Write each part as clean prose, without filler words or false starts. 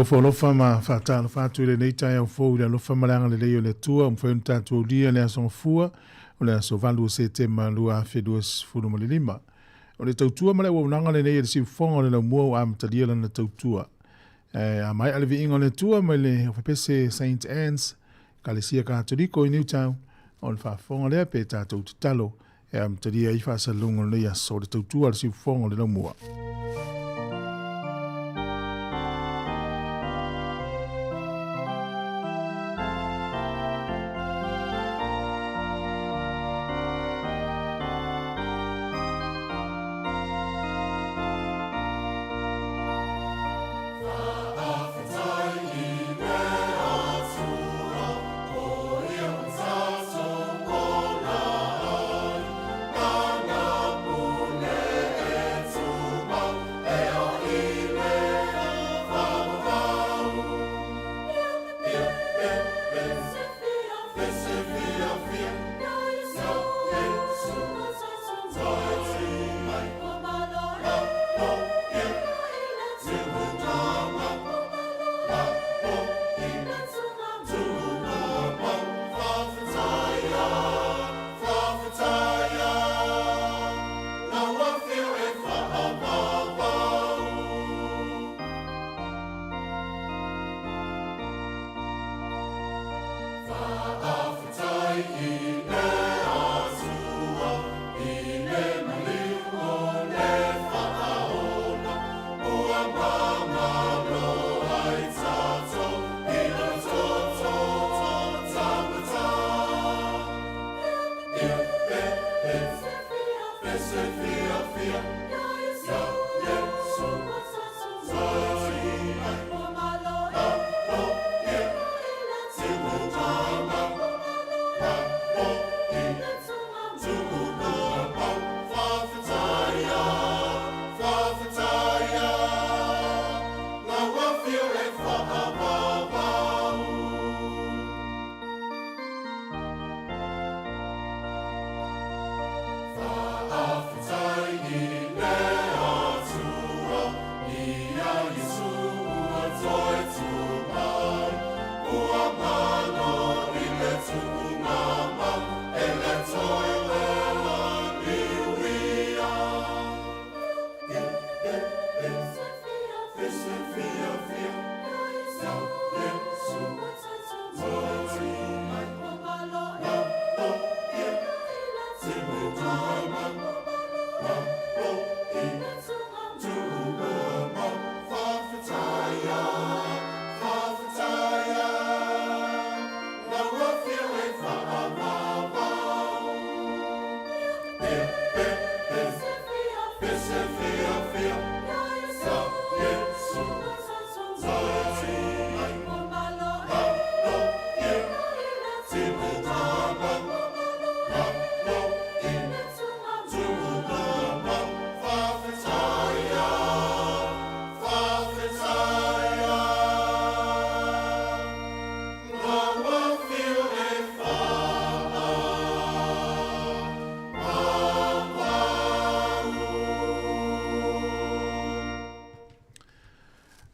ofo alofa ma faatalofa atu i lenei taeao fou i le alofa ma le agalelei o le Atua ua mafai ona tatou aulia le aso Gafua o le aso 8 o Setema 2025. O le tautua ma le auaunaga lenei a le Siufofoga o le Laumua ua amatalia lana tautua. E a maea le viiga o le Atua mai le Ofepese St. Anne's, Ekalesia Katoliko i Newtown, o le faafofoga lea pe tatou tatalo e amatalia ai faasalalauga o lenei aso o le tautua a le Siufofoga o le Laumua.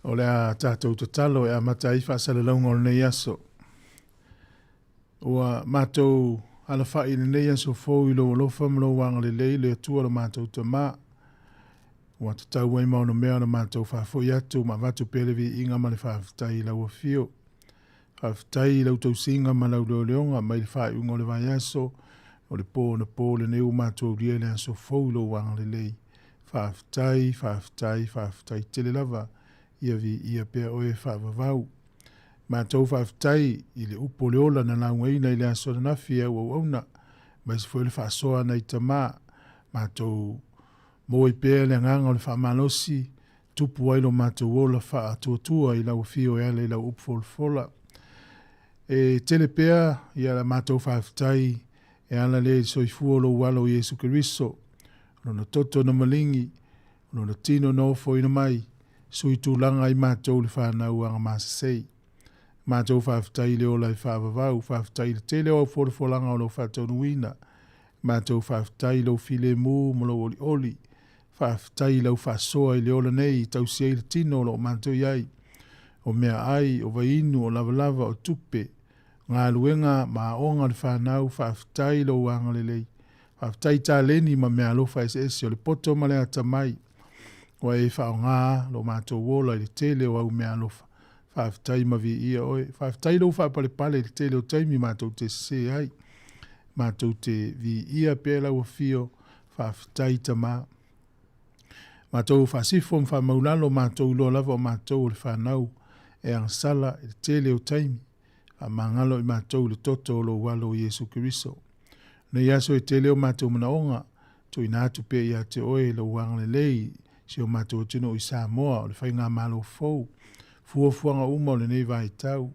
O le a tatou tatalo e amata ai faasalalauga o lenei aso. Ua matou alafai i lenei aso fou i lou alofa ma lou agalelei le Atua lo matou Tama. Ua tatau ai ma ono mea ona matou faafoi atu ma avatu pea le viiga ma le faafetai i lau afio. Faafetai i lau tausiga ma lau leoleoga mai le faaiuga o le vaiaso, o le po anapo lenei ua matou aulia i le aso fou i lou agalelei. Faafetai, faafetai, faafetai tele lava, ia viia pea oe faavavau. Matou faafetai i le upu o le ola na laugaina i le aso ananafi e au auauna, aemaise foi o le faasoa a nai tama. Matou moe pea le agaga o le faamalosi, tupu ai lo matou ola faatuatua i lau afio e ala i lau upu folafola. E tele pea ia la matou faafetai e ala lea i le soifua o lou Alo o Iesu Keriso, lona toto na maligi, lona tino na ofoina mai, sui tulaga ai matou le fanau agamasasei. Matou faafetai i le ola e faavavau, faafetai i le tele o au folafolaga o lo o faataunuuina. Matou faafetai i lou filemu ma lou olioli. Faafetai i lau faasoa i le ola nei i tausi ai le tino o lo o matou i ai. o meaai, o vaiinu, o lavalava, o tupe, galuega ma aoga a le fanau, faafetai i lou agalelei. Faafetai i taleni ma meaalofa eseese o le poto ma le atamai ua e faaaoga lo matou ola i le tele o au meaalofa. Faafetai ma viia oe. Faafetai i lou faapalepale i le tele o taimi matou te sese ai. Matou te viia pea lau afio. Faafetai Tama. Matou faasifo ma faamaulalo matou iloa lava o matou o le fanau e agasala i le tele o taimi. Faamagalo i matou i le toto o lou Alo o Iesu Keriso. Nei aso e tele o matou manaoga, tuuina atu pea ia te oe lou agalelei i si o matou atunuu i Samoa, o le faigamalo fou, fuafuaga uma o lenei vaitau.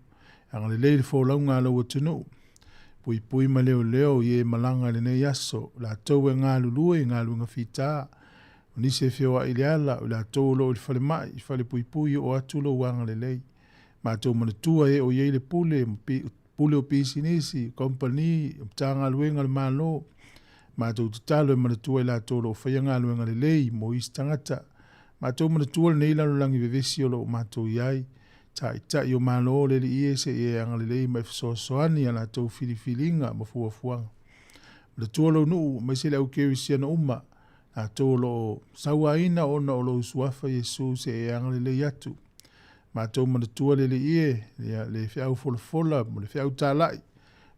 Agalelei i le folauga a lou atunuu. Puipui ma leoleo i e malaga i lenei aso, latou e galulue i galuega fita, o nisi e feoai i le ala, o i latou o lo o i le falemai, i falepuipui, oo atu lou agalelei. Matou manatua e o i ai le pule, pule o pisinisi, kamupani, o Matagaluega a le Malo. Matou tatalo e manatua i latou o lo o faia galuega lelei mo isi tagata. Matou manatua lenei lalolagi vevesi o lo o matou i ai, Taitai o Malo, le Alii e, se i e agalelei ma e fesoasoani i a latou filifiliga ma fuafuaga. Manatua lou nuu aemaise le au kerisiano uma, latou o lo o sauaina ona o lou suafa Iesu, se i e agalelei atu. Matou manatua le Alii e, ia, le feau folafola ma le feau talai,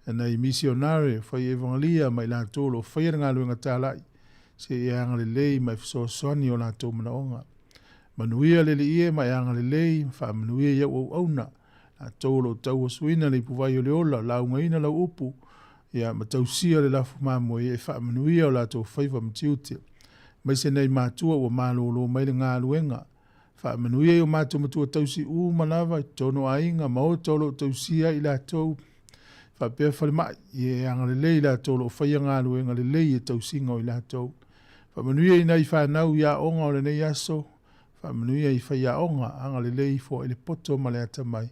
nai misionare, fai evangelia ma i latou o lo o faia le galuega talai, se i e agalelei ma e fesoasoani i o latou manaoga. Manuia le Alii e ma e agalelei ma faamanuia i au auauna, latou o lo o tauasuina le ipuvai o le ola, laugaina lau upu, ia, ma tausia le lafu mamoe e faamanuia o latou faiva ma tiute. Aemaise nei matua ua malolo mai le galuega, faamanuia i o matou matua tausi uma lava i totonu o aiga, maota o lo o tausia ai i latou, faapea falemai, ia e agalelei i latou o lo o faia galuega lelei e tausiga o i latou. Faamanuia i nai fanau i aoga o lenei aso, faamanuia i faiaoga, agalelei foai le poto ma le atamai,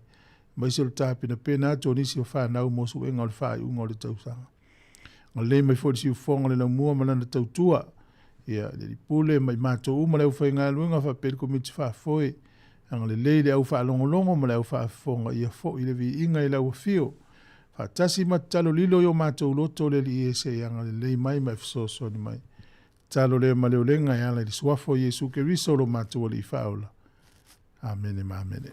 aemaise o le tapenapena atu o nisi o fanau mo suega o le faaiuga o le tausaga. Agalelei mai foi i le siufofoga o le laumua ma lana tautua, ia, le alii pule ma i matou uma le aufaigaluega faapea le komiti faafoe, agalelei le au faalogologo ma le au faafofoga, ia foi le viiga i lau afio. Faatasi ma tatalo lilo i o matou loto le Alii e se i agalelei mai ma e fesoasoani mai. Tatalo lea ma le olega e ala i le suafa o Iesu Keriso lo matou Alii Faaola. Amene ma amene.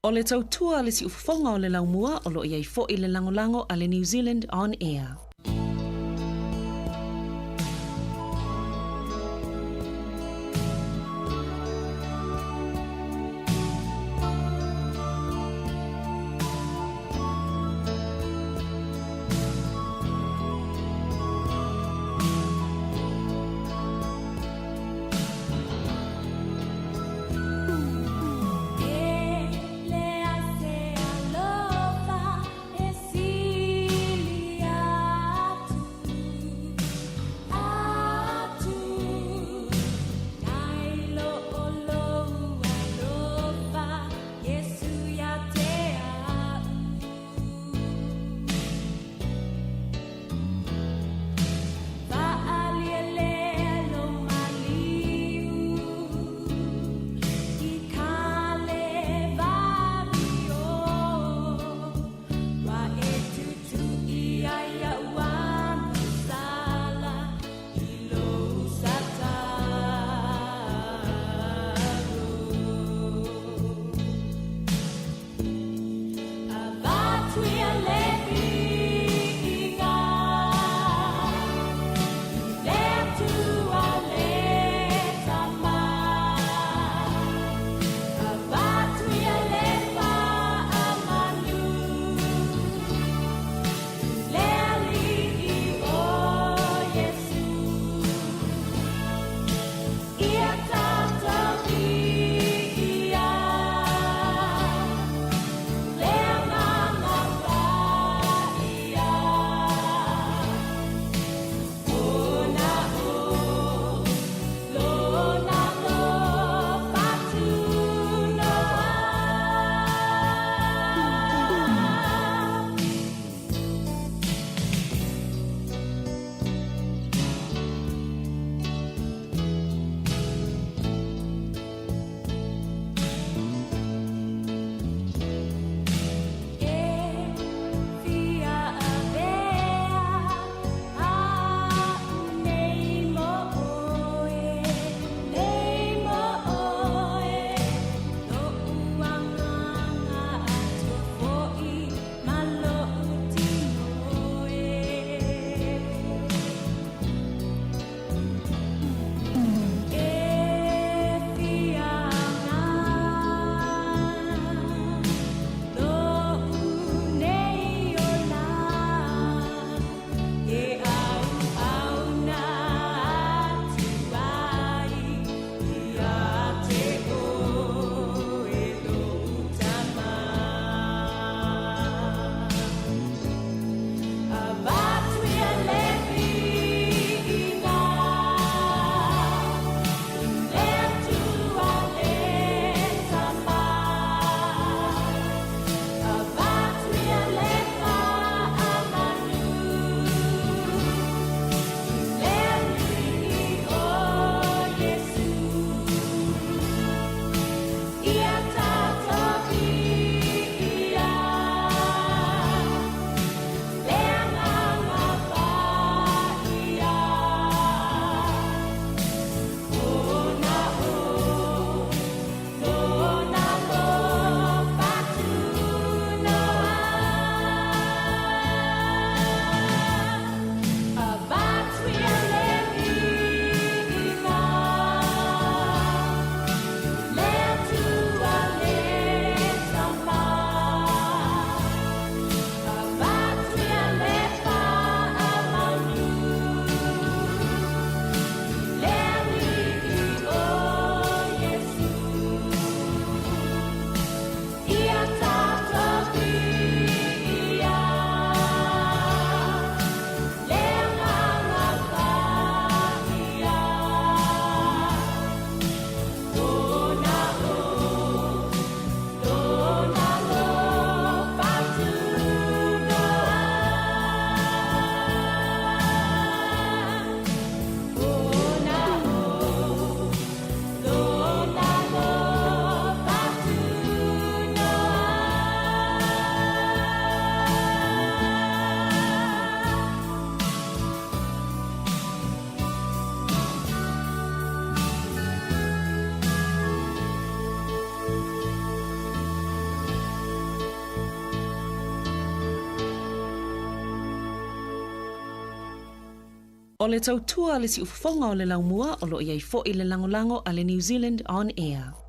O le tautua a le siufofoga o le laumua o lo o i ai foi le lagolago a le New Zealand On Air. O le tautua a le siufofoga o le laumua o lo o i ai foi le lagolago a le New Zealand On Air.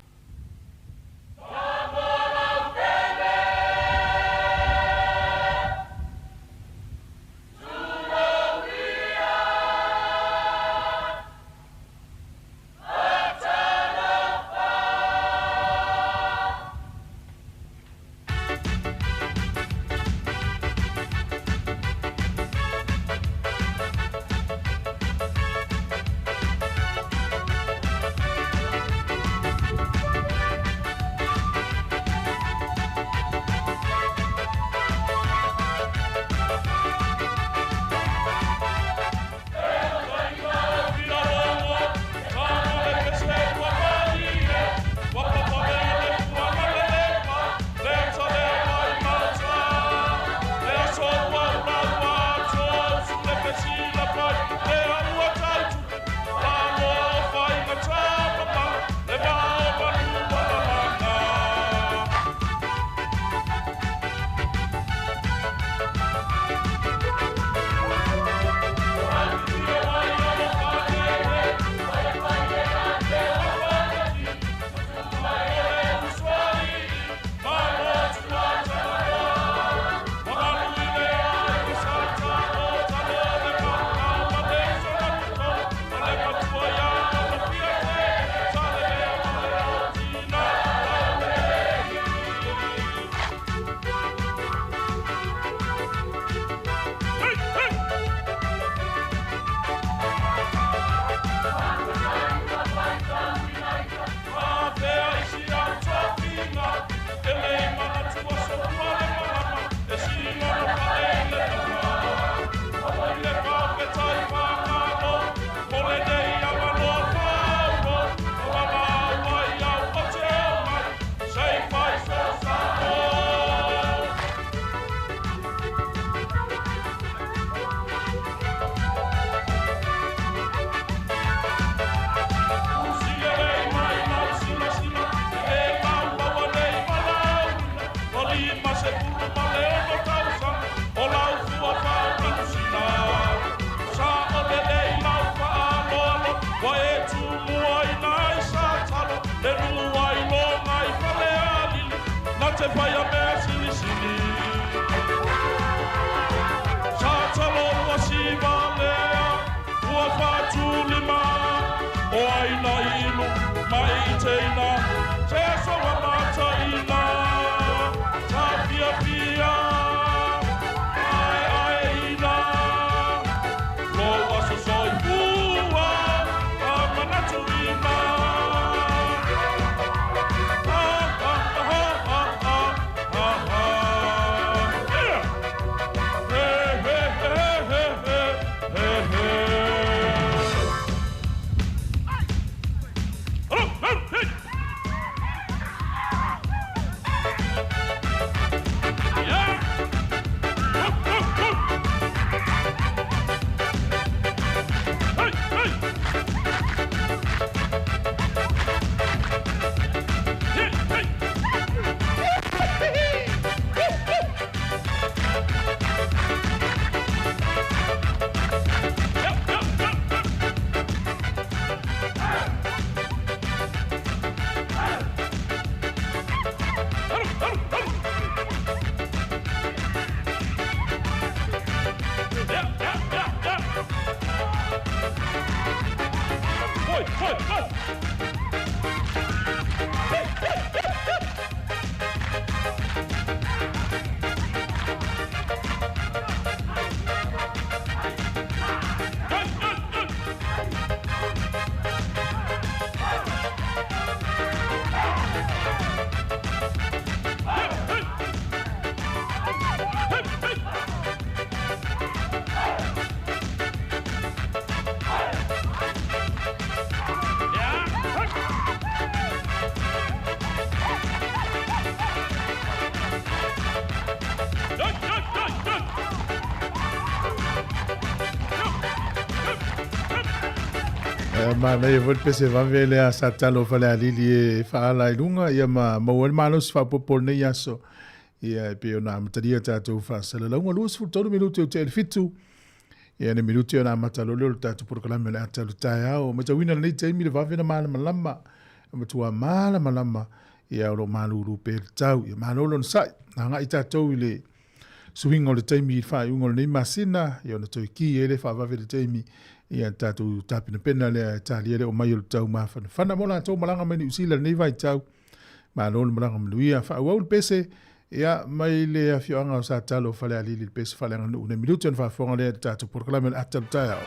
Manaia foi le pese vave lea sa talo Falealili e faaala i luga ia ma maua ai le malosi faaopoopo o lenei aso. Ia e pei ona amatalia tatou faasalalauga 23 minute o tea i le fitu. Ia le minuti ona amata loa lea o le tatou polokalame o le ata o le taeao. Matauina lenei taimi le vave ona malamalama, e matua malamalama, ia o lo o malulu pea le tau. Ia malo le onosai, agai tatou i le suiga o le taimi i le faaiuga o lenei masina, ia ona toe ki ai lea faavave le taimi, ia tatou tapenapena lea e talia le oo mai o le tau mafanafana mo latou malaga mai Niu Sila i lenei vaitau. Malo le malaga manuia. Faaauau le pese, ia, mai le afioaga o Satalo Falealili, le pese faaleaganuu nei minuti ona faafofoga lea i le tatou polokalame o le ata o le taeao.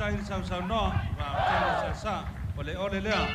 Faafetai le sausaunoa, faafetai le sasa, o le ole lea.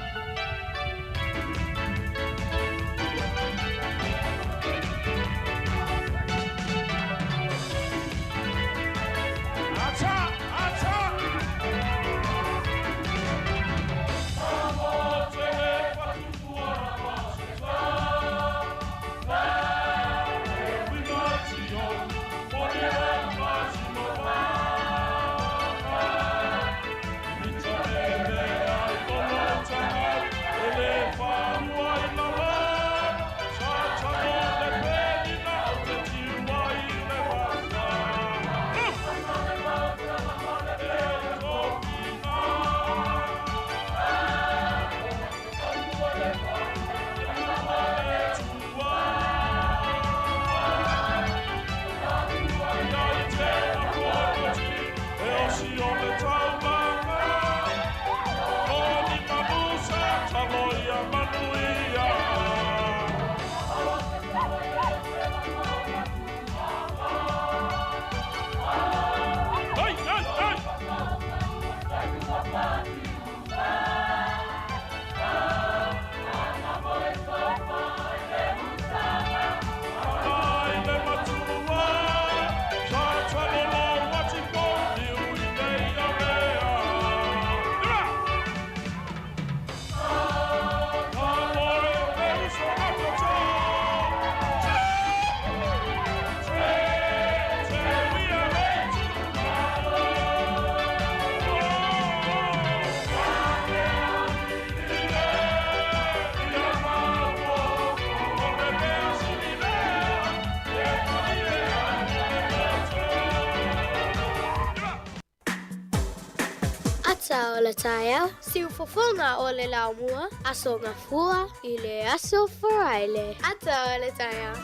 Ata o le taeao, siufofoga o le laumua, Aso Gafua i le Aso Faraile. Ata o le taeao.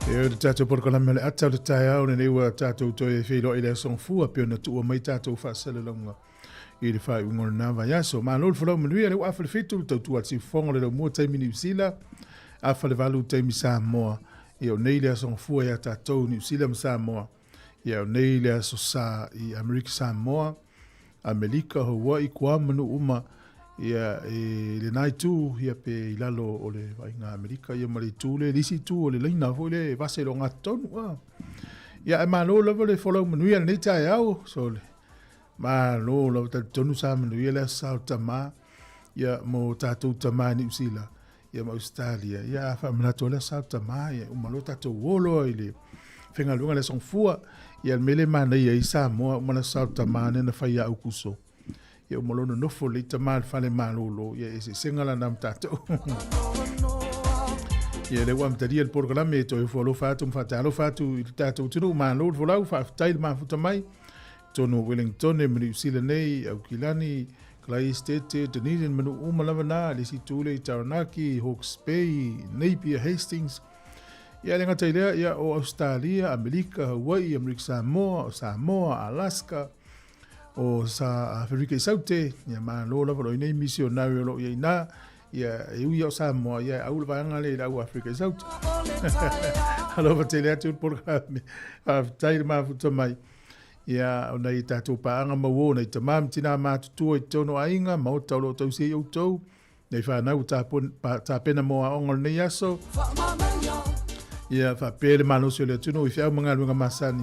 E le tātou polokalame o le ata o le taeao lenei ua tātou toe feiloai i le aso Gafua pei ona tuua mai tātou faasalalauga i le faaiuga o lena vaiaso. Malo le folau manuia, lea ua afa le fitu, le tautua a le siufofoga o le laumua taimi Niu Sila, afa le valu taimi Samoa. Ia o nei le aso Gafua ia tātou Niu Sila ma Samoa. Ia o nei le aso Sa i Amerika Samoa, Amelika, Hawaii, Guam ma nuu uma ia e lena itu ia pe i lalo o le vaaiga Amerika ia ma le itu le le isi itu o le laina foi le e vase i le ogatotonu a. Ia ae malo lava le folau manuia i lenei taeao so le malo lava talitonu sa manuia le aso sa o tama ia mo tatou tama i Niu Sila ia ma Ausetalia, ia a faamanatu o le aso sa o tama, ia uma loa tatou o loa i le faigaluega le aso Gafua. Ia le mea lea e manaia ai Samoa, uma le aso sa o tama lea na fai ia Aukuso. Ia uma loa nonofo lelei tama i le fale malolo, ia eseesega la na ma tatou. Ia lea ua amatalia le polokalame e toe ofo alofa atu ma faatalofa atu i le tatou atunuu, malo le folau, faafetai le mafuta mai. Totonu o Wellingtone ma Niu Sila nei, Aukilani, Kalaesetete, Dunedin ma nuu uma lava na, le isi itu lea i Taranaki, Hawke's Bay, Napier, Hastings. Ia le gata i lea, ia o Ausetalia, Amerika, Hawaii, Amerika Samoa, o Samoa, Alaska, o sa Aferika i Saute, ia malo lava lo i nei misionari o lo o i ai na, ia e ui o Samoa, ia e au le vaega lea i le au Afrika i Saute. Alofa tele atu le polokalame. Faafetai le mafuta mai. Ia, o nai tātou pāanga mauō, nai tamā ma tinā mātutua i totonu o aiga, maota o lo o tausi ai outou, nei whānau ua tāpena mō aoga o lenei aso. Ia, faapea le malosi o le atunuu i feau ma galuega masani,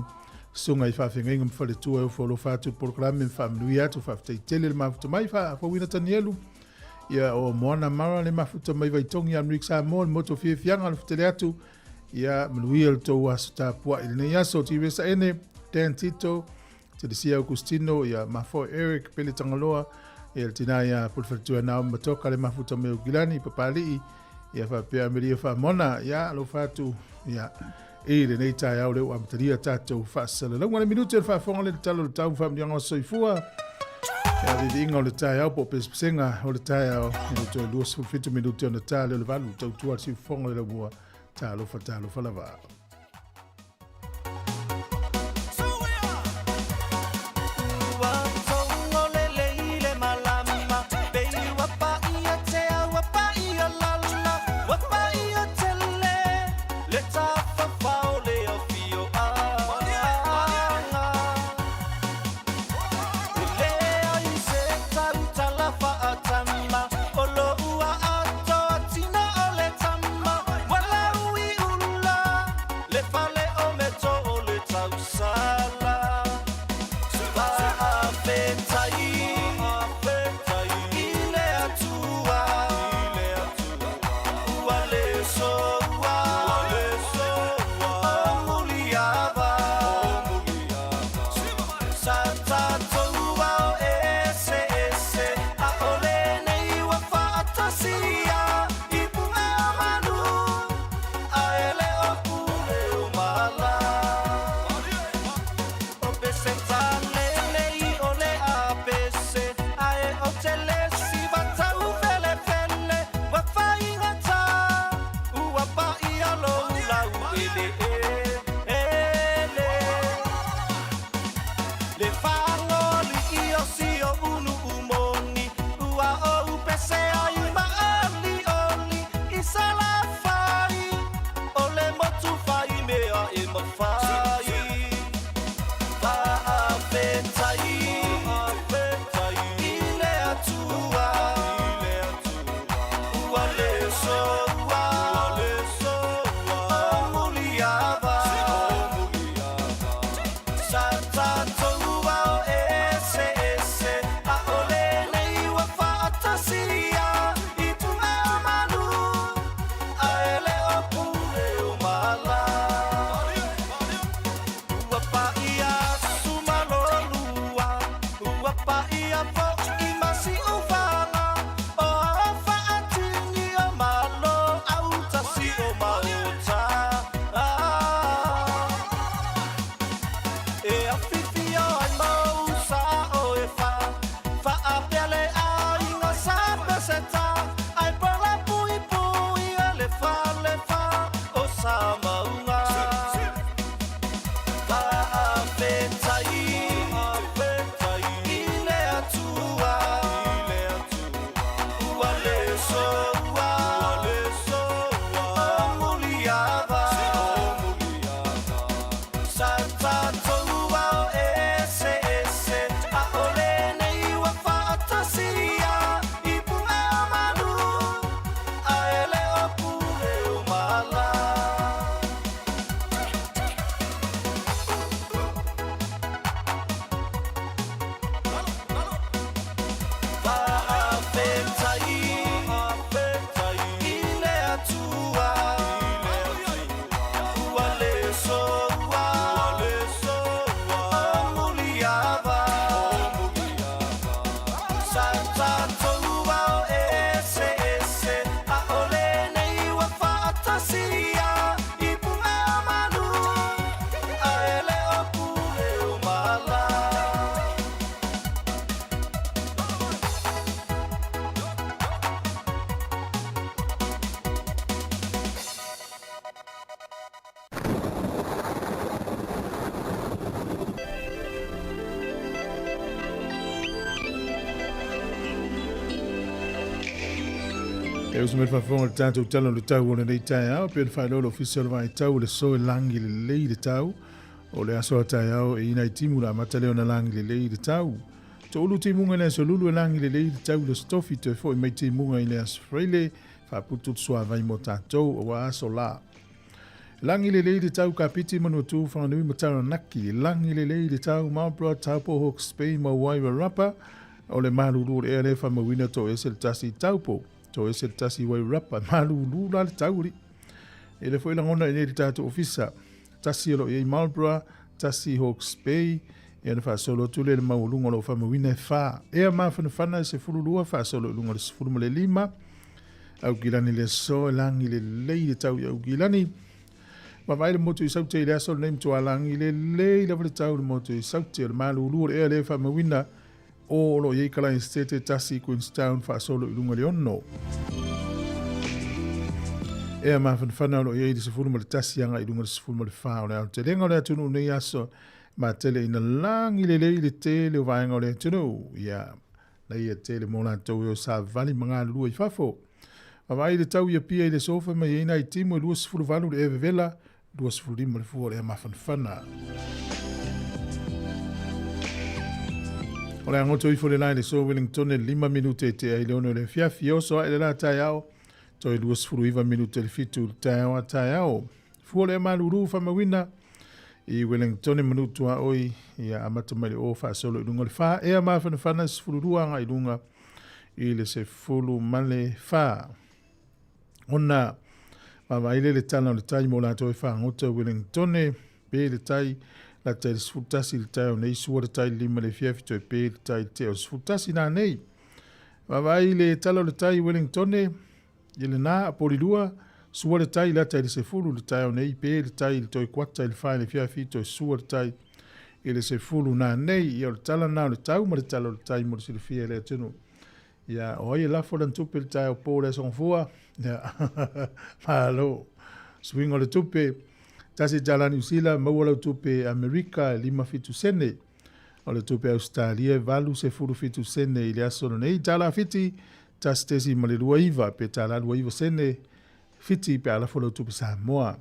susuga i faafeagaiga ma faletua e ofo alofa atu i le polokalame ma faamanuia atu, faafetai tele le mafuta mai, faafouina Tanielu, ia, o Moana Mara le mafuta mai Vaitogi, Amerika Samoa, le motu o fiafiaga, alofa tele atu, Ia manuia le tou aso tapuai i lenei aso. Tiresa Ene, Dan Tito, Telesia Augustino, ia Mafoe Eric, Pele Tagaloa, ia le tina ia Pulefaletua Naomi Matoka, le mafuta mai o Gilani, Papali'i, ia faapea Amelia Faamona, ia alofa atu, ia i lenei taeao lea ua amatalia tatou faasalalauga. Le minute o le faafofoga le tala o le tau faamanuiaga o soifua. Ia viviiga o le taeao po o pesepesega o le taeao i le toe 27 minute ona ta lea o le valu tautua le siufofoga le laumua. Talofa, talofa lava. E uso mai le faafofoga o le tatou Tala o le Tau o lenei taeao, pei ona faailoa le Ofisa o le Vaitau o le aso e lagi lelei le tau. O le aso a taeao e ina i timu le amata lea ona lagi lelei le tau. Toulu timuga i le aso Lulu e lagi lelei le tau i le Aso Tofi, toe foi mai timuga i le Aso Faraile, faaputu le suavai mo tatou aua aso la. Lagi lelei le tau Kapiti, Manuatu, Whanganui ma Taranaki. Lagi lelei le tau Marlborough, Taupo, Hawke's Bay ma Wairarapa. O le malulu o le ea lea e faamauina toese le tasi i Taupo, toese le tasi i Wairarapa. Malulu la le tau alii. E le foi lagona i nei le tatou ofisa. Tasi o lo o i ai Marlborough, tasi i Hawke's Bay, ia ona faasolo atu lea i le maualuga o lo o faamauina e fa. Ea mafanafana e 12 faasolo i luga o le 15. Aukilani le aso e lagi lelei le tau i Aukilani. Vaavaai le motu i Saute i le aso lenei matua lagi lelei lava le tau i le motu i Saute. O le malulu o le ea lea e faamauina o o lo o i ai Kalaesetete tasi i Queenstown faasolo i luga i le ono. Ea mafanafana o lo o i ai le 11 agai i luga i le 14 o le aotelega o le atunuu nei aso matele ina lagi lelei le tele o vaega o le atunuu. Ia, na ia tele mo latou e o savali ma galulue i fafo. Vaavaai le tau i Apia i le sofa mai ai nai timu e 28 le ea vevela, 25 le fua o le ea mafanafana. O le agoto ifo le la i le so Wellington e 5 minute e tea i le ono i le afiafi. E oso ae le la taeao, toe 29 minute le fitu le taeao a taeao. Fua o le ea malulu whamawina i Wellington e manu tuaoi ia amata mai le o faasolo i luga o le wha. Ea mafanafana 12 aga i luga i le 14. Ona vaavaai lea i le tala o le tai mo latou e fagota Wellingtone, pe le tai lata i le 11 i le taeao nei, sua le tai le 5 i le afiafi, toe pe le tai i le tea o le 11 nanei. Vaavaai i le tala o le tai Wellingtone, i lena, Apolilua, sua le tai lata i le 10 i le taeao nei, pe le tai i le toe kuata i le 4 i le afiafi, toe sua le tai i le 10 nanei. Ia o le tala lena o le tau ma le tala o le tai mo le silafia e le atunuu. Ia, o ai e lafo lana tupe i le taeao po o le Aso Gafua? Ia, malo. Suiga o le tupe, tasi tala Niu Sila, maua lau tupe Amerika e 57 sene. O le tupe Ausetalia e 87 sene i le aso lenei. Tala Fiti, 1.29 pe tala 29 sene Fiti pe a lafo lau tupe Samoa.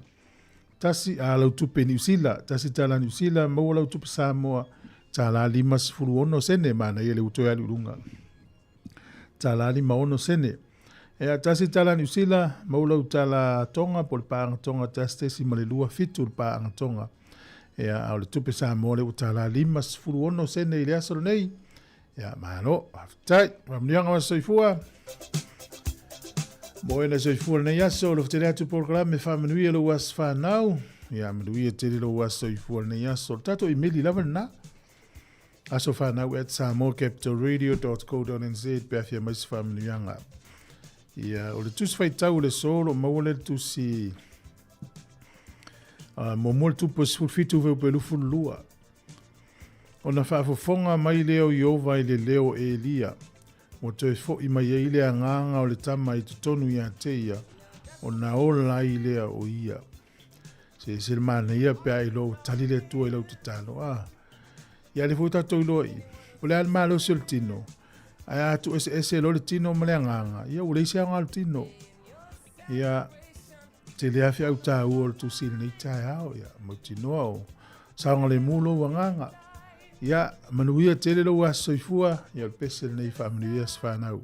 Tasi a lau tupe Niu Sila, tasi tala Niu Sila, maua lau tupe Samoa, tala 56 sene, manaia le ua toe alu i luga. Tala 56 sene. Ea, tasi tala Niu Sila, maua lau tala Tonga, po o le paaga Tonga, 1.27 le paaga Tonga. Ea, a o le tupe Samoa lea ua tala 56 sene i le aso lenei. Ia, malo, faafetai. Faamanuiaga o aso soifua. Mo e na soifua lenei aso, lo tele atu polokalame faamanuia lou aso fanau. Ia, manuia tele lou aso soifua lenei aso. Le tatou imeli lava lena. Aso fanau at samoacapitalradio.co.nz pe afia mai se faamanuiaga. Ia, o le tusi faitau o le aso, lo maua le tusi muamua le tupu e 17 fuaiupu e 22. Ona faafofoga mai lea o Ieova i le leo o Elia, ua toe fo'i mai ai le agaga o le tama i totonu ia te ia, ona ola ai lea o ia. Se ese le manaia pe a iloa ua tali le Atua i lau tatalo. A, ia lea foi ua tatou iloa i, po o le a le malosi o le tino, ae a tuueseese loa le tino ma le agaga, ia ua leai se aoga o le tino. Ia, tele lava feau taua o le tusi i lenei taeao, ia, mautinoa o saogalemu lou agaga. Ia, manuia tele lou aso soifua, ia o le pese lenei faamanuia se fanau.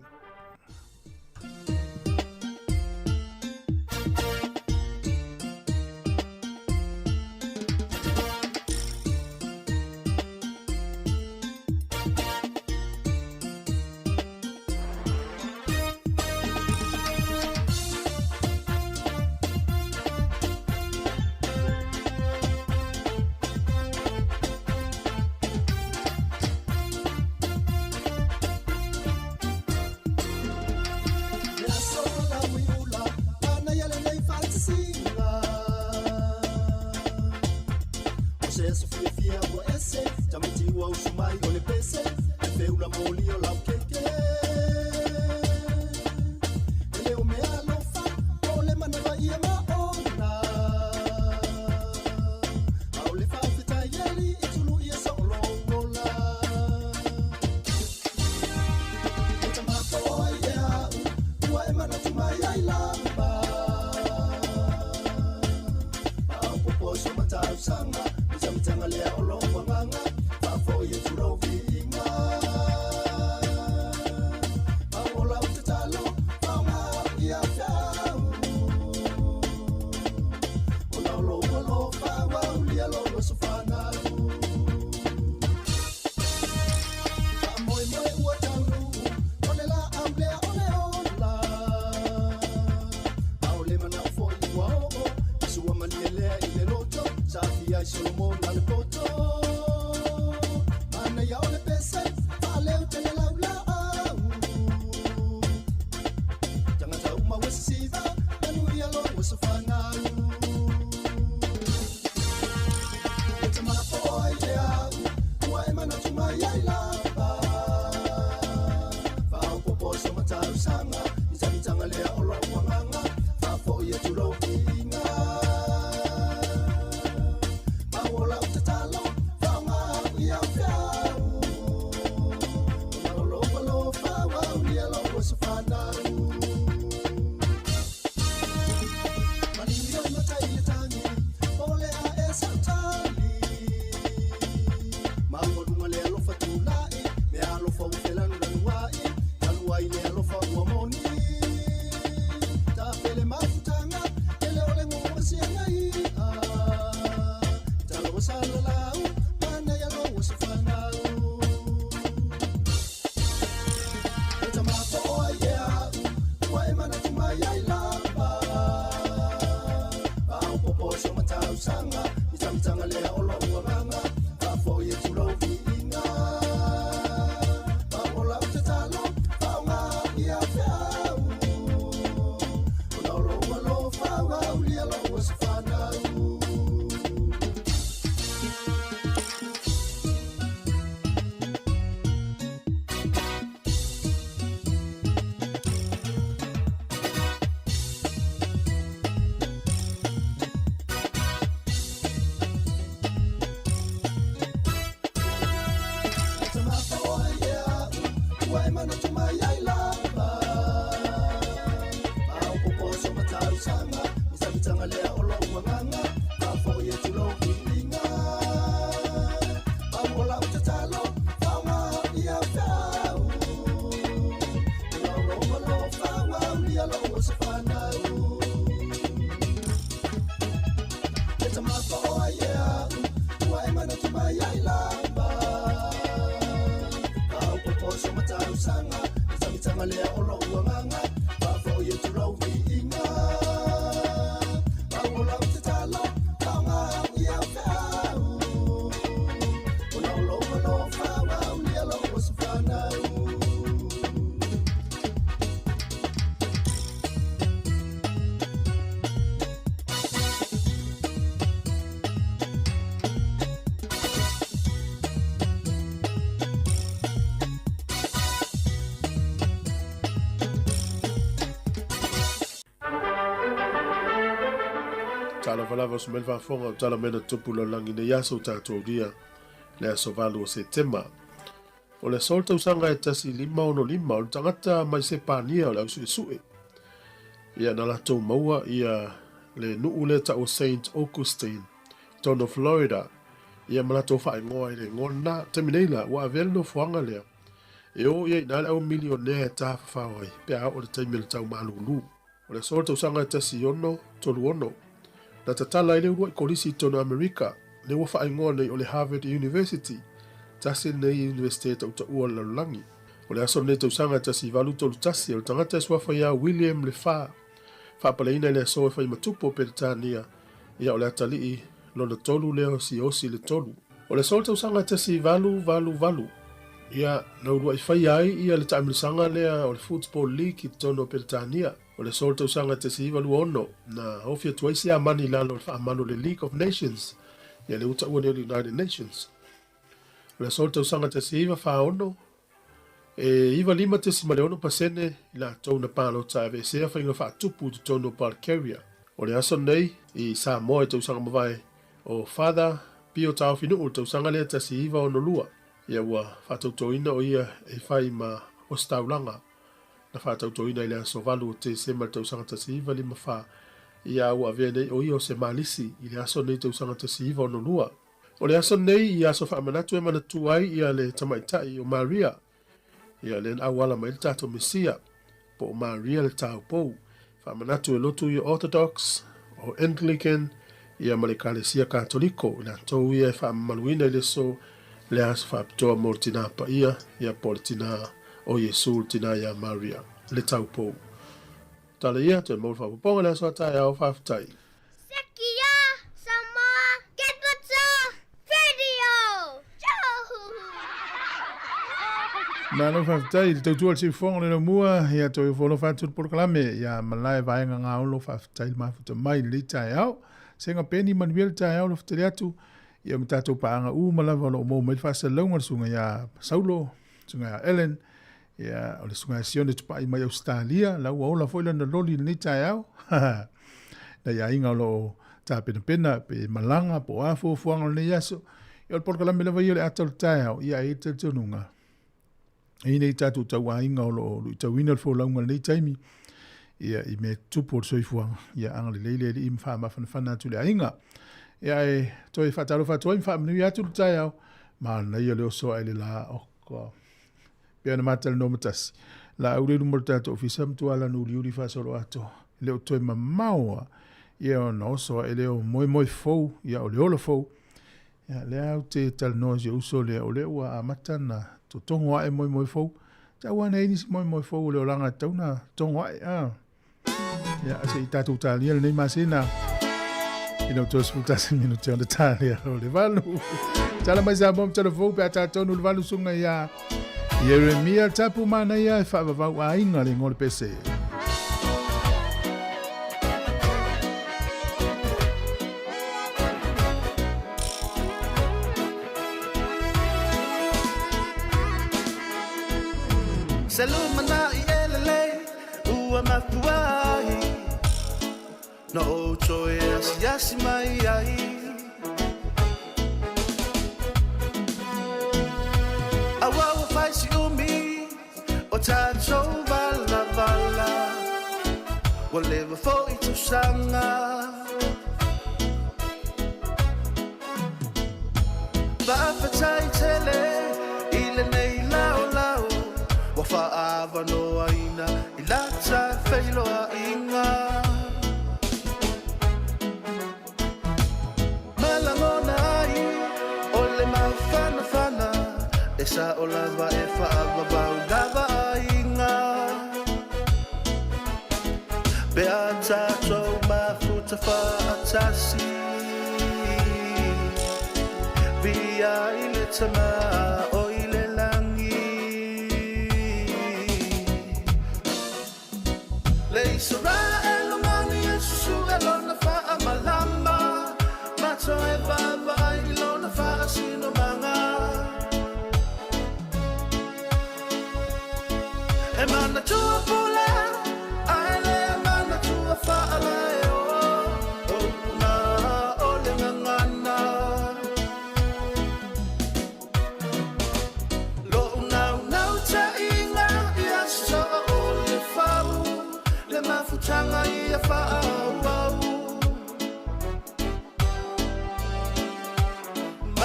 Ta'alavalava o se mai le faafofoga o tala mai na tupu lalolagi i nei aso ua tatou aulia le aso 8 o Setema. O le aso o le tausaga e 1565, o le tagata mai Sepania o le ausuesue, ia na latou maua ia le nuu lea ta'u o Saint Augustine, totonu o Florida, ia ma latou faaigoa i le igoa lena. Taimi nei la, ua avea le nofoaga lea e o i ai i ina le au milionea e tafafao ai pe a oo i le taimi o le tau malulu. O le aso o le tausaga e 1636, na tatala ai le uluai kolisi i totonu o Amerika, lea ua faaigoa nei o le Harvard University, tasi lenei iunivesite tautaua o le lalolagi. O le aso lenei tausaga e 1831, o le tagata e suafa ia William le Fa, faapaleina i le aso e fai ma tupu o Peretania, ia o le atalii lona tolu lea o Siosi le Tolu. O le aso o le tausaga e 1888, ia na uluai faia ai ia le taamilosaga lea o le Football League i totonu o Peretania. O le aso o le tausaga e 1926, na ofi atu ai Siamani i lalo o le faamanu o le League of Nations, ia lea ua taua nei o le United Nations. O le aso o le tausaga e 1946, e 95.6% i latou na palota e aveesea faiga faatupu i totonu o Bulgaria. O le aso lenei i Samoa i tausaga mavae o Father Pio Taofinuu i le tausaga lea 1962, ia ua faatautoina o ia e fai ma ositaulaga na faatautoina i le aso 8 o Tesema i le tausaga 1954, ia ua avea nei o ia o se malisi i le aso lenei i tausaga 1962. O le aso lenei i aso faamanatu e manatua ai ia le tamaitai o Maria, ia lea na auala mai le tatou Mesia, po o Maria le taupou. Faamanatu e lotu ia Orthodox, o Anglican, ia ma le Ekalesia Katoliko, i latou ia e faamamaluina i le aso, le aso faapitoa mo le Tina Paia, ia po o le Tina o Iesu, le Tina ia Maria, le taupou. Tala ia, toe maua le faaopoopoga i le aso a taeao, faafetai. Sekia Samoa Capital Radio! Malo faafetai i le tautua o le siufofoga o le laumua, ia toe ofo alofa atu le polokalame ia malae vaega gaolo faafetai le mafuta mai i lenei taeao. Sega peni manuia le taeao alofa tele atu ia ma tatou paaga uma lava o lo o maua mai le faasalalauga le susuga ia Saulo, susuga ia Ellen, ia o le susuga ia Sione Tupai mai Ausetalia, la ua ola foi lana loli i lenei taeao. Nai aiga o lo o tapenapena pe malaga po o a fuafuaga o lenei aso. Ia o le polokalame lava ia o le ata o le taeao, ia e i ai le talitonuga. E i nei tatou tauaiga o lo o luitauina le folauga i lenei taimi, ia i mea tutupu o le soifuaga, ia agalelei le Alii ma faamafanafana atu i le aiga. Ia e toe faatalofa atu ai ma faamanuia atu le taeao, manaia le oso ae le la, oh God. Pei ona matalanoa ma tasi, laau le luma o le tatou ofisa ma tua lanu uliuli faasolo atoa. E le o toe mamao lava, ia ona oso ae lea o moemoe fou, ia o le ola fou. Ia, lea ou te talanoa i si ou uso lea, o lea ua amata ona totogo ae moemoe fou. Tau lava na i ai nisi moemoe fou o le olaga e tatau ona togo ae. Ah. Ia, se i tatou talia lenei masina. Ina ua 31 minute ona talia o le valu. Tala mai Samoa ma tala fou pe a tatonu le valu suga ia Ieremia Tapu Manaia e faavavau aiga le igoa o le pese. Se lumanai e lelei ua mafua ai Na ou toe asiasi mai ai Aua ua fai si umi o tatou valavala Ua leva foi tausaga Faafetai tele i lenei laolao Ua faaavanoaina i lata feiloaiga Ma lagona ai o le mafanafana E sao lava e faavavau lava aiga Pe a tatou mafuta faatasi Viia ai le Tama o i le lagi Le Isaraelu mani e susue lona faamalama Ma toe vaavaai i lona faasinomaga E manatua pule, a e le manatua faalaeo.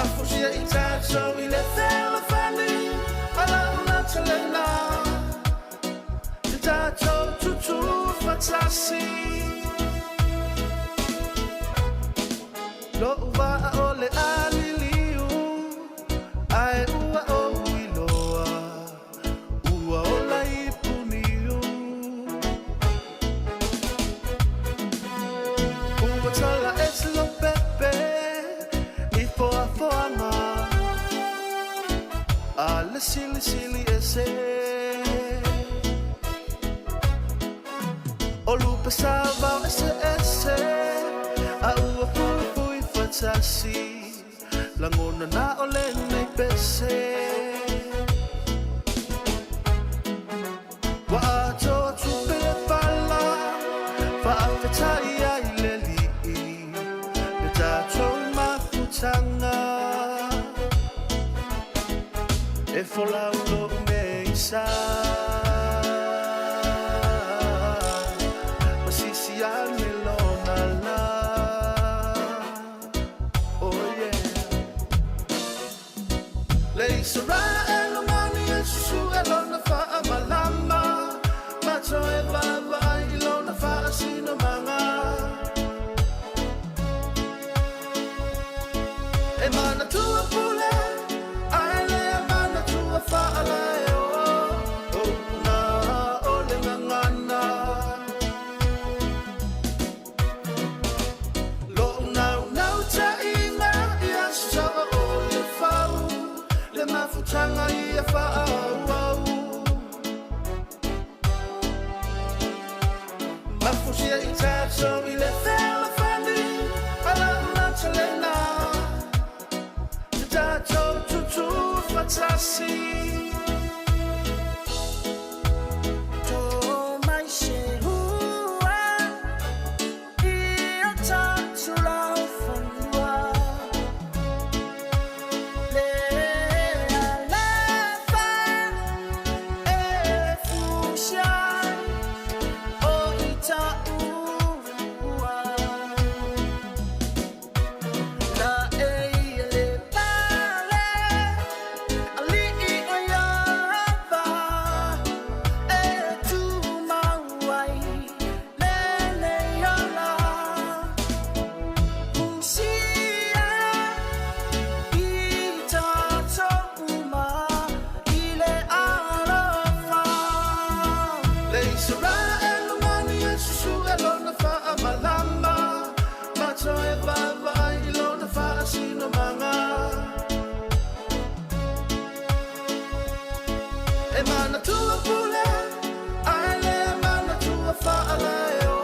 Mafusia i tatou i le fealofani a lau lautalena, Te tatou tutū faatasi. Lo'u vaa o le a liliu, ae ua ou iloa, ua ola i puniu. Ua tala ese Lopepe i foafoaga a le silisili ese. O lupe sauvao eseese a ua fuifui faatasi, lagona na o lenei pese. Ua atoa tupe le fala, faafetai ai le Alii, le tatou mafutaga. E folau lo'u meisa, masisi ane lona lā. Oh yeah. Le Israele mani e susu e lona faamalama, ma toe vaavaai i lona faasinomaga. E manatua pule, ae le manatua faalaeo, o upu na o le gagana. Lo'u naunautaiga ia sasaa o le fau, le mafutaga ia faaauau. Mafusia i tatou i le fealofani a lau lautalena, Te tatou tutū faatasi. To mai se hua i o tātou laufanua Le alofa e fusia o i taua La e ia le pale ali'i o Ieova e tumau ai lenei ola Fusia i tātou uma i le alofa. Le Israele mani e susu e lona faamalama, ma toe vaavaai i lona faasinomaga. E manatua pule, ae le manatua faalaeo,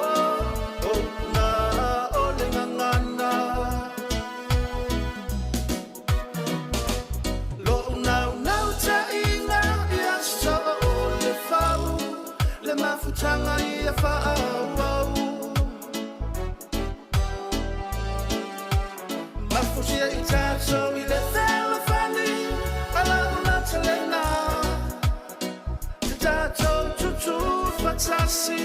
o upu na o le gagana. Lo'u naunautaiga ia sasaa o le fau, le mafutaga ia faaauau. Mafusia i tatou i le fealofani a lau lautalena, Te tatou tutū faatasi.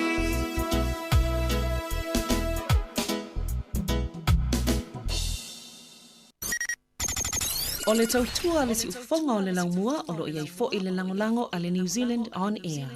O le tautua le siufofoga o le laumua o loo i ai fo'i le lagolago a le New Zealand On Air.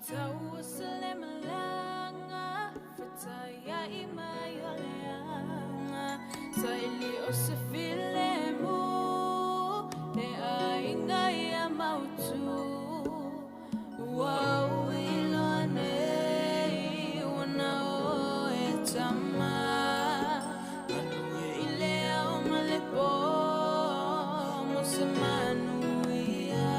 Tau se le malaga fetai mai o le aga sa ili o se filemu le aiga ia mautu ua uiloa nei ua na o e tama galue i le ao ma le pō mo se manuia.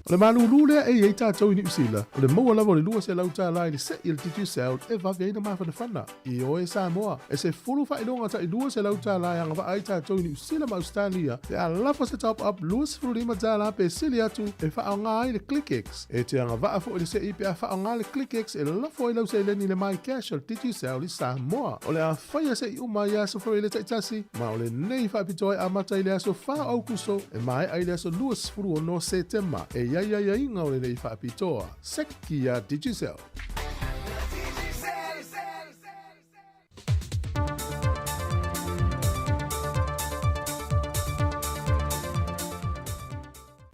O le malūlū lea e i ai tātou i Niu Sila, o le maua lava o le $200 i le se'i a le Digicel e vave ai ona mafanafana. Ioe Samoa, e 10 faailoga tai $200 e agavaa ai tātou i Niu Sila ma Ausetalia pe a lafo se top-up $25 pe sili atu e faaaoga ai le ClickX. E te agavaa foi le se'i pe a faaaoga le ClickX e lafo ai lau seleni i le MyCash a le Digicel i Samoa. O le a faia se'i uma i aso Faraile taitasi, ma o lenei faapitoa e amata i le aso 4 o Aukuso e maea i le aso 26 Setema. E i ai aiaiga o lenei faapitoa. Seki iā Digicel.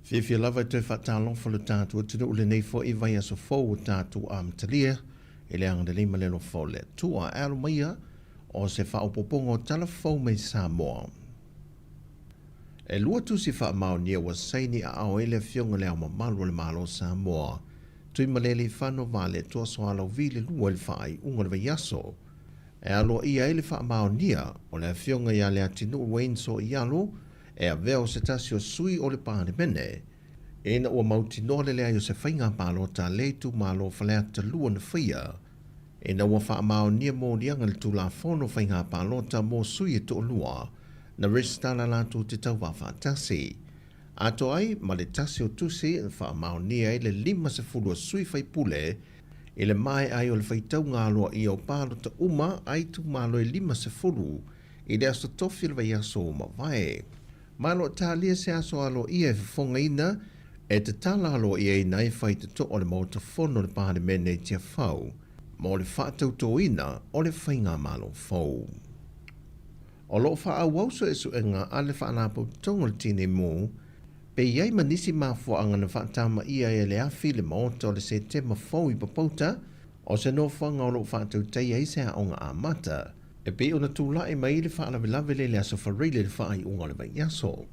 Fiafia lava e toe faatalofa lo tatou atunuu lenei foi vaiaso fou ua tatou amatalia i le agalelei ma le alofa o le Atua. E alo maia o se faaopoopoga o tala fou mai Samoa. E lua tusi faamaonia ua saini aao ai le Afioga i Le Ao Mamalu o le Malo o Samoa, Tuimalealiifano Vaaletoa Soalauvi le lua i le faaiuga o le vaiaso. E aloaia ai le faamaonia o le Afioga ia Leatinuu Wayne Soialo e avea o se tasi o sui o le Palemene, ina ua mautinoa le leai o se faiga palota a le itumalo o Faleata 2 na faia, ina ua faamaonia moliaga le Tulafono Faiga Palota mo Sui e Toalua na resitala latou te tauva faatasi. Atoa ai ma le tasi o tusi na faamaonia ai le 50 o sui faipule i le maea ai o le faitauga aloaia o palota uma a itumalo e 50 i le aso tofi o le vaiaso ua mavae. Ma o lo o talia se aso aloaia e fofogaina e tatala aloaiaina ai faitotoa o le Maota Fono o le Palemene i Tiafau mo le faatautoina o le Faigamalo fou. O lo o faaauau suesuega a le Faalapotopotoga o le Tinei Mu Pe i ai ma nisi mafuaaga na faatamaia ai e le afi le maota o le Setema fou i Papauta, o se nofoaga o lo o faatautaia ai se aoga amata, e pei ona tulai mai ai le faalavelave lea i le Aso Faraile i le faaiuga o le vaiaso.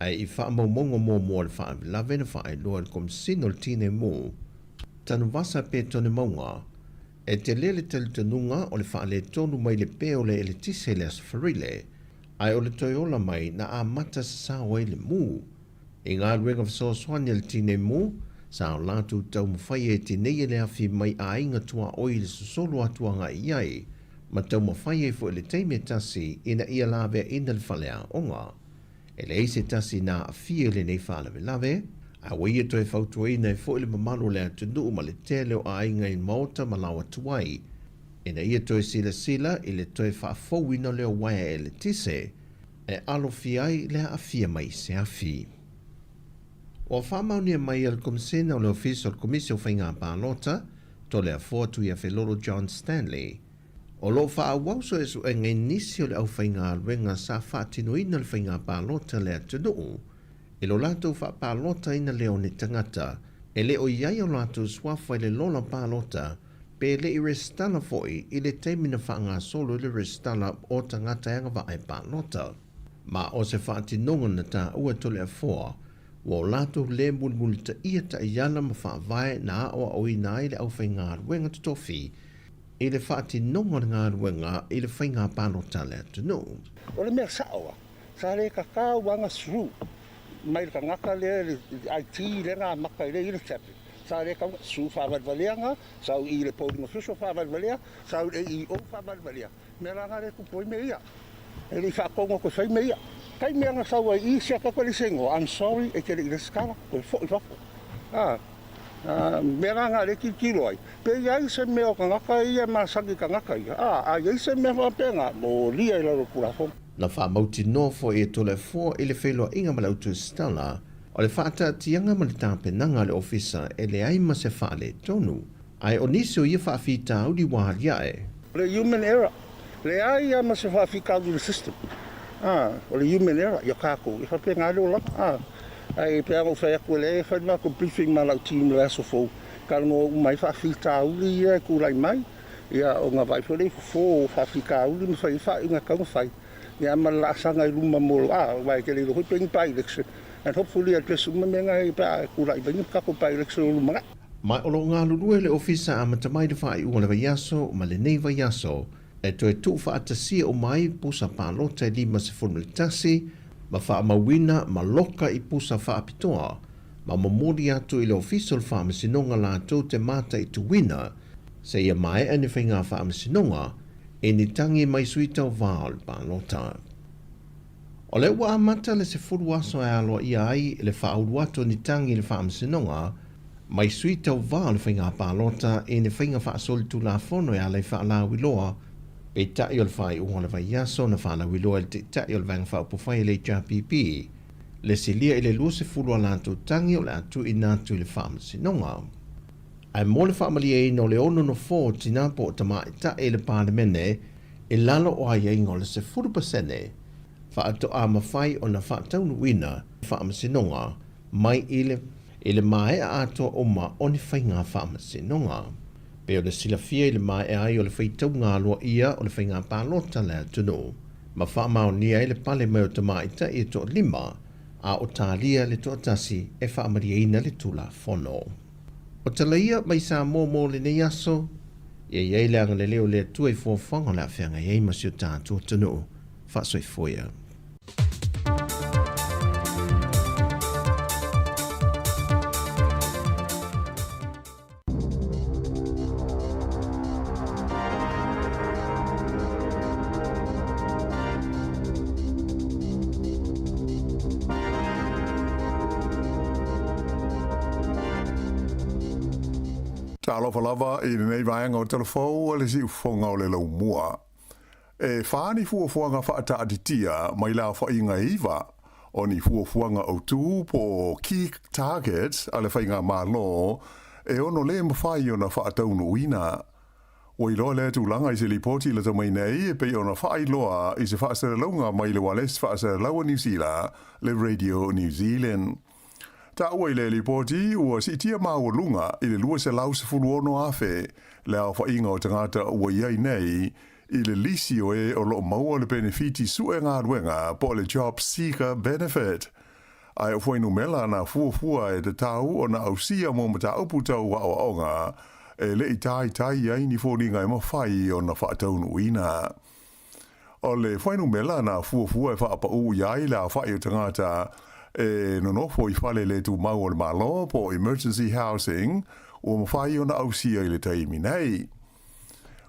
Ae i faamaumauga muamua o le faalavelave na faailoa e le Komesina o le Tinei Mu, Tanuvasa Petone Mauga, e tele le talitonuga o le faaletonu mai le pe o le eletise i le Aso Faraile, ae o le toe ola mai na amata sasao ai le mu. I galuega fesoasoani a le Tinei Mu, sa o latou taumafai e tineia le afi mai aiga tuaoi i le sosolo atu agai i ai, ma taumafai ai foi i le taimi e tasi ina ia laveaina le faleaoga. E leai se tasi na aafia i lenei faalavelave, a ua ia toe fautuaina ai foi le mamalu o le atunuu ma le tele o aiga i maota ma laoa tuai ina ia toe silasila i le toe faafouina lea o uaea eletise e alofia ai le aafia mai i se afi. Ua faamaonia mai e le Komisena o le Ofisa o le Komisi o Faiga Palota, Toleafoa Tuiafelolo John Stanley, O lo o faaauau suesuega i nisi o le aufaigaluega sa faatinoina le faiga palota a le atunuu i lo latou faapalotaina lea o ni tagata e le o i ai o latou suafa i le lola palota pe le i resitala foi i le taimi na faagasolo ai le resitala o tagata e agavaa e palota. Ma o se faatinoga na taua e Toleafoa ua o latou le mulimulitaia taiala ma faavae na aoaoina ai le aufaigaluega totofi i le faatinoga o le galuega i le faiga palota a le atunuu. O le mea sao lava, sa le tatau lava ona through mai le tagata lea i le IT lea na amata ai lea i le tablet. Sa le tatau ona through faavalevalea na, sau i le polling official faavalevalea, sau i le AEO faavalevalea. O mea la na lea e tupu ai mea ia. E le i faatonu atu e fai mea ia. Taimi lava na sau ai i i siaki atu e leai se igoa, I'm sorry e te le i resitala, toe foi i fafo. A, mea la na lea e tilotilo ai, pe i ai se mea o tagata ia e masani i tagata ia, a, a i ai se mea faapena, molia i lalo o le Tulafono. Na faamautinoa foi e Toleafoa i le feiloaiga ma le auturesitala o le faataatiaga ma le tapenaga a le Ofisa e leai ma se faaletonu, ae o nisi o ia faafitauli ua aliae. O le human error, leai lava ma se faafitauli i le system. A, o le human error, ia tatou, e faapena le olaga. A, ae pei lava ona ou fai atu, o lea e fai le matou briefing ma lau team i le aso fou, talanoa uma ai faafitauli ia e tulai mai, ia ona vaai foi lea i fofo o faafitauli ma fai ai faaiuga e tatau ona fai, ia ma le laasaga i luma mo, a, aua e te le iloa foi pe ni by-election, and hopefully address uma mea na pe a tulai mai ni tatou by-election o lumanai. Ma o lo o galulue le Ofisa amata mai le faaiuga o le vaiaso ma lenei vaiaso e toe tuufaatasia uma ai pusa palota e 51 ma faamauina ma loka i pusa faapitoa ma momoli atu i le Ofisa o le Faamasinoga latou te mataituina seia maea ni faiga faamasinoga i ni tagi mai sui tauva o le palota. O lea ua amata le 10 aso e aloaia ai le faaulu atu o ni tagi i le Faamasinoga mai sui tauva o le faiga palota i ni faiga faasolitulafono e ala i faalauiloa, peitai o le faaiuga o le vaiaso na faalauiloa e le Taitai o le Vaega Faaupufai a le HRPP le silia i le 20 a latou tagi o le a tuuina atu i le Faamasinoga. Ae mo le faamalieina o le ono nofoa o tina po o tamaitai i le Palemene i lalo o aiaiga o le 10%, faatoa mafai ona faataunuuina faamasinoga mai i le i le maea atoa uma o ni faiga faamasinoga. Pei ona silafia i le maea ai o le faitauga aloaia o le faiga palota a le atunuu, ma faamaonia ai le pale mai o tamaitai e toalima, a o talia le toatasi e faamalieina le Tulafono. O tala ia mai Samoa mo lenei aso, ia i ai le agalelei o le Atua i fuafuaga o le a feagai ai ma si o tatou atunuu. Faasoifua ia. Talofa lava i lenei vaega o Talafou a le Siufofoga o le Laumua. E whā ni fuafuaga faataatitia mai le aofaiga e iva o ni fuafuaga autū po o key targets a le Faigamalo e ono lē mafai ona faataunuuina. Ua iloa lea tulaga i se lipoti lata mai nei e pei ona faailoa i se faasalalauga mai le ualesi faasalalau a Niu Sila, le Radio New Zealand. Taua i le lipoti ua siitia maualuga i le 216,000 le aofaiga o tagata ua i ai nei i le lisi o e o lo o maua le penefiti sue galuega po o le Job Seeker Benefit. Ae o fuainumera na fuafua e tatau ona ausia mo mataupu tau aoaoga e le i taitai ai ni foliga e mafai ona faataunuuina. O le fuainumera na fuafua e faapaū i ai le aofai o tagata e nonofo i fale le tumau o le Malo po o emergency housing ua mafai ona ausia i le taimi nei.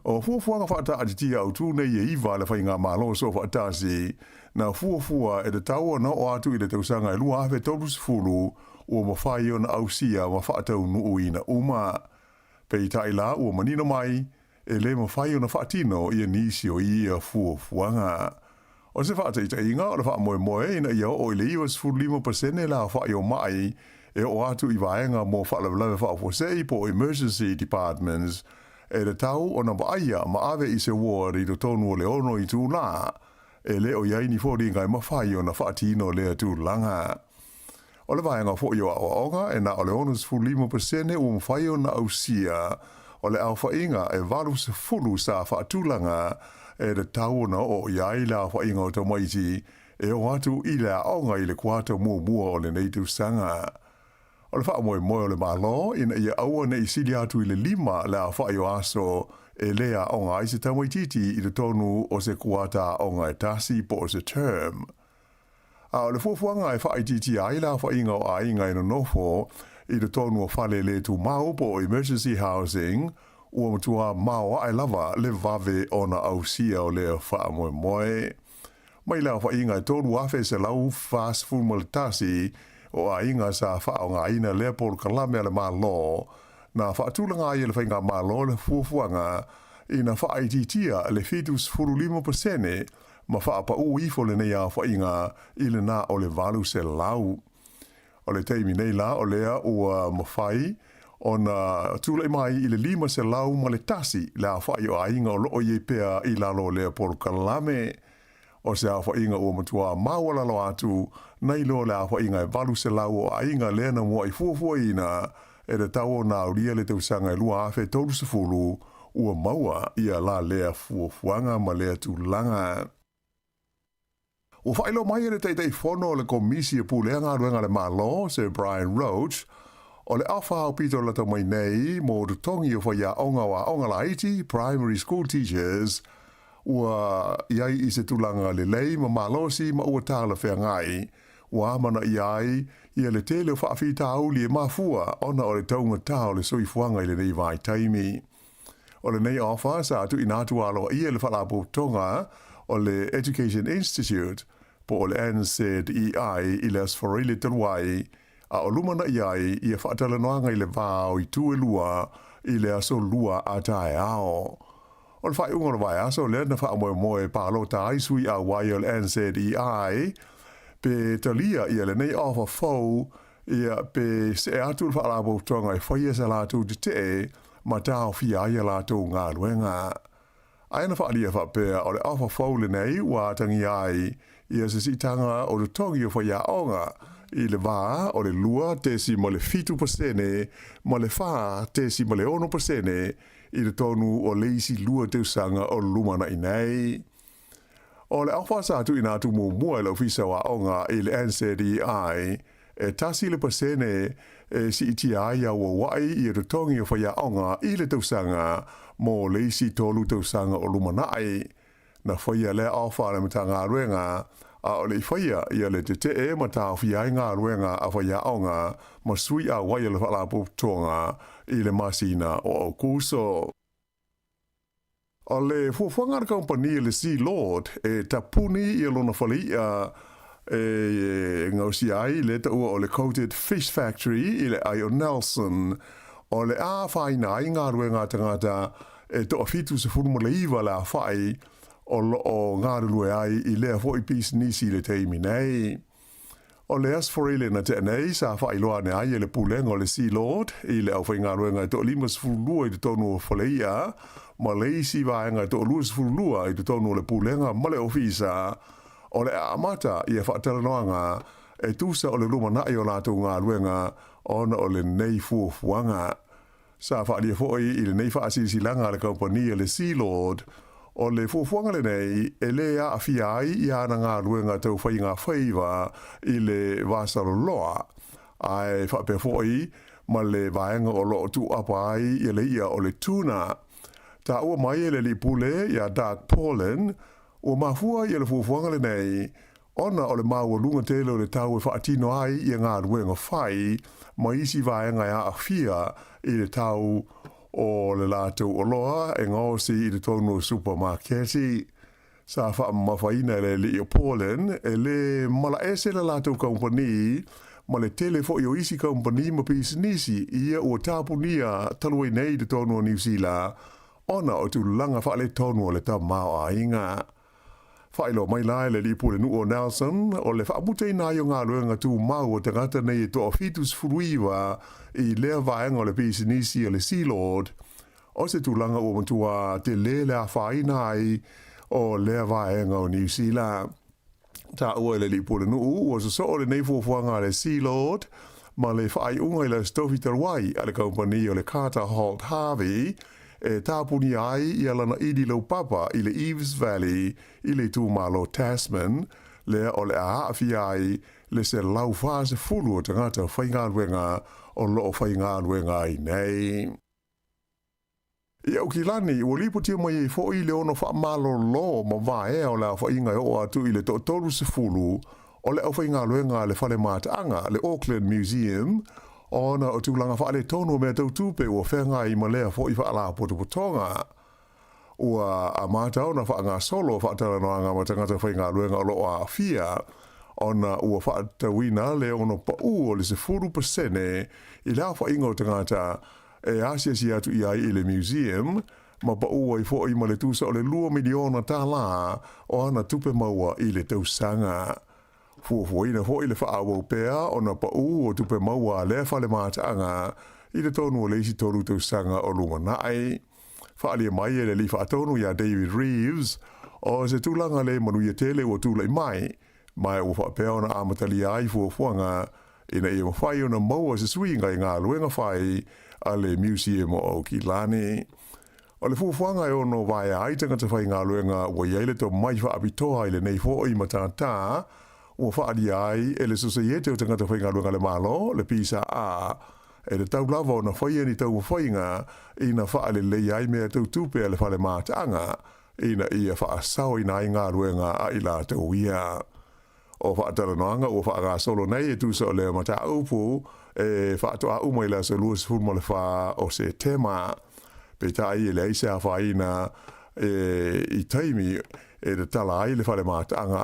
O fuafuaga faataatitia autū nei e 9 a le Faigamalo Soofaatasi na fuafua e tatau ona oo atu i le tausaga e 2030 ua mafai ona ausia ma faataunuuina uma. Peitai la ua manino mai e lē mafai ona faatino ia nisi o ia fuafuaga. O se faataitaiga o le faamoemoe ina ia oo i le 95% le aofai o maʻi e oo atu i vaega mo faalavelave faafuasei po o emergency departments e tatau ona vaaia ma ave i se ward i totonu o le 6 itulā. E le o i ai ni foliga e mafai ona faatino lea tulaga. O le vaega foi o aoaoga e na o le 65% ua mafai ona ausia o le aofaiga e 80 sa faatulaga e tatau ona oo i ai le aofaiga o tamaiti e o atu i le aoga i le kuata muamua o lenei tausaga. O le faamoemoe o le Malo ina ia aua ne i sili atu i le 5 le aofai o aso e lē aoga ai se tamaitiiti i totonu o se kuata aoga e tasi po o se term. A o le fuafuaga e faaitiitia ai le aofaiga o aiga e nonofo i totonu o fale le tumau po o emergency housing, ua matua maoae lava le vave ona ausia o lea faamoemoe. Mai le aofaiga e 3,141 o aiga sa faaaogaina lea polokalame a le Malo, na faatulaga ai e le Faigamalo le fuafuaga ina faaitiitia le 75% ma faapaū ifo lenei aofaiga i le na o le 800. O le taimi nei la o lea ua mafai ona tulai mai i le 501 le aofai o aiga o lo o i ai pea i lalo o lea polokalame. O se aofaiga ua matua maualalo atu nai lo le aofaiga e 800 o aiga lea na muai fuafuaina e tatau ona aulia le tausaga e 2030 ua maua ia la lea fuafuaga ma lea tulaga. Ua faailoa mai e le Taitaifono o le Komisi e Pulea Galuega a le Malo, Sir Brian Roche, o le afa aupito lata mai nei mo totogi o faiaoga o aoga laiti, primary school teachers, ua i ai i se tulaga lelei ma malosi ma ua talafeagai. Ua amanaia ai ia le tele o faafitauli e mafua ona o le taugatā o le soifuaga i lenei vaitaimi. O lenei ofa sa tuuina atu aloaia i le Faalapotopotoga o le Education Institute po o le NZEI i le Aso Faraile talu ai, a o lumanai ai ia faatalanoaga i le va o itu e lua i le aso Lua a taeao. O le faaiuga o le vaiaso lea na faamoemoe e palota ai sui auai o le NZEI pe talia ia lenei ofa fou ia pe see atu le Faalapotopotoga e faia sa latou tetee ma taofia ai a latou galuega. Ae na faaalia faapea o le ofa fou lenei ua atagia ai ia se siitaga o totogi o faiaoga i le va o le 2.7% ma le 4.6% i totonu o le isi 2 tausaga o lumanai nei. O le ofa sa tuuina atu muamua e le Ofisa o Aoga i le NZEI e 1% e siitia ai auauai ia totogi o faiaoga i le tausaga mo le isi 3 tausaga o lumanai. Na faia lea ofa a le Matagaluega a o le i faia ia le tetee ma taofia ai galuega a faiaoga ma sui auai o le Faalapotopotoga i le masina o Aokuso. O le fuafuaga a le kamupani le Sea Lord e tapuni ia lona falei'a e gaosia ai le taua o le Coated Fish Factory i le ai o Nelson, o le a afaina ai galuega a tagata e 79 le aofai o lo o galulue ai i lea foi pisinisi i le taimi nei. O le Aso Faraile na tea nei sa faailoa ane ai e le Pulega o le Sea Lord i le aufaigaluega e 52 i totonu o Falei'a ma le isi vaega e 22 i totonu o le Pulega ma le Ofisa o le a amata ia faatalanoaga e tusa o le lumanai o latou galuega ona o lenei fuafuaga. Sa faaalia foi i lenei faasilasilaga a le kamupani a le Sealord, o le fuafuaga lenei e lē aafia ai ia ana galuega tau faigafaiva i le vasaloloa, ae faapea foi ma le vaega o loo tuuapa ai ia le i'a o le tuna. Taua mai e le alii pule iā Doug Paulin, ua mafua ia le fuafuaga lenei ona o le maualuga tele o le tau e faatino ai ia galuega fai ma isi vaega e aafia i le tau o le latou oloa e gaosi i totonu o supamaketi. Sa faamamafaina e le alii o Paulin e lē malaese le latou kamupani ma le tele foi o isi kamupani ma pisinisi ia ua tapunia talu ai nei i totonu o Niu Sila ona o tulaga faaletonu o le tamaoaiga. Faailoa mai la e le alii pulenuu o Nelson, o le faamutaina ai o galuega tumau a tagata nei e toa 79 i lea vaega o le pisinisi a le Sealord, o se tulaga ua matua telē le afaina ai o lea vaega o Niu Sila. Taua e le alii pulenuu ua sosoo lenei fuafuaga a le Sealord ma le faaiuga i le Aso Tofi talu ai a le kamupani o le Carter Holt Harvey e tapunia ai ia lana ili laupapa i le Eves Valley i le itumalo Tasman, lea o le a aafia ai le 140 o tagata faigaluega o lo o faigaluega ai nei. I Aukilani, ua lipotia mai ai foi le ono faamalolo ma vaea o le aofaiga e oo atu i le toatolu-sefulu o le aufaigaluega a le fale mataaga, le Auckland Museum, ona o tulaga faaletonu o mea tau tupe ua feagai ma lea foi faalapotopotoga. Ua amata ona faagasolo faatalanoaga ma tagata faigaluega o lo o aafia, ona ua faatatauina le ono paʻu o le 10% i le aofaiga o tagata e asiasi atu i ai i le museum, ma paʻu ai foi ma le tusa o le $2 miliona o ana tupe maua i le tausaga. Fuafuaina foi le faaauau pea ona paʻu o tupe maua a lea fale mataaga i totonu o le isi 3 tausaga o lumanai. Faaalia mai e le alii faatonu iā David Reeves, o se tulaga lē manuia tele ua tulai mai, ma ua faapea ona amatalia ai fuafuaga ina ia mafai ona maua se suiga i galuega fai a le Museum o Aukilani. O le fuafuaga e ono vaea ai tagata faigaluega ua i ai le tomai faapitoa i lenei foi matatā ua faaalia ai e le Sosaiete o Tagata Faigaluega a le Malo, le PSA, e tatau lava ona faia ni taumafaiga ina faaleleia ai mea tau tupe a le fale mataaga ina ia faasaoina ai galuega a i latou ia. O faatalanoaga ua faagasolo nei e tusa o lea mataupu e faatoa uma i le aso 24 o Setema. Peitai e leai se afaina e i taimi e tatala ai le fale mataaga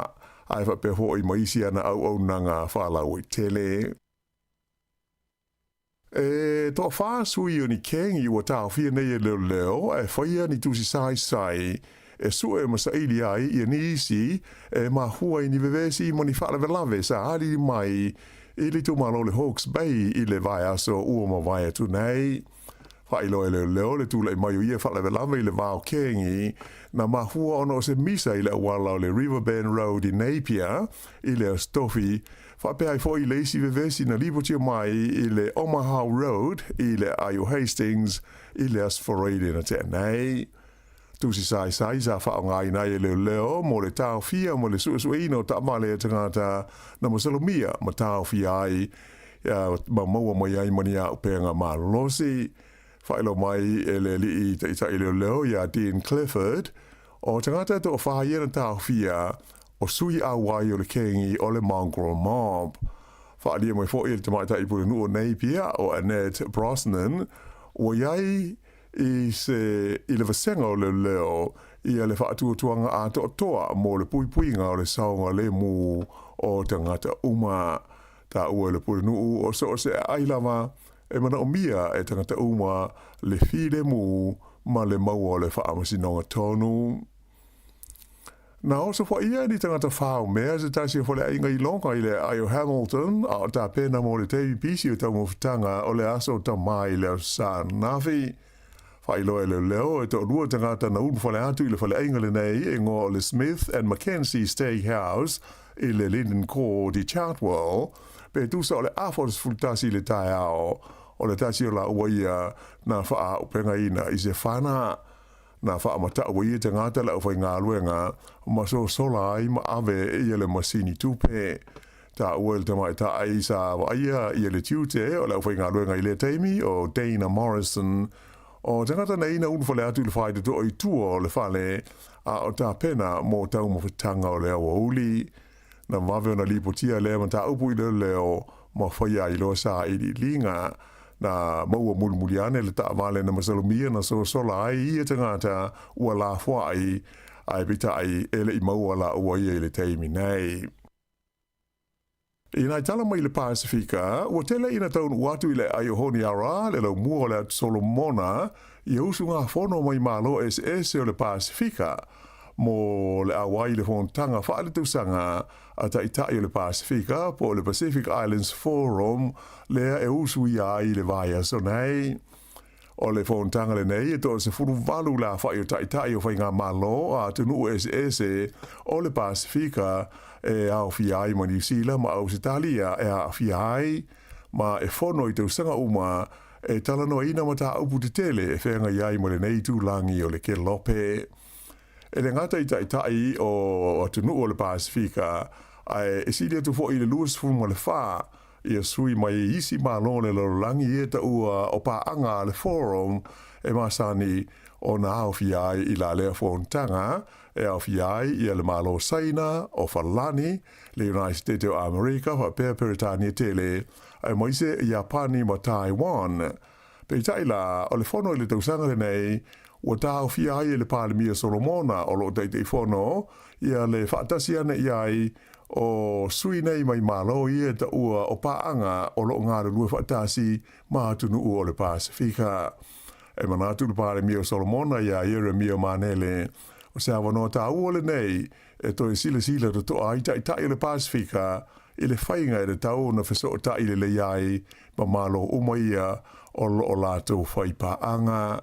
ae faapea foi ma isi ana auaunaga faalauaitele. E toafā sui o ni kengi ua taofia nei e leoleo e faia ni tusi saisai e sue ma saili ai ia nisi e mafua i ni vevesi ma ni faalavelave sa alili mai i le itumalo o le Hawke's Bay i le vaiaso ua mavae atu nei. Faailoa e leoleo le tulai mai o ia faalavelave i le va o kengi na mafua ona o se misa i le auala o le Riverbend Road i Napier i le Aso Tofi, faapea ai foi le isi vevesi na lipotia mai i le Omaha Road i le aai o Hastings i le Aso Faraile na tea nei. Tusi saisai sa faaaogaina ai e leoleo mo le taofia ma le suesueina o taavale a tagata na masalomia ma taofia ai ma maua mai ai ma ni auupega malolosi. Faailoa mai e le alii taitai leoleo iā Dean Clifford, o tagata e toafā ia na taofia, o sui auai o le kengi o le Mongrel Mob. Faaalia mai foi e le tamaitai pulenuu o Napier o Annette Brosnan, ua i ai i se i le vasega o leoleo ia le faatuatuaga atoatoa mo le puipuiga o le saogalemu o tagata uma. Taua e le pulenuu o so o se aai lava e manaomia e tagata uma le filemu ma le maua o le faamasinoga tonu. Na osofaia e ni tagata faomea se tasi o faleaiga i Loga i le aai o Hamilton a o tapena mo le taimi pisi o taumafataga o le Aso Tamā i le Aso Sa ananafi. Faailoa e leoleo e toalua tagata na ulufale atu i le faleaiga lenei e igoa o le Smith and Mackenzie Steakhouse. i le Linden Court i Chartwell, pe tusa o le afa o le 11 i le taeao o le tasi o laua ia na faaaupegaina i se fana. Na faamata'u e ia tagata le aufaigaluega ma sosola ai ma ave ia le masini tupe. Taua e le tamaita'i sa vaaia ia le tiute o le aufaigaluega i lea taimi, o Dana Morrison, o tagata nei na ulufale atu i le faitotoa i tua o le fale a o tapena mo taumafataga o le aoauli. Na vave ona lipotia lea mataupu i leoleo ma faia ai loa sailiiliga. Na maua mulimuli ane le taavale na masalomia na sosola ai ia tagata ua lafoai, ae peitai e le i maua laua ia i le taimi nei. I nai tala mai le Pasefika, ua tele ina taunuu atu i le aai o Honiara, le laumua o le Atu Solomona, ia usugafono mai Malo eseese o le Pasefika, mo le auai i le fonotaga faaletausaga a Taitai o le Pasefika, po o le Pacific Islands Forum, lea e usuia ai i le vaiaso nei. O le fonotaga lenei e 18 le afa'i o Taitai o Faigamalo a atunuu eseese o le Pasefika e aofia ai ma Niu Sila ma Ausetalia e aafia ai, ma e fono i tausaga uma e talanoaina mataupu tetele e feagai ai ma lenei itulagi o le kelope. E le gata i Taitai o atunuu o le Pasefika, ae e sili atu foi i le 24 ia sui mai i isi malo o le lalolagi ia taua o paaga a le Forum e masani ona aofia ai i la lea fonotaga e aofia ai ia le Malo o Saina, o Falani, le United States o Amerika faapea Peretania tele, aemaise Iapani ma Taiwan. Peitai la, o le fono i le tausaga lenei, ua taofia ai e le Palemia Solomona o lo o Taitaifono ia le faatasi ane i ai o sui nei mai Malo ia e taua o paaga o lo o galulue faatasi ma atunuu o le Pasefika. E manatu le Palemia o Solomona iā Ieremia Manele, o se avanoa taua lenei e toe silasila totoa ai Taitai o le Pasefika i le faiga e tatau ona fesootai lelei ai ma Malo uma ia o lo o latou fai paaga.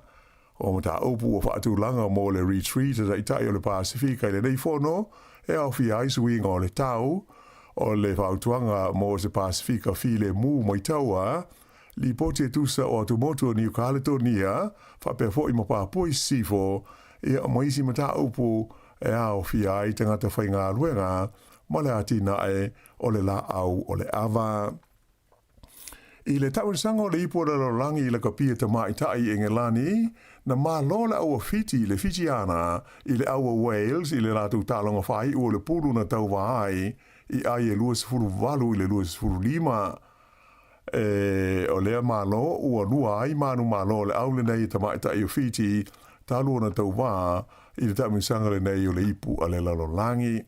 O mataupu ua faatulaga mo le Retreat a Taitai o le Pasefika i lenei fono e aofia ai suiga o le tau, o le fautuaga mo se Pasefika filemu mai taua, lipoti e tusa o atumotu o Niu Kaletonia, faapea foi ma Papua i Sisifo, ia ma isi mataupu e aofia ai tagata faigaluega ma le atinae o le laau o le ava. I le tausaga o le ipu o le lalolagi i lakapi e tamaitai i Engelani, na malo le aua Fiti i le Fijiana i le aua Wales i le latou taaloga faaiu o le pulu na tauva ai i ai e 28 i le 25. E, o lea malo ua lua ai manumalo o le au lenei e tamaitai o Fiti talu ona tauva i le taamilosaga lenei o le ipu a le lalolagi.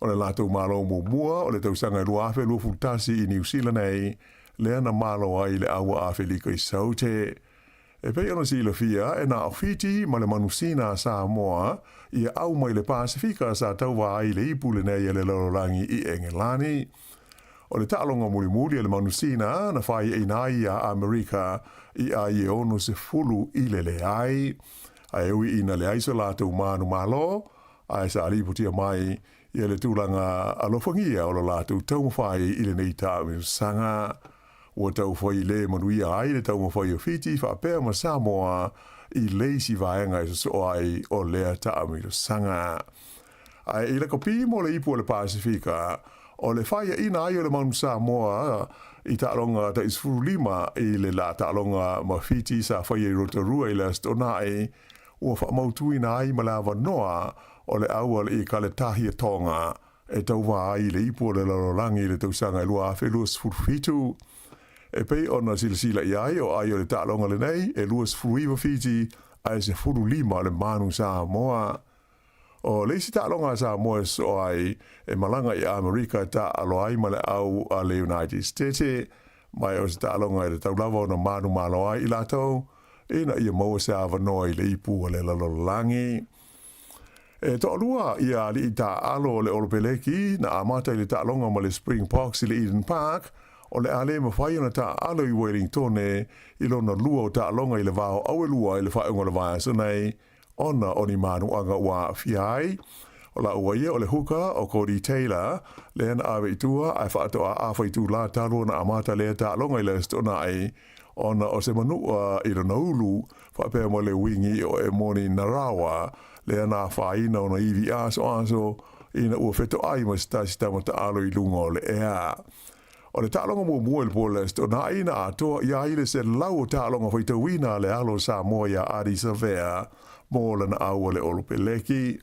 O le latou malo muamua o le tausaga e 2021 i Niu Sila nei, lea na malo ai le aua Afelika i Saute. E pei ona silafia, e na o Fiti ma le manusina a Samoa ia au mai le Pasefika sa tauva ai le ipu lenei a le lalolagi i Engelani. O le taaloga mulimuli a le manusina na faiaina ai iā Amerika i ai e 60 i le leai. Ae ui ina leai so latou manumalo, ae sa lipotia mai ia le tulaga alofagia o lo latou taumafai i lenei taamilosaga. Ua taufai le manuia ai le taumafai o Fiti faapea ma Samoa i le isi vaega e sosoo ai o lea taamilosaga. Ae i lakapi mo le ipu o le Pasefika, o le faiaina ai o le Manu Samoa i taaloga tai 15 i le la taaloga ma Fiti sa faia i Rotorua i le Aso Toonai, ua faamautuina ai ma le avanoa o le au a le Ekaletahi a Tonga e tauva ai i le ipu o le lalolagi i le tausaga e 2027. E pei ona silasila i ai o ai o le taaloga lenei e 29 Fiti ae 15 le Manu Samoa. O le isi taaloga a Samoa e sosoo ai e malaga i Amerika e taaalo ai ma le au a le United States, ma e o se taaloga e tatau lava ona manumalo ai i latou ina ia maua se avanoa i le ipu a le lalolagi. E toalua ia alii taaalo o le Olopeleki na amata i le taaloga ma le Springboks i le Eden Park, o le a le mafai ona taaalo i Wellingtone i lona lua o taaloga i le va o Auelua i le faaiuga o le vaiaso nei, ona o ni manuaga ua aafia ai. O laua ia o le huka o Codie Taylor, lea na ave i tua ae faatoa afa itulā talu ona amata lea taaloga i le Aso Toonai ona o se manu'a i lona ulu, faapea ma le wingi o Emoni Narawa, lea na afaina ona ivi asoaso ina ua fetoai ma se tasi tama taalo i luga o le ea. O le taaloga muamua i le po o le Aso Toonai na atoa i ai le 100 o taaloga faitauina a le alo o Samoa ia Ardie Savea mo lana au a le Olopeleki.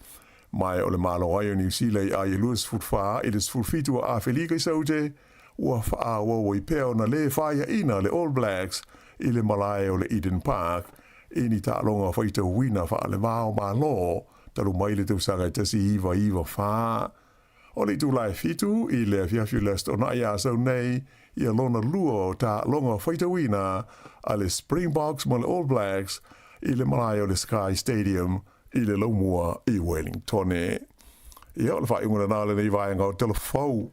Ma o le Malo ai o Niu Sila i ai e 24 i le 17 o Afelika i Saute, ua faaauau ai pea ona lē faiaʻina le All Blacks i le malae o le Eden Park i ni taaloga faitauina faaleva o Malo talu mai le tausaga e 1994. O le itulā e 7 i le afiafi o le Aso Toonai a sau nei ia lona lua o taaloga faitauina a le Springboks ma le All Blacks i le malae o le Sky Stadium i le laumua i Wellingtone. Ia, o le faaiuga lena o lenei vaega o Tala Fou.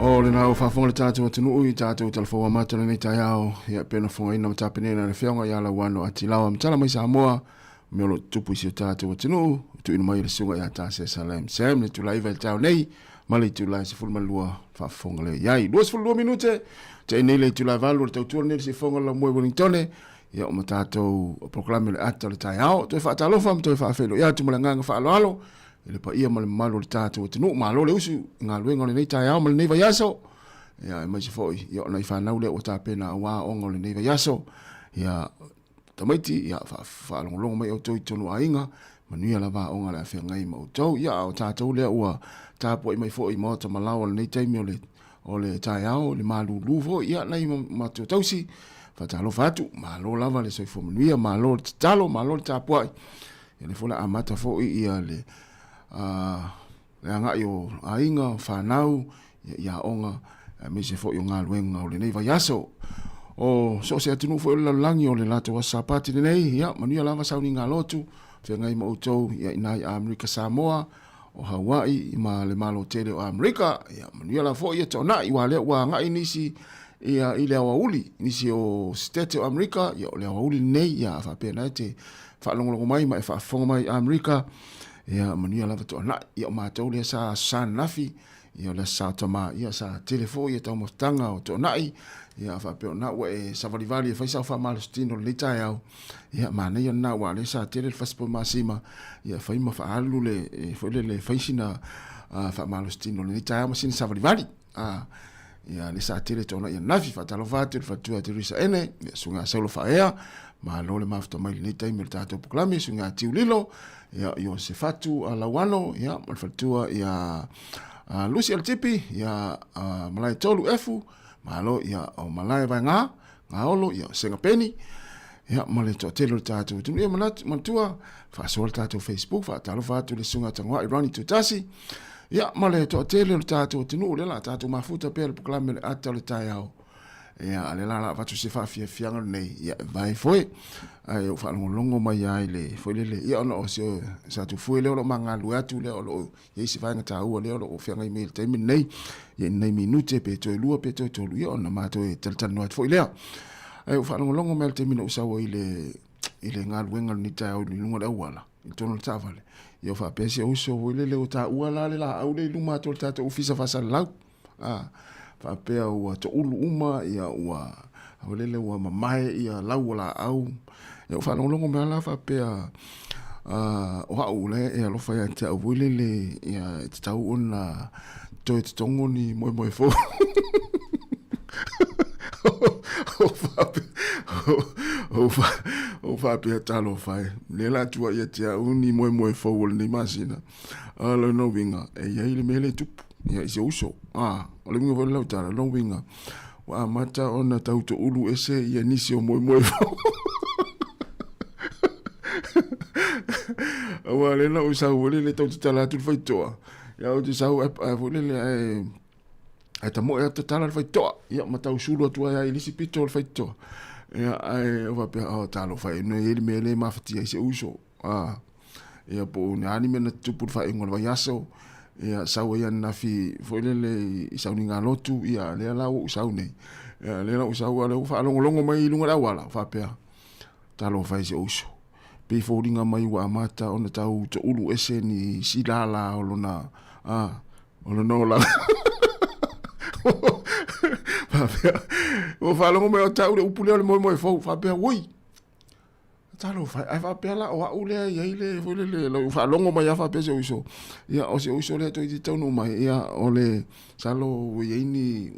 O lena ua faafofoga le tatou atunuu i tatou talafou amata o lenei taeao, ia pei ona fofogaina ma tapenaina e le Afioga ia Lauano Atilawa Matala mai Samoa, mea o lo o tutupu i si o tatou atunuu, tuuina mai e le susuga ia Tasia Salem Sam le itula 9 i le taeao nei ma le itula 12 faafofoga lea i ai. 22 minute, te nei le itula 8 o le tautua lenei le sifoga o le laumua i Wellingtone, ia o ma tatou polokalame o le ata o le taeao. Toe faatalofa ma toe faafeiloai atu ma le agaga faaaloalo i le paia ma le mamalu o le tatou atunuu. Malo le usu i galuega o lenei taeao ma lenei vaiaso. Ia, aemaise foi ia o nai fanau lea ua tapena aua aoga o lenei vaiaso. Ia, tamaiti, ia, faalogologo mai outou i totonu o aiga, manuia lava aoga o le a feagai ma outou. Ia, a o tatou lea ua tapuai mai foi i maota ma laoa i lenei taimi o le, o le taeao, le malūlū foi, ia, nai matua tausi, faatalofa atu, malo lava le soifua manuia, malo le tatalo, malo le tapuai. Ia, lea foi o le a amata foi ia le, le agai o aiga, o fanau, ia, i aoga, aemaise foi o galuega o lenei vaiaso. O so o se atunuu foi o le lalolagi o le latou aso Sapati lenei, ia, manuia lava sauniga lotu, feagai ma outou, ia, i na i Amerika Samoa, o Hawaii ma le Malo tele o Amerika, ia, manuia lava foi ia toanai, aua lea ua agai nisi ia, i le aoauli, nisi o Sitete o Amerika, ia, o le aoauli lenei, ia, a faapena e te faalogologo mai ma e faafofoga mai i Amerika, ia, manuia lava toanai. Ia, o matou lea sa aso Sa ananafi, ia, o le aso Sa tama, ia, sa tele foi ia taumafataga o toanai, ia, faapea o lena ua e savalivali e fai sau faamalositino i lenei taeao, ia, manaia lena aua o lea sa tele le fasipovi masima, ia, e fai ma faaalu le, e foi lele, e fai sina faamalositino i lenei taeao ma sina savalivali. Ia, lea sa tele toanai ananafi, faatalofa atu i le faletua ia Teresa Ene, ia, susuga ia Saulo Faaea, malo le mafuta mai i lenei taimi o le tatou polokalame, susuga ia Tiu Lilo, ia, Iosefatu Lauano, ia, ma le faletua ia Lucy Alitipi, ia, Malae Tolu Efu, malo, ia, o Malae Vaega, Gaolo, ia, o Sega Peni, ia, ma le toatele o le tatou atunuu. Ia, manatu, manatua, faasoa le tatou Facebook, faatalofa atu i le susuga Tagoai Ronnie Tutasi, ia, ma le toatele o le tatou atunuu, lea la tatou mafuta pea le polokalame o le ata o le taeao. Ia, a lea la la avatu se faafiafiaga lenei, ia, e vae foi, ae ou faalogologo mai ai le, foi lele, ia, ona o se, sa tufue lea o lo o magalue atu lea o lo o i ai se vaega taua lea o lo o feagai mai i le taimi lenei, ia i nai minute pe toe lua pe toe tolu, ia ona matou e talatalanoa atu foi lea. Ae ou faalogologo mai i le taimi na ou sau ai i le, i le galuega o lenei taeao i luga o le auala, i totonu o le taavale, ia ua faapea si ou uso foi lele ua taua la le laau lea i luma atu o le tatou ofisa faasalalau. A, faapea ua toulu uma, ia ua, foi lele ua mamae ia lau o laau. Ia ua faalogologo mai lava la faapea, o au la e alofa ia te au foi lele, ia e tatau ona toe totogo ni moemoe fou. O faapea talofa e, lea la tua ia te au ni moemoe fou o lenei masina. A o lona uiga, e i ai le mea lea e tupu ia, i si ou uso. A, o le uiga foi o lau tala, o lona uiga, ua amata ona tau toulu ese ia nisi o moemoe fou. Aua lea na ou sau foi lele tau tatala atu le faitotoa, ia ou te sau ae foi lele ae ae tamoe atu tatala le faitotoa, ia ma tau sulu atu ai i le isi pito o le faitotoa. Ia ae ou faapea, oh talofa e, e i ai le mea lea e mafatia ai si ou uso. A, ia po o ni a ni mea na tutupu i le faaiuga o le vaiaso, Ia, sau ai ananafi foi lele i sauniga lotu, ia, lea la ua ou sau nei. Ia, lea la ua ou sau, a o lea ua faalogologo mai i luga o le auala, faapea, Talofa e si ou uso. Pei foliga mai ua amata ona tau toulu ese ni isi lala o lona, a, o lona olaga. Faapea, ua faalogo mai o tau le upu lea o le moemoe fou, faapea, oi, Talofa e, ae faapea la o au lea e i ai le foi lele lau faalogo mai lava faapea si ou uso. Ia o si ou uso lea toeitiiti taunuu mai, ia o le masalo ua i ai ni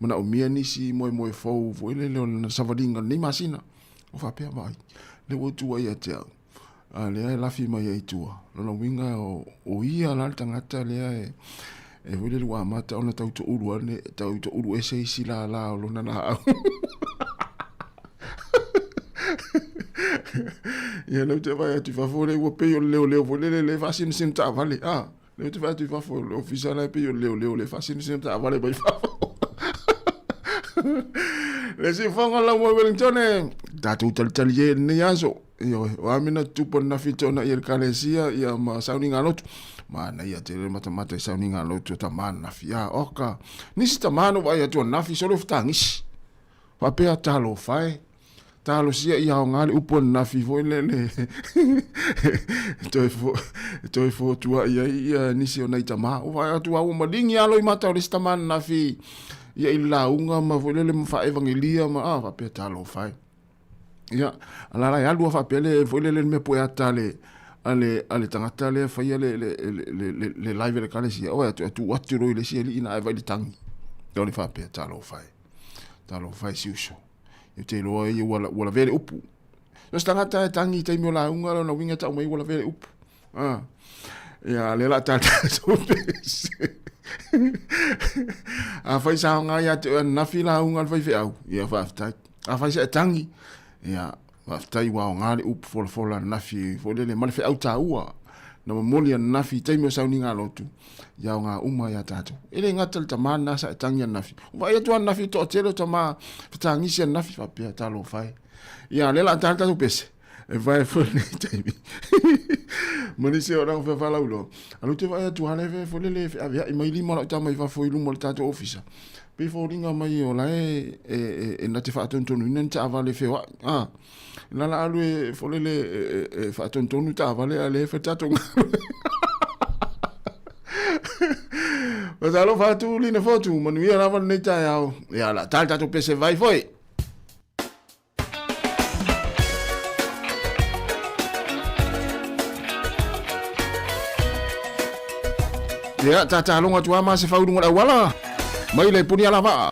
manaomia nisi moemoe fou foi lele o lana savaliga o lenei masina. Ua faapea vaai, lea ua tu ai ia te au, a lea e lafi mai ai i tua. Lona uiga o ia la le tagata lea e foi lele ua amata ona tau toulu ane, tau toulu ese isi lala o lona laau. Ia lea ou te vaai atu i fafo lea ua pei o le leoleo foi lele lea e faasinosino taavale. Ah, lea ou te vaai atu i fafo o le ofisa la e pei o le leoleo lea e faasinosino taavale mai fafo. Le siufoga lau moe Wellington e tatou talitali e lenei aso. Ioe, o a mea na tutupu ananafi i tona i ekalesia ia ma sauniga lotu. Manaia tele le matamata i sauniga lotu o tama ananafi. Ah, oka. Nisi tama na vaai atu ananafi solo fetagisi. Faapea talofa e. Talosia ia aoga le upu ananafi foi lele e toe fotuai ai ia nisi o nai tama. Ua vaai atu lava ua maligi lava loimata o le isi tama ananafi ia i le lauga ma foi lele ma faaevagelia ma a faapea talofa e. Ia, a la la e alu lava faapea le foi lele le mea pueata a le a le a le tagata lea e faia le le le le le live a le ekalesia. Oi atu e tuu atu loa i le isi alii na ae vaai i le tagi. O le faapea talofa e. Talofa e si uso. Ou te iloa ia ua, ua lavea le upu. So se tagata e tangi i taimi o lauga, lona uiga tau mai ua lavea le upu. Ah. Ia, lea la tatou pese. Afai sa aoga ia te oe ananafi lauga a le faifeau, ia faafetai. Afai sa e tangi, ia faafetai ua aoga le upu folafola ananafi foi lele ma le feau taua na momoli ananafi i taimi o sauniga lotu, ia aoga uma ia tatou. E le gata i le tama lena sa e tangi ananafi. Ua vaai atu ananafi i le toatele o tama fetagisi ananafi faapea talofa e. Ia lea la a ta le tatou pese. E vae foi lenei taimi. Ma nisi o ranga whawhalaulo. Alo te vae atu hale fe fo lele fe ave ai mai lima lau tama i fafo i luma o le tātou ofisa. Pe foliga mai o la e, e, e, e na te whaatontonu ina ni taavale wheoai. Ah. La la alu e fo lele e, e, e whaatontonu taavale a le fe tātou ngalo. Masalo whatu lina fotu, manuia lava lenei taeao. Ia la, tā le tātou pese vai foi. Ia, tātālonga atu a ma se whaurunga le auala. Mai le puni ala vaa.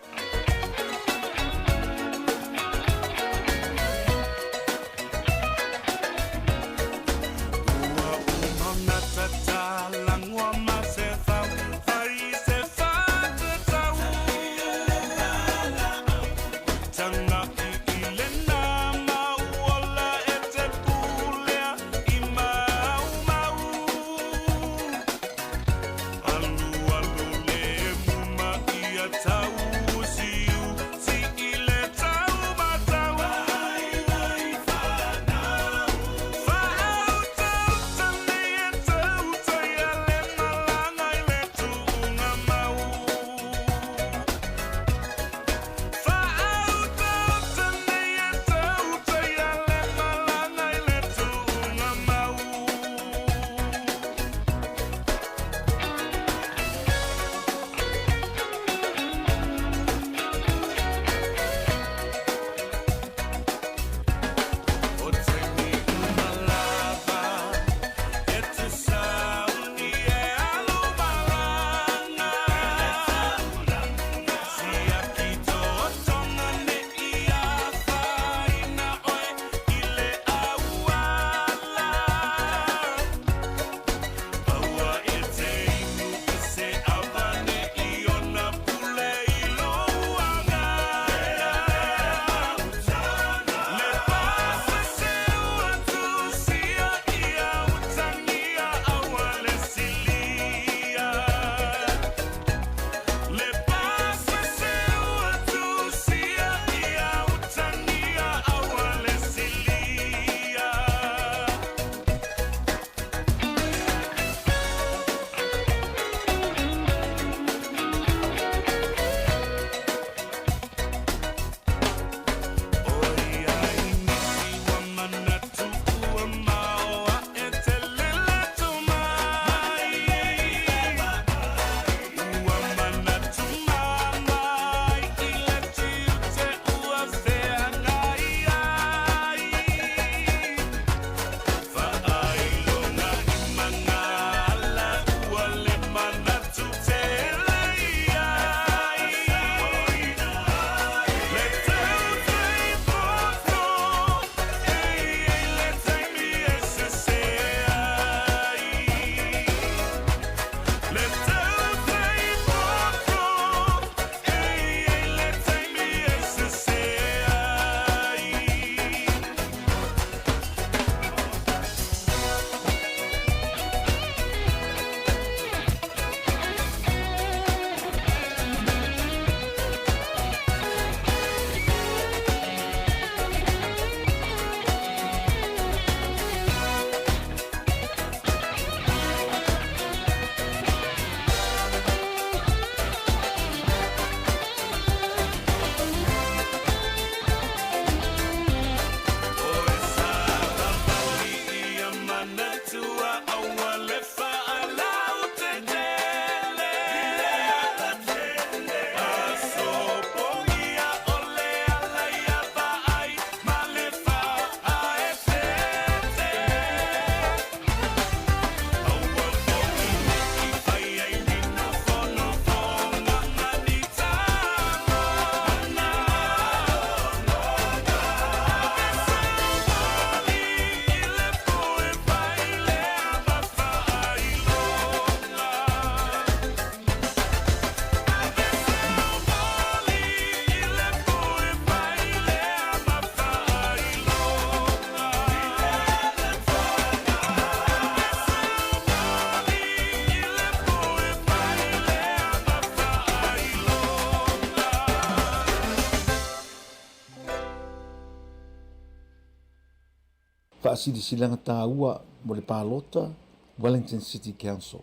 Faasilasilaga taua mo le palota Wellington City Council,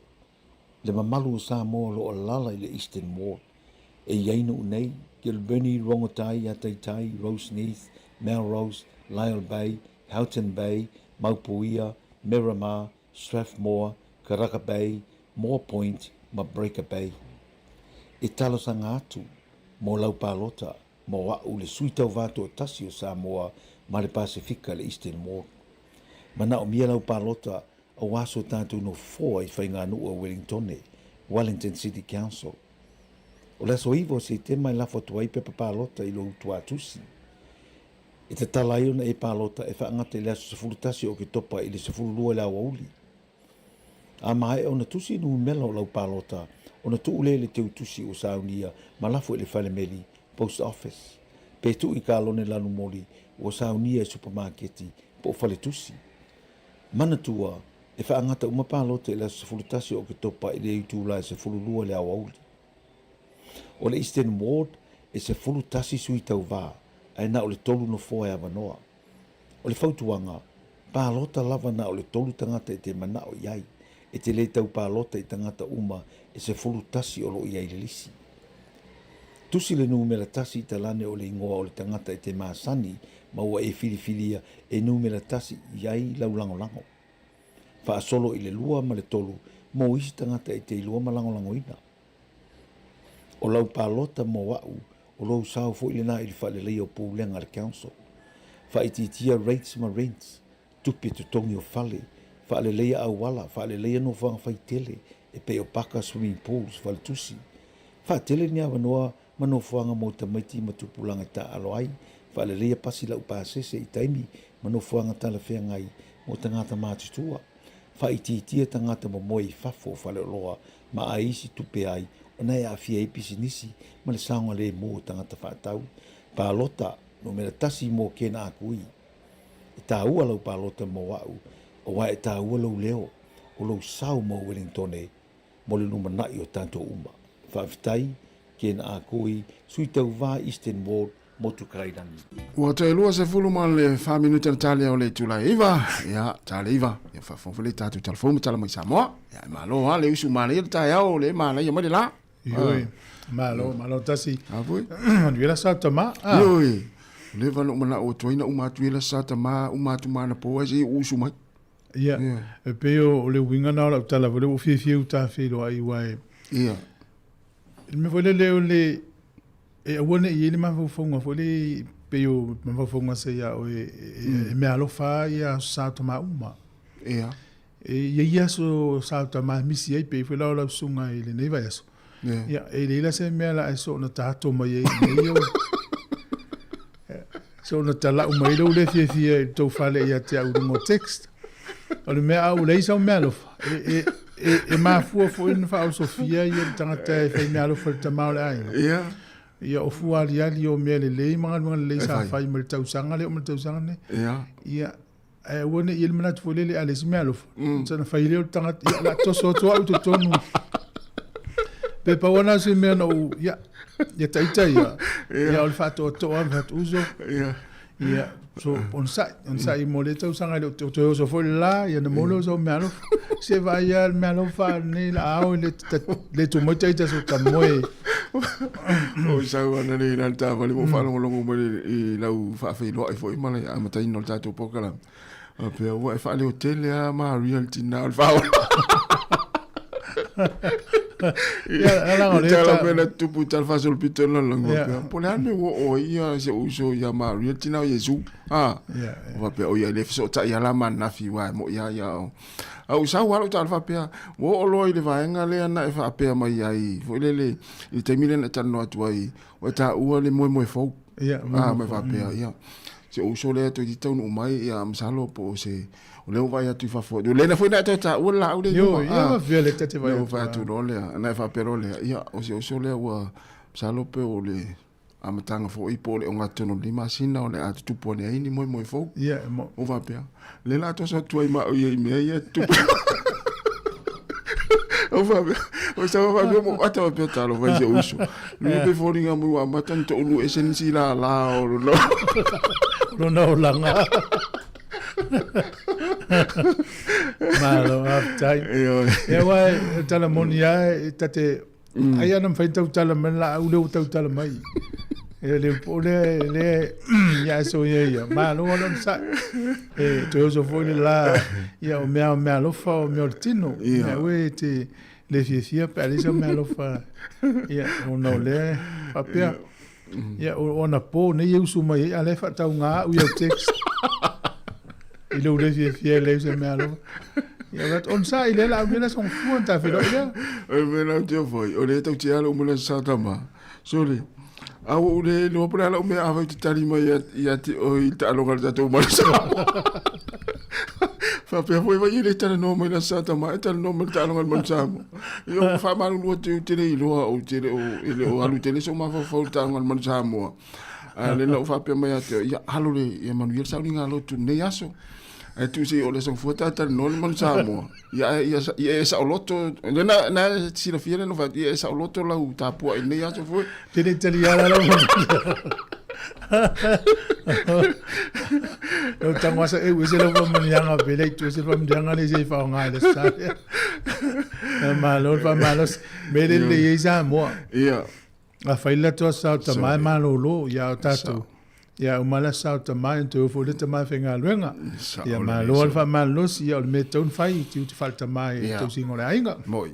le mamalu o Samoa o lo o alaala i le Eastern Ward. E i ai nuu nei, Kilbirnie, Rongotai, Ataitai, Roseneath, Melrose, Lyall Bay, Houghton Bay, Maupuia, Miramar, Strathmore, Karaka Bay, Moa Point ma Breaker Bay. E talosaga atu mo lau palota mo a'u le sui tauva toatasi o Samoa ma le Pasefika le Eastern Ward. Manaomia lau palota aua so tatou nofoa i faiganuu a Wellingtone, Wellington City Council. O le aso 9 o Setema e lafo atu ai pepa palota i lou tuatusi. E tatala ai ona e palota e faagata i le aso 11 o Oketopa i le 12 i le aoauli. A maea ona tusi numera o lau palota, ona tuu lea i le teutusi ua saunia ma lafo i le falemeli, post office, pe tuu i kalone lanumoli ua saunia i supamaketi po o faletusi. Manatua, e faagata uma palota i le aso 11 o Oketopa i le itula e 12 i le aoauli. O le Eastern Ward e 11 sui tauva, ae na o le tolu nofoa e avanoa. O le fautuaga, palota lava na o le tolu tagata e te manao i ai, e te le tau palota i tagata uma e 11 o lo o i ai i le lisi. Tusi le numera tasi i talane o le igoa o le tagata e te masani ma ua e filifilia e numera tasi i ai lau lagolago. Faasolo i le lua ma le tolu mo isi tagata e te iloa ma lagolagoina. O lau palota mo a'u, o lou sao foi lena i le faaleleia o pulega a le council. Faaitiitia rates ma rents, tupe totogi o fale, faaleleia auala, faaleleia nofoaga faitele e pei o paka, swimming pools, faletusi. Faatele ni avanoa ma nofoaga mo tamaiti ma tupulaga e taaalo ai, faaleleia pasi laupasese i taimi ma nofoaga talafeagai mo tagata matutua. Faaitiitia tagata momoe i fafo o faleoloa ma ai isi tupe ai ona e aafia ai pisinisi ma le saogalemu o tagata faatau. Palota numera tasi mo Ken Akui. E taua lau palota mo a'u, aua e taua lou leo, o lou sao mo Wellingtone mo le lumanai o tatou uma. Faafetai, Ken Akui, Sui Tauva Eastern Ward, Motu Kairangi. Ua toe 24 minute na talia o le itula e iva, ia, tale iva, ia faafofoga foi le tatou talafou ma tala mai Samoa. Ia, e malo lava le usu manaia le taeao, le manaia mai le la. Ioe, malo, malo tasi. A foi. Manuia la sa tama. Ah. Ioe, le va no mana o toina uma atu i la sa tama, uma atu mana po ai se usu mai. Ia, e pei o le uiga na o lau tala foi lea ua ou fiafia uta feiloai aua e Ia. Le mea foi lele o le e aua ne i i ai le mafaufauga foi lea pei o mafaufauga sa ia oe e meaalofa ia aso sa tama uma. Ia. E i ai aso sa tama e misi ai pei foi la o lau susuga i lenei vaiaso. Ia, e leai la se mea la e soona tato mai ai i nei au. Soona talau mai lou le fiafia i le tou fale ia te au i luga o text. O le mea a ua leai sau meaalofa, e, e, e, e mafua foi ona faaosofia ia le tagata e fai meaalofa i le tama o le aiga. Ia. Ia, o fua aliali o mea lelei ma galuega lelei sa fai mai le tausaga lea oo mai le tausaga lenei. Ia. Ia, ae aua ne i i ai le manatu foi lele a leai se meaalofa, sana fai lea o le tagata, ia, o le a toso atu au i totonu. Pe pau lava na o se mea na ou, ia, ia taita ia, ia o le faatoatoa ma fai atu, uso, ia, so, onosai, onosai mo lea tausaga e le o toe oso foi le la, ia na maua lea o sau meaalofa. Se vaai lava le meaalofa lenei la ao i le, le tuu mai taita so ta moe. O sau ana nei la le taavale mo faalogologo mai i lau faafeiloai foi ma le amataina o le tatou polokalame. Faapea ua e faaleotele lava Maria le tina o le faaola. Ia, laga o lea Tala mea na tupu i tala faasolopito le lalolagi faapea, po o le a le mea ua oo ai ia si ou uso ia Maria le tina o Iesu. Ha. Faapea, o ia e le fesootai lava la ma ananafi aua e moi lava ia o A ou sau lava lou tala faapea, ua oo loa i le vaega lea na e faapea mai ai, foi lele, i le taimi lea na e talanoa atu ai, ua e taua le moemoe fou. Ia, ah, ma faapea, ia, si ou uso lea toeitiiti taunuu mai, ia, masalo po o se, o lea ua vaai atu i fafo, o lea foi na e toe taua le laau lea i luma. Ia, faapea lea ta te vaai atu. Vaai atu loa lea, na e faapea loa lea, ia, o si ou uso lea ua, masalo pe o le amataga foi po o le ogatotonu o lenei masina o le a tutupu ane ai ni moemoe fou. Ia, e mo. O faapea, lea la toso atu ai ma au ia i mea ia tutupu. O faapea, o sa faapea mo ata faapea talofa i si ou uso. Lua pe foliga mai ua amata ona toulu ese nisi lala o lona. Lona olaga. Malo, faafetai. Ia aua e tala moni lava e ta te ai ana mafai ona tautala mai le laau lea ua tautala mai. Ia le po lea lea ia so ia ia. Malo lava le onosai. E toe oso foi le la ia o mea o meaalofa o mea o le tino. Ia aua e te le fiafia pe a leai sau meaalofa ia ona o lea faapea. Ia, o anapo nei e usu mai ai, a o lea e faatauga au i au text. I lou le fiafia e leai se mea alofa. Ia, o le onosai lea la au nei la sogafua na ta feiloai lea. O le mea la te foi, o lea tau te ala uma le sa tama. Sole, a ua ou le iloa po o le a lau mea afai te tali mai ia te oe i le taaloga a le tatou Manu Samoa. Faapea foi vai e le talanoa mai le Aso Sa Tama, e talanoa mai le taaloga a le Manu Samoa. Ia ua faamalulu atu ou te le iloa, ou te le o, e le o alu tele sou mafaufau i le taaloga a le Manu Samoa. A o lea na ou faapea mai ia te oe, ia alo le, ia manuia le sauniga lotu i lenei aso. Ae tuu se i oo i le aso Gafua ta talanoa le Manu Samoa. Ia, ae ia, ia e saoloto, lea na, na silafia lea na fai atu, ia e saoloto lau tapuai i lenei aso foi. Te le talia la lau Lau tango asa e ese lau faamanuiaga pe le itu ese faamanuiaga le se i faaaoga i le sa. Malo le faamalosi. Me le lelei ai Samoa. Ia. Afai le latou aso sa o tama e malolo ia o tatou. Ia uma le aso sa o tama ia toe o foi le tama e faigaluega. Ia malo le faamalosi ia o le mea e tatau ona fai tiute faaletama i le tausiga o le aiga. Moi.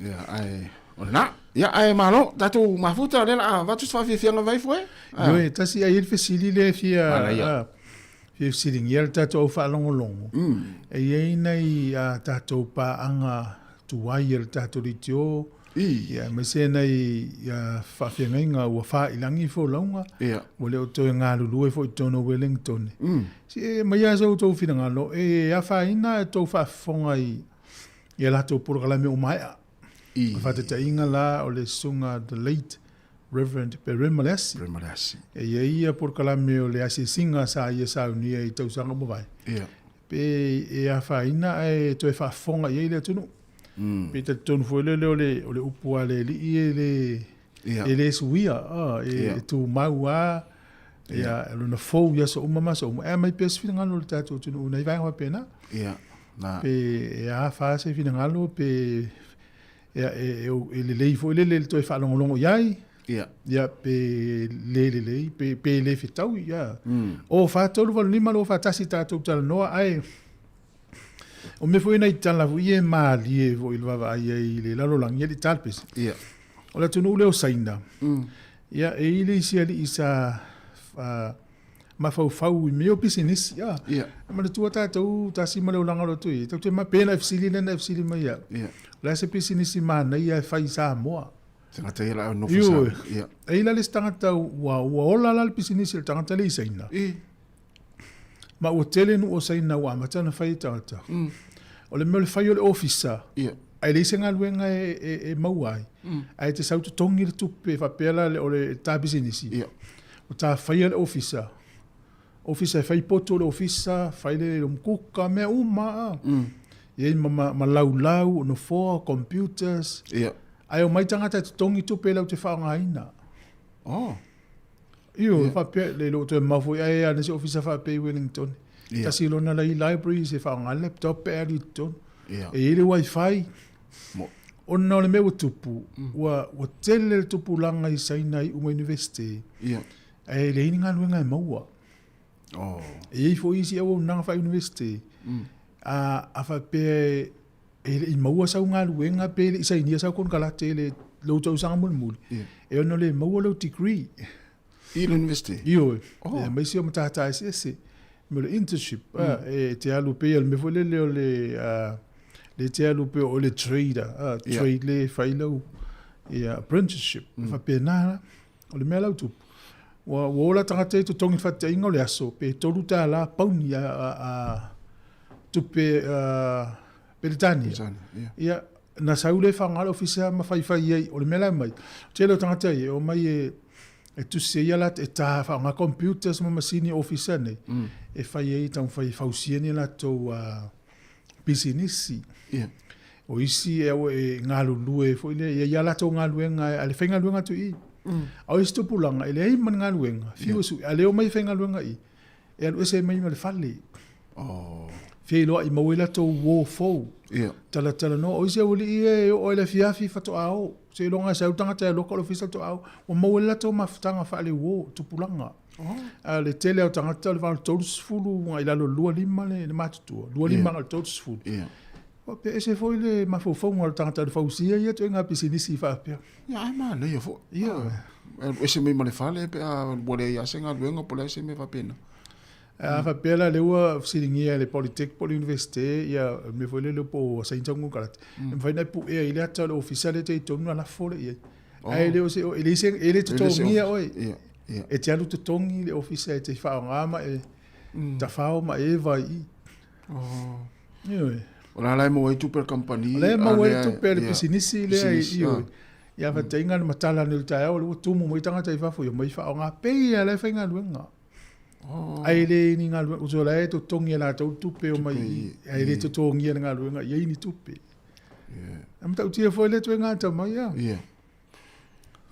Ia ae o lena. Ia ae malo tatou mafuta lea o le a avatu se faafiafiaga vai foe. Ioe, tasi ai le fesili lea e fia fia fesiligia le tatou au faalogologo. E i ai nai a tatou paaga tuai a le tatou leitio, ia aemaise nai faafeagaiga ua faailagi folauga, ua le o toe galulue foi i totonu o Wellington. Se e aumai lava so outou finagalo e afaina a outou faafofoga i a latou polokalame ua maea. I. O le faataitaiga la o le susuga the late Reverend Perema Leasi. Perema Leasi. E i ai ia polokalame o le asiasiga sa ia saunia i tausaga ua mavae. Ia. Pe e afaina ae toe faafofoga i ai le atunuu. Pe talitonu foi lele o le, o le upu a le Alii e le, Ia. e le suia, e, Ia. e tumau lava, ia, lona fou i aso uma ma aso uma. E aumai pea se finagalo o le tatou atunuu i nai vaega faapena. Ia. Na. Pe e afa se finagalo, pe e, e, e, lelei foi lele le toe faalogologo i ai. Ia. Ia, pe le lelei, pe, pe le fetaui, ia. O 4, 3, 8, 5, 2, 4, 1 tatou talanoa, ae o mea foi nai tala foi e malie foi i le vaavaai ai i le lalolagi, ia le i talapese. Ia. O le atunuu lea o Saina, ia, e i le isi alii sa mafaufau i mea o pisinisi. Ia. Ia. Manatua tatou tasi ma le olaga o lo tui. Tatou te ma pe na e fesili lea na e fesili mai au. Ia. O le a se pisinisi manaia e fai i Samoa? Tagata ia la au nofo Ioe. Samoa. Ia. E i la le isi tagata ua, ua ola la le pisinisi a le tagata lea i Saina. I. Ma ua tele nuu o Saina ua amata ona fai e tagata. O le mea o le fai o le ofisa. Ia. Ae leai se galuega e, e, e maua ai. Ae te sau totogi le tupe faapea la o le ta pisinisi. Ia. O ta faia le ofisa. Ofisa e fai poto o le ofisa, fai le mukuka, mea uma. A. E i ai ma, ma, ma laulau, o nofoa, computers. Ia. Ae omai tagata e totogi tupe latou te faaaogaina. Oh. Ioe, yeah. Faapea, le loo toe mamao foi ae ana se ofisa faapea i Wellington. Yeah. Tasi lona la i library se faaaoga laptop pe alu i totonu. Yeah. E i ai le wifi. Mo. Ona o le mea ua tupu, ua, ua tele le tupulaga i Saina i uma university. Yeah. Ae leai ni galuega e maua. Oh. E i ai foi isi auaunaga faa-university. A, a faapea e le i maua sau galuega pe le i sainia sau konekarate i le lou tausaga mulimuli, Yeah. e ono le maua lou degree. I le university? Ioe. Oh. Ia, aemaise o matata eseese. Me o le internship, e te alu pei o le mea foi lele o le, le te alu pei o le trader, trade le e fai lau ia, apprenticeship. E faapena la. O le mea la ua tupu, ua, ua ola tagata i totogi faataitaiga o le aso, pe $3 pauni a, a, a tupe a, Peretania. Peretania, ia. Ia, na sau le faaaoga le ofisa ma faifai ai, o le mea la e aumai, tele o tagata ia e omai e, e tusi ai ia latou, e ta faaaoga computers ma masini ofisa nei, e fai ai, taumafai e fausia ni latou pisinisi. Ia. O isi e au e galulue foi lea, ia ia latou galuega, a le faigaluega atu i i. A o isi tupulaga, e leai ma ni galuega, fiu e sui, a le omai e faigaluega i i, e alu ese mai ma le fale. Oh. Feiloai maua ai latou uō fou. Ia. Talatalanoa, o isi aualii ia e oo i le afiafi faatoa o. Seiloga e sau le tagata e aloka o le ofisa faatoa o. Ua maua ai le latou mafutaga faale-uō, tupulaga. Oh. A o le tele lava o tagata o le 80 agai i lalo o le 25 le matutua, 25 agai i le 30. Ia. Faapea, ese foi le mafaufauga o le tagata o le fausia ia ituaiga pisinisi faapea. Ia, ae manaia foi. Ia. E alu ese mai ma le fale pe a ua leai lava se galuega po o le a se mea faapena. A faapea la lea ua fesiligia e le Polytech po o le Universite ia le mea foi lele po o assign sau konekarate, e mafai ona e puea ai le ata o le ofisa lea e te i totonu ona lafo lea i ai. Ae le o se, e leai se, e le totogia oe. E te alu totogi le ofisa e te faaaoga ma e tafao ma e eva i i. Ioe. O la la e maua ai tupe a le kamupani. O la e maua ai tupe a le pisinisi lea i i. Ia faataitaiga le matala nei o le taeao lea ua tumu mai tagata i fafo ia omai faaaoga pei lava la e faigaluega. Ae le ni galuega, so la e totogi e latou le tupe e omai i i, ae le totogia le galuega i ai ni tupe. E matautia foi lea ituaiga atamai a. Ia.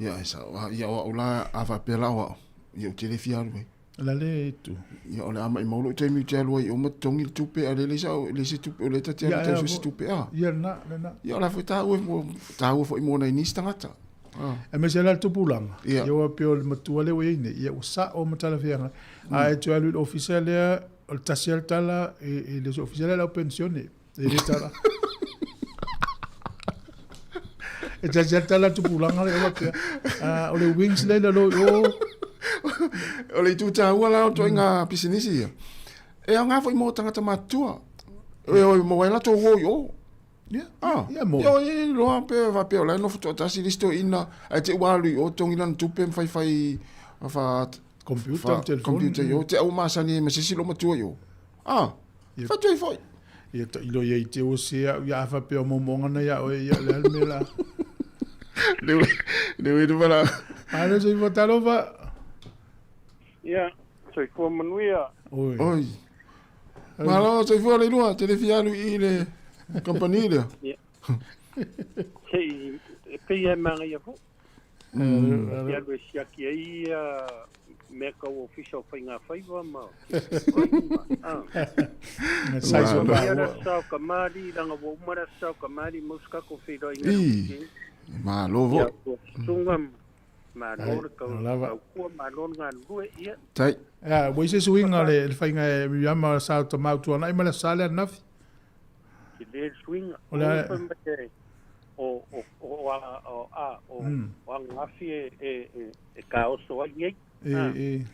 Ia, e sao. Ia, o au la, a faapea la o au, ia ou te le fia alu ai. O le a le itu? Ia, o le a maumau lou taimi ou te alu ai i o ma totogi le tupe, a o lea e leai sau, leai se tupe, o lea ta te alu tau sue se tupe, a. Ia, lena, lena. Ia, o la foi taua, taua foi mo nai nisi tagata. Aemaise la le tupulaga, ia aua pei o le matua lea ua i ai nei, ia ua sao ma talafeagai. A e toe alu i le ofisa lea, o le tasi lava le tala, e le o se ofisa lea o le au penisione, e le tala. E tasi lava le tala a le tupulaga lea ua faapea, o le wings lea i lalo i o. O le itu taua la o ituaiga pisinisi ia, e aoga foi mo tagata matutua, e o e maua ai latou uo i o. Ia, ah, ia mo. Ia, ia, loa pe faapea o la e nofo toatasi le isi toeaina, ae te i ua alu i o totogi lana tupe ma faifai fa Computer ma telefoni. Computer i o, te au masani ai ma se isi loomatua i o. Ah, Ia. fatu ai foi. Ia tailo ia i te o se au ia a faapea o moomooga na ia oe ia o le a le mea la. Le le ue le vala. Malo soifua talofa. Ia, soifua manuia. Oi. Oi. Malo soifua le lua, te le fia alu i le company lea. Ia. Se i, e pei e manaia foi. E alu e siaki ai ia mea kau ofisa o faiga faiva ma ah. Size o Ia le aso o kamali, langa ua uma le aso o kamali, mau se kako feiloaiga. I, malo Ia, foi. ua susuga malo le kau, lava. kaukua, malo le galulue, ia. Tai. Ia, ua i se suiga le le faiga e Miriama sa o tamau tuanai ma le aso Sa lea ananafi. Ke le le suiga. O le a- Fai mai e, o, o, o, a, o, a, o, o ananafi e, e, e, e kaoso ai nei. E, e.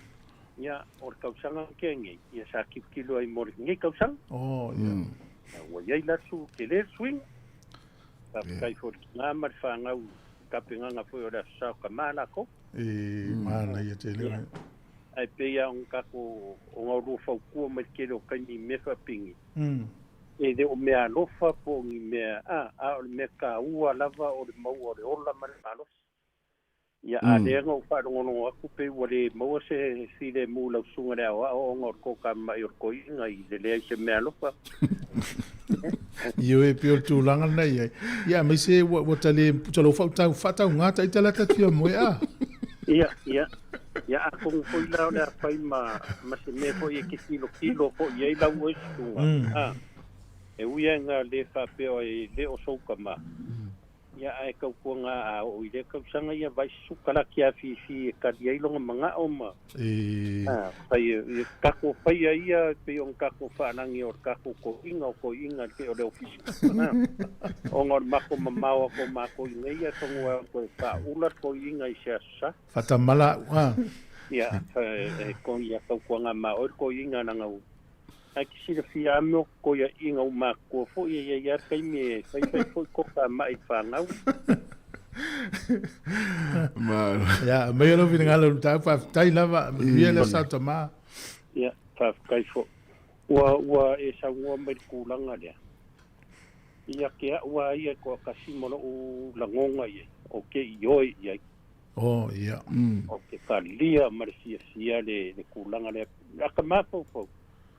Ia, o le tausaga ke nei, ia sa kilokilo ai mo le nei tausaga. Oh, ia. Ua i ai la su, ke le suiga. Faafetai foi i le tina ma le fanau i tapenaga foi o le Aso Sa o ka ma lako. E, manaia tele. Ia. Ae pei lava ona tatou ona o lua fautua mai le tele o taimi i mea faapigi. E le o mea alofa po o ni mea, a, a o le mea taua lava o le maua o le ola ma le malosi. Ia, a lea na ou faalogologo atu pei ua le maua se filemu i lau susuga i le aoao ona o le toatamai o le toeaina i le leai o se mea alofa. Ioe, pei o le tulaga lena e i ai. Ia, aemaise ua, ua ta le puta lou fautau, faatauga ita la ta fia moe, a. Ia, ia. Ia, atonu foi la o le a fai ma, ma se mea foi e te tilotilo foi i ai lau oe susuga, a. E ui lava ina le faapea e le o sou tama, Ia, ae tautuana a oo i lea tausaga ia vai se suka la kia afifi e kali ai lona manao ma a fai e tatou faia ia pei ona tatou faalagi o le tatou toeaina o toeaina le o le ofisa ona o le matou mamao atu o matou i nei atonu e toe faaula le toeaina i se aso sa. Faatamala au a. Ia, e ia tautuana ma oe le toeaina leaga ua Ae te silafia lava mea o toeaiina ua matutua foi e i ai lava taimi e faifai foi toka mai i fanau. Malo. Ia, aumaia lou finagalo Lutau, faafetai lava, manuia le aso tama. Ia, faafetai foi. Ua, ua e saunoa mai i le tulaga lea. Ia te au lava ia e toatasi ma lou lagona i ai, ou te ioe i ai. Oh, ia. Ou te talia ma le fiafia le, le tulaga lea. A ka mafaufau,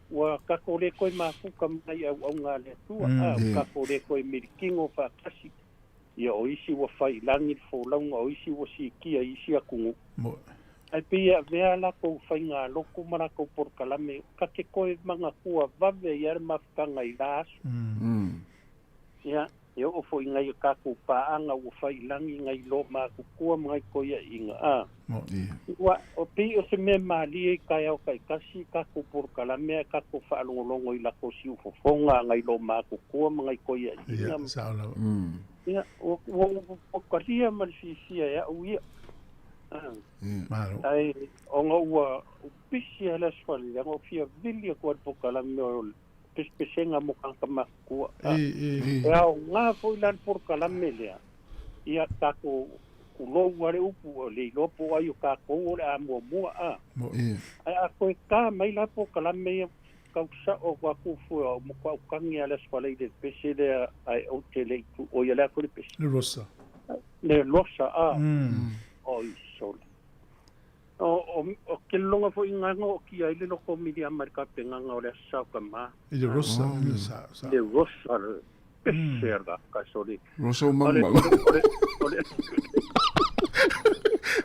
ua tatou le toe mafuta mai i auauna a le Atua, a, ua tatou le toe milikino faatasi. Ia, o isi ua fai i lagi le folauga, o isi ua sikia i isi atunuu. Ai pei e avea a lakou faigalotu ma lakou polokalame ka te toe magatua vave ai a le mafutaga i la aso. Ia, e oo foi i nai o tatou paaga ua fai i lagi nai lo matutua ma nai toeaiina, a. Ua, o pei o se mea malie i taeao taitasi i tatou polokalame ae tatou faalogologo i latou siufofoga a nai lo matutua ma nai toeaiina. Ia, sao lava. Ia, ua, ua, ua talia ma le fiafia e au ia. Malo. Ae, ona ua pisi lava le Aso Faraile, ona fia vili atu ai le polokalame o le pesepesega mo tagata matutua. E aoga foi la le polokalame lea, ia tatou tulou lava le upu, ua le iloa po o ai o tatou o le a muamua a. Ae a toe ta mai la polokalame ia, tau sao atu atu fua o matua autagi lava le Aso Faraile i le pese lea ae ou te le i tu, oi o le a foi le pese? Le Rosa. Le Rosa a. Oi sole. O, o ke loga foi ngaga o kia ai le loko o Miriama i le tapenaga o le Aso Sa o Tamā. I le Rosa, le sa, sa. Le Rosa, le pese a le ka sole. Rosa o Maumau. O le,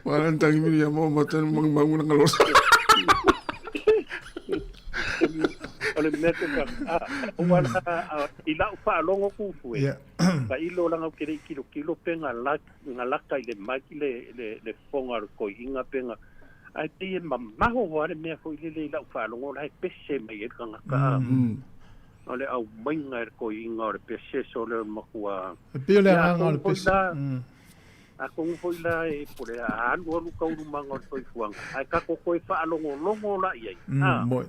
Wala ang tangi Miriama o mata ng Maumau ng Rosa. O le mea te ka, a, o wala, a, i lau whaalongo kufu e. Ka ilo langa o ke rei kilo kilo pe ngā la, ngā laka i le maiki le, le, le fonga o le koiinga pe ngā, ai pei e mamaho hoa le mea foi lele i lau whaalongo la e pese mai e le kangaka a. O le au mainga e le koiinga o le pese so le makua. E pei o le agaga o le pese. A kongu foi la e po le a alu alu kaulumaga o le soifuaga, ae tatou toe faalogologo la i ai. A. Moi.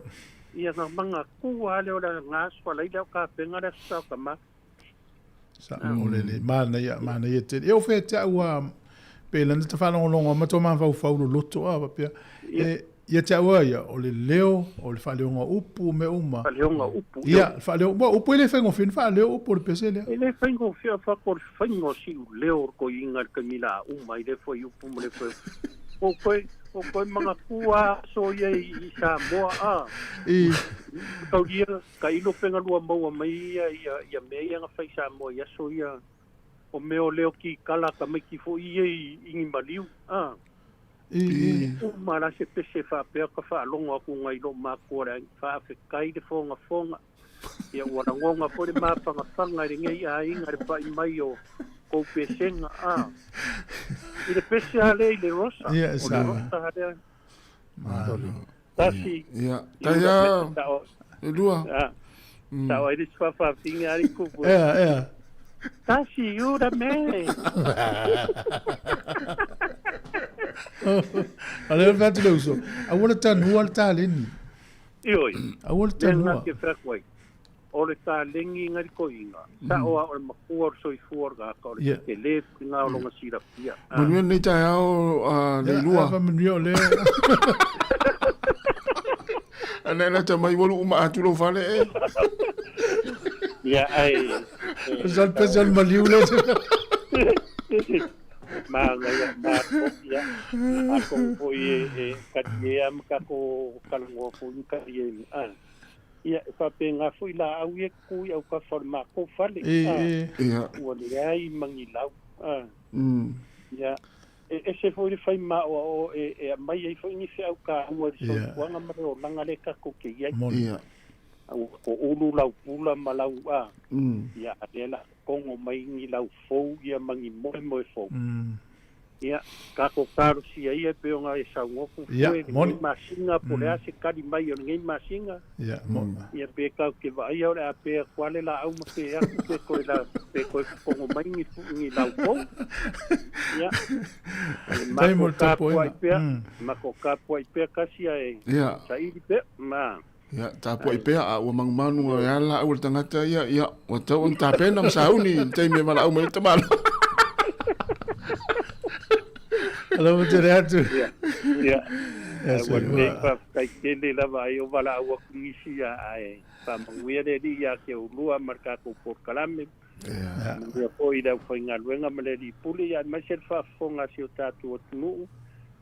Ia nga manga kua ale o le nga aso alaila o kapega le aso sa o tama. Sa o le le manaia manaia tele. E o fea te au a pe lana ta faalogologo ma to mafaufau loloto a faapea. E ia te au a ia o le leo o le faaleoga o upu mea uma. Faaleoga o upu. Ia, faaleo mo upu e le faigofie ona faaleo upu o le pese lea. E le faigofie a fako o le faiga o siu leo o le koiiga i le taimi la uma i le foi upu ma le foi o koe o koe magatua aso ia i Samoa a. I. Taulia ka ilo pe galua maua mai ia ia ia mea ia na fai Samoa i aso ia o mea o leo ki kala tamaiti foi ia i ni maliu a. I. Uma la se pese faapea ka faalogo atu nai lou matua le aiga faafetai le fogafoga. Ia ua lagoga foi le mafagafaga i lenei aiga le pai mai o kou pesega a. I le pese lava lea i le Rosa. Ia, O le sa. Rosa lava lea. Malo. Tasi. Ia, tai a. E lua. Sao ai le isi faafaafine a le kupu. Ea, ea. Tasi iura me. A lea fai atu le uso, aua le tanua le taleni. Ioe. Aua le Lea tanua. na te whea ai. O le taleni ngai le koiinga. Sao a o le makua o le soifua o le gaka o le tele whinga o longa silafia. Manuia lenei taeao a le lua. Ia, faamanuia o lea. Ana ela ta mai walu uma atu lou fale e. Ia, ai. Sal pese al maliu le. Ma ngai ma ia. A ko foi e e kati e am ka ko kalangoa foi ka ie. Ah. Ia e faapega foi la au ia ku i au ka fa ma ko fale. E e. Ia. Ua leai magilau. Ah. Ia e ese foi le fai ma o o e e mai ai foi ni feau ka ua le soifuaga ma le olaga le tatou ke i ai. Ia. Ua ko ulu lau pula ma lau a. Ia a lea la kongo mai ni lau fou ia ma ni moemoe fou. Ia tatou talosia ia e pei ona e saunoa ku Ia, foe lenei moni. masina po o le a se kali mai o lenei masina. Ia, moni. Ia pe tatou te vaaia o le a pea atu lava le laau ma pe atu pe toe la pe toe kongo mai ni ni lau fou. Ia. O le Taimi mako o le tapuaiga. tapuai pea, mako tapuai pea kasi ae Ia. saili pea ma. Ia, tapuai pea a ua manumanu e ala au le tagata ia, ia, ua tau ona tapena ma sauni i le taimi e valaau mai ai le tamaloa. Alo ma tele atu. Ia, ia. Ia, Ai ua soifua. lelei faafetai tele lava ai o valaau atu nisi ia ae faamanuia le Alii ia te oulua ma le tatou polokalame. Ia. Manuia foi i le aufaigaluega ma le Alii Pule ia aemaise le faafofoga a si o tatou atunuu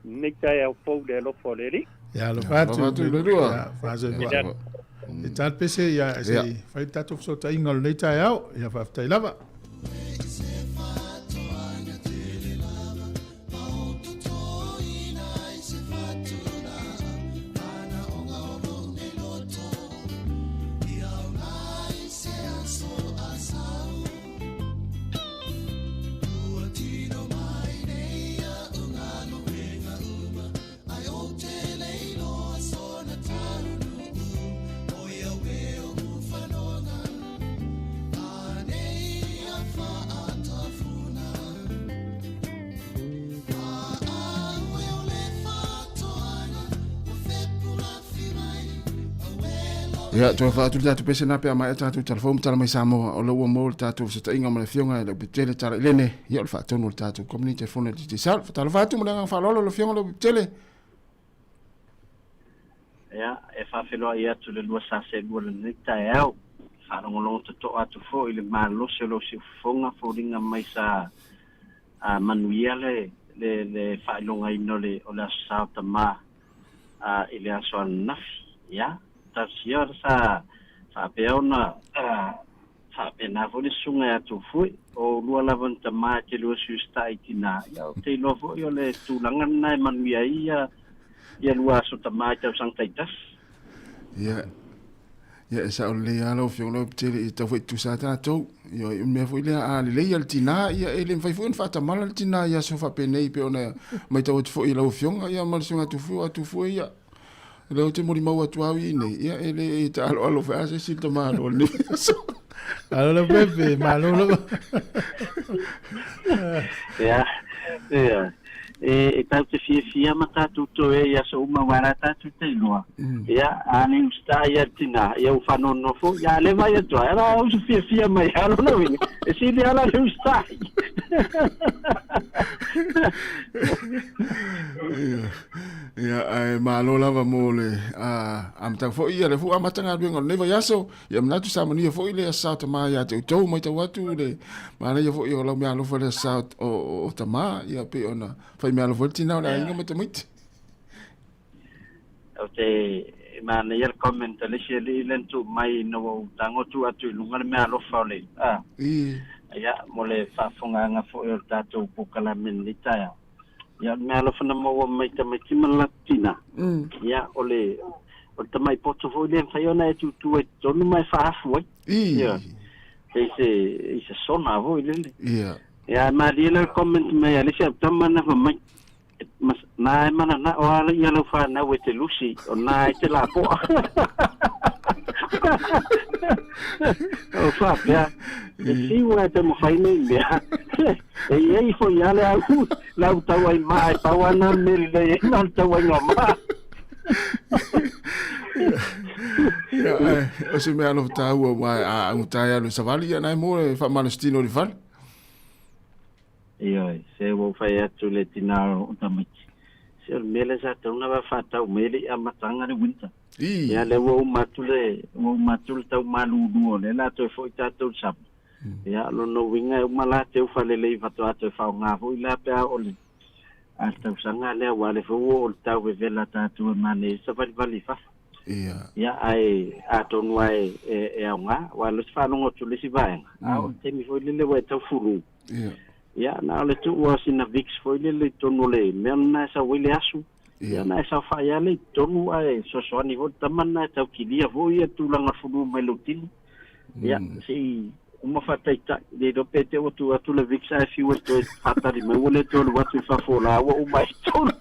nei taeao fou le alofa o le Alii. Ia, alofa atu. Alofa atu i le lua. Ia, faasoifua. Ia. E tala pese ia, se i fai le tatou fesootaiga o lenei taeao. Ia, faafetai lava. Ia, toe fa'atu le tatou pese na pe a maea tatou talafou ma tala mai Samoa, o lea ua maua le tatou fesootaiga ma le Afioga i Leupetele Talailene, ia o le faatonu o le tatou Company Telefoni a le Digicel. Faatalofa atu ma le agaga faaaloalo lau Afioga Leupetele. Ia, e faafeiloai atu le lua sa seelua lenei taeao. Faalogologo totoa atu foi i le malosi o lou siufofoga, foliga mai sa a manuia le le le faailogaina o le o le Aso Sa o Tamā a i le aso ananafi. Ia, talosia ona sa faapea ona a faapena foi le susuga ia Tufue, o oulua lava ni tamā e te lua siusitai i tinā, ia ou te iloa foi o le tulaga lena e manuia ai ia ia lua aso tamā i tausaga taitasi. Ia, ia e sao lelei lava lau Afioga Leupetele, ia tatau foi tutusa lava tatou. Ia, o le mea foi lea, a lelei le tinā, ia e le mafai foi ona faatamala le tinā i aso faapenei pei ona matau atu foi i lau Afioga ia ma le Susuga Tufue, aua Tufue ia, o lea ou te molimau atu au i inei, ia e le e taaloalo foi lava se isi le tamaloa i lenei aso. Malo Leaupepe, malo lava. Ia, ia. E, e tatou te fiafia ma tatou toe i aso uma aua la tatou te iloa. Ia, a le usitai ia le tinā, ia ua faanoanoa foi. Ia, a le vaai atu ai, ala usu fiafia mai lava lona uiga, e sili lava la le usitai. Ia, ae malo lava mo le amataga foi, ia lea foi ua amata galuega o lenei vaiaso. Ia manatu sa manuia foi le Aso Sa o Tamā ia te outou, matau atu le manaia foi o lau meaalofa i le Aso Sa o Tamā, ia pei ona fai meaalofa ai le tinā o le aiga ma tamaiti. Ou te manaia le comment a le isi alii lea na tuu mai ina ua ou tago tuu atu i luga le meaalofa o le a. Ia, mo le faafofogaaga foi o le tatou polokalame i lenei taeao. Ia, o le meaalofa na maua mai tamaiti ma le latou tinā, ia, o le, o le tamai poto foi lea e mafai ona e tutu ai i totonu ma e faahafu ai. Ia, i se, i se sona foi lele. Ia. Ia, ae malie la le comment mai a le isi au tama na fai mai, Na e mananao lava ia lau fanau e te lusi, o na e te lapoa. O faapea, e fiu lava e taumafai nei mea, e i ai foi lava le au, le au tauai maa e pau lava na le mea lelei ai na o le tauaiga maa. Ia, o se mea alofa taua, aua a augata e alu e savali, ia na e mo e faamalositino i le fale. Ioe, se ua ou fai atu i le tinā o tamaiti, se o le mea lea sa tatau ona faatau mai e le i amataga le winter. Ia lea ua uma atu le, ua uma atu le tau malulu o lea o le a toe foi tatou i le summer. Ia, o lona uiga e uma la teu falelei faatoa toe faaaoga foi la pe a oo i le a le tausaga lea aua o lea foi ua oo i le tau vevela tatou e manaia ai savalivali i fafo. Ia. Ia, ae atonu lava e, e, e aoga, aua o lea ou te faalogo atu i le isi vaega, a oo i le taimi foi lele ua e tau fulu, Ia. Ia, na o le tuu lava o sina Vicks foi lele i totonu o le mea lena e sau ai le asu. Ia, ona e saofai lava lea i totonu ae fesoasoani foi le tama lena e tau kilia foi ia tulaga fulu mai lou tino. Ia, se i uma faataitai, le iloa pe te ua tuu atu le Vicks ae fiu e toe faatali mai ua le toe alu atu i fafo o la ua uma ai i totonu.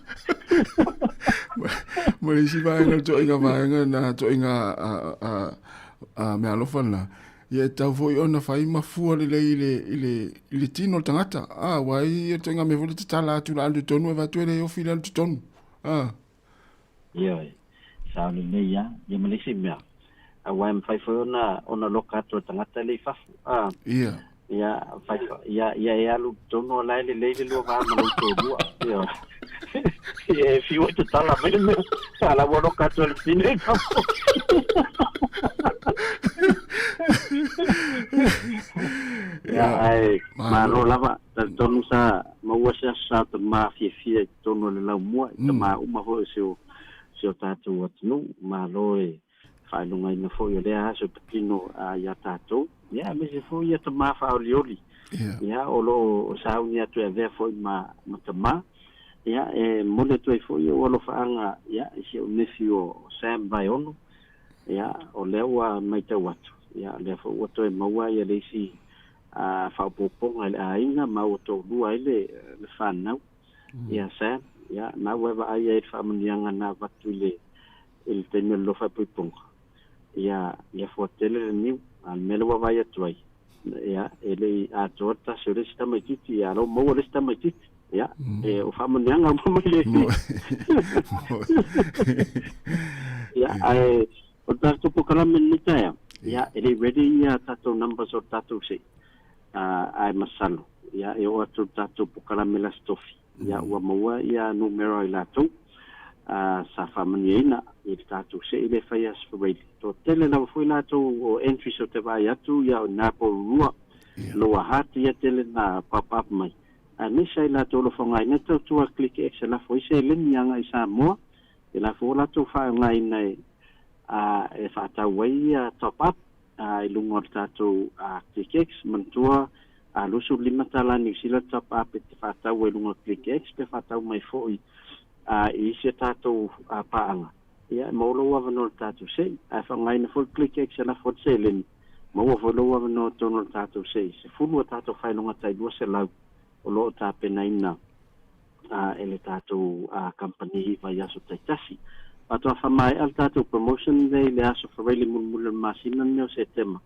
Ma le isi vaega, le toaiga vaega na, toaiga meaalofa lena, Ia e tatau foi ona fai ma fua lelei i le, i le, i le tino o le tagata. Ah, aua e i ai ituaiga mea foi lea e tatala atu la alu i totonu ae vaai atu e le ofi le alu i totonu. Ah. Ioe, sao lelei lava. Ia ma le isi mea, aua e mafai foi ona, ona loka atu e le tagata lea i fafo. Ah. Ia. Ia, fai, ia, ia e alu i totonu o la e lelei le lua va ma lou toalua. Ioe. Ia e fiu e tatala mai le mea, a la ua loka atu e le tino i fafo. Ia, ae malo lava, talitonu sa maua se aso sa tamā fiafia i totonu o le laumua, i tamā uma foi o si o, si o tatou atunuu. Malo e faailogaina foi o lea aso e patino iā tatou. Ia, aemaise foi ia tamā faaolioli. Ia, o lo o sauni atu e avea foi ma, ma tamā. Ia, e momoli atu ai foi ou alofaaga ia, i si ou nephew o Sam Vaeono. Ia, o lea ua matau atu, ia, o lea foi ua toe maua ia le isi faaopoopoga i le aiga ma ua toalua ai le, le fanau. Ia, Sam, ia, na ua e vaai ai i le faamanuiaga na avatu i le, i le taimi o le lofa puipuga. Ia, ia fua tele le niu, a o le mea lea ua vaai atu ai, ia, e le i atoa le tasi o le isi tamaitiiti, ia, a o la ua maua le isi tamaitiiti. Ia, e, o faamanuiaga uma mai le Alii. Ia, ae O le tatou polokalame i lenei taeao, ia, e le i ready ia tatou numbers o le tatou se'i, ae masalo, ia, e oo atu i le tatou polokalame i le Aso Tofi, ia, ua maua ia numera o i latou sa faamanuiaina i le tatou se'i lea e fai i Aso Faraile. Toatele lava foi latou o entries ou te vaai atu, ia, o i ina Porirua, Lower Hutt, ia, tele na pop up mai. Aemaise ai latou o lo o faaaogaina le tautua a Click X e lafo ai seleni agai i Samoa, e lafo ua latou faaaogaina e e faatau ai ia top up i luga o le tatou Click X. Manatua, $25 Niu Sila le top up e te faatau ai i luga o Click X pe faatau mai foi i isi a tatou paaga. Ia, e maua lou avanoa i le tatou se'i. Ae faaaogaina foi le Click X e lafo ai le seleni, maua foi lou avanoa i totonu o le tatou se'i. 10 a tatou faailoga tai 200 o lo o tapenaina e le tatou kamupani i vaiaso taitasi. Faatoa faamaea le tatou promotion lenei i le aso Faraile mulimuli o le masina lenei o Setema.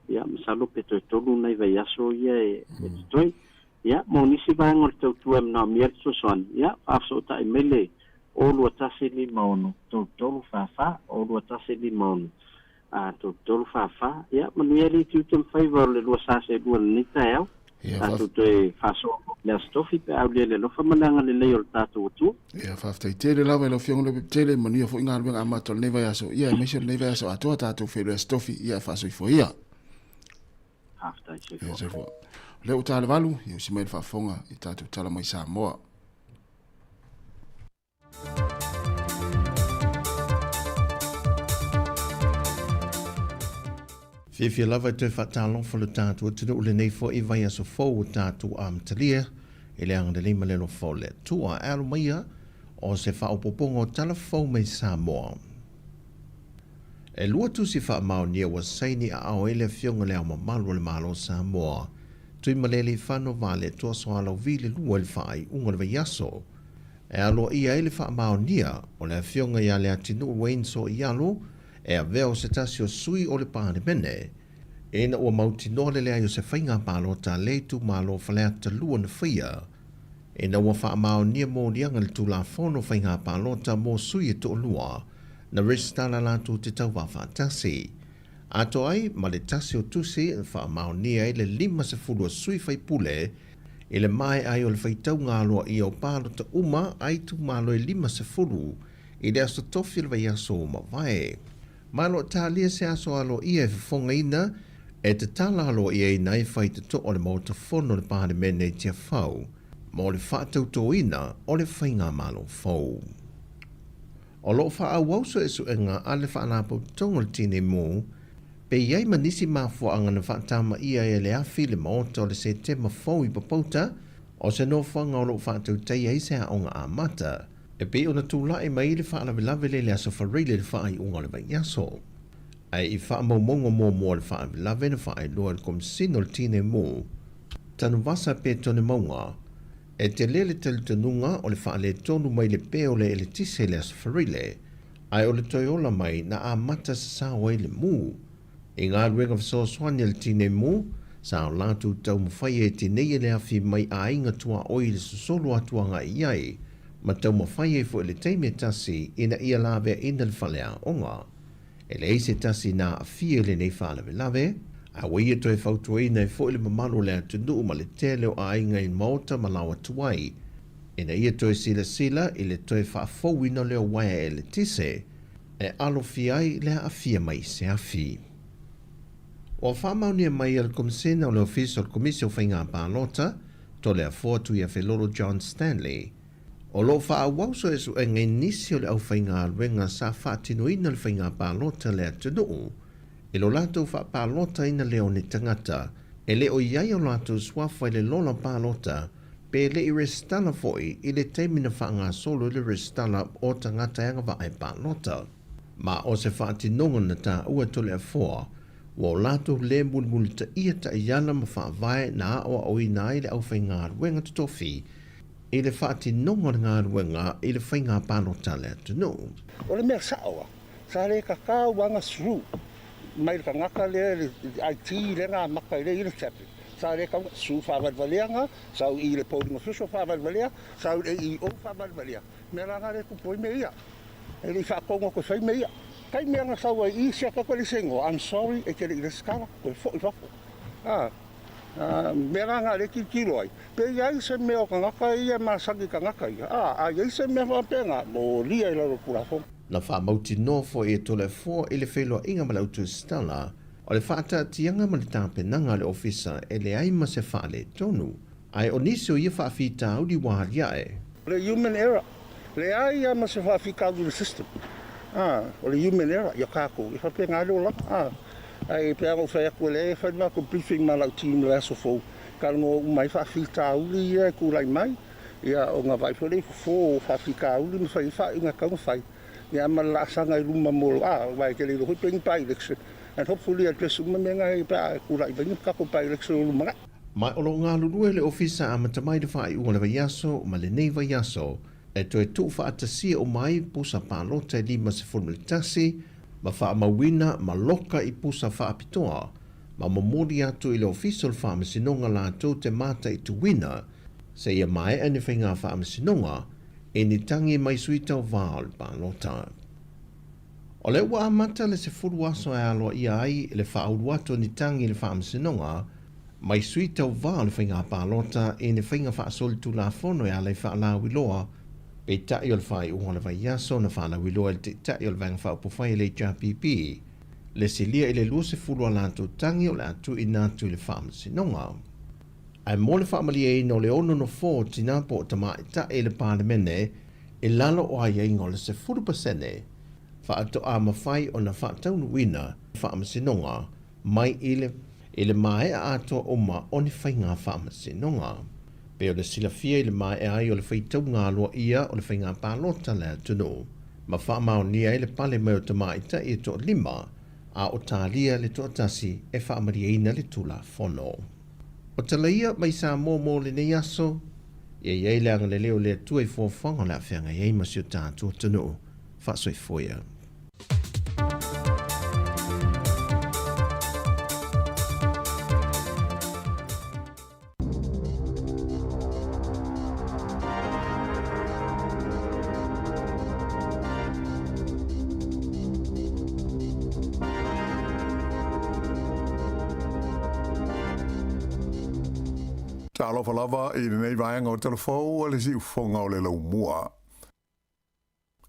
Ia, masalo pe toe tolu nai vaiaso ia e totoe. Ia, mo nisi vaega o le tautua e manaomia le fesoasoani, ia, faafesootai mai le 021 56 3344, 021 56 33 44. Ia, manuia le tiute ma faiva o le lua sa seelua i lenei taeao. Tatou toe faasoa foi i le Aso Tofi pe a aulia le alofa ma le agalelei o le tatou Atua. Ia, faafetai tele lava i lau Afioga Lope Tele, manuia foi galuega amata o lenei vaiaso, ia aemaise o lenei vaiaso atoa tatou feiloai Aso Tofi, ia faasoifua ia. Faafetai, soifua. Ia, soifua. O lea ua ta le 8, ia usi mai le faafofoga i tatou tala mai Samoa. Fiafia lava e toe faatalofa lo tatou atunuu lenei foi vaiaso fou o tatou amatalia i le agalelei ma le alofa o le Atua. E alo maia o se faaopoopoga o tala fou mai Samoa. E lua tusi faamaonia ua saini aao ai le Afioga i Le Ao Mamalu o le Malo o Samoa, Tuimalealiifano Vaaletoa Sualauvi le lua i le faaiuga o le vaiaso. E aloaia ai le faamaonia o le Afioga ia Leatinuu Wayne Soialo e avea o se tasi o sui o le Palemene, ina ua mautinoa le leai o se faiga palota a le itumalo o Faleata 2 na faia, ina ua faamaonia moliaga i le Tulafono Faiga Palota mo Sui e Toalua na resitala latou te tauva faatasi. Atoa ai ma le tasi o tusi na faamaonia ai le 50 o sui faipule i le maea ai o le faitauga aloaia o palota uma a itumalo e 50 i le aso tofi o le vaiaso ua mavae. Ma o lo o talia se aso aloaia e fofogaina e tatala aloaiaina ai faitotoa o le Maota Fono o le Palemene i Tiafau mo le faatautoina o le Faigamalo fou. O lo o faaauau suesuega a le Faalapotopotoga o le Tinei Mu pe i ai ma nisi mafuaaga na faatamaia ai e le afi le Maota o le Setema fou i Papauta o se nofoaga o lo o faatautaia ai se aoga amata e pei ona tulai mai le faalavelave lea i le Aso Faraile i le faaiuga o le vaiaso. Ae i faamaumauga muamua o le faalavelave na faailoa e le Komesina o le Tinei Mu, Tanuvasa Petone Mauga, e tele le talitonuga o le faaletonu mai le pē o le eletise i le Aso Faraile, ae o le toe ola mai na amata sasao ai le mu. I galuega fesoasoani a le Tinei Mu, sa o latou taumafai e tineia le afi mai aiga tuaoi i le sosolo atu agai i ai, ma taumafai ai foi i le taimi e tasi ina ia laveaina le faleaoga. E leai se tasi na aafia i lenei faalavelave, a ua ia toe fautuaina ai foi le mamalu o le atunuu ma le tele o aiga i maota ma laoa tuai, ina ia toe silasila i le toe faafouina lea o uaea eletise e alofia ai le aafia mai i se afi. Ua faamaonia mai e le Komisena o le Ofisa o le Komisi o Faiga Palota, Toleafoa Tuiafelolo John Stanley, O lo o faaauau suesuega i nisi o le aufaigaluega sa faatinoina le faiga palota a le atunuu i lo latou faapalotaina lea o ni tagata e le o i ai o latou suafa i le lola palota pe le i resitala foi i le taimi na faagasolo ai le resitala o tagata e agavaa e palota. Ma o se faatinoga na taua e Toleafoa ua o latou le mulimulitaia taiala ma faavae na aoaoina ai le aufaigaluega totofi i le faatinoga o le galuega i le faiga palota a le atunuu. O le mea sa'o a, sa le kakau aga sru mai le tagata lea i le IT lea na amata ai lea i le tablet. Sa le tau sru faavalevalea sau i le polling official faavalevalea, sau i le AEO faavalevalea. Mea la na le tupu ai mea ia. E le i faatonu atu e fai mea ia. Taimi ana sau ai i siaka koe le se igoa, I'm sorry e te le i resitala, toe fo'i fafo. A, a, mea la na le tilotilo ai, pe i ai se mea o tagata ia e masani i tagata ia, a, a i ai se mea faapena, molia i lalo o le Tulafono. Na faamautinoa foi e Toleafoa i le feiloaiga ma le auturesitala o le faataatiaga ma le tapenaga a le Ofisa e leai ma se faaletonu, ae o nisi o ia faafitauli ua aliae. O le human error, leai lava ma se faafitauli i le system. A, o le human error ia tatou, e faapena le olaga. A, ae pei lava ona ou fai atu, o lea e fai le matou briefing ma lau team i le aso fou, talanoa uma ai faafitauli ia e tulai mai, ia ona vaai foi lea i fofo o faafitauli ma fai ai faaiuga e tatau ona fai, ia ma le laasaga i luma mo, a, aua e te le iloa foi pe ni by-election, and hopefully e address uma mea na pe a tulai mai ni tatou by-election o lumanai. Ma o lo o galulue le Ofisa amata mai le faaiuga o le vaiaso ma lenei vaiaso e toe tuufaatasia uma ai pusa palota e 51 ma faamauina ma loka i pusa faapitoa ma momoli atu i le Ofisa o le Faamasinoga latou te mataituina seia maea ni faiga faamasinoga i ni tagi mai sui tauva o le palota. O lea ua amata le 10 aso e aloaia ai le faaulu atu o ni tagi i le Faamasinoga mai sui tauva o le faiga palota i ni faiga faasolitulafono e ala i faalauiloa, peitai o le faaiuga o le vaiaso na faalauiloa e le Taitai o le Vaega Faaupufai a le HRPP le silia i le 20 a latou tagi o le a tuuina atu i le Faamasinoga. Ae mo le faamalieina o le ono nofoa o tinā po o tamaitai i le Palemene i lalo o aiaiga o le 10% faatoa mafai ona faataunuuina faamasinoga mai i le i le maea atoa uma o ni faiga faamasinoga. Pei o le silafia i le maea ai o le faitauga aloaia o le faiga palota a le atunuu ma faamaonia ai le pale mai o tamaitai e toalima a o talia le toatasi e faamalieina le Tulafono. O tala ia mai Samoa mo lenei aso, ia i ai le agalelei o le Atua i foafoaga o le a feagai ai ma si o tatou atunuu. Faasoifua ia. Talofa lava i lenei vaega o Talafou a le Siufofoga o le Laumua.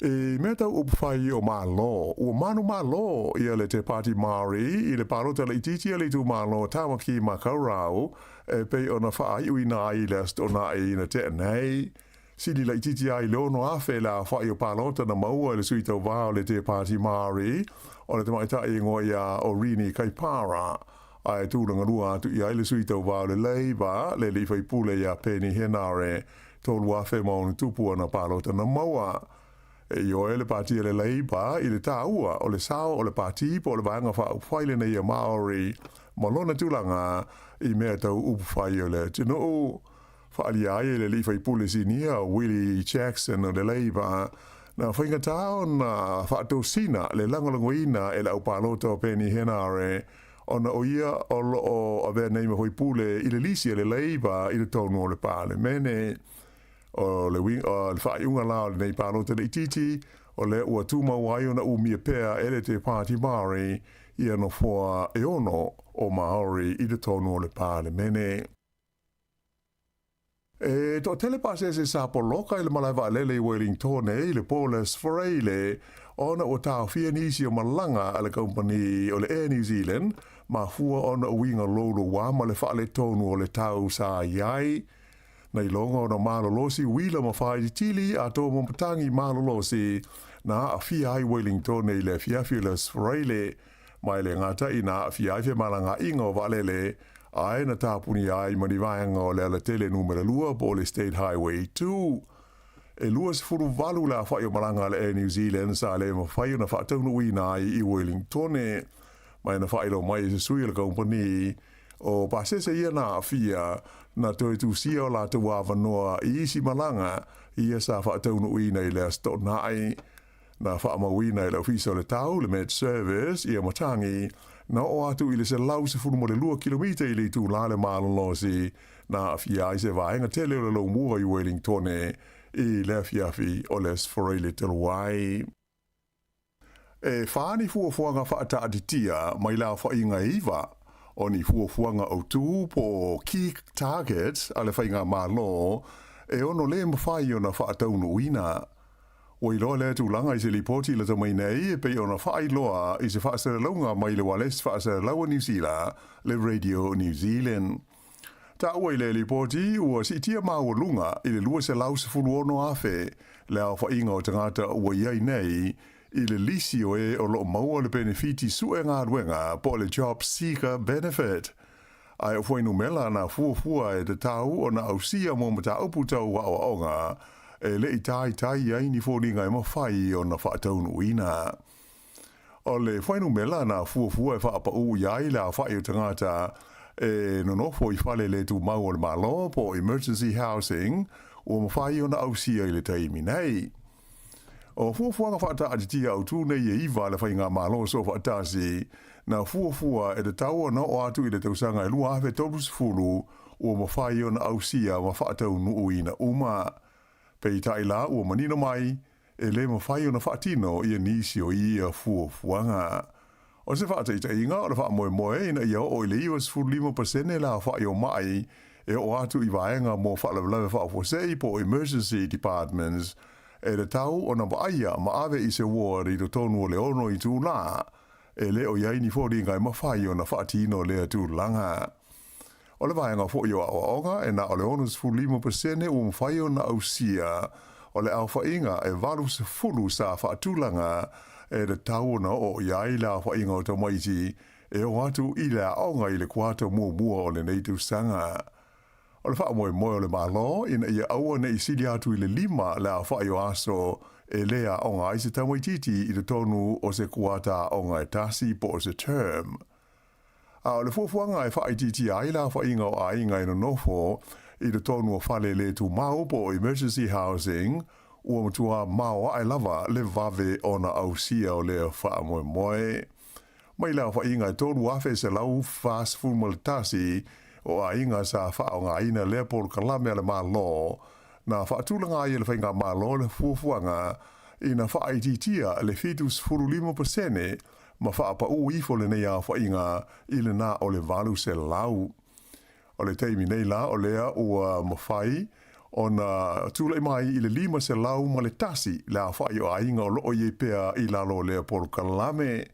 I mea tau upu fai o Malo, ua manumalo ia le Te Pāti Māori i le palota laitiiti a le itumalo o Tāmaki Makaurau e pei ona faaiuina ai i le Aso Toonai ina tea nei. Sili laitiiti ai le 6,000 le aofai o palota na maua e le sui tauva o le Te Pāti Māori o le tamaitai e igoa ia o Rini Kaipara, ae tulagalua atu i ai le sui tauva o le Labour le alii faipule ia Peeni Henare 3,000 ma ana palota na maua. E ioe le pāti a le Labour i le tāua o le sao o le pāti po o le Vaega Faaupufai lenei a Māori ma lona tulaga i mea tau upufai o le atunuu. Faaalia ai e le alii faipule sinia Willie Jackson o le Labour na faigata ona faatosina le lagolagoina e le aupalota o Peeni Henare ona o ia o lo o avea nei ma faipule i le lisi a le Labour i totonu o le Palemene. O le uiga o le faaiuga la o lenei palota laitiiti, o lea ua tumau ai ona umia pea e le Te Pāti Māori ia nofoa e ono o Māori i totonu o le Palemene. E toatele pasese sa poloka i le malae vaalele i Wellingtone i le po o le Aso Faraile ona ua taofia nisi o malaga a le kamupani o le Air New Zealand mafua ona uiga louloua ma le faaletonu o le tau sa i ai. Na iloga ona malolosi uila ma faaititili a tō matangi malolosi na aafia ai Wellingtone i le afiafi o le Aso Faraile ma e le gata i na aafia ai femalagaaiga o vaalele ae na tapunia ai ma ni vaega o le alatele numera 2 po o le State Highway 2. E 28 le aofai o malaga a le Air New Zealand sa le mafai ona faataunuuina ai i Wellingtone. Ma e na faailoa mai e se sui o le kamupani o pasese ia na aafia na toe tusia o latou avanoa i isi malaga ia sa faataunuuina i le Aso Toonai. Na faamauina e le Ofisa o le Tau, le Met Service, ia matangi, na oo atu i le 112 kilomita i le itulā le malolosi, na aafia ai se vaega tele o le laumua i Wellingtone i le afiafi o le Aso Faraile talu ai. E whā ni fuafuaga faataatitia mai le aofaʻiga e iva o ni fuafuaga autū po o key targets a le Faigamalo e ono lē mafai ona faataunuuina. Ua iloa lea tulaga i se lipoti lata mai nei e pei ona faailoa i se faasalalauga mai le ualesi faasalalau a Niu Sila, le Radio New Zealand. Taua i lea lipoti, ua siitia maualuga i le 216,000 le aofaiga o tagata ua i ai nei i le lisi o e o lo o maua le penefiti sue galuega po o le Job Seeker Benefit. Ae o fuainumela na fuafua e tatau ona ausia mo mataupu tau aoaoga e le i taitai ai ni foliga e mafai ona faataunuuina. O le fuainumela na fuafua e faapaū i ai le aofaʻi o tagata e nonofo i fale le tumau o le Malo po o emergency housing ua mafai ona ausia i le taimi nei. O fuafuaga faataatitia autū nei e iva a le Faigamalo Soofaatasi na fuafua e tatau ona oo atu i le tausaga e 2030 ua mafai ona ausia ma faataunuuina uma. Peitai la ua manino mai, e lē mafai ona faatino ia nisi o ia fuafuaga. O se faataitaiga, o le faamoemoe ina ia oo i le 95% le aofaʻi o maʻi e oo atu i vaega mo faalavelave faafuasei po o emergency departments e tatau ona vaaia ma ave i se ward i totonu o le ono itulā. E le o i ai ni foliga e mafai ona faatino lea tulaga. O le vaega foi o aoaoga e na o le 65% ua mafai ona ausia, o le aofaʻiga e 80 sa faatulaga e tatau ona oo i ai le aofaʻiga o tamaiti e oo atu i le aoga i le kuata muamua o lenei tausaga. O le faamoemoe o le Malo ina ia aua ne i sili atu i le lima le aofaʻi o aso e lē aoga ai se tamaitiiti i totonu o se kuata aoga e tasi po o se term. A o le fuafuaga e faaitiitia ai le aofaʻiga o aiga e nonofo i totonu o fale le tumau po o emergency housing, ua matua maoaʻe lava le vave ona ausia o lea faamoemoe. Mai le aofaʻiga e 3,141 o aiga sa faaaogaina lea polokalame a le Malo, na faatulaga ai e le Faigamalo le fuafuaga ina faaitiitia le 75% ma faapaū ifo lenei aofaʻiga i le na o le 800. O le taimi nei la o lea ua mafai ona tulaʻi mai i le 501 le aofaʻi o aiga o loo i ai pea i lalo o lea polokalame.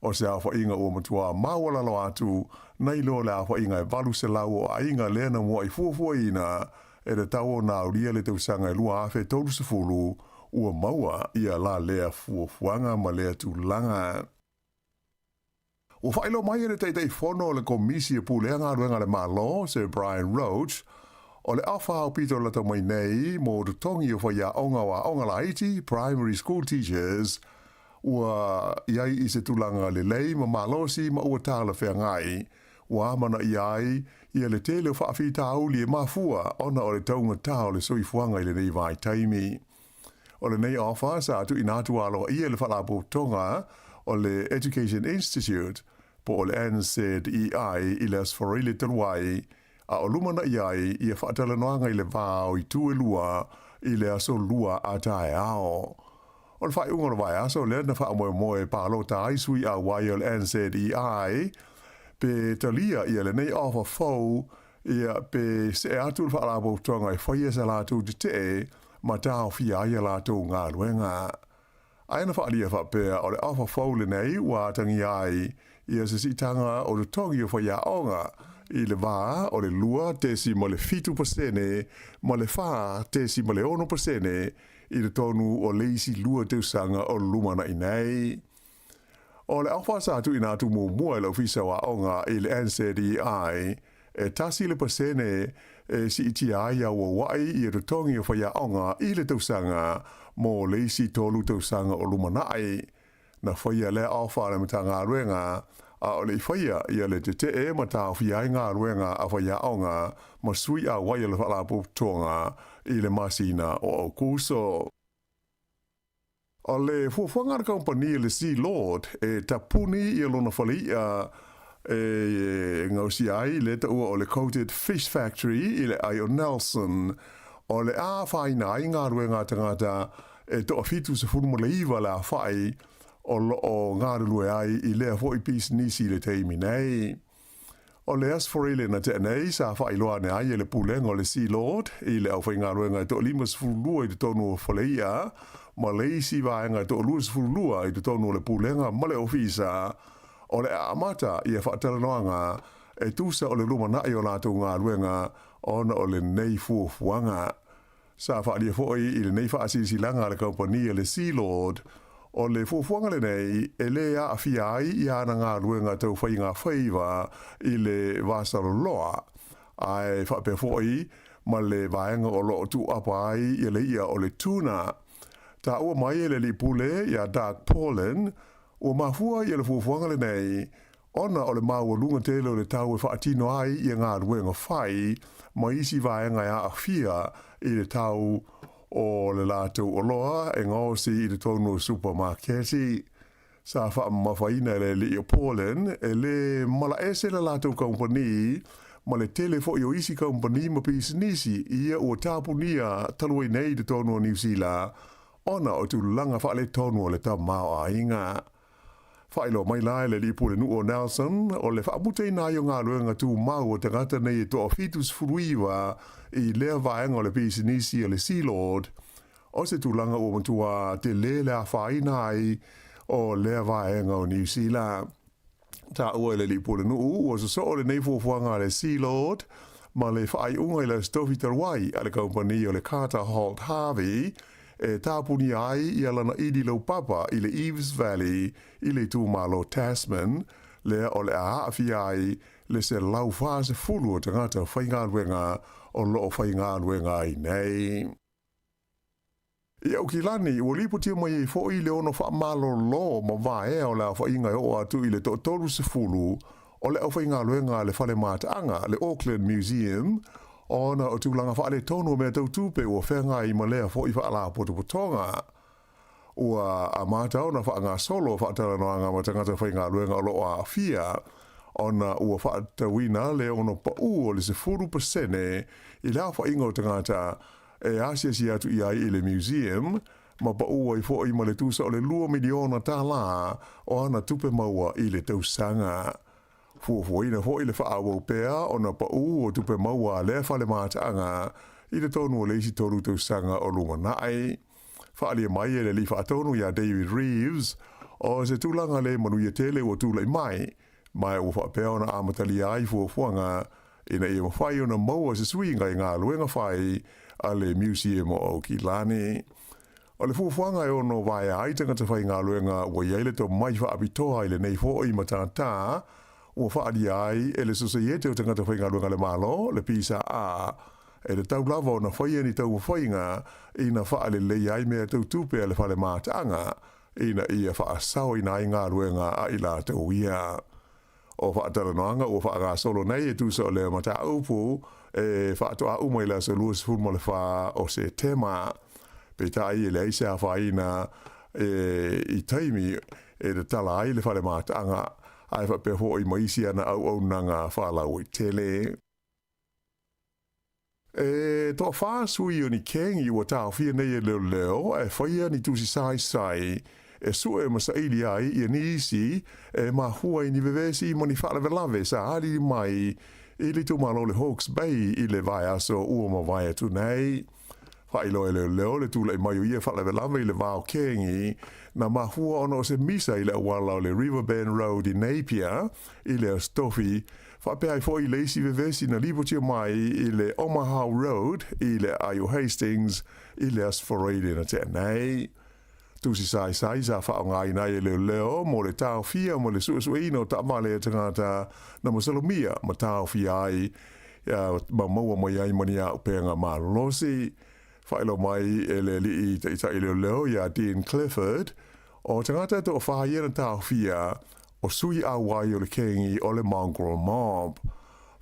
O se aofaʻiga ua matuā maualalo atu nai lo le aofaʻiga e 800 o aiga lea na muaʻi fuafuaina e tatau ona aulia le tausaga e 2030 ua maua ia la lea fuafuaga ma lea tulaga. Ua faailoa mai e le Taitaifono o le Komisi e Pulea Galuega a le Malo, Sir Brian Roche, o le afa aupito lata mai nei mo totogi o faiaoga o aoga laiti, primary school teachers, ua i ai i se tulaga lelei ma malosi ma ua talafeagai. Ua amanaia ai ia le tele o faafitauli e mafua ona o le taugatā o le soifuaga i lenei vaitaimi. O lenei ofa sa tuuina atu aloaia i le Faalapotopotoga o le Education Institute po o le NZEI i le Aso Faraile talu ai, a o lumanai ai ia faatalanoaga i le va o itu e lua i le aso Lua a taeao. O le faaiuga o le vaiaso lea na faamoemoe e palota ai sui auai o le NZEI pe talia ia lenei ofa fou ia pe see atu le faalapotopotoga e faia sa latou tetee ma taofia ai a latou galuega. Ae na faaalia faapea o le ofa fou lenei ua atagia ai ia se siitaga o totogi o faiaoga i le va o le 2.7% ma le 4.6% i totonu o le isi lua tausaga o lumanaʻi nei. O le ofa sa tuuina atu muamua e le Ofisa o Aoga i le NZEI, e 1% e siitia ai auauaʻi ia totogi o faiaoga i le tausaga mo le isi tolu tausaga o lumanaʻi. Na faia lea ofa a le Matagaluega, a o le i faia ia le tetee ma taofia ai galuega a faiaoga ma sui auai o le Faalapotopotoga i le masina o Aokuso. O le fuafuaga a le kamupani le Sea Lord e tapuni ia lona faleiʻa e gaosia ai le taua o le Coated Fish Factory i le ʻai o Nelson, o le a afaina ai galuega a tagata e toafitu sefulu ma le iva le afaʻi. o loo galulue ai i lea foʻi pisinisi i le taimi nei. O le Aso Faraile na tea nei sa faailoa ane ai e le Pulega o le Sealord i le aufaigaluega e toa-52 i totonu o Faleia ma le isi vaega e toa-22 i totonu o le Pulega ma le Ofisa o le a amata ia faatalanoaga e tusa o le lumanai o latou galuega ona o lenei fuafuaga. Sa faaalia foi i lenei faasilasilaga a le kamupani a le Sealord, o le fuafuaga lenei e lē aafia ai ia ana galuega tau faigafaiva i le vasaloloa, ae faapea foi ma le vaega o loo tuuapa ai ia le i'a o le tuna. Taua mai e le alii pule iā Doug Paulin, ua mafua ia le fuafuaga lenei ona o le maualuga tele o le tau e faatino ai ia galuega fai ma isi vaega e aafia i le tau o le latou oloa e gaosi i totonu o supamaketi. Sa faamamafaina e le alii o Paulin e lē malaese le latou kamupani ma le tele foi o isi kamupani ma pisinisi ia ua tapunia talu ai nei i totonu o Niu Sila ona o tulaga faaletonu o le tamaoaiga. Faailoa mai la e le alii pulenuu o Nelson, o le faamutaina ai o galuega tumau a tagata nei e toa-79 i lea vaega o le pisinisi a le Sealord, o se tulaga ua matua tele le afaina ai o lea vaega o Niu Sila. Taua e le alii pulenuu ua sosoo lenei fuafuaga a le Sealord ma le faaiuga i le Aso Tofi talu ai a le kamupani o le Carter Holt Harvey e tapunia ai ia lana ili laupapa i le Eves Valley i le itumalo Tasman, lea o le a aafia ai le 140 o tagata faigaluega o lo o faigaluega ai nei. I Aukilani, ua lipotia mai ai foi le ono faamalolo ma vaea o le aofaiga e oo atu i le toa-30 o le aufaigaluega a le fale mataaga, le Auckland Museum, ona o tulaga faaletonu o mea tau tupe ua feagai ma lea foi faalapotopotoga. Ua amata ona faagasolo faatalanoaga ma tagata faigaluega o lo o aafia, ona ua faatatauina le ono paʻu o le 10% i le aofaiga o tagata e asiasi atu i ai i le museum, ma paʻu ai foi ma le tusa o le $2 miliona o ana tupe maua i le tausaga. Fuafuaina foi le faaauau pea ona paʻu o tupe maua a lea fale mataaga i totonu o le isi 3 tausaga o lumanai. Faaalia mai e le alii faatonu iā David Reeves, o se tulaga le manuia tele ua tulai mai, ma ua faapea ona amatalia ai fuafuaga ina ia mafai ona maua se suiga i galuega fai a le Museum o Aukilani. O le fuafuaga e ono vaea ai tagata faigaluega ua i ai le tomai faapitoa i lenei foi matatā ua faaalia ai e le Sosaiete o Tagata Faigaluega a le Malo, le PSA, e tatau lava ona faia ni taumafaiga ina faaleleia ai mea tau tupe a le fale mataaga ina ia faasaoina ai galuega a i latou ia. O faatalanoaga ua faagasolo nei e tusa o lea mataupu e faatoa uma i le aso 24 o Setema. Peitai e leai se afaina e i taimi e tatala ai le fale mataaga ae faapea foi ma isi ana auaunaga faalauaitele. E toa-fa sui o ni kengi ua taofia nei e leoleo e faia ni tusi saisai e sue ma saili ai ia nisi e mafua i ni vevesi ma ni faalavelave sa alili mai i le itumalo o le Hawke's Bay i le vaiaso ua mavae atu nei. Faailoa e leoleo le tulai mai o ia faalavelave i le va o kengi na mafua ona o se misa i le auala o le Riverbend Road i Napier i le Aso Tofi, faapea ai foi le isi vevesi na lipotia mai i le Omaha Road i le aai o Hastings i le Aso Faraile na tea nei. Tusi saisai sa faaaogaina ai e leoleo mo le taofia ma le suesueina o taavale a tagata na masalomia ma taofia ai ma maua mai ai ma ni auupega malolosi. Faailoa mai e le alii taitai leoleo iā Dean Clifford, o tagata e toa-fa ia na taofia, o sui auai o le kengi o le Mongrel Mob.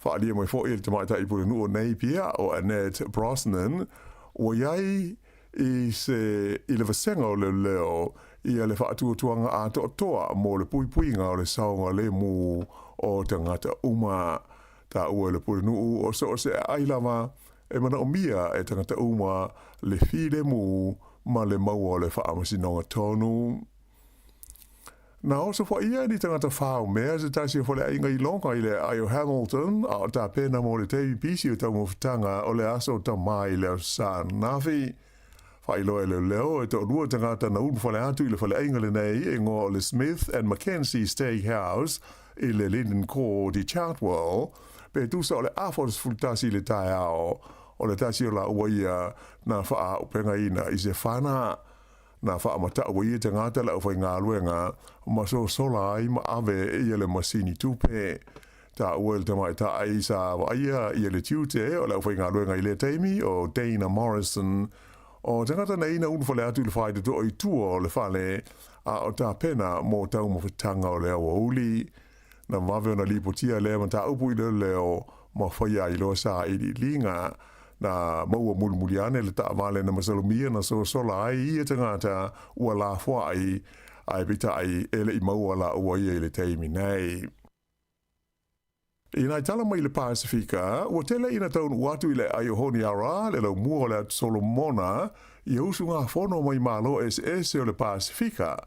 Faaalia mai foi e le tamaitai pulenuu o Napier o Annette Brosnan, ua i ai i se i le vasega o leoleo ia le faatuatuaga atoatoa mo le puipuiga o le saogalemu o tagata uma. Taua e le pulenuu o so o se aai lava e manaomia e tagata uma le filemu ma le maua o le faamasinoga tonu. Na osofaia e ni tagata faomea se tasi o faleaiga i Loga i le aai o Hamilton, a o tapena mo le taimi pisi o taumafataga o le Aso Tamā i le Aso Sa ananafi. Faailoa e leoleo, e toalua tagata na ulufale atu i le faleaiga lenei e igoa o le Smith and McKenzie Steakhouse i le Linden Court i Chartwell, pe tusa o le afa o le 11 i le taeao o le tasi o laua ia na faaaupegaina i se fana. Na faamatau ai ia tagata le aufaigaluega ma sosola ai ma ave ia le masini tupe. Taua e le tamaitai sa vaaia ia le tiute o le aufaigaluega i lea taimi o Dana Morrison, o tagata nei na ulufale atu i le faitotoa i tua o le fale a o tapena mo taumafataga o le aoauli. Na vave ona lipotia lea mataupu i leoleo ma faia ai loa sailiiliga. Na maua mulimuli ane le taavale na masalomia na sosola ai ia tagata ua lafoai, ae peitai e le i maua laua ia i le taimi nei. I nai tala mai le Pasifika, ua tele ina taunuu atu i le aai o Honiara, le laumua o le Atu Solomona, ia usugafono mai Malo eseese o le Pasifika,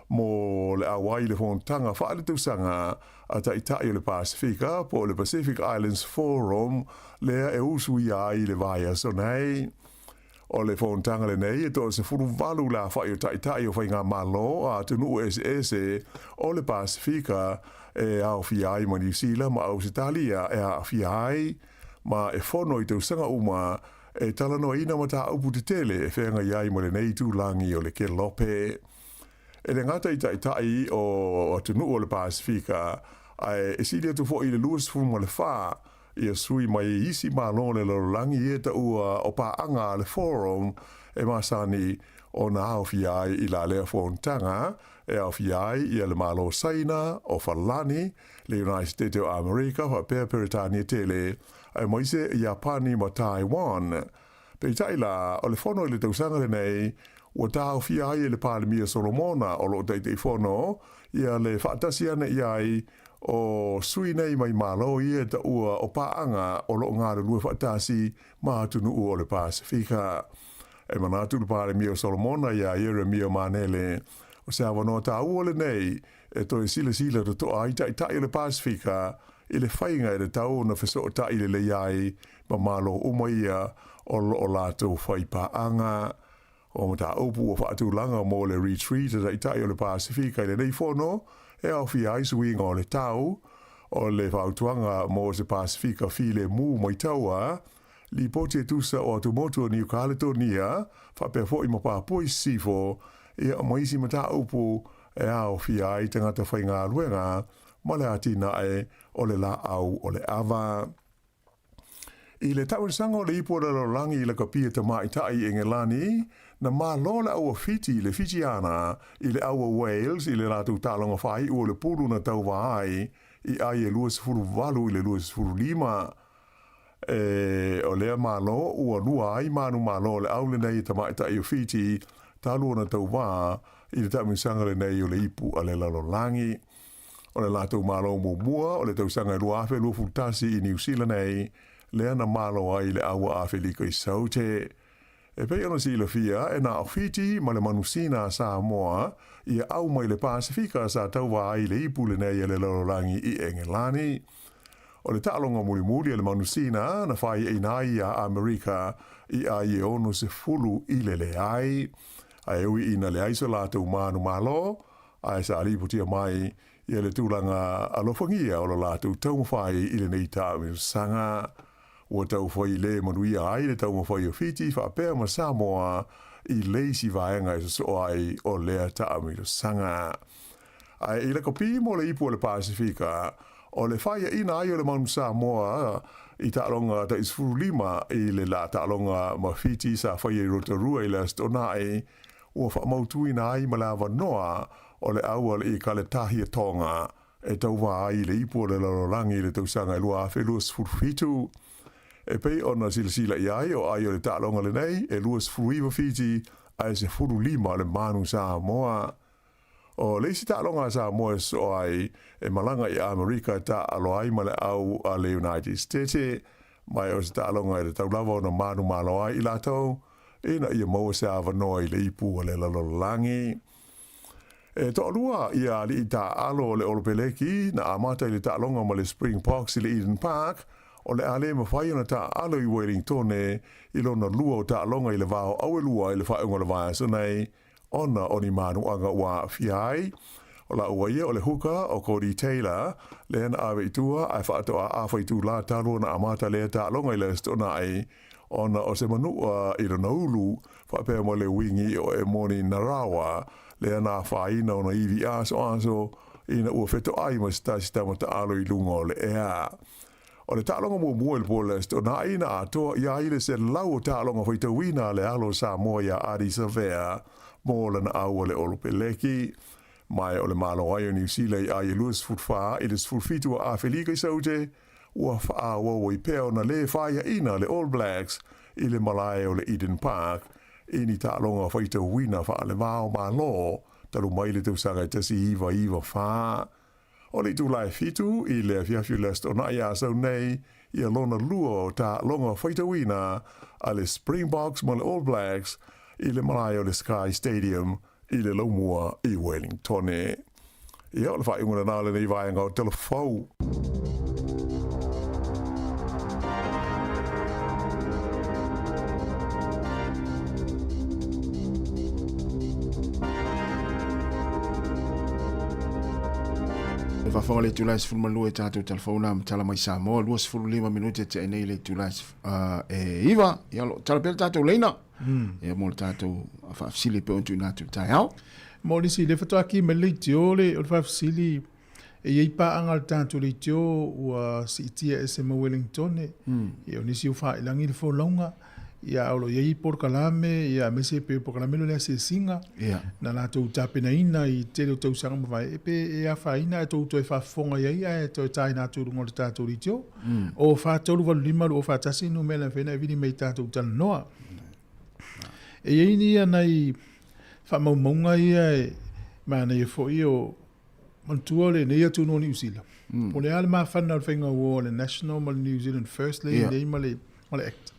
mo le auai i le fonotaga faaletausaga a Taitai o le Pasifika, po o le Pacific Islands Forum, lea e usuia ai i le vaiaso nei. O le fonotaga lenei e toa-18 le afa'i o Taitai o Faigamalo a atunuu eseese o le Pasifika e aofia ai ma Niu Sila ma Ausetalia e aafia ai, ma e fono i tausaga uma e talanoaina mataupu tetele e feagai ai ma lenei itulagi o le kelope. E le gata i Taitai o atunuu o le Pasifika, ae e sili atu foi i le 24 ia sui mai i isi Malo o le lalolagi ia taua o paaga a le Forum e masani ona aofia ai i la lea fonotaga e aofia ai ia le Malo o Saina, o Falani, le United State o Amerika faapea Peretania tele, aemaise Iapani ma Taiwan. Peitai la, o le fono i le tausaga lenei, ua taofia ai e le Palemia Solomona o lo o Taitaifono ia le faatasi ane i ai o sui nei mai Malo ia e taua o paaga o lo o galulue faatasi ma atunuu o le Pasefika. E manatu le Palemia o Solomona iā Ieremia Manele, o se avanoa taua lenei e toe silasila totoa ai taitai o le Pasefika i le faiga e tatau ona fesootai lelei ai ma Malo uma ia o lo o latou fai paaga. O mataupu ua faatulaga mo le Retreat a Taitai o le Pasefika i lenei fono e aofia ai suiga o le tau, o le fautuaga mo se Pasefika filemu mai taua, lipoti e tusa o atumotu o Niu Kaletonia, faapea foi ma Papua i Sisifo, ia ma isi mataupu e aofia ai tagata faigaluega ma le atinae o le laau o le ava. I le tausaga o le ipu o le lalolagi i lakapia tamaitai i Engelani, na malo le aua Fiti i le Fijiana i le aua Wales i le latou taaloga faaiu o le pulu na tauva ai i ai e 28 i le 25. E, o lea malo ua lua ai manumalo o le au lenei e tamaitai o Fiti talu ona tauva i le taamilosaga lenei o le ipu a le lalolagi. O le latou malo muamua o le tausaga e 2021 i Niu Sila nei, lea na malo ai le aua Afelika i Saute. E pei ona silafia, e na o Fiti ma le manusina a Samoa ia au mai le Pasefika sa tauva ai le ipu lenei a le lalolagi i Engelani. O le taaloga mulimuli a le manusina na faiaina ai iā Amerika i ai e 60 i le leai. Ae ui ina leai so latou manumalo, Ae sa lipotia mai ia le tulaga alofagia o lo latou taumafai i lenei taamilosaga. Ua taufai le manuia ai le taumafai o Fiti faapea ma Samoa i le isi vaega e sosoo ai o lea taamilosaga. Ae i lakapi mo le ipu o le Pasefika, o le faiaina ai o le Manu Samoa i taaloga tai 15 i le la taaloga ma Fiti sa faia i Rotorua i le Aso Toonai, ua faamautuina ai ma le avanoa o le auala i Kaletahia Tonga e tauva ai i le ipu o le lalolagi i le tausaga e 2027. E pei ona silasila i ai o ai o le taaloga lenei e 29 Fiti ae 15 le Manu Samoa. O le isi taaloga a Samoa e sosoo ai e malaga i Amerika e taaalo ai ma le au a le United States, ma e o se taaloga e tatau lava ona manumalo ai i latou ina ia maua se avanoa i le ipu a le lalolagi. E toalua ia aliʻi taaalo o le Olopeleki na amata i le taaloga ma le Springboks i le Eden Park, o le a le mafai ona taaalo i Wellingtone i lona lua o taaloga i le va o Auelua i le faaiuga o le vaiaso nei ona o ni manuaga ua aafia ai. O laua ia o le hooker o Codie Taylor, lea na ave i tua ae faatoa afa itulā talu ona amata lea taaloga i le Aso Toonai ona o se manua i lona ulu, faapea ma le wingi o Emoni Narawa, lea na afaina ona ivi asoaso ina ua fetoai ma se tasi tama taalo i luga o le ea. O le taaloga muamua i le po o le Aso Toonai na atoa i ai le 100 o taaloga faitauina a le alo o Samoa iā Ardie Savea mo lana au a le Olopeleki. Ma o le Malo ai o Niu Sila i ai e 24 i le 17 o Afelika i Saute, ua faaauau ai pea ona lē faiaʻina le All Blacks i le malae o le Eden Park i ni taaloga faitauina faalevao Malo talu mai le tausaga e 1994. O le itulā e 7 i le afiafi o le Aso Toonai a sau nei ia lona lua o taaloga faitauina a le Springboks ma le All Blacks i le malae o le Sky Stadium i le laumua i Wellingtone. Ia, o le faaiuga lena o lenei vaega o Tala Fou. E faafofoga le itula e 12 e tatou talafou na matala mai Samoa 25 minute e tea nei le itula e 9 ia lo tala pea le tatou leina ia mo le tatou faafesili pe on tuina atu taeao. Mo le isi le faatoa ki mai le leitio le o le faafesili e i ai paaga a le tatou leitio ua siitia ese ma Wellingtone ia o nisi ua faailagi le folauga ia a o lo o i ai polokalame ia aemaise pei o le polokalame lea o le asiasiga na latou tapenaina i tele o tausaga mavae e pe e afaina ae tou toe faafofoga i ai ae toe taina atu i luga o le tatou leitio. O 4385 241 numera e mafai ona e vili mai i tatou talanoa. E i ai ia nai faamaumauga ia e manaia foi o manatua lenei atunuu o Niu Sila. Po o le a le mafana o le faiga uo a le National ma le New Zealand First lea e i ai nei ma le Act.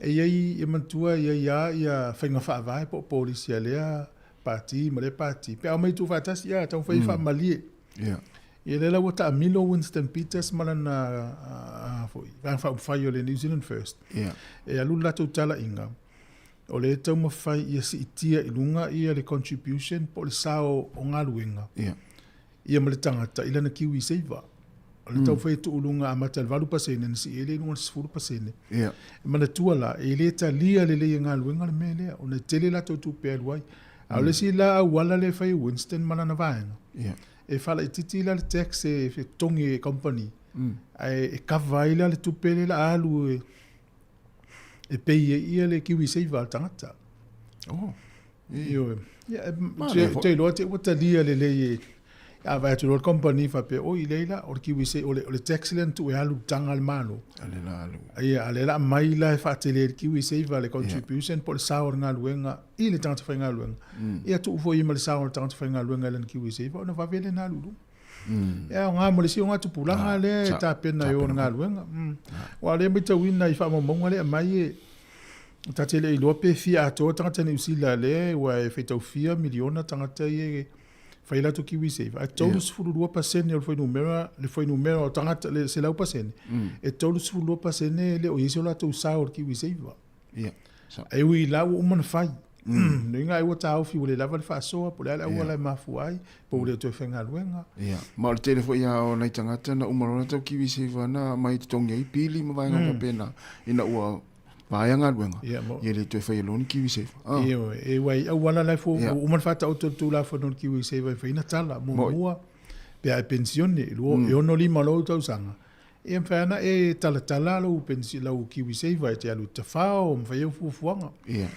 E i ai, e manatua e i ai lava ia faiga faavae po o polisi a lea pati ma lea pati. Pe a omai tuufaatasi, ia taumafai e faamalie. Ia lea la ua taamilo Winston Peters ma lana foi, Vaega Faaupufai o le New Zealand First. E alu le latou talaiga, o lea e taumafai ia siitia i luga ia le contribution po o le sao o galuega ia ma le tagata i lana Kiwi Saver. O le taumafai e tuu i luga amata i le 8% na sii ai lea i luga i le 10%. E manatua la, e le talia lelei e galuega le mea lea, ona e tele latou tupe e alu ai. A o le isi la auala lea e fai e Winston ma lana vaega, e faalaitiiti la le tax e totogi e kamupani, ae e cover ai la le tupe lea o le a alu e e pay ai ia le Kiwi Saver a le tagata. Oh. Ioe. Ia, e, te iloa te ua talia lelei e a vaai atu loa le company faapea, oi lea la, o le Kiwi Saver, o le tax lea na tuu e alu i taga a le Malo. A le la alu. Ia, a lea la aumai la e faatele ai le Kiwi Saver, le contribution po o le sao o le galuega i le tagata faigaluega. Ia tuu foi ma le sao o le tagata faigaluega i lana Kiwi Saver ona vave lea ona alu i luga. E aoga mo le isi ogatupulaga lea e tapena i o le galuega. Aua o lea e matauina i faamaumauga lea e aumai e ta te le iloa pe fia atoa tagata Niu Sila lea ua e faitau fia miliona tagata ia e fai latou Kiwi Saver. Ae 32% o le fuainumera, le fuainumera o tagata, le 100%, e 32% e le o i ai so latou sao i le Kiwi Saver. Ia. E ui la ua uma ona fai. Le uiga ai ua taofi ua le lava le faasoa, po o le a le auala e mafua ai, po ua le toe faigaluega. Ia. Ma o le tele foi lava o nai tagata na uma loa latou Kiwi Saver na aumai e totogi ai pili ma vaega faapena ina ua vaea galuega, Ia, mo- ia le toe faia loa ni Kiwi Saver. Ah. Ioe, e ua i auala la e fua, ua uma ona faataoto le Tulafono o le Kiwi Saver e fai na tala, muamua, pe a e penisione, lua, e 65 loa ou tausaga, Ia mafai lava ona e talatala lou penisi, lau Kiwi Saver e te alu i tafao ma fai au fuafuaga. Ia.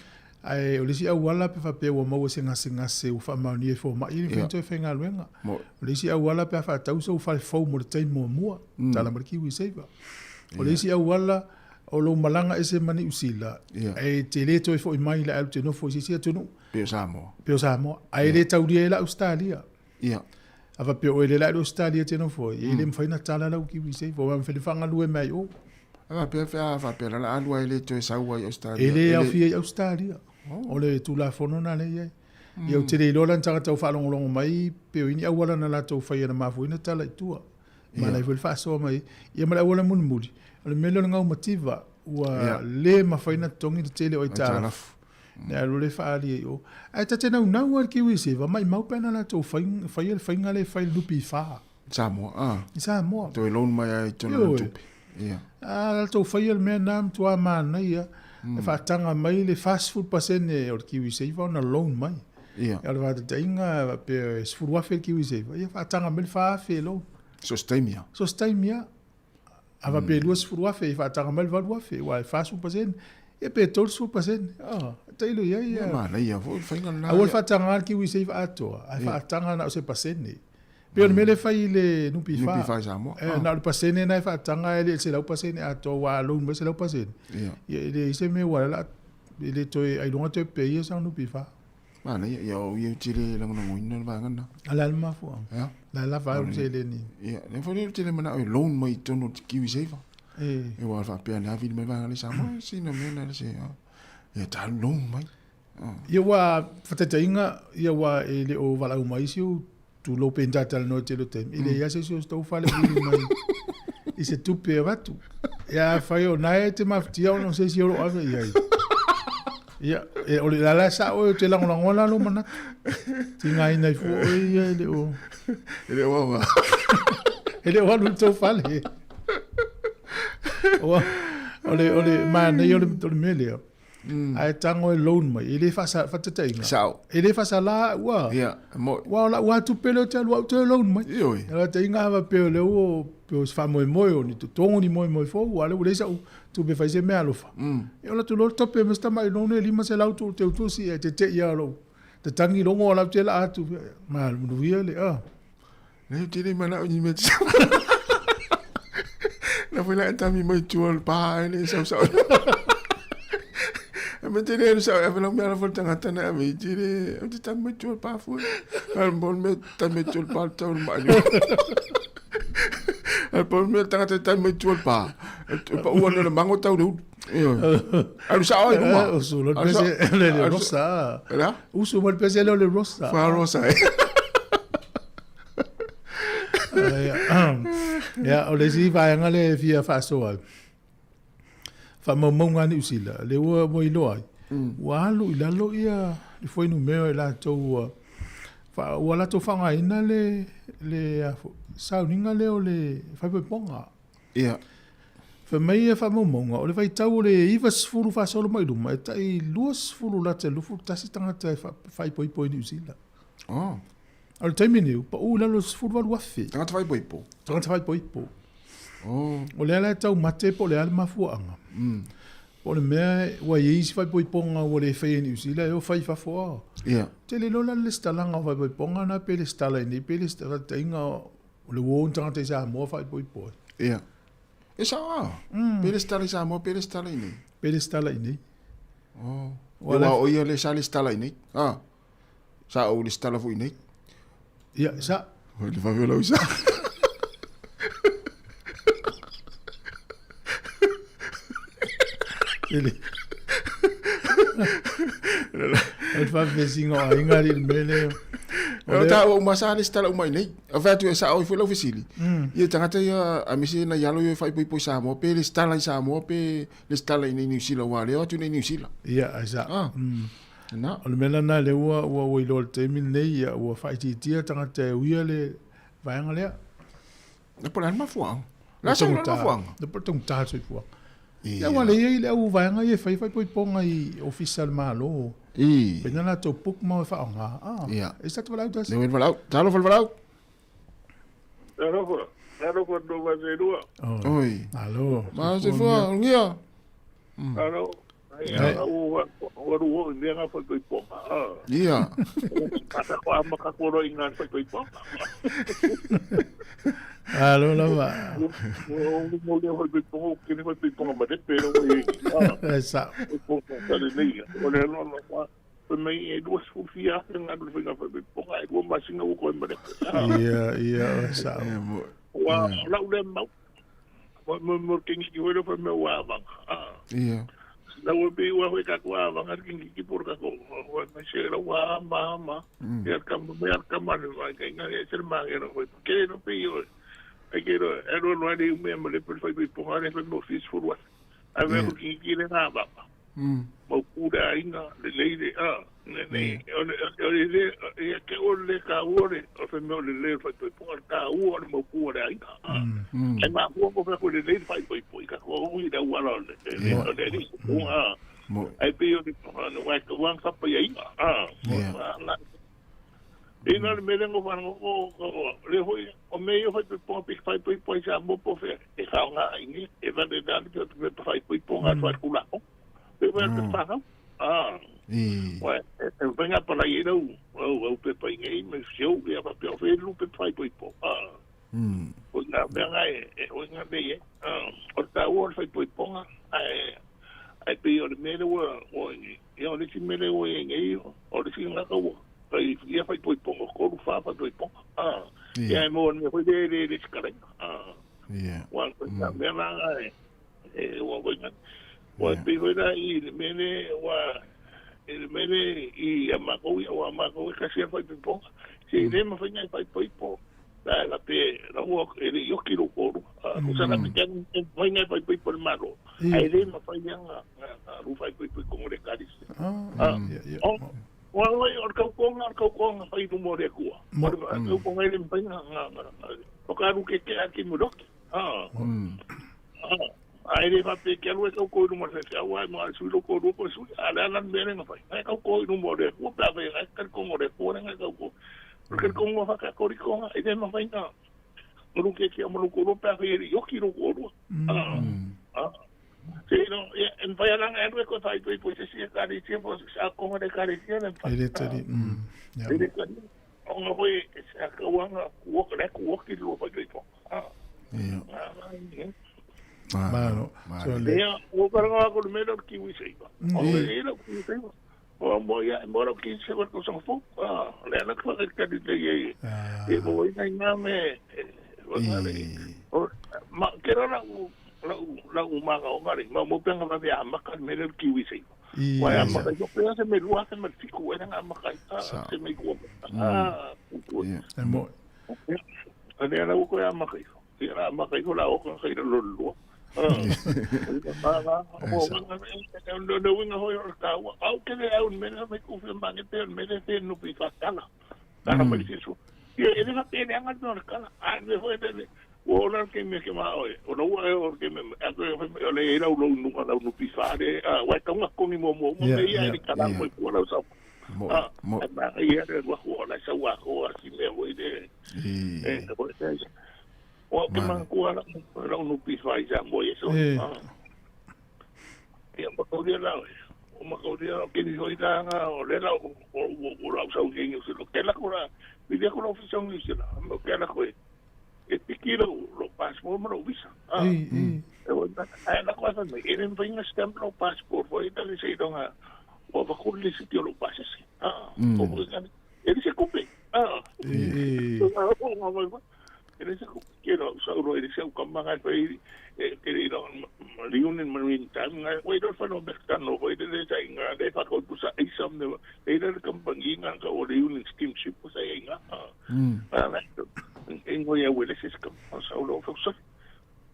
Ae o le isi auala pe faapea ua maua se gasegase ua faamaonia e fomai, e mafai ona toe faigaluega. Mo. O le isi auala pe a faatau sou fale fou mo le taimi muamua, tala ma le Kiwi Saver. O le isi auala, o lou malaga ese ma Niu Sila, e te le toe foi mai la e alu te nofo i se isi atunuu. Pei o Samoa. Pei o Samoa. Ae le taulia ai la Ausetalia. Ia. A faapea oe le la i le Ausetalia e te nofo ai, e le mafai ona tala lau Kiwi Saver, aua e mafai ona faagalue mai ai o. A faapea fe a faapea la la alu ai le toe sau ai i Ausetalia. E le aofia i Ausetalia. O le Tulafono lena lea e i ai. Ia ou te le iloa la ni tagata o faalogologo mai pe o i ai ni auala na latou faia na mafua ai ona tala i tua. Manaia foi le faasoa mai ia ma le auala mulimuli, o le mea lea o le gaumativa ua le mafai ona totogi le tele o aitalafu. Ne alu le faaali ai i o. Ae ta te naunau lava i le KiwiSaver, maimau pe ana latou faia le faiga lea e fai i le NPF. Samoa, a. I Samoa. Toe loan mai ai tonu le tupe. Ia. A latou faia le mea na matua manaia, e faataga mai le 40% o le KiwiSaver ona loan mai. Ia. O le faataitaiga faapea e $10,000 le KiwiSaver, ia faataga mai le $4,000 e loan. So se taimi lava. So se taimi lava. A faapea e $20,000, ia faataga mai le $8,000, aua e 40%, ia pe 30%. Ah, tailo i ai. Ia manaia foi le faiga lena. Aua le faataga le KiwiSaver atoa, ae faataga na o se pasene. Pei o le mea lea e fai i le NPF. NPF i Samoa. E, na o le pasene na e faataga ae le 100% atoa, aua a loan mai le 100%. Ia. Ia e leai se mea ua la, e le toe ailoga toe pay ia sau NPF. Manaia, ia o ia ou te le lagolagoina le vaega lena. A le a le mafuaaga? Ia. La lava ai o le seleni. Ia, lea foi ou te le manao e loan mai i totonu o le KiwiSaver. E. Ia aua faapea na vili mai vaega le Samoa, sina mea na se. Ia ta loan mai. Ia ua faataitaiga, ia ua e le o valaau mai si ou tulou pe ni talatalanoa i le tele o taimi, e leai lava se isi o si tou fale vili mai i se tupe e avatu. Ia afai o na e te mafatia ona o se isi o lo o ave i ai. Ia, e, o le la sao oe ou te lagolagoa la lou manatu. Tigaina ai fua oe ia e le o... E le o aoga. E le o alu i le tou fale. O, o le, o le manaia o le mea lea. Ae tago e loan mai, e le faasa, faataitaiga. Sao. E le faasala au a. Ia, mo. Ua o lau lava tupe lea ou te alu au toe loan mai. Ioe. Faataitaiga a faapea o lea ua, pe o se faamoemoe o ni totogo ni moemoe fou, aua o lea ua leai sau tupe e fai se meaalofa. Ia ola atu loa le tope ma si tamai loan e $500 tuu teutusi ae tete'i lava o lou tatagi logo o lau te laa atu. Manuia le, ah. Lea ou te le manao i ni mea Na foi la e tami mai tua le pa e le sau sau. E me te le sau e vela mea la foi tangata na ave i te le o te tami mai tua le pa fue. Al bon me tami mai tua le pa tau le mai. Al bon me tangata tami mai tua le pa. E pa ua le mango tau le ulu. Alu sao ai luma. Usu le pese le rosa. La? Usu le pese le rosa. Fa rosa. Ia, o le isi vaega lea e fia faasoa ai, faamaumauga a Niu Sila, lea ua iloa ai, ua alu i lalo ia le fuainumera i latou ua, ua latou faaaogaina le, le sauniga lea o le faaipoipoga. Ia. Fai mai ia faamaumauga, o le vaitau o le 90 faasolo mai luma, e tai 20 lata i le 21 tagata e faaipoipo i Niu Sila. Oh. A o le taimi lenei, ua pau i lalo i le 18,000. Tagata faaipoipo? Tagata faaipoipo. Oh. O lea la e taumate po o le a le mafuaaga. Po o le mea ua i ai isi faaipoipoga ua le faia i Niu Sila e o fai i fafo a. Ia. Tele loa la le lesitalaga o faaipoipoga na pe lesitala i nei pe lesitala faataitaiga o le uo o ni tagata i Samoa faaipoipo ai. Ia. E sao a. Pe lesitala i Samoa pe lesitala i nei. Pe lesitala i nei. Oh. Ua o ia le sa lesitala i nei. Ah. Sa ou lesitala foi i nei. Ia, sa. O le vave o lau sa. Ele. O le faafesiga o aiga le mea lea. O ta ua uma sa lesitala uma i nei. O fai atu e sao i foi lau fesili. Ia tagata ia aemaise nai alo ia e faaipoipo i Samoa pe lesitala i Samoa pe lesitala i nei Niu Sila aua lea o atu nei Niu Sila. Ia, ai sa. Ah. Na. O le mea lena lea ua ua ua iloa i le taimi lenei ia ua faaitiitia tagata e uia le vaega lea. E po o le a le mafuaaga? O le a le mafuaaga? Le po o le taugata le soifuaga. Ia aua lea e i ai le au vaega ia e fai faaipoipoga i Ofisa o le Malo. I. Pei na latou book ma e faaaoga. Ah. Ia. E sa te valaau tasi. Le valaau. Talofa le valaau. Talofa. Talofa no va se lua. Oi. Alo. Ma se fua, ngia. Alo. Ai, ua ua ru o i ngā whaipoipoga. Ia. Kata ko ama ka koro i ngā whaipoipoga. Alo lava. O mo le whaipoipoga o kene whaipoipoga ma repe ro i. E sa. Whaipoipoga le nei. O le lo lo wa. Fai mai e 24 afe ngā rua whaipoipoga e 2 masina ua koe ma repe. Ia, ia, o sa. Ua lau le mau. Mo mo kengi ki hoi le whai mea ua awanga. Ia. Lau e pi ua hui ka kua wanga ki ki pur ka ko wa ma se la wa ma ma ya ka ma ya ka ma le wa ka inga e se ma ke ro ke no pi yo ai ke ro e ro no ani me ma le per fai pi po ngare fai mo fis fur wa ai me ko ki ki le na ba mo kura inga le le le a ne ne o le le e ke o le ka o le o fe me o le le fai pi po ka o le mo kura inga ai ma ko ko ko le le fai pi po ka ko o i da wa lo le le le o a ai pe o no wa ka wa ka pa ia a na e na le mele ngo fa ngo ko le hoi o me yo fai po pi fai po po sa mo po fe e fa nga ini e va de da pe pe fai po po nga fa kula o pe va te fa a wa e venga pa la ira o o pe pa ngai me se o ya pa pe o fe lu pe fai po po a o na venga e o nga be e o ta o fai po po nga ai ai pe o le mele ua o ia o le si mele ua e ngei o le si ngaka ua ai ia fai poi pongo koru fa fa poi pongo a ia mo ne foi de de de skare a ia wa ko ta me la e wa ko nga wa pe foi la i le mele wa e le mele i a ma ko ia wa ma ko ka sia fai poi pongo si le ma fai ngai fai poi po la la pe la ua e le yoki ro koru a ko sa la pe kan fai ngai fai poi po malo ai le ma fai nga ru fai poi poi kongo le karis ah o wa wa o ka konga fai no mo le kua o ka konga le fai nga o ka ru ke ke aki mo doki ah ai le fa pe ke lu ka ko no mo se wa mo su lo ko ru ko su ala la mere nga fai ka ko no mo le kua pa ve ka kongo le kua nga ka ko porque el kongo fa ka ko konga e le ma fai nga ru ke ke mo ko ru pa ve yo ki ru ko ru ah ah sí, no, en fai ala nga ko fai poi poi se ka ri se po sa ko le ka ri se le e le tari ya le tari o nga foi sa ka wa nga ku ko le ku ki lo fai poi ah ia ma so le ia o ka nga ko me lo ki wi se ba o le lo ki se ba o mo ia mo lo ki se ko sa fo ah le na ko ka ri te ye e mo ina ina me o o ma ke ra la uma ga o ngari ma mo penga va via ma ka me le kiwi sei wa ya ma ka pe se me lua se me fiku era nga ma ka se me ku ah e mo ale ala ko ya ma ka era ma ka la o ka ira lo lo ah o no no winga ho ka au ke le au me na me ku fe ma ke te me le te no pi ka kala kala me se su e le fa pe nga no kala a me foi de o la que me que ma o no o que me o le era o no no no pifare a wa ka nga ko ni mo mo me ia ni kala mo ko la sa ah ma ia re wa ko la sa wa ko asi me wo de e ko se o que man ko la no pifare ya mo eso ah ia ma ko de la o ma ko de que ni hoy la o le la o o la sa o que se lo que la ko la vi ko la oficina ni se la mo que la ko e pikiro lo passport mo visa ah e wa na ko sa me eren venga stamp lo passport foi ta le sei donga o va ko le sitio lo passes ah o ele se coupe ah e ele se coupe quiero sauro ele se kamanga foi que le liunen marine time nga wait for no no foi le sa inga de fa ko sa isam ne le kampangi nga ka o liunen steamship sa inga ah en voy a huele se escapa solo fo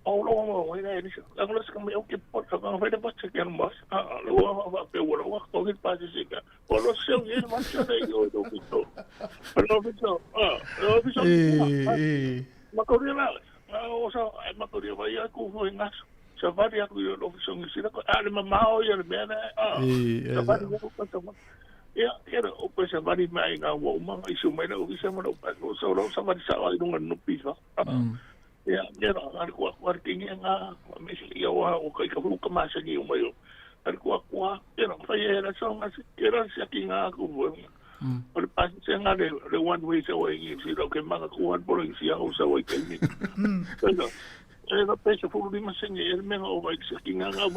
o lo mo era ele agora se me o que por favor vai depois que não mais ah lo va pe o lo ko que pase se ka o lo seu ele mas eu do pito pero pito ah lo pito eh ma corria lá o sa ma corria vai a ku foi ngas sa varia ku lo so ngi sira ko ah ma ma o ya me na ah sa varia ku ko ia era o pesa vari mai nga o uma isu mai o isa mo o so ro sa vari sa ai nunga no pisa ia era ar ko ar tinga nga me se ia o kai ka ka ma se ni o mai ar ko ko era fa era so nga se era se ki nga ko o le pas se nga le one way se o i se ro ke manga ko an por si o sa o ke ni pero era pesa fu ni ma se ni el me o vai se ki nga nga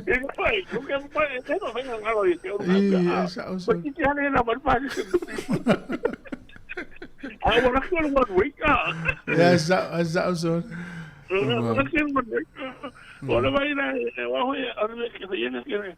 e pai, o que pai, não vem a galo e eu não. Porque tinha nem na barba. Ah, wala ko one week ah. Yeah, sa so. O le vai la e wa hoi a le ke ye ke le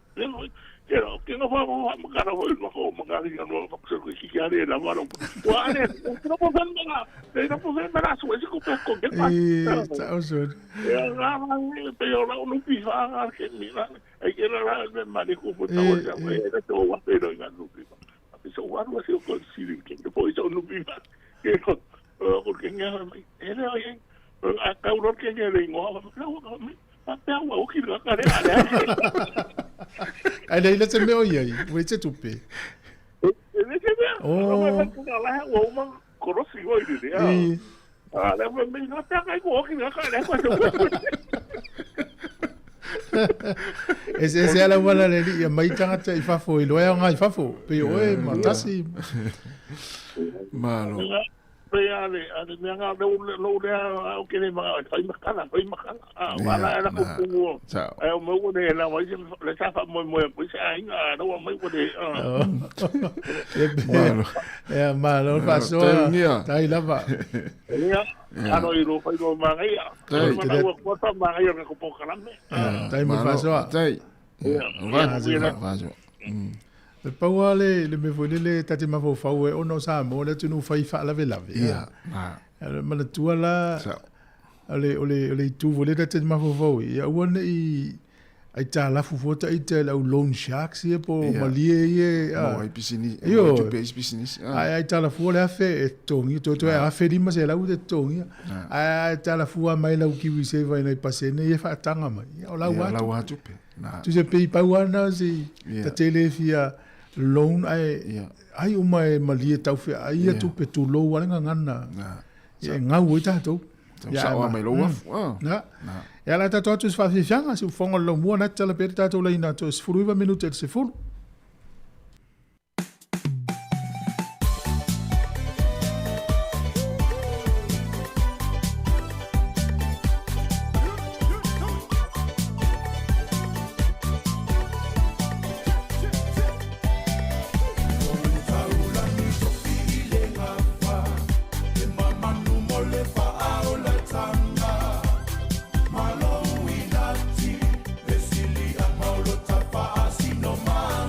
ke ro ke no fa mo ma ka ro ma ko ma ka ri no fa ko ki ki ale la ma ro wa ale no po fa ma le no po fa ma la su e ko pe ko ke pa E, ta o so. Ya la ma pe yo la no pi fa a ke mi la e ke la la me ma le ko po ta wa ya e le to wa pe ro nga no pi fa a so wa wa se ko si ri ke po so no pi fa ke ko ko ke nga e le o a ka ro ke ke le ngo la wa mi pa pe wa o ki la ka re a le Ai le le te meo ia i, ua i te tupe. e le ke mea Oh. o ma la wa o ma korosi o i le a E, a le ma me na pe ka ko ki la ka le ko e se se ala wala le li ia mai tangata i fafo i loea o ngai fafo. Pe oe ma tasi. Malo. Pe ale ale mea ngā leo leo lea au ke le mga fai makala fai makala a wala era ko ku Ciao. e o meu ne la wai le sa fa mo mo ko se ai ngā no mai ko de E Malo. E malo fasoa. Tai unia. Tai lava. ia ano i ro fai mo mga ia Tai. ma na ko ta mga ia ko po kalame Tai mo fasoa. Tai. Ia. Va, Ia. va, va. Le paua le le me foi le tate mafaufau e ona o Samoa le atunuu fai faalavelave. Ia. Ma. Le manatua la Sao. o le o le o le itu foi le tate mafaufau ia aua neʻi ai talafu fua taʻita i le au loan sharks ia po Ia. malie ia Mo ai pisini. Io. Mo tupe ai business. Ai ai talafua le afe e totogia toe $1,500 te totogia. Ai ai talafua mai lau kiwi seva ina i pasene ia faataga mai. Ia, o lau Ia atu. lau atupe. Na. Tu se pei pau ana si Ia. ta tele fia loan ai Ia. ai uma e malie tau fea ai ia Ia. tupe tulou ale gagana. Na. Ia e gau ai tatou. Tau Ia, sao ma- mai lou afu. Ah. Na. Na. E ala tatou atu se faafiafiaga se ufoga o le laumua na tala pea le tatou laina atu e 19 minute e le 10. Malo ilati, esili a maulo tafa asino ma.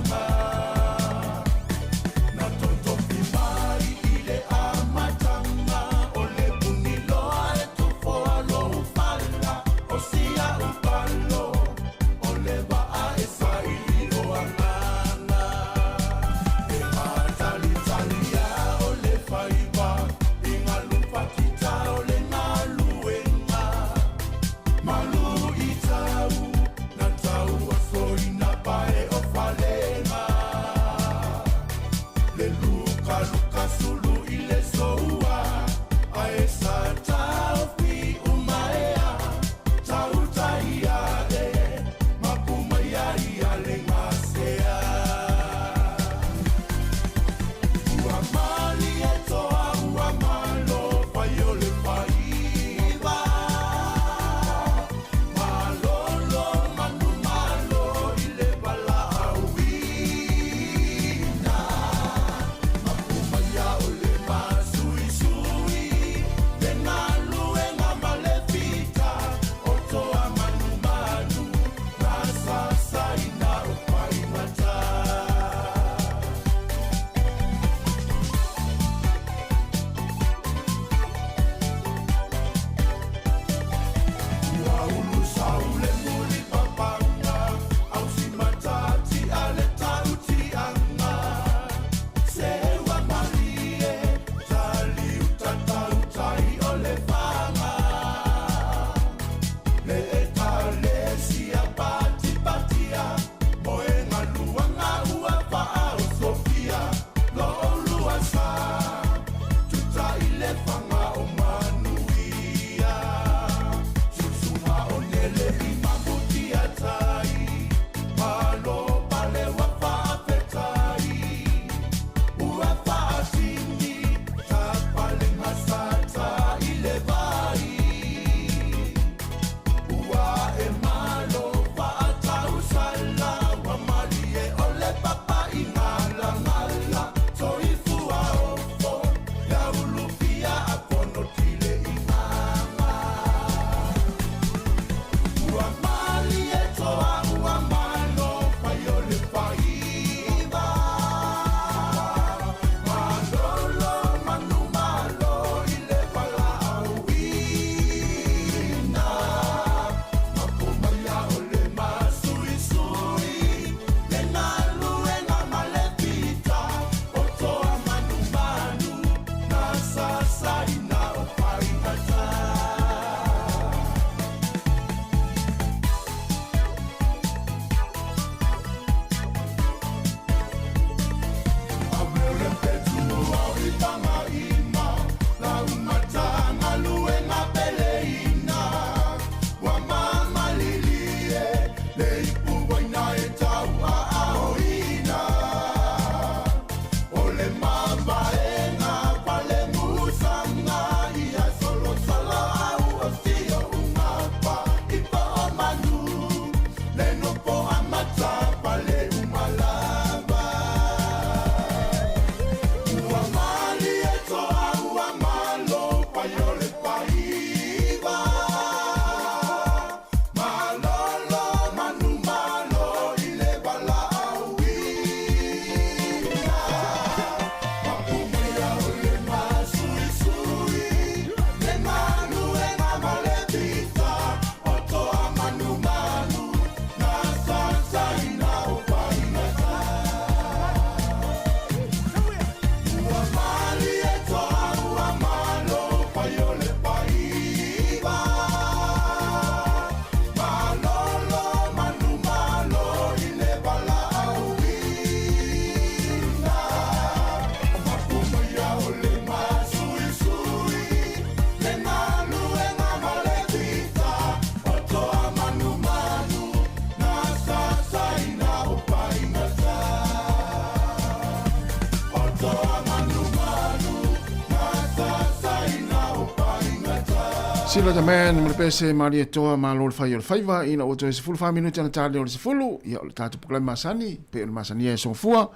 Sila the man ma le pese malie toa malo le fai o le faiva ina ua toe 14 minute ana tali o le 10 ia o le tatou polokalame masani pe o le masani e sofua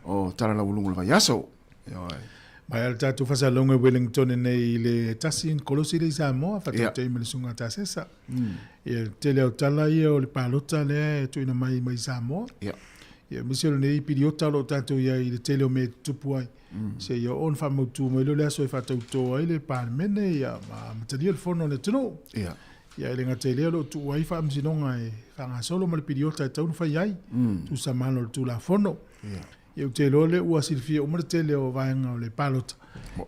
o tala lauuluga o le vaiaso. Ioe. Mai le tatou faasalaga i Wellington nei i le tasi kolosi le i Samoa faatautai ma le susuga Tasesa. Ia le tele o tala ia o le palota lea e tuuina mai mai Samoa. Ia aemaise o lenei piliota o lo o tatou i ai i le tele o mea e tutupu ai. Seia oo ona faamautu mai lea o le aso e faatauto ai le Palemene ia ma amatalia le fono a le atunuu. Ia e le gata i lea o lo o tuu ai faamasinoga e faagasolo ma le piliota e tatau ona fai ai, tusa ma ala o le Tulafono. Ia ou te iloa lea ua silafia uma le tele o vaega o le palota.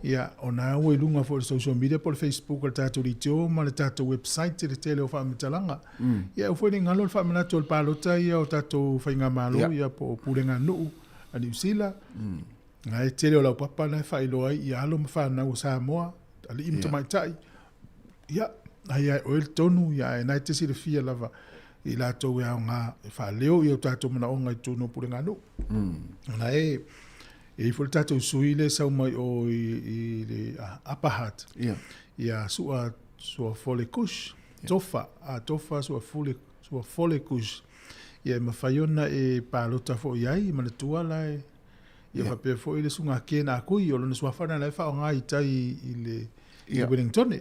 Ia ona ua i luga foi o le social media po o le Facebook a le tatou leitio ma le tatou website le tele o faamatalaga. Ia aua foi ne i galo le faamanatu o le palota ia o tatou faigamalo ia po o pulega nuu a Niu Sila. Na e tele o laupapa na e faailoa ai ia alo ma fanau o Samoa, alii ma tamaitai. Ia, ai ia oe le tonu, ia ae na e te silafia lava i latou e aoga e faaleo ia o tatou manaoga i totonu o puleganuu. Ona e i ai foi le tatou sui lea e sau mai o i le Upper Hutt. Ia Sua Sua Fole Kush, Tofa, a Tofa Sua Fule Sua Fole Kush. Ia e mafai ona e palota foi i ai, manatua la e ia faapea foi le susuga Ken Akui, o lona suafa lena la e faaaoga i tai i le i Wellington.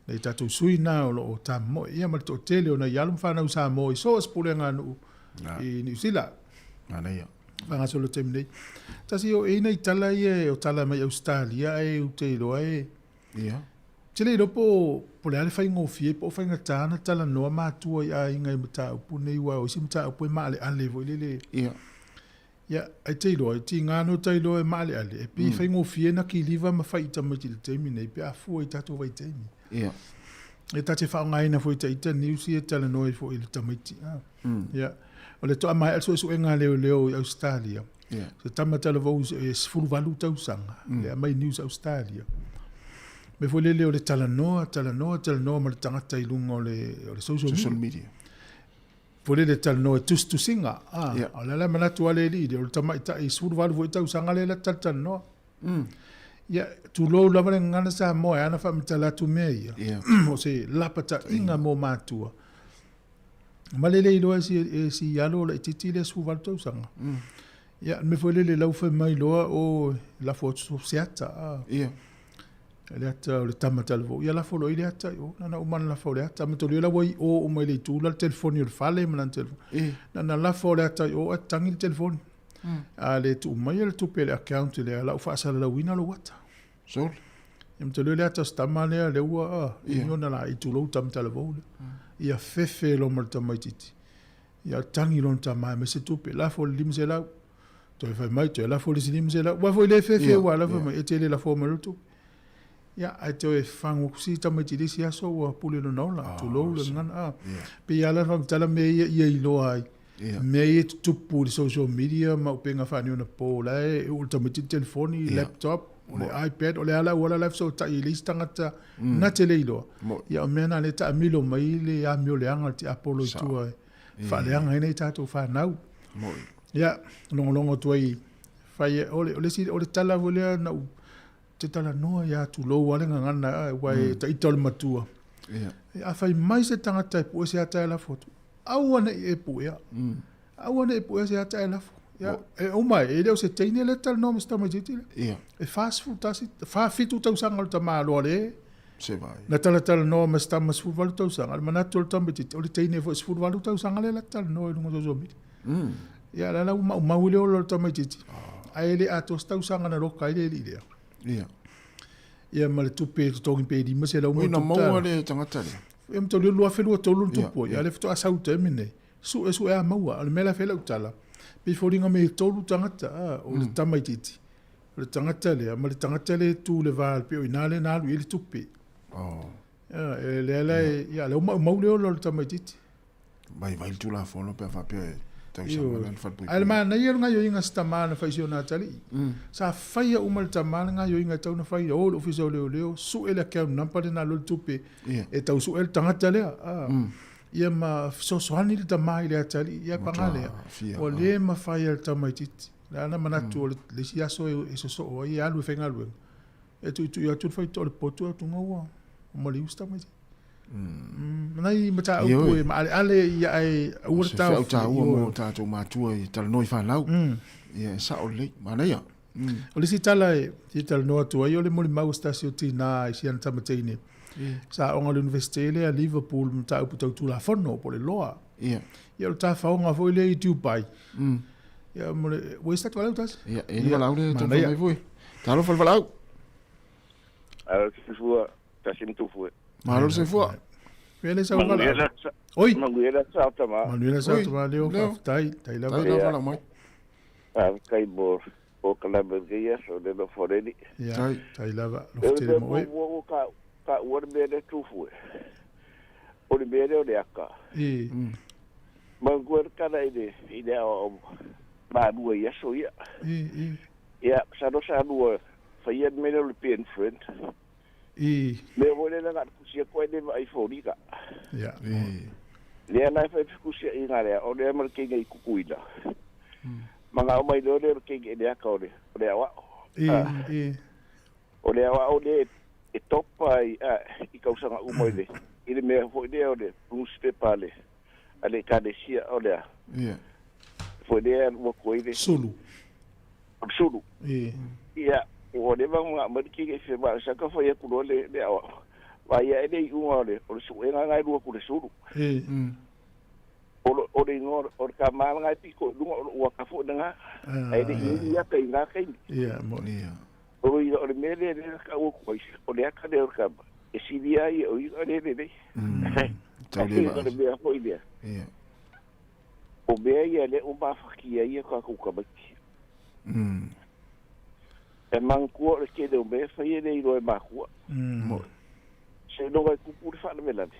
Nai tatou sui na o lo o tamomoe ia ma le toatele o nai alo ma fanau Samoa i so o se pulega nuu i Niu Sila. Manaia. Faagasolo taimi nei. Tasi o e nai tala ia o tala mai Ausetalia ae ou te iloa e Te le iloa po o le a le faigofie po o faigata ona talanoa matua i aiga i mataupu nei aua o isi mataupu e maaleale foi lele. Ia, ai te iloa, e tiga no ta iloa e maaleale, e pei e faigofie na kiliva ma fai i tamaiti i le taimi nei pe a fua i tatou vaitaimi. E ta te faaaogaina foi ta ita news ia e talanoa ai foi i le tamaiti. Ia, o le toa maea le suesuega a leoleo i Ausetalia. Se tama talavou e 18 tausaga, le aumai news Ausetalia. Mea foi lele o le talanoa, talanoa, talanoa ma le tagata i luga o le social media. Foi lele talanoa i tusitusiga. O le ala manatu a le alii lea, o le tamaitai 18 foi tausaga lea la talatalanoa. Ia, tulou lava le gagana Samoa e ala ona faamatala atu mea ia, o se lapataiga mo matua. Ma le le iloa e si alo laitiiti lea 18 tausaga. Ia, le mea foi lele lau fai mai loa o lafo atu se ata. Le ata o le tama talavou. Ia lafo loa i le ata i o. Na na uma na lafo le ata. Mataulia la ua i o uma i le itu la le telefoni o le fale ma lana telefoni. Na na lafo le ata i o ae tangi le telefoni. A le tuu mai le tupe i le account lea, la ua faasalalauina lou ata. Sole. Ia mataulia le ata o se tama lea, lea ua imi ona la i tulou tama talavou lea. Ia fefe loa ma le tamaitiiti. Ia tangi lona tama e aumai se tupe. Lafo le 500. Toe fai mai, toe lafo le isi 500. Aua foi le fefe ua lafo mai, e te le lafoa mai le tupe. Ia, ae toe fagu atu si tamaiti i le isi aso ua pule lona ola, tulou le gagana. Pei lava la faamatala mea ia ia iloa ai. Mea ia e tutupu i le social media ma upega faaneionapo, la e uu i le tamaiti le telefoni, laptop, o le iPad, o le a le auala la e fesootai ai le isi tagata na te le iloa. Ia o mea na lea e taamilo mai le amio leaga a le tiapolo i tua e faaleaga ai nai tatou fanau. Ia, logologo atu ai, fai, o le, o le, o le tala foi lea na ou te talanoa ia tulou lava le gagana, aua e taita o le matua. A fai mai se tagata e pue se ata e lafo atu, aua ne i e puea. Aua ne i puea se ata e lafo. Ia, e uma e le o se teine lea e talanoa ma si tamaitiiti lea. E 41, 47 tausaga o le tamaloa le Se vai. Na talatalanoa ma si tama 18 tausaga, le manatu o le tamaitiiti, o le teine foi 18 tausaga lea la talanoa i luga o social media. Ia, la la ua maumau i le ola o le tamaitiiti. Ae le atoa se tausaga na loka ai le alii lea. Ia ma le tupe e totogi pe 500 Oi, na maua le tagata lea. Ia ma tau 2023 na tupu ai. Ia, lea faatoa sau i le taimi lenei. Sue sue a maua. O le mea la e fai lau tala, pei foliga mai e tolu tagata, o le tamaitiiti, o le tagata lea, ma le tagata lea e tu i le va, pei o i ina lea na alu i ai le tupe. Ia, e lea la e, ia, lea ua maumau le ola o le tamaitiiti. Vaivai le Tulafono pe a faapea e tausaga la le falepuipui. Ae le manaia le gaioiga a si tama na fai i si ona atalii. Sa faia uma e le tama le gaioiga e tatau ona fai, o i le Ofisa o Leoleo, sue le account number lena alu ai le tupe e tau sue ai le tagata lea. Ia ma fesoasoani le tama i le atalii, ia paga lea, ua le mafai e le tamaitiiti. Le a na manatu o le isi aso e sosoo ai e alu e faigaluega, e tuitui atu le faitoa o le potu atu ua O maliu se tamaiti. Nai mataupu e maaleale ia ae aua le Se taofia. feau taua Ioe. mo tatou matua i talanoa i fanau. Ia, e sao lelei. Manaia. O le isi tala e fia talanoa atu ai, o le molimau o se tasi o tinā i si ana tama teine. Sa aoga i le Universite lea Liverpool i mataupu tau Tulafono po o le Law. Ia. Ia o le tafaoga foi lea i Dubai. Ia mo le ua i se tatou valaau tasi? Ia, e i ai le valaau lea e taumafai Manaia. mai foi. Talofa le valaau. Alo soifua tasi ma tufu e. Malo le soifua. Mea le sau Manuia valaau. la Oi. Manuia la sao tama. Manuia la sao tama leo, faafetai, tai lava. Tai lava mai. Faafetai mo o kalama i aso le no foreni. Ia, tai lava, E lofa tele mo oe. ua ka ka ua le mea le tufu e. O le mea lea o le aka. E. Mangua le kala i le i le ao o malua i aso ia. E, e. Ia, sa no sa lua whaia le mea lea o le pen friend. E. Mea foi le nga kusia koe le vai fōrika. Ia. Lea nai whai kusia i ngā lea, o lea ma le keinga i kukuina. Ma ngā o mai leo lea o le keinga i le aka o le, o le awao. E, e. O le awao le e topa i, a, i kausanga uma i le, i le mea foi lea o le newspaper le, a le kanesia o lea. Ia. Foi lea ua koe le. Sulu. O le sulu. E. Ia, o le vanga ngā mai le keinga i whenua, sa ka whai aku loa le, le awao. Vai ia e le i unga o le, o le suenga ngai lua ku le sulu. E. O le o le ingoa o le ka malanga e piko i lunga o le ua ka fo nga. Ai le i ia ka i ngā kaimi. Ia, mo. Ia. O le o le mea lea lea ka ua kuai. O le aka lea o le kama. E sili ai o i le le le. Tau le O le mea foi lea. Ia. O mea ia le o mawhaki ia ka kuka maiki. E mangkua o le kele o mea whai e le i roe makua. Mo. Se noga i kupu le whaanamelane.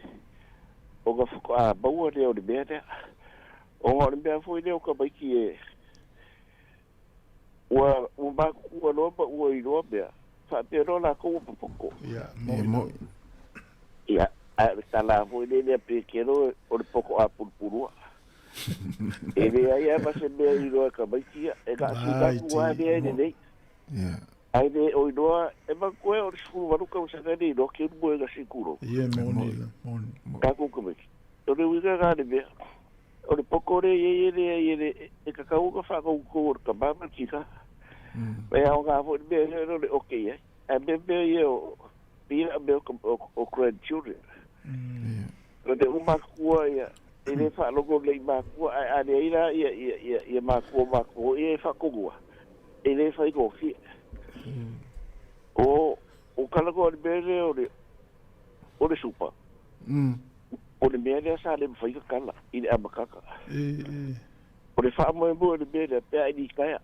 O ka whaka a maua lea o le mea lea. O ngā o le mea foi lea o ka maiki e ua ua makukua loa ma ua iloa mea. Whaapea loa lākou ua papoko. Ia, mo. Mo. Ia, a le tala foi le lea pe kero o le poko a pulupulua. E le ai a ma se mea i roa ka maiki ia. E ka Ai, sika kua ti, lea i mo. lenei. Ia. Ai le o iloa, e makue o le sefulu valu kausaga le iloa ke lumua e ka sikuro. Ia, moni la, moni. Kākou ka maiki. O le uiga ngā le mea. O le poko le ie ie le ie le e kakau ka whakaukou o le kamama tika. Me au ngā foi le mea lea le oke ia. A mea mea ia o pila mea o, o, o grandchildren. O te umakua ia e le whaalogo le i makua a, a le aira ia ia ia ia makua makua ia e whakongua. E le whai gofia. O o kalako o le mea lea o le o le supa. O le mea lea sa le mwhai ka kala i le amakaka. E, e. O le whaamoe o le mea lea pea i ni kaya.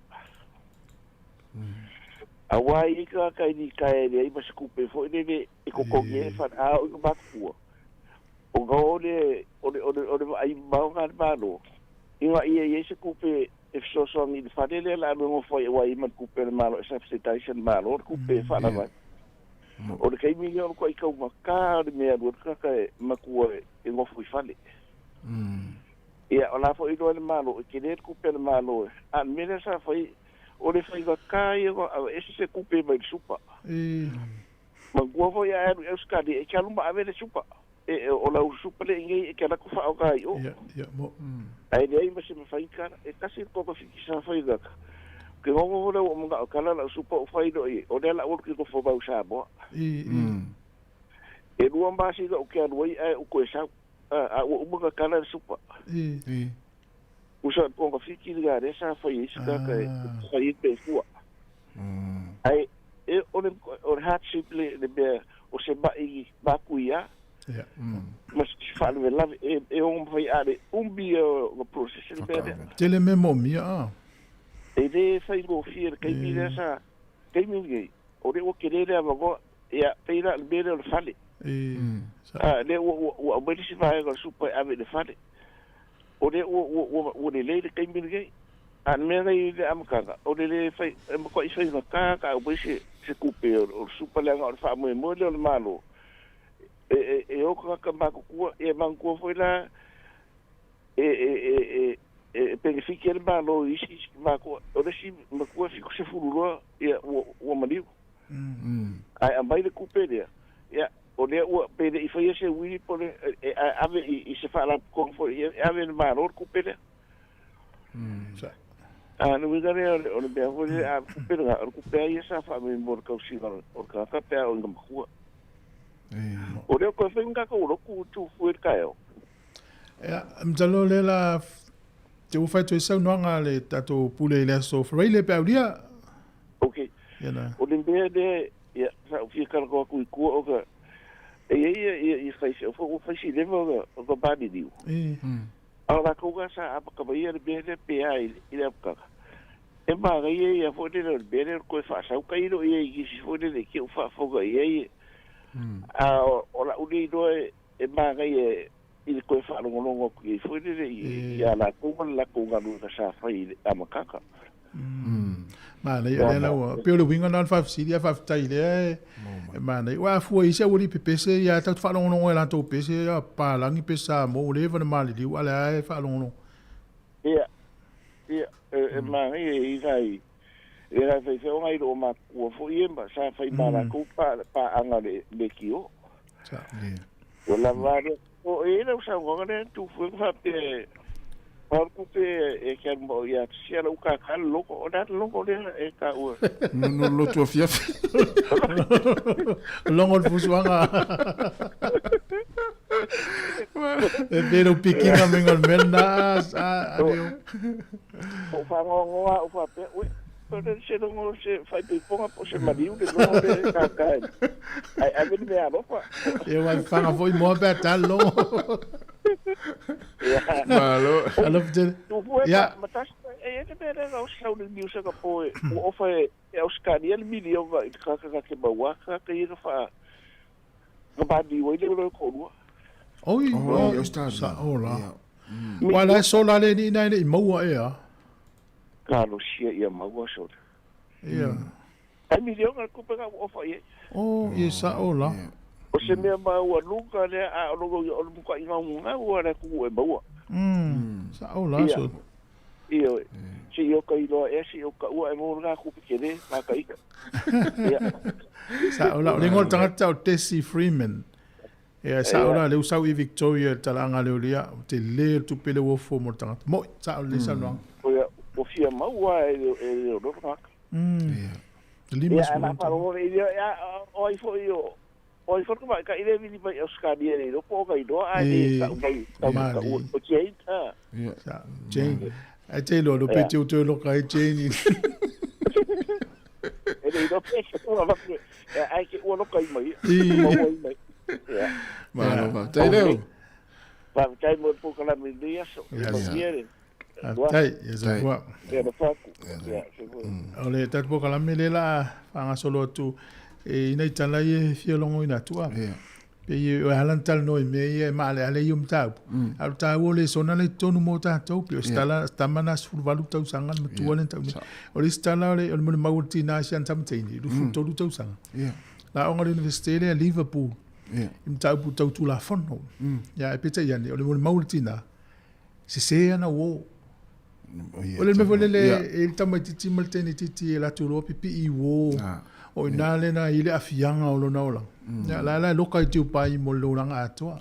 A wā i ka ka i ni kaya le ai ma se kupe fo i le le e kokongi e whan a o i ka makua. O ngā o le o le o le o le ai mau ngā le mālo. I ngā ia i se kupe e fesoasoani i le whare lea la anu ngofo i wā i man kupe le mālo e subsidization le mālo o le kupe e whana mai. O le kaimi lea o le kua i kau maka o le mea lua le kaka e makua e ngofo i whale. Ia, o la fo i loa le mālo, e ke le kupe le mālo e. A le mea lea sa whai, o le whai ka ia a ese se kupe mai le supa. E. Mangua foi a alu e uskali, e ke alu ma ave le supa. E, e, o lau supa le ingei, e ke alako whao ka i o. Ia, ia, mo. Ai le ai ma se mawhai kara, e kasi ko ka fiki sa whai kaka. Ke ngongo hore o mga o kala lau supa o whai no i, o lea la ulu ki ko whau sa moa. E, e. E lua mbasi ka o ke alu ai ai o koe sau. A, a ua umunga kala le supa. E. E. Usa ko ka fiki nga re sa whai isi kaka e whai i pe fua. Ai, e o le, o le hardship le, le mea o se mai maku ia. Ia. Ma se whaalawe lave, e, e o mwhai a le umbi o o process le mea lea. Tele me mo mia a. E le whai ngō le kaimi lea sa, kaimi ngei, o le ua ke lea mangoa, ia, peira le mea lea o le fale. E. A, le ua, ua, ua aumai si vaega o le supa e ave i le fale. O le ua, ua, ua, ua lelei le kaimi ngei. A le mea nei le amakanga, o le le whai, e makoa i whai ngā kā, ka aumai se, se kupe o, o le supa leanga o le whaamoemoe lea o le malo. E, e, e o ka makukua, e mangkua foi la, e, e, e, e, e penefiki e le malo i isi isi makua, o le si makua fiku se fululoa, ia, ua, ua maniu. Ai, a mai le kupe lea, ia, o lea ua pe le'i faia se uili po le e ave i se faalapotopotoga foi e ave i le Malo le tupe lea. A o le uiga lea o le mea foi lele, a o le tupe lena, o le tupe lava ia sa faavae mo le tausiga o le tagata pe a oo ina matua. O lea ua toe fai ni tatou lotu Tufue i le taeao. Ia, masalo o lea la te ua fai atu ai saunoaga a le tatou pule i le aso Faraile pe aulia. Ok. Ia na. O le mea lea, ia, sa ou fia talanoa atu i tua ona e i ai ia, ia, ia faifeau foi ua fai si leva ona, ona maliliu. E. A o latou na sa amata maia le mea lea pe a i le amataga. E manaia ia foi lele o le mea lea o le toe faasau tailo ia i nisi foi lele te i ua faafofoga i ai. A o la'u nei iloa e manaia i le toe faalogologo atu i ai foi lele ia latou ma le latou galuega sa fai i le amataga. Manaia lea la ua pei o le uiga lena o le faafesili ae faafetai lea e manaia. Ua afua i se aualii pepese ia tatou te faalogologo i latou pese ia palagi pe Samoa ua leva ona maliliu a o lea lava e faalogologo. Ia, ia, e manaia i nai e nai faifeau nai loomatutua foi ia ma sa fai ma latou paaga le lekiō. Ua lava lea. O e i ai lau saunoaga lea Tufue na faapea o le tupe e te alu ma o ia sia lau kākā le logo. O le a le logo lea e taua? No lotu afiafi. Logo o le fusuaga. E pei lou pikiga me le mea lena a leo. O whangoangoa au faapea, ue, o le se logo se faipeipoga po o se maliu le logo lea e kākā ai. Ae ave le mea alofa. E ua whanga foi moa pe a talo logo. Malo. Alofa tele. Tufue Ia. ma matasi, e i ai le mea lea na osi sau i le New Singapore, ua ofa e Ausetalia le miliona i le tagata na te maua tagata ia na wha na maliu ai le olo e toalua. Oi, Oi, Ausetalia. Sa ola. Ua la e sola le ni ina e le i maua ea. Talosia ia maua sola. Ia. Ai miliona le tupe na ua ofa i ai. Oh, ia sa'o la. O se mea maualuga lea a o lona uiga o le matuai gaugau a le atunuu e maua. Sa'o la Ia. so. Ioe. Se i oka iloa ea, se i oka ua e maua lena tupe tele, maka ika. Ia. Sa'o la. O le igoa o le tagata o Desi Freeman. Ia, sa'o la, lea ua sau i Victoria i le talaaga lea o lia, ua tele le tupe lea ua ofo mo le tagata. Mo'i, sa'o lelei saunoaga. Ia, ua fia maua e le leoleo le tagata. Lima Ia, ae na faalogologo i lea, ia, o ai foi o, o ai foi le tamaitai lea e vili mai i Ausetalia e le iloa po o ona iloa, ae le tau mai, tau mai tau, o Jane, a. Sa, Jane. Ai te iloa, lo pe te utu e loka ai Jane. E le iloa pe se ua avatu, ae ke ua loka i mai, maua i mai. Ia. Malo, faafetai leo. Faafetai mo le polokalame i lenei aso. Ia manuia le. Faafetai, ia soifua. Ia alofa atu. Ia soifua. O le tatou polokalame lea la faagasolo atu i nai tala ia e fia logoina atu a. Pei e ala ona talanoa i mea ia e maaleale ia o mataupu. A o le taua o lesona la i totonu mo tatou. Pei o se tala, se tama na 18 tausaga le matua lea na tau nei. O le isi tala o le molimau o le tina i si ana tama teine, 23 tausaga. Na aoga i le Universite lea Liverpool i mataupu tau Tulafono. Ia ae peitai ane, o le molimau o le tina, sese ana uō. O le mea foi lele e i le tamaitiiti ma le teine itiiti e latou iloa pipii uō. O i ina lena e i ai le aafiaga o lona olaga. Ia la la e loka i Dubai mo le olaga atoa.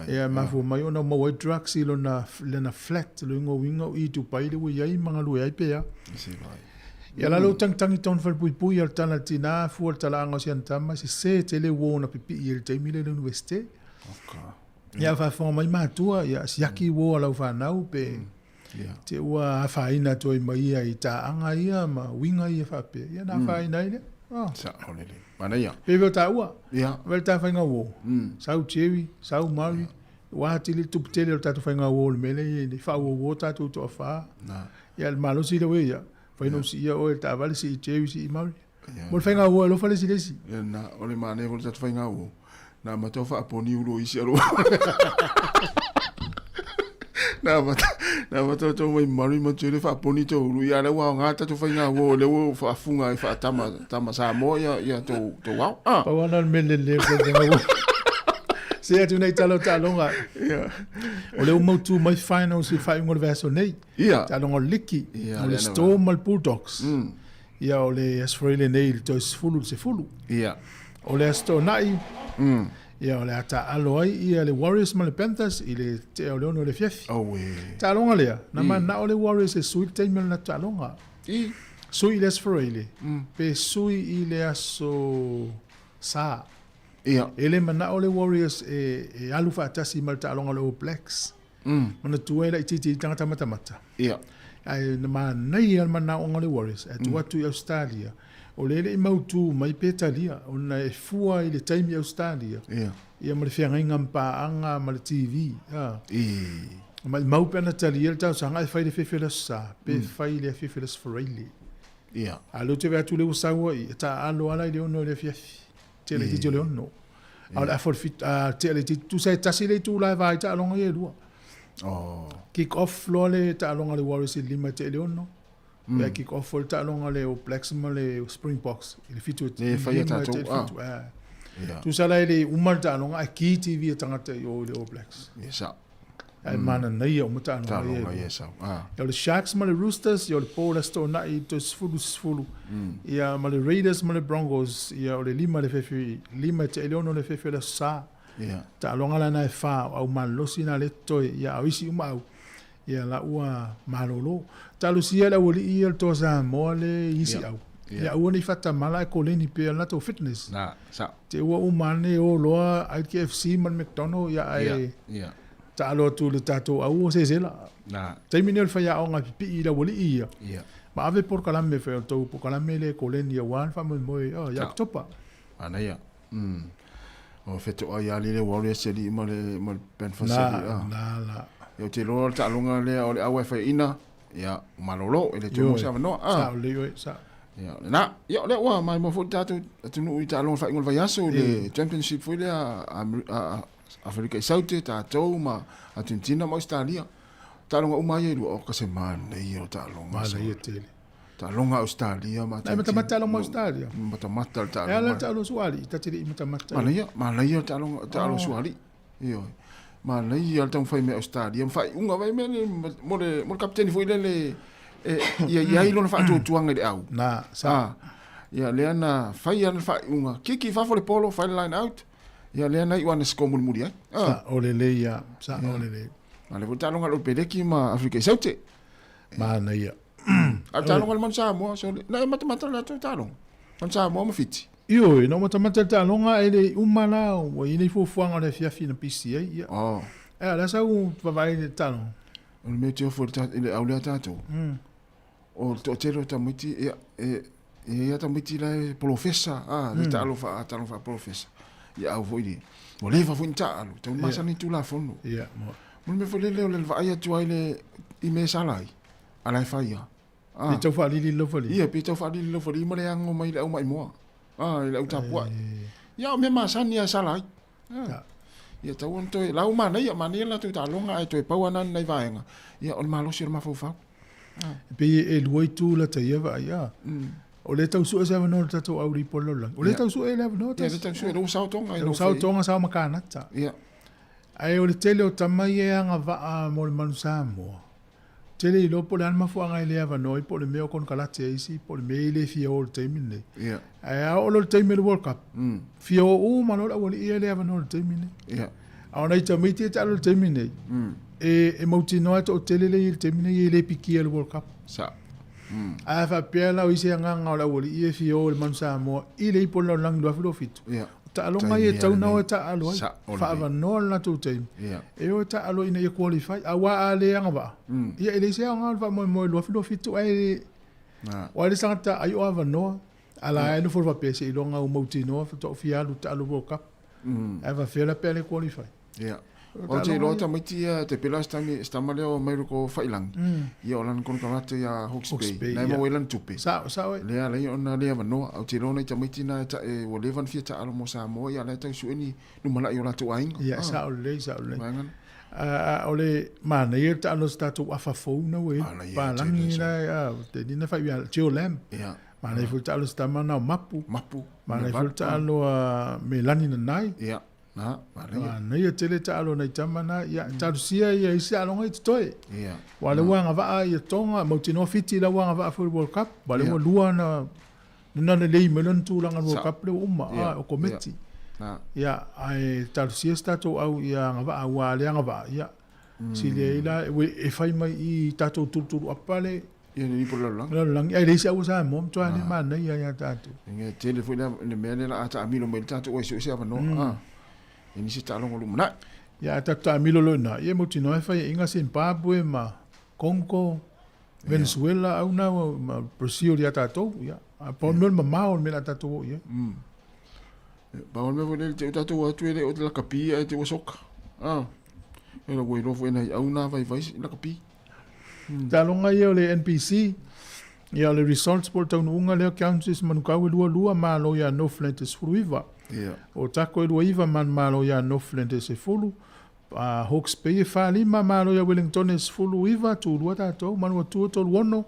Ia e mafua mai ona maua ai drugs i lona lana flat, lona uiga o i Dubai lea ua i ai ma galue ai pe a. Ia la lou tagitagi tonu falepuipui a le tala a le tina fua le talaaga o si ana tama, sese tele uō na pipii ai i le taimi lea i le Universite. Ia faafofoga mai matua, ia siaki uō a lau fanau pe te ua afaina atu ai ma ia i taaga ia ma uiga ia faapea. Ia na afaina ai lea. Oh. Sa'o lelei. Manaia. Pe o taua. Ia. Vele ta faiga uō. Sau Jerry, sau Murray. Ua atili le tupu tele o le tatou faiga uō i le mea lea e i ai nei. Faauouo tatou toafa. Ia le malosi lea ua i ai, ia, fai ona ou siia oe i le taavale, sii Jerry, sii Murray. Mo le faiga uō e alofa le isi i le isi. Ia na, o le manaia foi o le tatou faiga uō, na amata o faaponi ulo isi alo. Na amata, na amata o tau mai Murray ma Jerry faaponi tau ulu. Ia lea ua aoga tatou faiga uō, lea ua faafuga ai faatama, tama Samoa ia, ia tou, tou ao. Ah. Pau lava na o le mea lelei o le faiga uō. Se atu nei tala o taaloga. Ia. O lea ua mautu mai finals i le faaiuga o le vaiaso nei. Ia. Taaloga o le liki, Ia, o le lea na Storm ma le Bulldogs. Ia o le Aso Faraile nei i le toe 10 i le 10. Ia. O le Aso Toonai, ia o le a taaalo ai ia le Warriors ma le Panthers i le tea o le 6 i le afiafi. Taaloga lea, na manao le Warriors e sui le taimi o le latou taaloga. Sui i le Aso Faraile, pe sui i le Aso Sa. E le manao le Warriors e alu faatasi ma le taaloga a le All Blacks. Manatua e laitiiti ai tagata matamata. Ae na manaia le manaoga o le Warriors ae tuu atu i Ausetalia, o lea e le i mautu mai pe talia ona e fua i le taimi i Ausetalia ia ma le feagaiga ma paaga ma le TV. Maimau pe ana talia le talosaga ae fai le fefe o le Aso Sa pe fai le afiafi o le Aso Faraile. A o lea ou te vaai atu lea ua sau ai, e taaalo lava la i le 6 i le afiafi. Tea le itiiti o le 6. A o le afa o le 7, a tea le itiiti, tusa e tasi le itula e va ai taaloga ia e lua. Kick off loa le taaloga a le Warriors i le 5 e tea i le 6. Ia kick off foi le taaloga a le All Blacks ma le Springboks i le 7 e Le faia 5 e tea i tatou, le ah. 7. Ah. Tusa la e le uma le taaloga ae ki TV a tagata i o i le All Blacks. Yes, ah. Ae mananaia uma taaloga ia e Taaloga lua. ia sau, ah. Ia o le Sharks ma le Roosters, ia o le po o le Aso Toonai i le toe 10:10. Ia ma le Raiders ma le Broncos, ia o le 5 i le afiafi, 5 e tea i le 6 i le afiafi o le Aso Sa. Taaloga la na e fa o au malolosi na lea e totoe, ia a o isi uma au, ia la ua malolo. Talosia le aualii ia o le Toa Samoa le i isi au. Ia aua ne i faatamala ae koleni pea le latou fitness. Te ua uma ane o loa ai le KFC ma le McDonald ia ae taalo atu i le tatou au o sesela. Taimi nei o le faiaoga e pipii i le aualii ia. Ma ave polokalame fai o le tou polokalame lea e koleni aua le faamoemoe ia Oketopa. Manaia. O fetoai ia le Warriors e alii ma le ma le Panthers e alii. Na, na la. Ia ou te iloa o le taaloga lea o le au e faiaina, ia malolo e le toe maua se avanoa. Sao lelei oe, sao. Ia o lena. Ia o lea ua maimoa foi le tatou atunuu i taaloga faaiuga o le vaiaso i le championship foi lea a Aferika i Saute, tatou ma Argentina ma Ausetalia. Taaloga uma ia e lua, oka se manaia o taaloga. Manaia tele. Taaloga a Ausetalia ma Argentina. E matamata le Ausetalia. Matamata le taaloga. E ala le taaloga sualii, ta te le i matamata. Manaia, manaia le taaloga, taaloga sualii. Ioe. Manaia le taumafai mai Ausetalia ma faaiuga mai mea le mo le mo le kapiteni foi lele e ia i ai lona faatuatuaga i le au. Na, sa. Ia lea na fai ana faaiuga. Kiki i fafo le polo, fai le line out. Ia lea na iu ana score mulimuli ai. Sa o lelei ia, sa o lelei. A le foi taaloga a le Peleki ma Afrika i Saute. Manaia. A le taaloga a le Manu Samoa, so na e matamata le latou taaloga. Manu Samoa ma Fiti. Ioe, na ou matamata i le taaloga ae le i uma la, ua i ai nei fuafuaga o le afiafi na pisi ai, ia. Ae o le a sau vaavaai i le taaloga? O le mea ou te ofo i le au lea tatou, o le toatele o tamaiti, ia, e i ai lava tamaiti la e polofesa, a, le taalo faa, taaloga faapolofesa. Ia au foi le, ua leva foi ona taaalo, tau masani i Tulafono. Ia, mo. Mo le mea foi lele o le vaai atu ai le, i mea e sala ai, a la e fai lava. Pe tau faalili le laufali. Ia, pe tau faalili le laufali ma le ago mai le au maimoa, a, i le au tapuai. Ia, o mea masani lava e sala ai. Ia, tau ona toe, la ua manaia, manaia le latou taaloga ae toe pau lava na o ni nai vaega, ia, o le malosi o le mafaufau. E pei e lua itu lata ia vaai, a. O lea e tau sue se avanoa o le tatou au i le lalolagi. O lea e tau sue le avanoa. Ia, lea e tau sue, lea ua sao Tonga. Lea ua sao Tonga, sao ma Kanata. Ia. Ae o le tele o tama ia e agavaa mo le Manu Samoa, tele iloa po o le a le mafuaaga e le avanoa ai, po o le mea o konekarate a isi, po o le mea e le fia o i le taimi lenei. Ae a oo loa i le taimi o le World Cup, fia o uma loa le aualii ia e le avanoa i le taimi lenei. A o nai tamaiti e taalo i le taimi lenei, e mautinoa e toatele lea e i ai i le taimi lenei e le pikia i le World Cup. Ae a faapea la o i ai se agaga o le aualii ia e fia o i le Manu Samoa i le Ipu o le Lalolagi 2027, o taaloga ia e tatau ona o e taaalo ai, faaavanoa le latou taimi e o e taaalo ina ia qualify. Aua a le agavaa, ia e leai se aoga o le faamoemoe i le 2027 ae o ai le tagata ai o avanoa, a la e nofo faapea seiloga ua mautinoa faatoa ou fia alu taalo World Cup. Ae faapefea la pe a le qualify. Ia. Ou te iloa tamaiti ia te pela se tama lea o Mairoko Faiilagi. Ia o lana konekarate ia Hawke's Bay. Na e maua ai lana tupe. Sao, sao e. Lea ala ai ona le avanoa. Ou te iloa nai tamaiti na e ta, ua leva ona fia taalo mo Samoa ia la e tau sue ni lumanai o latou aiga. Ia, sao lelei, sao lelei. Vaega na. O le manaia le taalo o se tatou afa fou na ua i ai. Palagi la, te ni na fai ia Joe Lamb. Ia. Manaia foi le taalo o se tama na o Mapu. Mapu. Manaia foi le taalo a Melani Nanai. Ia. Na, manaia. Manaia tele taalo nai tama na. Ia, talosia ia isi taaloga i totoe. Ia. Ua le ua agavaa ia Tonga, mautinoa Fiti la ua agavaa foi i le World Cup. Ua le ua lua na Lena lelei mai lona tulaga World Cup lea ua uma, Ia, o Kometi. Ia. Ia, ae talosia se tatou au ia agavaa, aua a le agavaa, ia, sili ai la, e fai mai i tatou tulutulu apa le Ia, le lipo lalolagi. Lalolagi, ae leai se aua Samoa, matua le manaia ia tatou. Ia, tele foi le mea lea la a taamilo mai le tatou ai so o se avanoa. E nisi taaloga lumanai. Ia, a tatou taamilo loa i ina, ia e mautinoa e faiaina Zimbabwe ma Congo, Venezuela au na ma Brazil ia tatou, ia. A pau le mea o le mamao o le mea o le a tatou o i ai. Pau le mea foi lele te tatou o atu e le o te lakapi ae te ua soka. Ah. E ua iloa foi nai au na vaivai lakapi. Taaloga ia o le NPC, ia o le results po o le taunuuga lea o Counties Manukau e 22, malo ia Northland e 19. Ia. O Otago e 29, manumalo ia Northland e 10. Hawke's Bay e 45, malo ia Wellington e 19, tulua tatou, Manuatu e 36,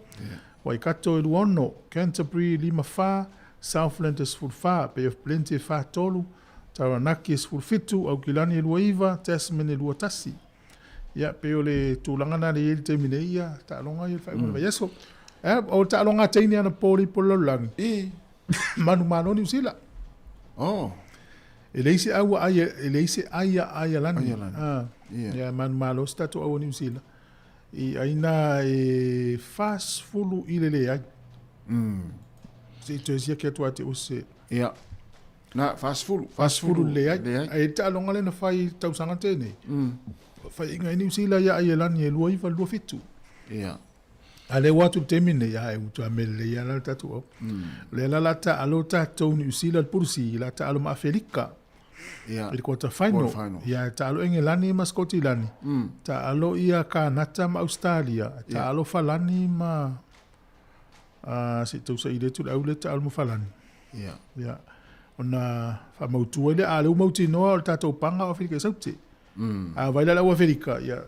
Waikato e 26, Canterbury 54, Southland e 14, Bay of Plenty e 43, Taranaki e 17, Aukilani e 29, Tasman e 21. Ia, pei o le tulaga lena lea e i ai i le taimi nei, ia, taaloga ia i le faaiuga o le vaiaso. O le taaloga a teine anapo i le lalolagi. Manumalo Niu Sila. Oh. E leai se au a e leai se ai a Aialani. Aialani. Ah. Yeah. Ia manumalo se tatou au a Niu Sila. I aina e 40 i le leai. Se i toe siaki atu a te o se. Ia. Na, 40. 40 le leai. Ai taaloga lea na fai i tausaga tēnei. Faiaiga ai Niu Sila ia Aialani e 29 27. Ia. A lea ua atu le taimi nei, a e utu a mele lelei lava la le tatou au. O lea la la taalo tatou Niu Sila le Pulusi, la taalo ma Afelika. Ia. I le quarter final. Quarter final. Ia, taalo Engelani ma Skotilani. Taalo ia Kanata ma Australia. Taalo Falani ma se i tausaili atu le au lea taalo ma Falani. Ia. Ia. Ona faamautu ai lea, a o lea ua mautinoa o le tatou paga o Afelika i Saute. A vai la le au Afelika, ia,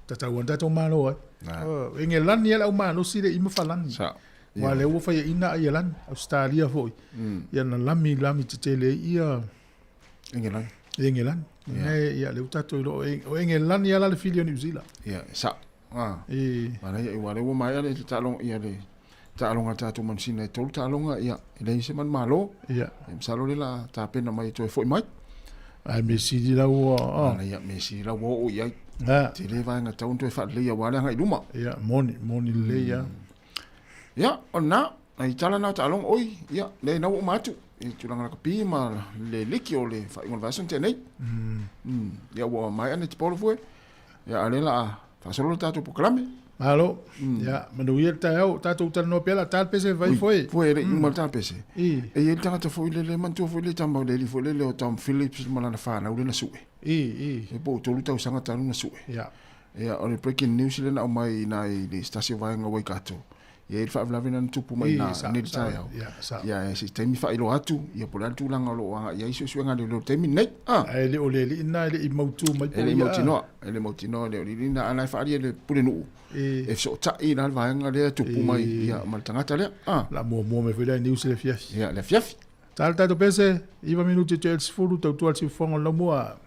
tatau lava ona tatou malo ai. Oh, Engelani lava le au malosi lea i ma Falani. Sa. Aua o lea ua faiaina Aialani, Ausetalia foi. Ia na lami lami tetele ai ia Engelani. Engelani. Ia, ia lea ua tatou iloa o Engelani lava la le fili o Niu Sila. Ia, sa. Ah. E. Manaia, aua o lea ua maea le taaloga, ia le taaloga a le tatou manusina e tolu taaloga, ia, e leai se manumalo. Ia. Ia, masalo o lea o le a tapena mai e toe foi mai. Ae mea sili la ua, ah. Manaia, mea sili la ua oo i ai. Ah. Tele vaega tatau ona toe faaleleia aua le agai i luma. Ia, moni, moni lelei lava. Ia, o lena, nai tala na o taaloga, oi, ia, lea ina ua uma atu i tulaga lakapi ma le liki o le faaiuga o le vaiaso na tea nei. Ia, ua maea nei Tipolo fue. Ia, a o lea o le a faasolo le tatou polokalame. Malo. Ia, manuia le taeao. Tatou talanoa pea la ta le pese vai foe. Foe e le i uma le ta pese. I. E i ai le tagata foi lele, manatua foi le tama o le alii foi lele o Tom Phillips ma lana fanau lea na sue. I, i. E po o tolu tausaga talu na sue. Ia. Ia, o le breaking news lea na aumai i ina i le se tasi o vaega o Waikato. E i ai le faalavelave lea na tupu mai ina I, nei le taeao. Ia, sao. Ia, se taimi faailoa atu, ia po o le a le tulaga o lo o agai i ai suesuega a leoleo i le taimi lenei. Ah. Ae le o le alii lena e le i mautū mai po E le i ia. mautinoa, e le mautinoa, e le o le alii lena, a o la e faaalia e le pulenuu, e fesootai la le vaega lea e tupu mai, ia, ma le tagata lea. Ah. La muamua mai foi lea i news i le afiafi. Ia, le afiafi. Tala tatou pese, 9 minute toe i le 10, tautua le siufofoga o le laumua.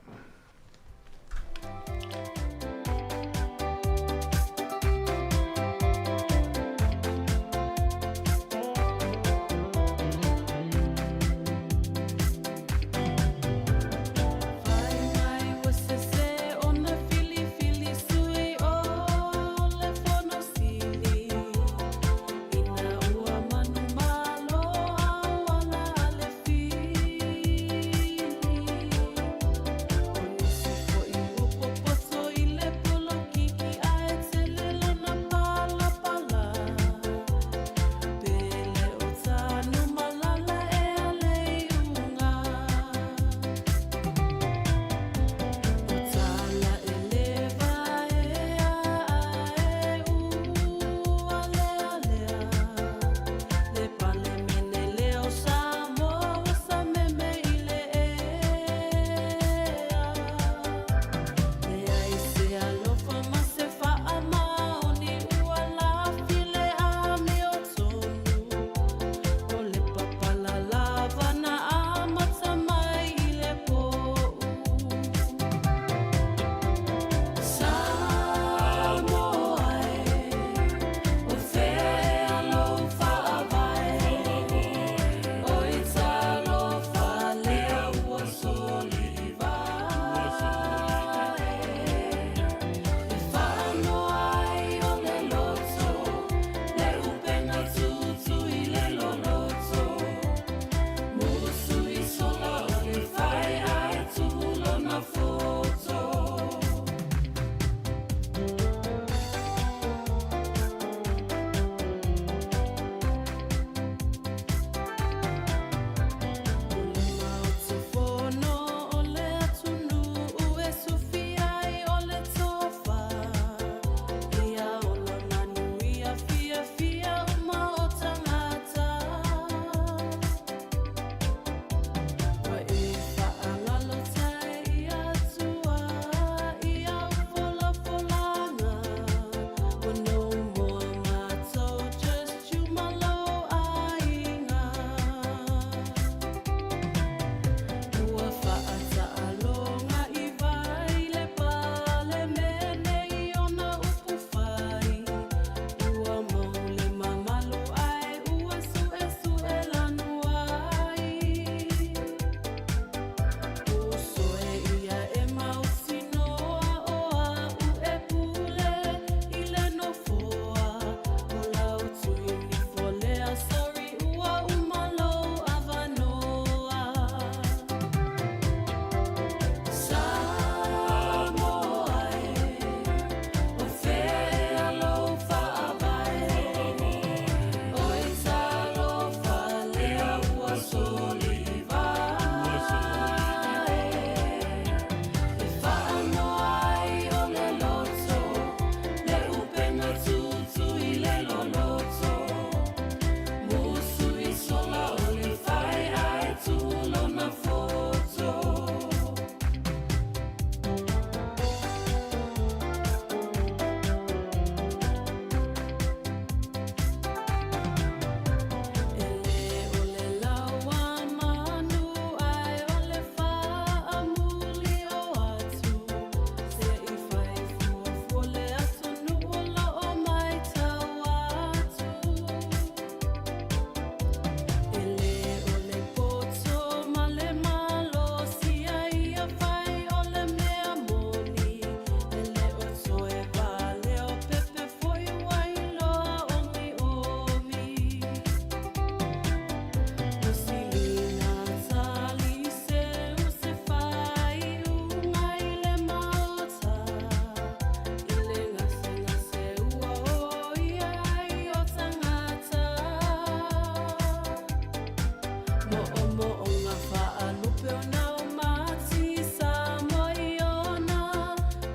Mo'omo'oga fa'alupe ona o mati sa mo i ona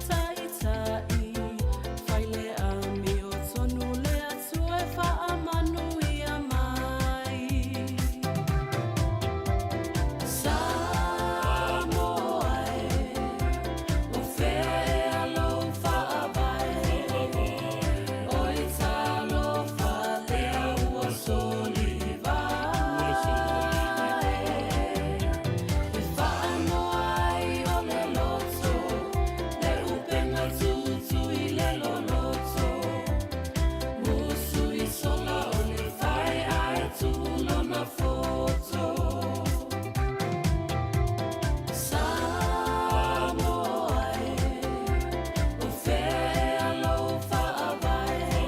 ta'ita'i faile amio tonu le Atua e fa'amanuia mai. Samoa e, o fea ea lou fa'avae, oi talofa lea ua solivae. E fa'anoa ai o le loto, le upega tutu i le loloto. Musu i sola o le fae ae tu'u lona foto. Samoa e, o fea ea lou fa'avae,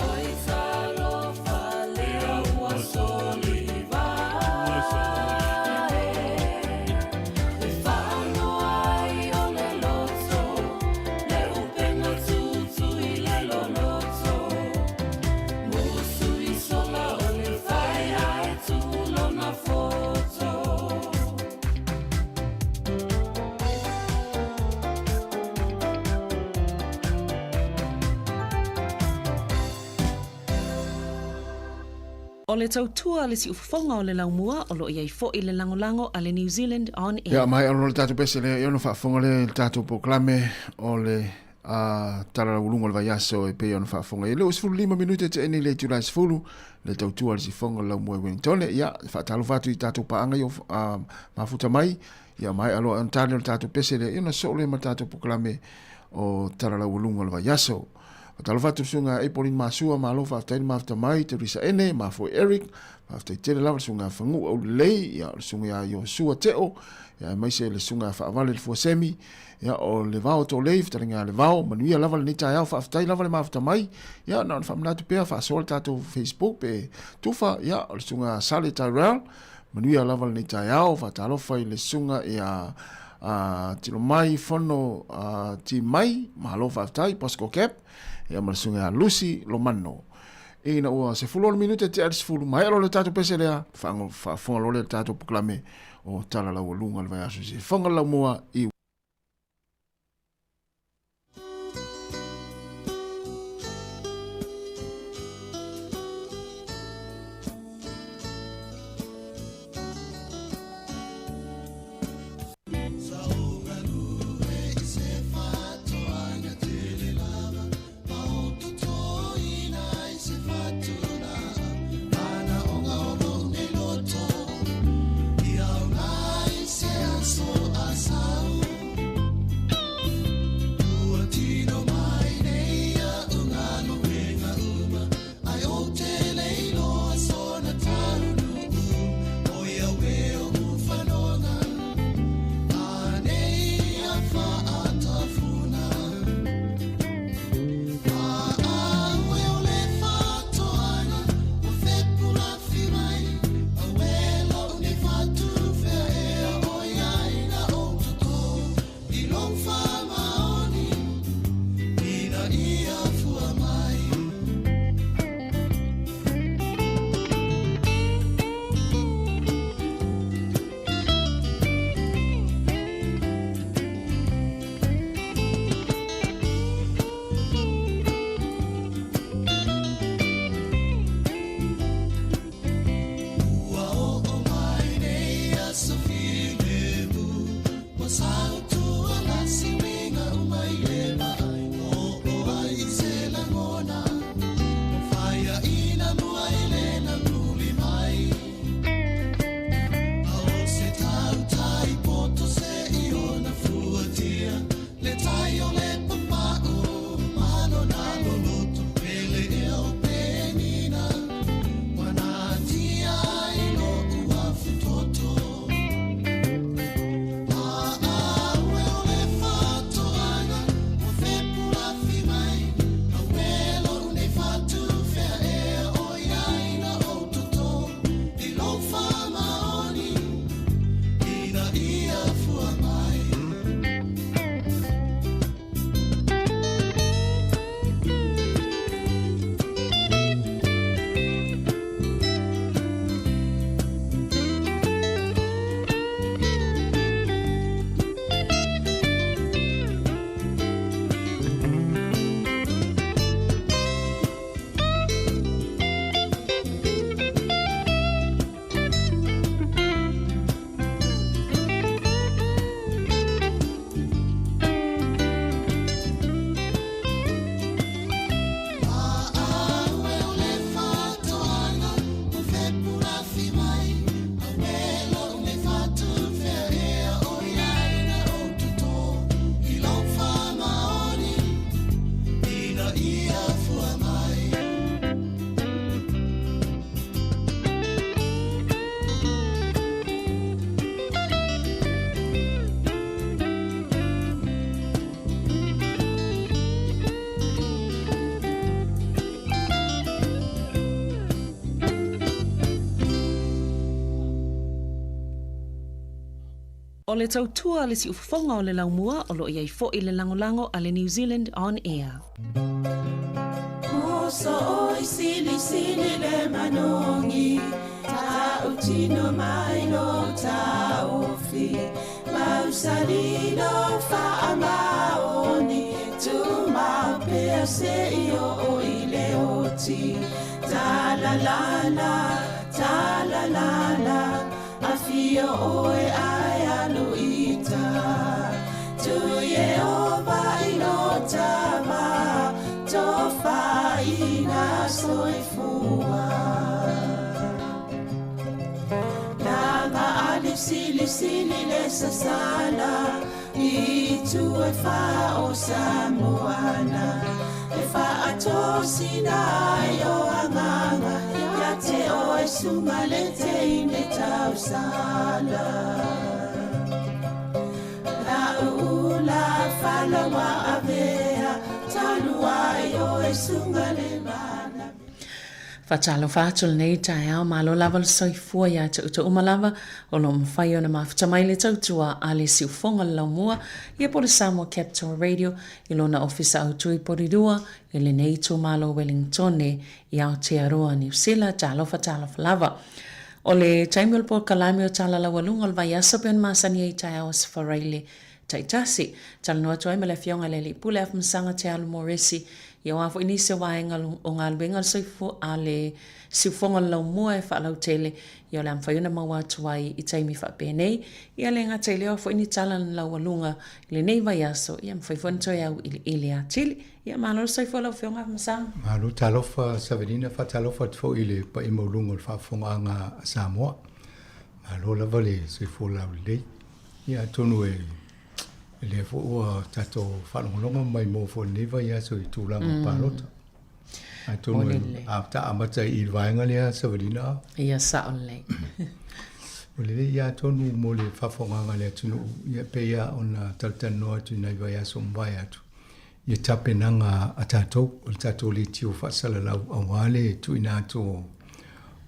oi talofa lea ua solivae. E fa'anoa ai o le loto, le upega tutu i le loloto. Musu i sola o le fae ae tu'u lona foto. O le tautua le si'ufofoga o le Laumua o lo'o i ai fo'i le lagolago a le New Zealand On Air. Ia, mai alo le tatou pese lea, ia ona faafofoga lea i le tatou polokalame o le a tala laualuga o le vaiaso e pei ona faafofoga i le 25 minute te ene i le itula e 10 le tautua le sifoga o le laumua i Wellingtone. Ia, faatalofa atu i tatou paaga i o mafuta mai. Ia, mai alo ona tali o le tatou pese lea, ia ona soo lea ma le tatou polokalame o tala laualuga o le vaiaso. Faatalofa atu susuga Apolin Masua, malo faafetai le mafuta mai, Teresa Ene, mafua Eric, faafetai tele lava le susuga Fanuu Aulelei, ia o le susuga ia Iosua Teo, ia aemaise le susuga Faavale le Fuasemi, ia o le Vao Tolei, fetalinga le Vao, manuia lava lenei taeao, faafetai lava le mafuta mai, ia na ona faamanatu pea, faasoa le tatou Facebook pe tufa, ia o le susuga Sale Tyrell, manuia lava lenei taeao, faatalofa i le susuga ia tilo mai fono ti mai, malo faafetai, Bosco Cap, ia ma le susuga ia Lucy Lomano. Ina ua 16 minute te ale 10, mai alo le tatou pese lea, faafofoga loa lea le tatou polokalame o Tala Laualuga o le Vaiaso i se fofoga laumua i O le tautua a le siufofoga o le laumua o lo o i ai foi le lagolago a le New Zealand On Air. Muso oi sili sili le manogi Tautino mai lo taofi Mausali lo faamaoni Tumau pea se i o i le oti Ta la la la, ta la la la Afio oe ai alu ita Tu Yehova i lo tama Tofaina soifua Langa ali sili sili le sasala I tu e wha o Samoana E wha atosina ai o anganga Ia te o e sunga le te ine tausala La ula falawa avea Talu ai o e sunga le mana Faatalofa atu lenei taeao, malo lava le soifua ia te outou uma lava o lo o mafai ona mafuta mai le tautua a le Siufoga le Laumua ia po o le Samoa Capital Radio i lona ofisa autu i Porirua i lenei itumalo o Wellingtone i Aotearoa, Niu Sila. Talofa, talofa lava. O le taimi o le polokalame o Tala Laualuga o le vaiaso pei ona masani ai i taeao Aso Faraile taitasi. Talanoa atu ai ma le Afioga i le Alii Pule Afamasaga Te Alu Moresi ia aua foi nisi o vaega o galuega a le soifua a le siufoga o le laumua e faalautele ia o le a mafai ona maua atu ai i taimi faapenei. Ia le gata i lea o a foi ni tala na laualuga i lenei vaiaso ia mafai foi ona toe auiliili atili. Ia malo le soifua lau Afioga Afamasaga. Malo talofa Savelina, faatalofa atu foi i le paia maualuga o le faafofogaaga a Samoa. Malo lava le soifua laulelei. Ia atonu e lea foi ua tatou faalogologo mai mo foi lenei vaiaso i tulaga o palota. Atonu e a amata i le vaega lea Savelina. Ia sao lelei. O lelei ia atonu mo le faafofogaaga a le atunuu, ia e pei lava ona talatalanoa atu i nai vaiaso ua mavae atu, ia tapenaga a tatou, o le tatou leitio faasalalau aua le tuuina atu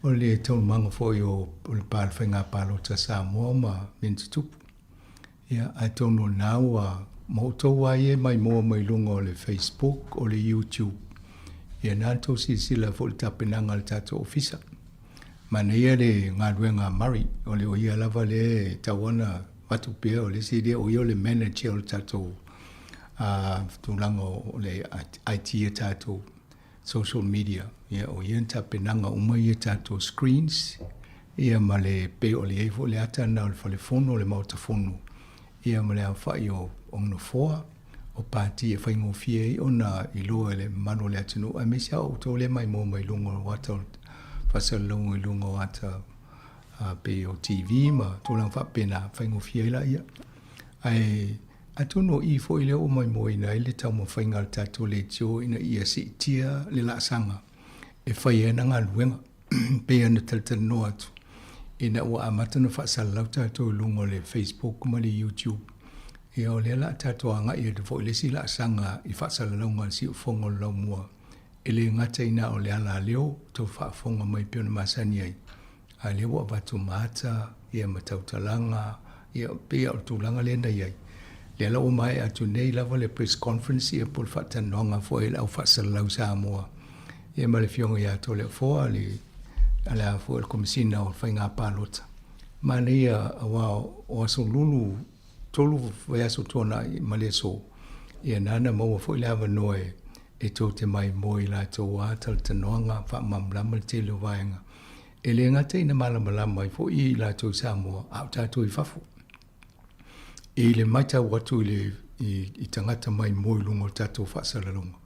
o le taualumaga foi o le faiga palota a Samoa ma mea na tutupu. Ia, atonu o lena ua ma outou lava ia e maimoa mai luga o le Facebook, o le YouTube, ia na outou silasila foi i le tapenaga a le tatou ofisa. Manaia le galuega a Murray, o le o ia lava lea e tatau ona avatu pea, o le isi lea, o ia o le manager o le tatou tulaga o le IT a tatou social media, ia o ia na tapenaga uma ia tatou screens, ia ma le pei o le i ai foi le ata lena o le fale fono, o le Maota Fono, ia ma le aofai o nofoa o pati e faigofie ai ona iloa e le mamalu o le atunuu, aemaise lava outou lea e maimoa mai luga o ata o faasalalauga i luga o ata pei o TV ma tulaga faapena, faigofie ai laia. Ae atonu o i foi lea ua maimoaina ai le taumafaiga a le tatou leitio ina ia siitia le laasaga e fai ai ana galuega. Pei ona talatalanoa atu, ina ua amata ona faasalalau tatou i luga o le Facebook ma le YouTube, ia o lea o le a tatou agai atu foi i le isi laasaga i faasalalauga a le siufofoga o le laumua, e le gata i na o le alaleo tou faafofoga mai pei ona masani ai, a o lea ua avatu ma ata, ia ma tautalaga, ia pei o le tulaga lea na i ai. Lea la ua maea atu nei lava le press conference ia po o le faatalanoaga foi a le au faasalalau Samoa ia ma le Afioga ia Toleafoa le a le a foi le Komesina o Faiga Palota. Manaia aua o aso lulu tolu vaiaso tuanai ma le aso, ia nana maua foi le avanoa e tou te maimoa i latou a talatalanoaga faamalamalama le tele o vaega. E le gata ina malamalama ai foi i latou i Samoa, a o tatou i fafo. I le matau atu i le i tagata maimoa i luga o le tatou faasalalauga,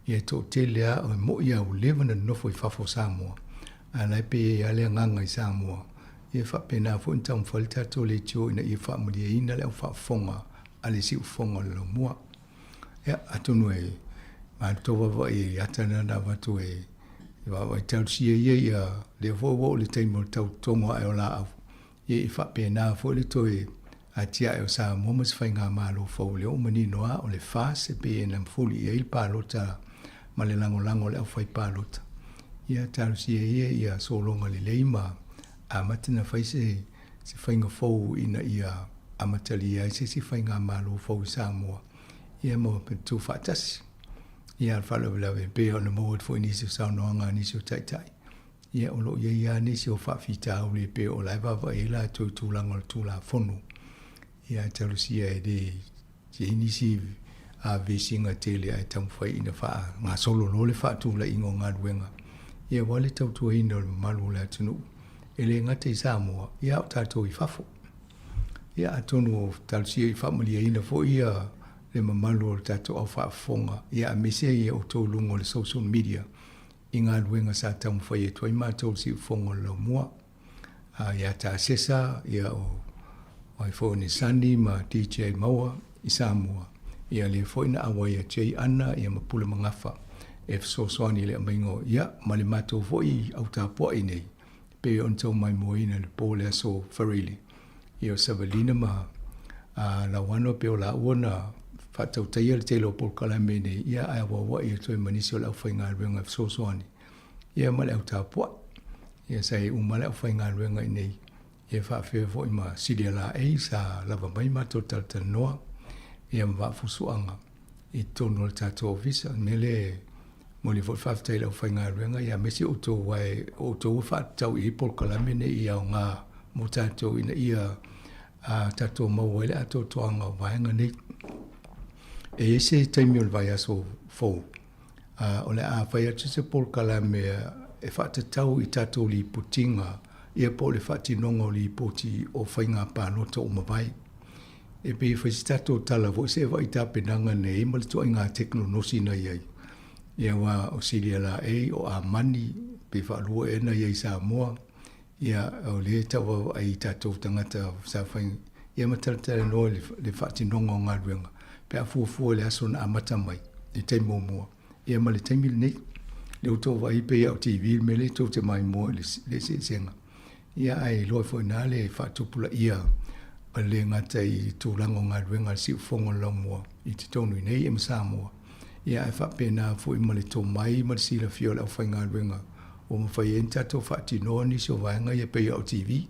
ia e toatele lava, e moni lava ua leva ona nonofo i fafo o Samoa, a o la e pei e i ai lava le agaga i Samoa, ia e faapena foi ona taumafai le tatou leitio ina ia faamalieina le au faafofoga a le siufofoga o le laumua. Ia, atonu e matou vaavaai i ata na na avatu e vaavaai talosia ia ia lea foi ua oo i le taimi o le tau togo ae o laau, ia i faapena foi le toe atiae o Samoa ma se faigamalo fou lea ua manino lava o le FAS e pei ona mafuli i ai le palota ma le lagolago a le aufaipalota. Ia talosia ia ia sologa lelei ma amata ona fai se faiga fou ina ia. amatalia ai se isi faigamalo fou i Samoa, ia ma tuufaatasi. Ia, a o le faalavelave e pei ona maua atu foi i nisi o saunoaga a nisi o taitai, ia o lo o i ai lava nisi o faafitauli e pei o la e vaavaai ai latou i tulaga o le Tulafono. Ia ae talosia e le i ai nisi vesiga tele ae taumafai ina faagasolo loa le faatulaiga o galuega, ia aua le tautuaina o le mamalu o le atunuu, e le gata i Samoa, ia a o tatou i fafo. Ia atonu o talosia i faamalieina foi ia le mamalu o le tatou au faafofoga, ia aemaise ia outou i luga o le social media i galuega sa taumafai atu ai matou i le siufofoga o le laumua. Ia Tasesa, ia o ai foi o Nisani ma DJ Maua i Samoa, ia lea foi na auai atu ai Ana ia ma Pule Magafa e fesoasoani i le aumaiga o ia ma le matou foi au tapuai nei pei ona tau maimoaina i le po o le aso Faraile. Ia o Savalina ma Lauano pei o laua na faatautaia le tele o polokalame nei, ia ae auauai atu ai ma nisi o le aufaigaluega e fesoasoani ia ma le au tapuai. Ia sa i uma le aufaigaluega i inei, ia faafefea foi ma Silia Laei sa lava mai matou talatalanoa ia ma Vaafusuaga i totonu o le tatou ofisa. O le mea lea e momoli foi le faafetai i le aufaigaluega ia aemaise outou aua o outou e faatatau i ai polokalame nei i aoga mo tatou ina ia tatou maua ai le atoatoaga o vaega nei. E i ai se taimi o le vaiaso fou o le a fai atu se polokalame e faatatau i tatou lipotiga ia po o le faatinoga o lipoti o faiga palota ua mavae. E pei e fai se tatou tala foi se vaai tapenaga nei ma le ituaiga tekonolosi na i ai. Ia aua o Silia Laei, o Amani, pe faalua ea na i ai i Samoa, ia o lea e tau vaavaai i tatou tagata sa fai ia ma talatalanoa i le faatinoga o galuega pe a fuafua i le aso na amata mai i le taimi muamua ia ma le taimi lenei. Lea ua tou vaai pei lava o TV le mea lea tou te maimoa i le eseesega. Ia ae iloa foi i ina le faatupulaia e le gata i tulaga o galuega a le siufofoga o le laumua i totonu i inei ma Samoa, ia ae faapena foi ma le tomai ma le silafia o le aufaigaluega ua mafai ai ona tatou faatinoa nisi o vaega ia pei o TV.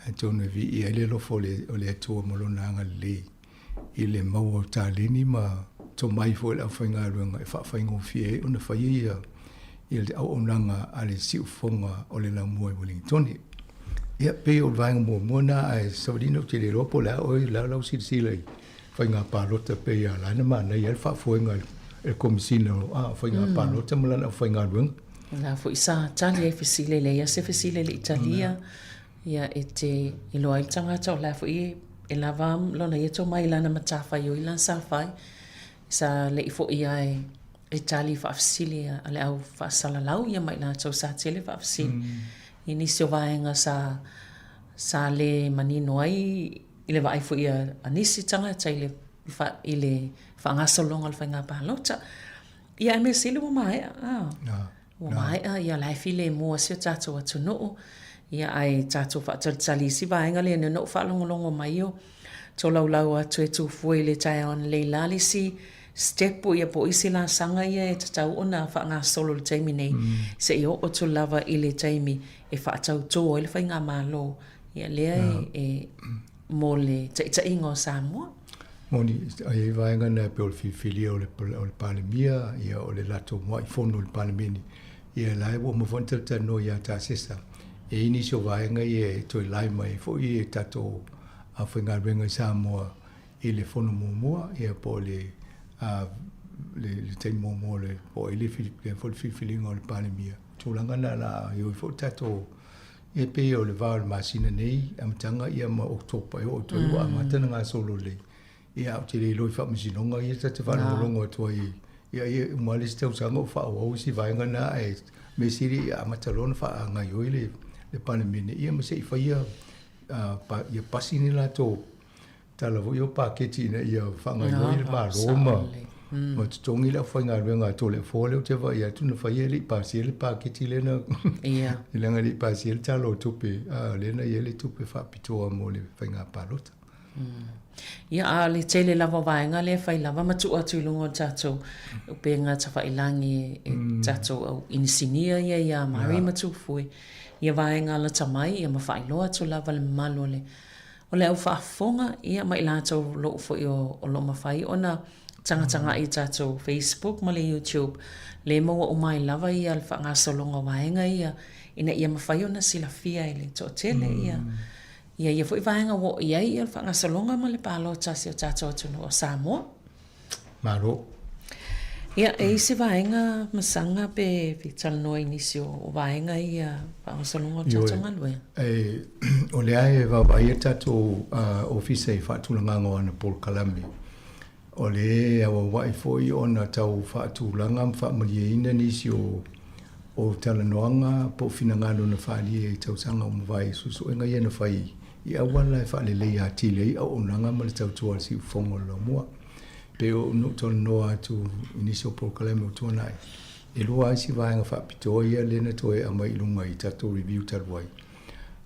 Atonu e viia ai le alofa o le Atua ma Lona agalelei i le maua o taleni ma tomai foi o le aufaigaluega e faafaigofie ai ona faia ia le auaunaga a le siufofoga o le laumua i Wellingtone. Ia, pei o le vaega muamua lena, ae Savalina ou te le iloa po o le a oe, o le a lau silasila i faiga palota pei a la na manaia ai le faafoega e le Komesina o Faiga Palota ma lana aufaigaluega. La foi sa tali ai fesili, e leai lava se fesili e le i talia. Ia e te iloa ai le tagata o la foi e lava lona ia tomai i lana matafaioi lana sa fai. Sa le i foi lava e tali i faafesili a le au faasalalau ia ma i latou sa tele faafesili i nisi o vaega sa sa le manino ai i le vaai foi a nisi tagata i le i le faagasologa o le faiga palota. Ia ae mea sili ua maea. Ua maea, ia la e filemu lava si o tatou atunuu, ia ae tatou faatalitali i si vaega lea na ou faalogologo mai o tolaulau atu e Tufue i le taeao analei la le isi step ia po o isi laasaga ia e tatau ona faagasolo i le taimi nei seia oo atu lava i le taimi e faatautō ai le faigamalo ia lea e mo le taitaiga o Samoa. Moni, e i ai vaega na e pei o le filifilia o le, o le Palemia, ia, o le latou mua'i fono i le Palemene, ia la e ua uma foi ona talatalanoa ia Tasesa. E i ai nisi o vaega ia e toe lae mai ai foi e tatou aufaigaluega i Samoa i le fono muamua, ia po o le, a, le, le taimi muamua o le, po o ai le, le, foi le filifiliga o le Palemia. Tulaga na la ioi foi tatou E pei o le va o le masina nei, amataga ia ma Oketopa e oo atu ai ua amata ona gasolo lelei. Ia ae ou te le iloa i faamasinoga ia ta te faalogologo atu ai ia ia uma lava le isi tausaga o faaauau isi vaega na ae mea sili ia amata loa ona faagaoioi le le Palemene ia ma se i faia ia pasi ni latou tala foi ia o paketi ina ia faagaoioi le Malo ma ma totogi le aufaigaluega a Toleafoa lea ou te vaai atu na fai e le i pasia le paketi lea na leaga e le i pasia le Tala o Tupe a lea na i ai le tupe faapitoa mo le faiga palota. Ia, a o le tele lava o vaega lea e fai lava ma tuu atu i luga o tatou upega tafailagi e tatou au inisinia ia ia Mari ma Tufue ia vaega lata mai ia ma faailoa atu lava le mamalu o le. o le au faafofoga, ia, ma i latou o lo o foi o lo o mafai ona tagatagai i tatou Facebook ma le YouTube, lea e maua uma ai lava ia le faagasologa o vaega ia ina ia mafai ona silafia e le toatele ia ia ia foi vaega ua oo i ai ia le faagasologa ma le palota a si o tatou atunuu o Samoa. Malo. Ia, e i ai se vaega masaga pe fia talanoa i nisi o vaega ia faagasologa o le tatou galuega? Ioe. O lea e vaavaai le tatou Ofisa i faatulagaga o ana polokalame. O lea e auauai foi ona tau faatulaga ma faamalieina nisi o o talanoaga po o finagalo na faaalia i tausaga ua mavae i suesuega ia na fai i auala e faaleleia atili ai auaunaga ma le tautua a le siufofoga o le laumua. Pei ona ou talanoa atu i nisi o polokalame ua tuanai, e lua isi vaega faapitoa ia lea na toe aumai i luga i tatou review talu ai,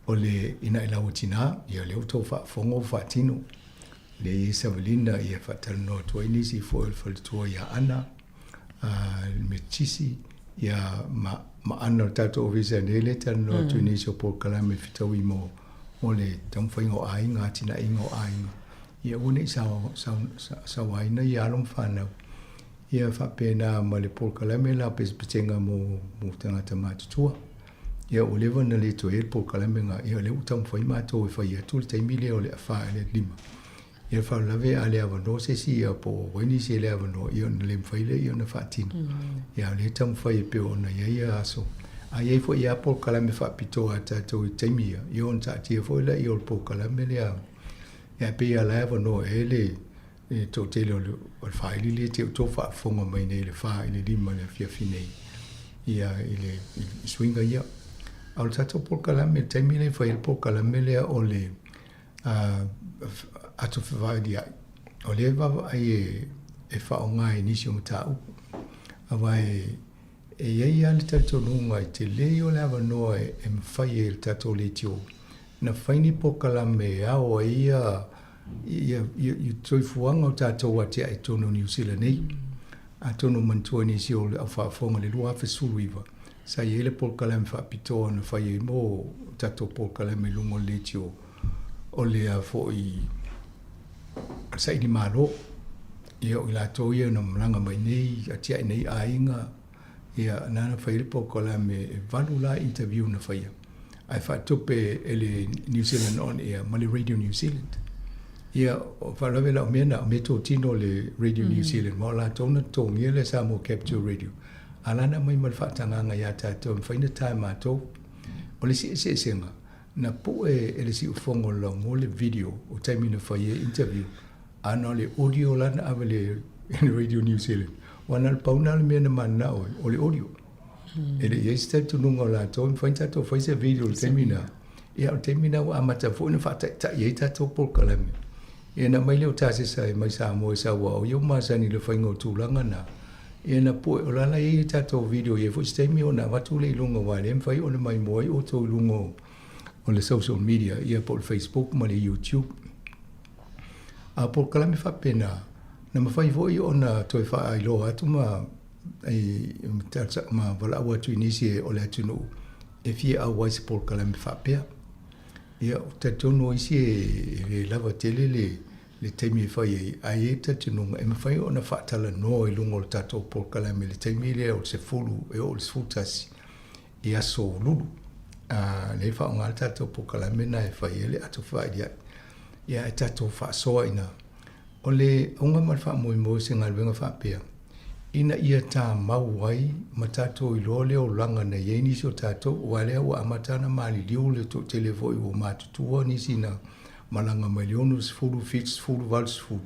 o le Inailau o Tina, ia lea ua outou faafofoga ua faatino, lea e i ai Savalina ia e faatalanoa atu ai nisi foi o le faletua ia Ana, le Metotisi, ia ma, ma Ana o le tatou ofisa nei lea e talanoa atu i nisi o polokalame fetaui mo, mo le taumafaiga o aiga, atinaeina o aiga. Ia aua ne i sauaina ia alo ma fanau. Ia faapena ma le polokalame la o pesepesega mo tagata matutua. Ia ua leva ona le toe i ai le polokalame lena, ia o lea ua taumafai matou e fai atu le taimi lea o le afa i le 5. Ia le faalavelave a le avanoa se isi ia po o ai nisi e le avanoa, ia ona le mafai lea ona faatino. Ia a o lea e taumafai e pei ona i ai ia aso. A i ai foi lava polokalame faapitoa a tatou i taimi ia, ia ona taatia foi lea o le polokalame lea. Ia e pei lava o la e avanoa ea le toatele o le faailiili e te outou faafofoga mai nei i le 4 i le 5 i le afiafi nei ia i le suiga ia. A o le tatou polokalame, i le taimi lea e fai ai le polokalame lea o le ato fevailiai, o lea e vaavaai e faaaoga i nisi o mataupu. Aua e i ai lava le talitonuga i tele o le avanoa e mafai ai e le tatou leitio na fai ni polokalame e ao ai ia ia ia soifuaga o tatou atiae i totonu o Niu Sila nei. Atonu manatua nisi o le au faafofoga i le 2019, sa i ai le polokalame faapitoa na fai ai mo tatou polokalame i luga o le leitio o le foi saili malo. Ia o i latou ia na malaga mai nei, atiae nei aiga, Ia, na na fai ai le polokalame, e valu la interview na faia, ae faatupe e le New Zealand On Air ma le Radio New Zealand. Ia, o faalavelave la o mea na, o mea totino le Radio New Zealand, ma o latou na totogia le Samoa Capital Radio. A la na aumai ma le faatagaga ia tatou e mafai ona tae matou. O le isi eseesega, na pue e le siufofoga o le laumua le video o taimi na fai ai interview, A na o le audio la na ave le Radio New Zealand. Ua na o le pau na o le mea na mananao ai, o le audio. E le i ai se talitonuga o latou, e mafai ona tatou fai se video i le taimi na. Ia, o le taimi na ua amata foi ona faataitai ai tatou polokalame. Ia na aumai lea o Tasesa mai Samoa e sau aua o ia ua masani i le faiga o tulaga na. Ia na pue, o la la e i ai tatou video, e i ai foi se taimi ona avatu lea i luga aua e le mafai ona maimoa ai outou i luga o le social media, ia po o le Facebook ma le YouTube. A o polokalame faapena, na mafai foi ona toe faailoa atu ma ma valaau atu i nisi o le atunuu e fia auai i se polokalame faapea. Ia, ou te talitonu o isi e le lava tele le le taimi e fai ai, ae i ai le talitonuga e mafai ona faatalanoa i luga o le tatou polokalame i le taimi lea o le 10 e oo i le 11 i aso Lulu. A, lea e faaaoga le tatou polokalame lena e fai ai le ato fevailiai. Ia ae tatou faasoa ina. O le auga ma le faamoemoe o se galuega faapea, ina ia tamau ai ma tatou iloa le olaga na i ai nisi o tatou, aua lea ua amata ona maliliu le toatele foi ua matutua nisi na malaga mai le 60, 70, 80.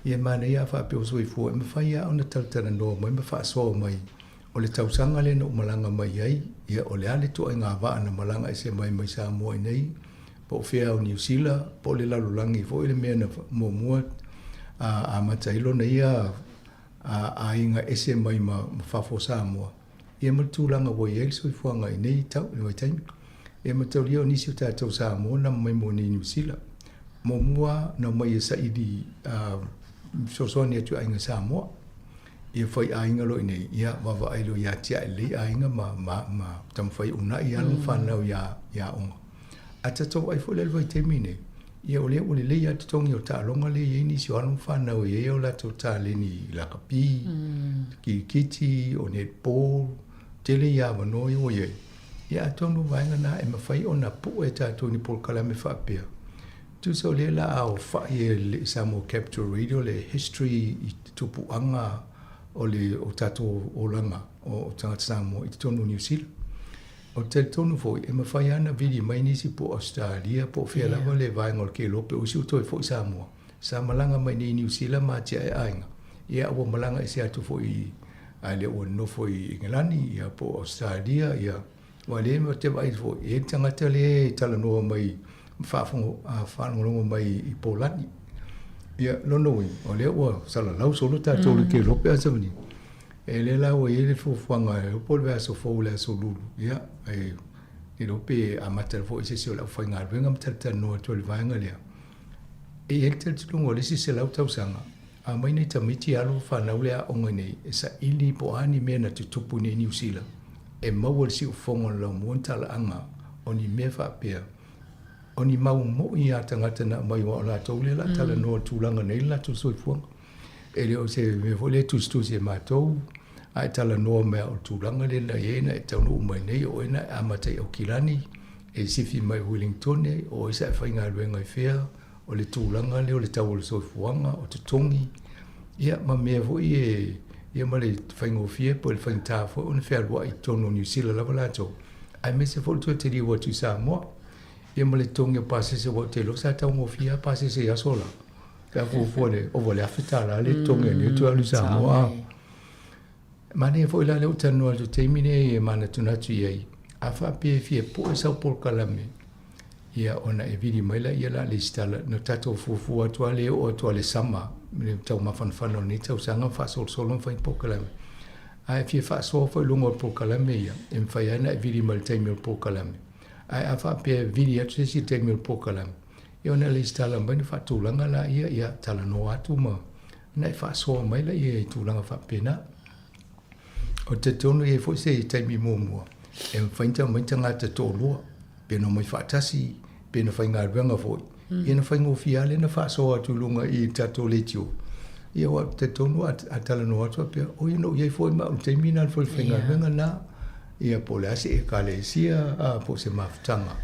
Ia e manaia a faapea o soifua, e mafai lava ona talatalanoa mai ma faasoa mai O le tausaga lea na ou malaga mai ai, ia o le a le ituaiga vaa na malaga ese mai mai Samoa i nei, po o fea o Niu Sila, po o le lalolagi foi le mea na muamua amata ai lona ia aiga ese mai ma fafo o Samoa, ia ma le tulaga ua i ai le soifuaga i nei tau, i vaitaimi. Ia mataulia o nisi o tatou Samoa na omai mo nei Niu Sila. Muamua na omai e saili fesoasoani atu i aiga Samoa. Ia fai aiga loa i inei, ia vaavaai loa ia tiae lelei aiga ma, ma, ma taumafai e uunai alo ma fanau i, i aoga. Ae tatou vaai foi la i le vaitaimi nei, Ia o lea ua lelei lava totogi o taaloga lea e i ai nisi o alo ma fanau e i ai o latou taleni i lakapi, kirikiti, o netball, tele ia avanoa ia ua i ai. Ia atonu o vaega na e mafai ona pue e tatou i ni polokalame faapea. Tusa o lea la a aofai e le Samoa Capital Radio le history i tupuaga o le o tatou olaga o tagata Samoa i totonu o Niu Sila. Ou te talitonu foi, e mafai lava ona vili mai nisi po o Ausetalia po o fea lava le vaega o le kelope o isi ua toe foi i Samoa. Sa malaga mai nei i Niu Sila ma atiae aiga, ia ua malaga ese atu foi i, a lea ua nonofo i Engelani ia po o Ausetalia ia. Aua o lea ou te vaai foi, e i ai le tagata lea e talanoa mai ma faafogo, faalogologo mai i Polani. Ia, lona uiga, o lea ua salalau solo tatou i le kelope a Samani. E lea la ua i ai le fuafuaga e po o le vaiaso fou i le aso Lulu, ia, e le iloa pe amata foi se isi o le aufaigaluega ma talatalanoa atu ai i le vaega lea. E i ai le talitonuga o le isi 100 tausaga, a omai nei tamaiti alo ma fanau le aoga nei e saili po o a ni mea na tutupu i nei Niu Sila, e maua i le siufofoga o le laumua ni talaaga o ni mea faapea, o ni mau moi a tagata na aumai aua o latou lea o le a talanoa i le tulaga nei le latou soifuaga. E le o se mea foi lea e tusitusi e matou, a e talanoa mai lava o le tulaga lea na i ai na e taunuu mai nei, o oe na e amata i Aukilani, e sifi mai i Wellingtone, o oe sa e faigaluega i fea, o le tulaga lea o le tau o le soifuaga, o totogi, ia ma mea foi e, ia ma le faigofie po o le faigata foi ona fealuai i totonu o Niu Sila lava latou, aemaise foi le toe taliu atu i Samoa. Ia ma le totogi o pasese aua ou te iloa sa taugofie lava pasese i aso la. Pe a fuafua i le ova i le $1,000 le totogi a nei toe alu i Samoa. Manaia foi la lea ua talanoa atu i le taimi lenei e manatunatu i ai, a faapea e fia pue sau polokalame, ia ona e vili mai laia la lesitala, na tatou fuafua atu lava lea e oo atu lava i le sama, le tau mafanafana o lenei tausaga ma faasolosolo ma fai ni polokalame. A e fia faasoa foi i luga o le polokalame ia, e mafai lava ona e vili mai i le taimi o le polokalame. Ae a faapea e vili atu se isi i le taimi o le polokalame, ia ona lesitala mai ona faatulaga laia, ia talanoa atu ma ona e faasoa mai laia i tulaga faapena. Ou te talitonu e i ai foi se taimi muamua e mafai ona aumai tagata toalua pe na omai faatasi pe na faigaluega foi, ia na faigofie lava lea na faasoa atu i luga i le tatou leitio. Ia aua ou te talitonu a talanoa atu faapea, oi na ou i ai foi ma au i le taimi lena i le falefaigaluega lena, ia po o le a se ekalesia po o se mafutaga.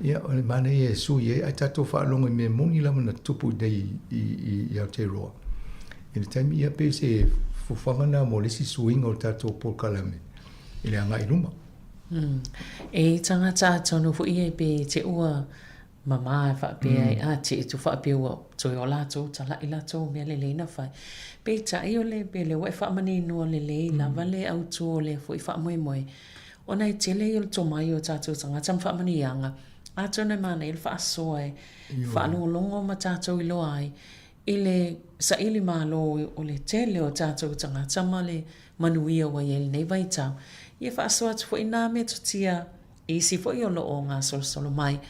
Ia, o le manaia e sui ai, ae tatou faalogo i mea moni lava na tutupu i inei i Aotearoa. I le taimi, ia pei se fuafuaga lena mo le isi suiga o le tatou polokalame i le agai i luma. E tagata atonu foi e pe te ua mama e faapea ai, a te tu faapea ua toe o latou tala'i latou mea lelei na fai. Peitai o le pe lea ua e faamaninoa lelei lava le autu o lea foi faamoemoe, Ona e tele ia o le tomai o tatou tagata ma faamanuiaga, atonu e manaia le faasoa e faalogologo ma tatou iloa ai i le saili malo o le tele o tatou tagata ma le manuia ua i ai i lenei vaitau. Ia faasoa atu foi nā metotia i isi foi o lo o gasolosolo mai,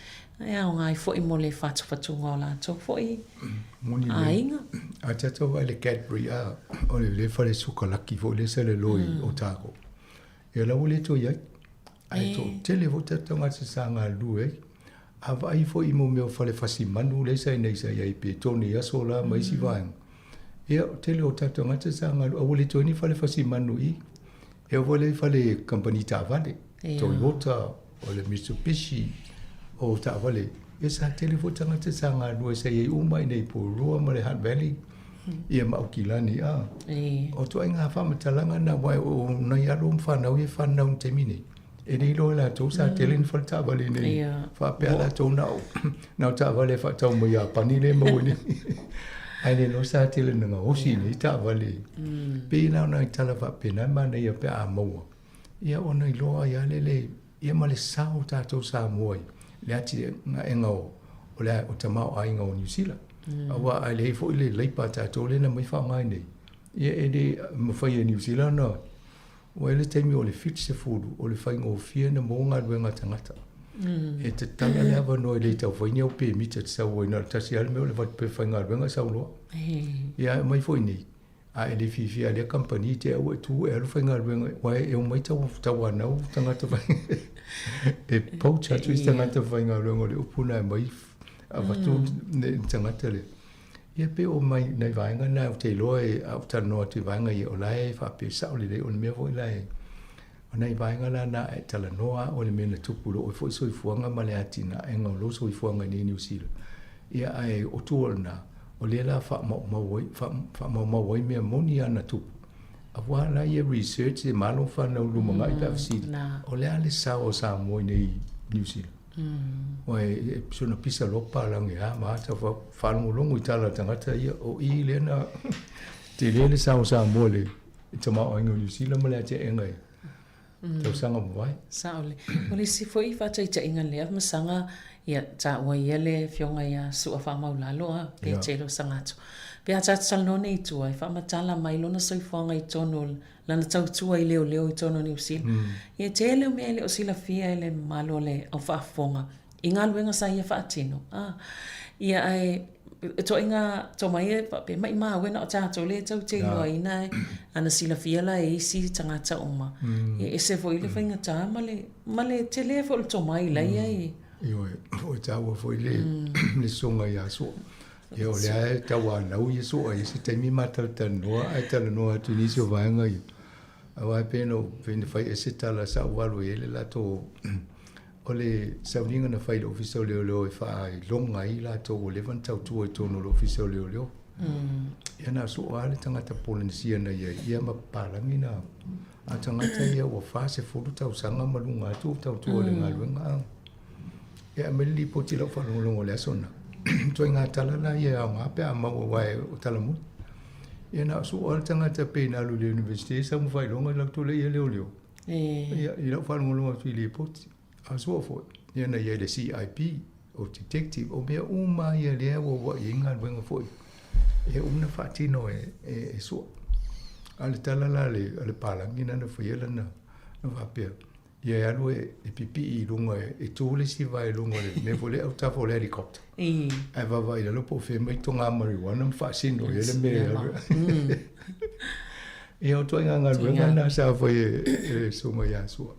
e aoga ai foi mo le fatufatuga o latou foi aiga. A tatou vaai i le Cadbury, a, o le fale sukalaki foi lea sa i lalo i Otago. Ia la ua le toe i ai. Ae toatele foi tatou tagata sa galulue ai. A vaai foi i mo mea o fale fasi manu lea sa i inei sa i ai pe Tony Aso la ma isi vaega. Ia o tele o tatou tagata sa galulue, a ua le toe i ai ni fale fasi manu i i. E oo foi la i fale kamupani taavale, Toyota, o le Mitsubishi, o taavale, ia sa tele foi tagata sa galulue sa i ai uma i inei i Porirua ma le Hutt Valley, ia ma Aukilani, a. O ituaiga faamatalaga na, aua o nai alo ma fanau ia e fanau i le taimi nei, e le iloa e latou sa tele ni fale taavale i inei, faapea latou na o na o taavale e faatau mai Iapani lea e maua nei. Ae le iloa sa tele ina gaosi i inei taavale. Pei la o nai tala faapena e manaia pe a maua, ia ona iloa ai lava lea ia ma le sao o tatou Samoa i le atinaega o le o tamaoaiga o Niu Sila. Aua a leai foi le leipa a tatou lea na aumai faaaoga ai nei, ia e le mafai e Niu Sila ona ua i ai le taimi o le 70 o le faigofie ona maua galuega a tagata. E tatala le avanoa e le tau fai ni au pemita e te sau ai na o le tasi lava le mea o le avatu pea faigaluega sau loa. Ia ae aumai foi nei, A e le fiafia lea kamupani te au e tu e alu faigaluega aua e omai tau tauanau tagata fai e poach atu isi tagata faigaluega o le upu na e aumai. avatu le tagata lea. Ia pei o mai nai vaega na ou te iloa e a ou talanoa atu i vaega ia o la e faapea sao lelei o le mea foi la e o nai vaega la na e talanoa o le mea na tupu i lou foi soifuaga ma le atinaega o lou soifuaga i nei Niu Sila. Ia ae o tua o lena, o lea la faamaumau ai, faamaumau ai mea moni lava na tupu. Aua la ia research e malo fanau lumanai pe a fesili, o le a le sao o Samoa i nei Niu Sila? Aua e sona pisa loa papalagi a ma ata faalogologo i tala a tagata ia, o i lea na tele le sao o Samoa i le tamaoaiga o Niu Sila ma le atiaega i tausaga mavae. Sao le. O le isi foi faataitaiga lea masaga ia taua ia le afioga ia Su'a Faamaulalo a pe tele o Sagato. Pe a tatou talanoa nei i tua e faamatala mai lona soifuaga i totonu o lana tautua i leoleo i totonu o Niu Sila. Ia tele o mea e le o silafia e le mamalu o le au faafofoga i galuega sa ia faatino. A, ia ae ituaiga tomai e faapea maimau e na o tatou lea e tau te iloaina e ana silafia la e isi tagata uma. Ia ese foi le faigata ma le, ma le tele foi o le tomai la ia i. Ioe, o e taua foi le, le soga ia Sua. Ia o lea e tauanau ia Sua i se taimi ma talatalanoa ae talanoa atu i nisi o vaega ia. Aua e pei ona ou, pei ona fai ese tala sa ou alu ai le latou O le sauniga na fai i le Ofisa o Leoleo e faailoga ai latou ua leva ona tautua i totonu o le Ofisa o Leoleo. Ia na soo lava le tagata Polenesia na i ai, ia ma papalagi na. A o tagata ia ua 40 tausaga ma luga atu o tautua i le galuega. Ia aumai le lipoti i lau faalogologo i le aso lena. Ituaiga tala la ia e aoga pe a maua aua o tala moni. Ia na o soo lava le tagata pei na alu i le University sau ma faailoga i lau tule ia leoleo. Ia, i lau faalogologo atu i lipoti, a sua foi, ia na i ai le CIP, o detective, o mea uma ia lea ua ua i ai galuega foi, e uma na faatino e, e, e sua. A le tala la le, a le palagi na na faia lana, na faapea, ia e alu e, e pipii i luga, e, e tu le isi vae i luga o le mea foi lea autafa o le helicopter. Ae vaavaai i lalo po o fea mai toga marijuana ma faasino i ai le mea e alu. Ia o ituaiga galuega na sa fai e le Susuga ia Sua.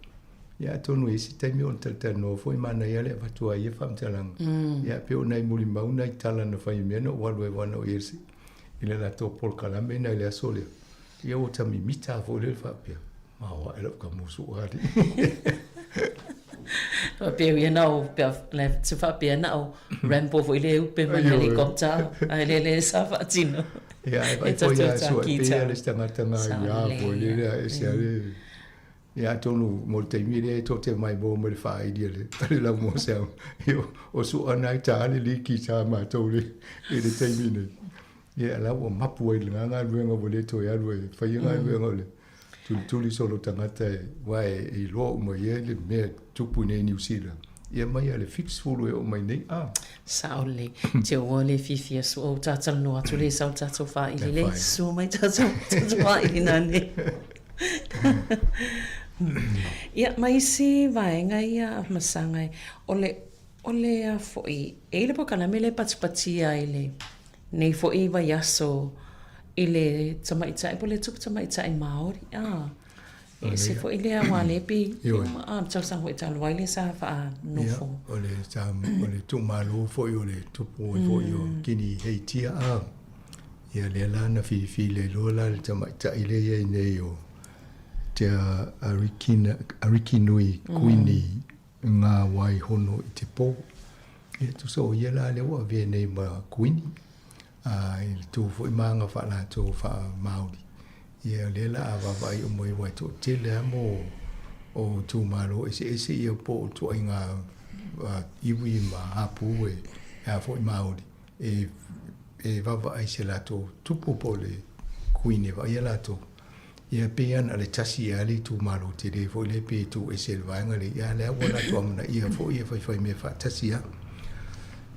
Ia atonu i isi taimi ona talatalanoa foi manaia le avatu ai ia faamatalaga. Ia pei o nai mulimau nai tala na fai i mea na ou alu ai aua na ou i ai i le latou polokalame na i le aso lea. Ia ua ta mimita lava foi lea faapea, maoae lau kamusu alii. Faapea ia na o pea le se faapea na o Rambo foi le upe mai helicopter ae le le sa faatino. Ia ai vai foi ia sua e pei le tagata nga ia foi le le e se ale. Ia atonu mo le taimi lea e tote mai mo mo le faaili a le a le laumua se au. O sua nai ta le liki sa matou le i le taimi nei. Ia la ua mapu ai i lena galuega ua le toe alu ai e fai galuega o le tulituli solo tagata e aua e iloa uma i ai le mea e tupu i nei Niu Sila. Ia mai a le 70 e oo mai nei a. Sao lelei. Te ua le fiafia sua o tatou atu le sau tatou faaili le sua mai tatou tatou faaili nane. Ia ma isi vaega ia masaga e o le o le a foi e i le polokalame le patipatia i le Nei foi vaiaso i le tamaitai po o le tupu tamaitai Māori, ā, e ese foi lea aua lea pei uma, ā, tausaga foi talu ai lea sa faanofo. Ia, o le sa, o le tuumalo foi o le tupu ai foi o Kini Heitia, ā, ia lea la na filifili ai loa la le tamaitai lea i ai nei o Te Arikina, Arikinui Kuini Ngā wai hono i te pō. Ia tusa o ia la lea ua avea nei ma Kuini, ā, i le tū foi ma aga faa-latou faa-Māori. Ia o lea la a vaavaai uma i aua e toatele lava mo o itumalo eseese ia po o ituaiga iwi ma hapū e a foi Māori e e vaavaai i se latou tupu po o le Kuini e vaaia latou. Ia pei lava na o le tasi lava le itumalo tele foi lea pei e tu ese i le vaega lea, ia lea ua latou amanaia foi e faifai mea faatasi lava.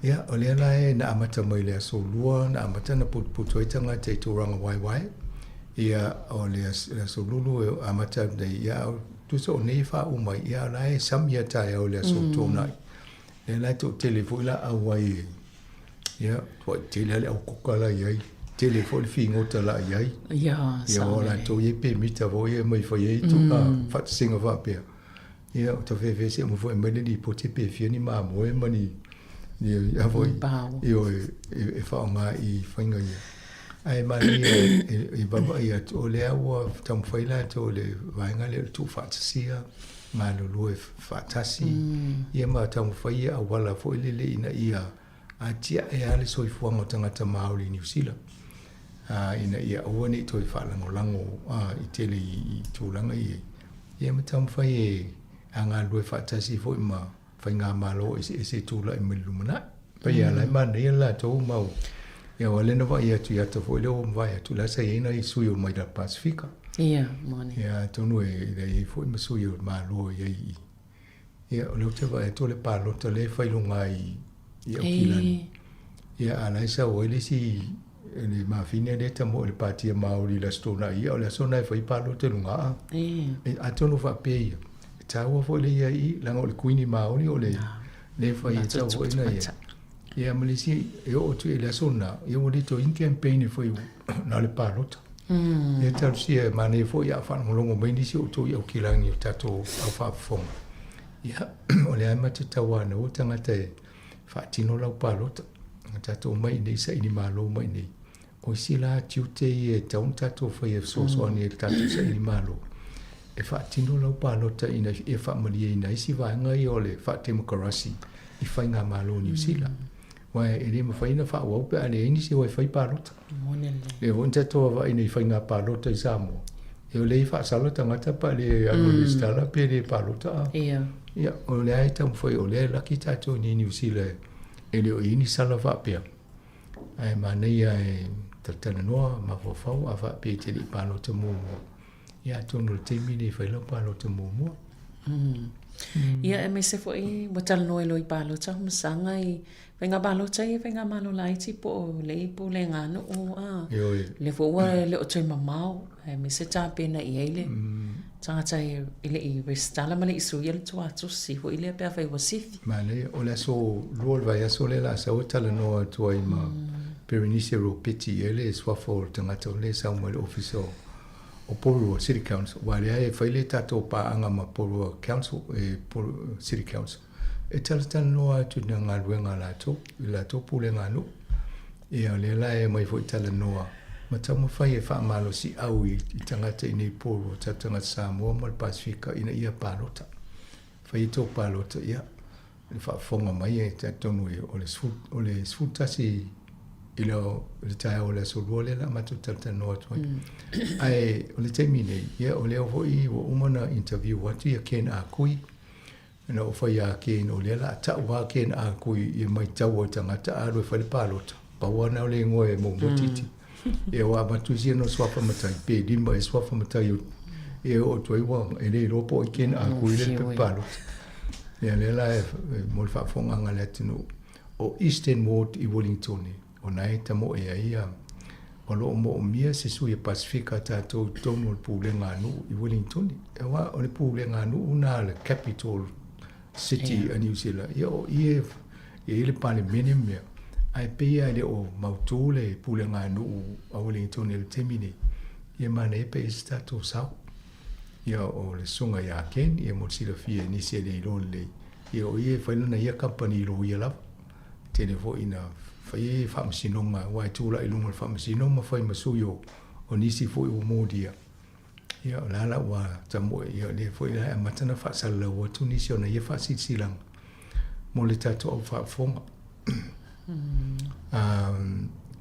Ia, o lea la e na amata mai le aso Lua, na amata na putuputu ai tagata i tūranga waewae. Ia, o le aso Lulu e amata atu nei, ia, tusa o nei e faauu mai, ia, o la e sami lava taeao i le aso Toonai. Lea la e toatele foi laau ai e, ia, tuai tele lava le aukuka la i ai, tele foi le figota la i ai. Ia, Ia, o latou i ai pemita foi e aumai fai ai tuka faatasinga faapea. Ia, o tafefeese uma foi aumai le lipoti pe fia ni mamoe ma ni Ia foi, ioe, e faaaoga i faiga ia. Ae manaia e vaavaai atu, o lea ua taumafai latou i le vaega lea o le tuufaatasia, galulue faatasi, ia ma taumafai ia auala foi lele ina ia atiae lava le soifuaga o tagata Māori i Niu Sila, ina ia aua ne i toe faalagolago i tele i tulaga ia. Ia ma taumafai e galulue faatasi foi ma faigamalo eseese e tulai mai i le lumanai. Pei lava la e manaia le latou mau, ia aua o lea na vaai atu i ata foi lea ua mavae atu, la sa i ai nai sui o mai le Pasefika. Ia, moni. Ia, atonu e i ai foi ma sui o le Malo e i ai i i. Ia, o lea ou te vaai atu o le palota lea e fai i luga i i Aukilani. Ia, a o la e sau ai le isi le mafine lea e tamoe i le Pātia Māori i le Aso Toonai, ia o le aso lena e fai palota i luga a. Atonu faapea ia, e taua foi le ia i, leaga o le Kuini Māori o le lea e fai e tau foi na ia. Ia ma le isi, e oo atu i le aso lena, ia ua le toe i ai ni campaign e fai na o le palota. Ia talosia e manaia foi a faalogologo mai nisi o outou i Aukilani o tatou au faafofoga. Ia, o lea lava matou te tauanaua tagata e faatino lau palota. Tatou omai i inei saili malo mai i inei. O isi la tiute ia e tatau ona tatou faia e fesoasoani ai i le tatou saili malo, e faatino lau palota ina ia faamalieina ai isi vaega ia o le faatemokarasi i faigamalo o Niu Sila. Aua e le mafai ona faaauau pe a leai nisi e o e fai palota. Lea foi na tatou vaavaai nei i faiga palota i Samoa, ia o lea e faasala tagata pe a le alu e resitala pe le palota. Ia, o lea e taumafai, o lea e laki tatou i Niu Sila e le o i ai ni sala faapea. Ae manaia e talatalanoa, mafaufau a faapea e te le i palota muamua, ia atonu o le taimi lenei e fai lau palota muamua. Ia aemaise foi ua talanoa i lou i palota masaga i faiga palota ia faigamalo laiti po o le pulega nuu a. Ioe. Lea foi ua le o toe mamao aemaise tapena i ai le tagata e le i resitala ma le i suia le tuatusi foi lea pe afai ua sifi. Manaia, o le aso lua o le vaiaso lea o le a sau e talanoa atu ai ma Berenice Ropeti e le suafa o le tagata o lea e sau mai le ofisa o o Porirua City Council, aua lea e fai le tatou paaga ma Porirua Council, e City Council, e talatalanoa atu i nā galuega a latou, i latou pulega a nuu. Ia, o lea la e aumai foi talanoa ma taumafai e faamalosiau i tagata i nei Porirua, tatou tagata Samoa ma le Pasefika ina ia palota. Fai tou palota, ia, le faafofoga mai e talitonu o le o le 11 i le i le taeao o le aso Lua lea o le a matou talatalanoa atu ai. Ae o le taimi nei, ia o lea foi ua uma ona interview atu ia Ken Ah Kui, na ou fai ia Ken o lea o le a tau lava Ken Ah Kui ia matau ai tagata a alu e fai le palota, pau lava lena o le igoa e momoti. Ia ua avatu isi ona suafa matai, pe lima ea suafa matai o e oo atu ai ua e le iloa po o ai Ken Ah Kui le pepa palota. Ia lea la e mo le faafofogaaga a le atunuu o Eastern Ward i Wellington o na e tamoe ai ia o lo o moomia se sui o Pasefika a tatou i totonu o le pulega a nuu i Wellington. Aua o le pulega a nuu na le capital City a Niu Sila, ia o i e i ai le Palemene ma mea, ae pei lava e le o mautū le pulega a nuu a Wellington i le taimi nei, ia manaia pe i ai se tatou sao. Ia o le susuga ia Ken, ia mo le silafia e nisi e le iloa lelei, ia o ia e fai lana ia kamupani loia lava. E tele foi ina fai ai faamasinoga, aua e tulai i luga o le faamasino ma fai ma sui o nisi foi ua molia. Ia, o le a la ua tamoe, ia, o lea foi la e amata ona faasalalau atu nisi o na ia faasilasilaga mo le tatou au faafofoga.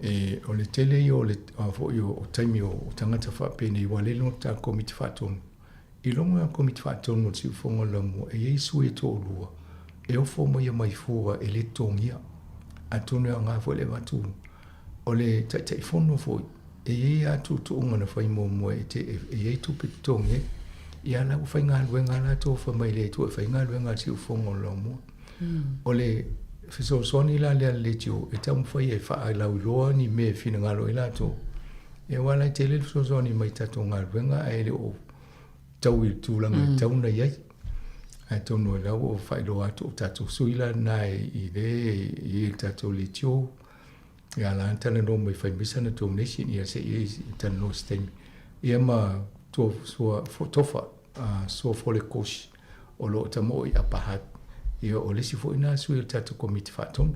E, o le tele ia o le foi o taimi o tagata faapenei, aua o lea e iloa ta Komiti Faatonu. I luga o Komiti Faatonu o le Siufofoga o le Laumua, e i ai sui e toalua e ofo mai mai fua e le totogia. Atonu e aoga foi le avatu o le Taitaifono foi, e i ai lava tuutuuga na fai muamua e te, e i ai tupe totogi ai. Ia la ua faigaluega lava latou fai mai le Atua e faigaluega a le Siufofoga o le Laumua. O le fesoasoani la lea a le leitio e taumafai e faalauiloa ni mea e finagalo ai latou. Ia aua la e tele le fesoasoani mai tatou galuega ae le o tau i le tulaga e tatau ona i ai. Atonu o la ua faailoa atu o tatou sui la lena i le i le tatou leitio. Ia la na talanoa mai fai mai sana donation ia se i talanoa se taimi. Ia ma tua sua tofa sua fole kosi o lo o tamoe i Upper Hutt. Ia o le isi foi na sui o le tatou komiti faatonu.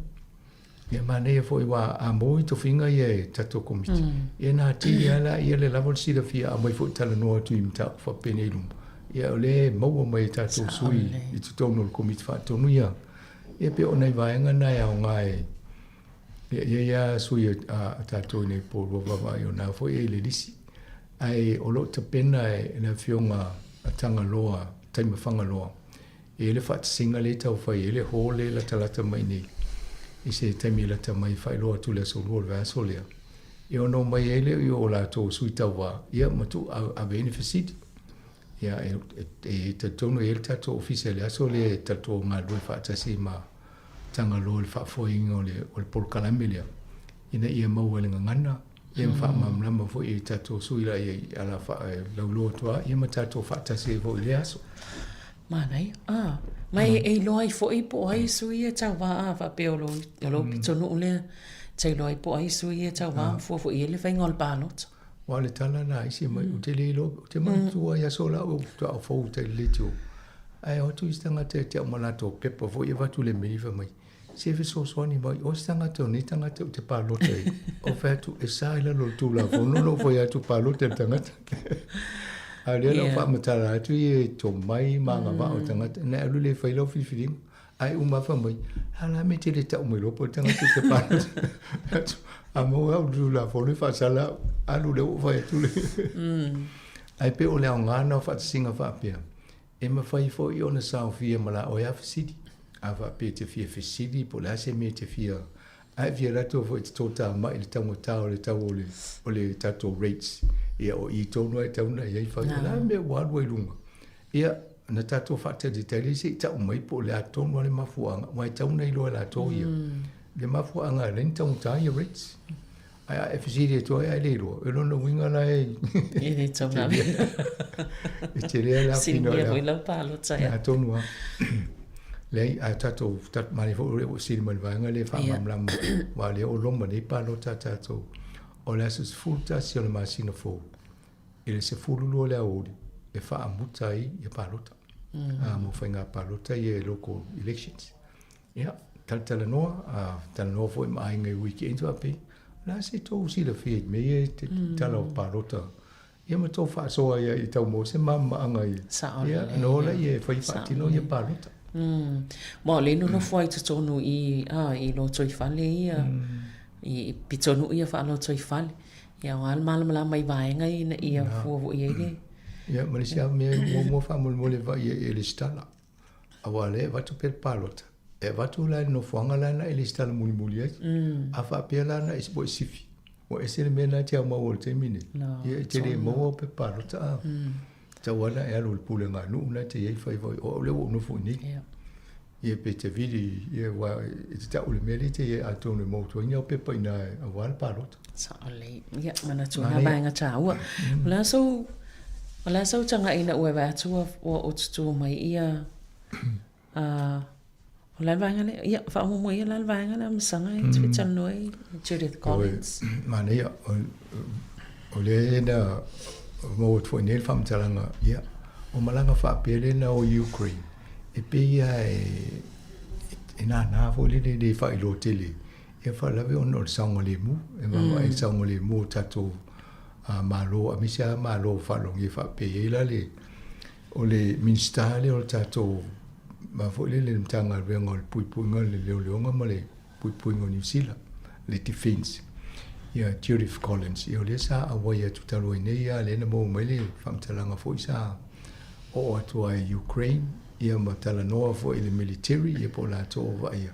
Ia manaia foi aua a maua i tofiga ia e tatou Komiti, ia na atili lava laia le lava o le silafia a aumai foi talanoa atu i mataupu faapenei i luma, ia o lea e maua mai e tatou sui i totonu o le Komiti Faatonu ia. Ia pei o nai vaega na e aoga e ia i ai lava sui a tatou i inei po o lua vaavaai o na foi e i le lisi. Ae o lo o tapena e le Afioga a Tagaloa, Taima Fagaloa, E i ai le faatasiga lea e tau fai ai le hall lea e latalata mai nei i se taimi e lata mai e faailoa atu i le aso Lua o le vaiaso lea, e ono omai ai lea o latou sui tauva ia ma tuu ave ai ni fesili. Ia e talitonu e i ai le tatou ofisa i le aso lea e tatou galulue faatasi ma Tagaloa i le faafoeina o le polokalame lea ina ia maua i le gagana ia ma faamalamalama foi i tatou sui la ia ala lauiloa atu lava ia ma tatou faatasi ai foi i lea aso. Manaia. Ah, ma e, e iloa ai foi po o ai sui ia tauvā a faapea o lou, o lou pitonuu lea, te iloa ai po o ai sui ia tauvā ma fua foi i ai le faiga o le palota. Aua o le tala lena a isi mai, ou te le iloa, ou te manatua i aso la ou faatoa fou i tai i le leitio, ae o atu isi tagata ia te au ma latou pepa foi e avatu i le meli fai mai, Se fesoasoani mai, o se tagata o nei tagata ou te palota ai. Ou fai atu, e sa i lalo o le Tulafono lou fai atu palota i le tagata. A o lea la ua faamatala atu ia tomai ma agavaa o tagata, na e alu lea e fai lau filifiliga. Ae uma lava fai mai, a la mea e te le tau mai loa po o le tagata ou te palota. Atu, a maua au i le Tulafono e faasala au, alu lea ua ou fai atu le. Ae pei o le aoga lena o faatasiga faapea, E mafai foi ona saofia ma la oe fesili. A faapea e te fia fesili po o le a se mea e te fia, a e fia alu atu foi e te toatamai i le taugata o le tau o le, o le tatou rates. Ia o i tonu lava e tatau ona i ai fai, o le a le mea ua alu ai i luga? Ia, na tatou faatalitali se i tau mai po o le a tonu lava le mafuaaga, aua e tatau ona iloa e latou ia le mafuaaga e ala ai ona taugata ia rates. Ae a e fesili atu ai ae le iloa, o lona uiga la e... E le tau ngā E tele a le āwhina. Sinia foi lau palota ia. Atonu lava. Leai, a tatou, manaia foi o lea ua fesili mai i le vaega lea e faamalamalama, aua o lea o loma nei palota a tatou. O le aso 11 o le masina fou, i le 12 o le aoauli, e faamuta ai ia palota. Mo faiga palota ia e local elections. Ia, talatalanoa, talanoa foi ma aiga i weekends faapea, o le a se tou silafia i mea ia i te tala o palota, ia ma tou faasoa ia i tau maua se malamalamaaga i, Sao ia, lelei, ona o ia. laia e fai Sao faatino ia lelei. palota. Ma o lea nonofo ai i totonu i, a, i lotoifale ia, i pitonuu ia faalotoifale. Ia aua le malamalama i vaega ia ina ia fua foi i ai le... Ia, ma le isi lava mea muamua faamolemole vaai i ai e resitala. Aua o lea e avatu pea le palota, e avatu la i le nofoaga la na e lesitala mulimuli ai. A faapea la na e ua e sifi, ua ese le mea lena e te aumau i le taimi nei. Ia e te le maua au pepa palota a. Tatau lava ona e alu i le pulega a nuu lena e te i ai fai foi, o au lea ua ou nofo i inei. Ia pe te vili, ia aua e te tau i le mea lea e te i ai atonu e maua atu ai ni au pepa i ina aua le palota. Sao lelei. Ia, manatu i ngā vaega tāua. O le a sou, o le a sou tagaʻi ina ua e vaai atu ua, ua otutu mai ia, a, o le a le vaega lea? Ia, faamuamua ia la le vaega lea Masaga e te talanoa ai, Judith Collins. Manaia, o lea na maua atu foi nei le faamatalaga, ia, o malaga faapea lea na o i Ukraine, e pei lava e nānā foi lele e le faailoa tele Ia faalavelave ona o le saogalemu, e vaavaai i le saogalemu o tatou Malo, aemaise lava Malo faalogia faapea. E i ai la le, o le Minisita lea o le tatou, a foi lele le Matagaluega o le Puipuiga o le Leoleoga ma le Puipuiga o Niu Sila, le Defence, ia Judith Collins. Ia o lea sa auai atu talu ai nei lava, lea na maua mai le faamatalaga foi sa oo atu ai i Ukraine, ia ma talanoa foi i le military, ia po o latou o vaaia.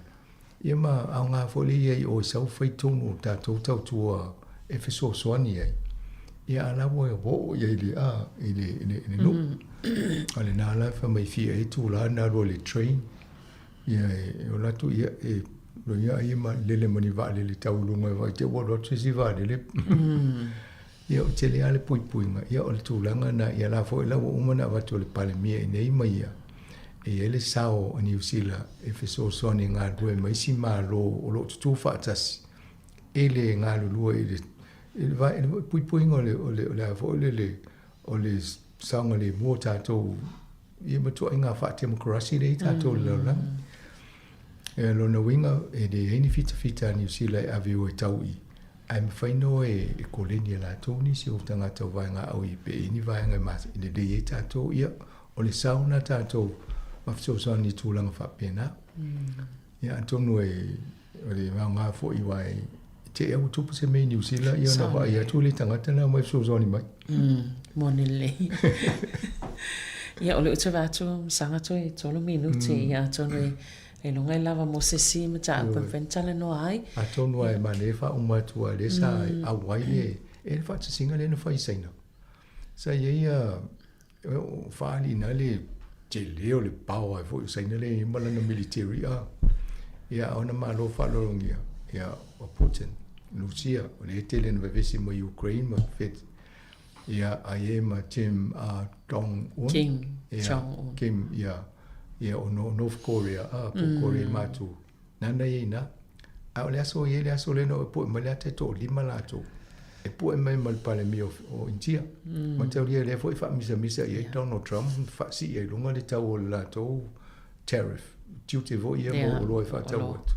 Ia ma aoga foi lea i ai o e sau fai tonu o tatou tautua e fesoasoani ai, ia a la ua oo i ai i le, a, i le, i le, i le nuu. A o lena la fai mai fia ai tula na alu ai i le train, ia e ola atu, ia e loia ai ma lele ma ni vaalele tau i luga e vaai te i ua alu atu se isi vaalele. Ia o tele lava le puipuiga, ia o le tulaga lena, ia la foi la ua uma ona avatu e le Palemia i nei ma ia, e i ai le sao a Niu Sila e fesoasoani e galulue ma isi Malo o lo o tutū faatasi i le galulue i le i le i le puipuiga o le o le o le a foi le le o le saogalemu o tatou ia ma ituaiga faatemokarasi lea i tatou i le lalolagi. Ia, lona uiga, e leai ni fitafita a Niu Sila e ave o e tau i, ae mafai ona o e koleni e latou nisi o tagata o vaega aoi pe i ai ni vaega e mas, e lelei ai tatou. Ia, o le sao lena tatou ma fesoasoani i tulaga faapena. Ia, atonu e, o le aoga foi aua e te ea ua tupu se mea i Niu Sila, ia ona vaai atu le tagata lena omai fesoasoani mai. Moni lelei. Ia, o lea ou te vaai atu masaga toe 3 minute, ia atonu e ailoga e lava mo se isi mataupu e mafai ona talanoa ai. Atonu lava e manaia faauma atu aua o lea sa auai le, e le faatasiga lea na fai i Saina. Sa i ai a faaaliina le tele o le power foi o Saina lea e i ai ma lana military a. Ia a ona malo faaaloalogia, ia o Putin, Rusia, o lea e tele ina vevesi mai Ukraine ma fet, ia a i ai ma Kim Jong Un. Kim Jong Un. Kim, ia, ia o North Korea, a, po o Korea Matu. Nana i ai ina. A o le aso i ai le aso lea na pue mai le ata e toalima latou. E pue mai ma le Palemia o Initia. Mataulia lea foi faamisamisa i ai Donald Trump faasii ai i luga le tau o le latou tariff, tiute foi ia mo oloa e faatau atu.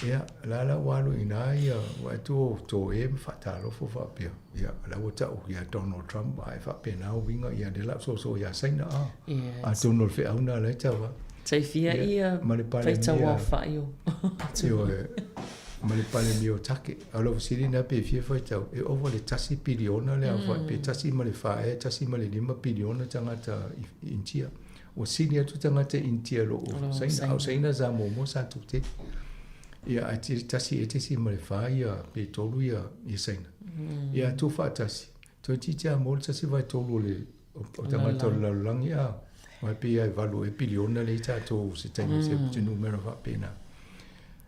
Ia, la la ua alu i ina ia, ua atu o toe ma faatalofo faapea. Ia, la ua tau ia Donald Trump a e faapena uiga, ia lea la soso ia Saina a. Atonu o le feau na la e tau a. Tai fia ia faitau aofai o. Ioe, ma le Palemia o Take. A o lau fesili lena pe fia faitau, e ova le 1 piliona le aofai, pe 1.4 ea, 1.5 piliona tagata i Initia. Ua sili atu tagata Initia i lo Saina, a o Saina sa muamua sa tele. Ia, ae tasi ea 1.4 ia, pe 3 ia Saina. Ia, tuufaatasi, toeitiiti lava maua le 1/3 o le o tagata o le lalolagi, a, aua e pei lava e 8 ea piliona lea i tatou se taimi se numera faapena.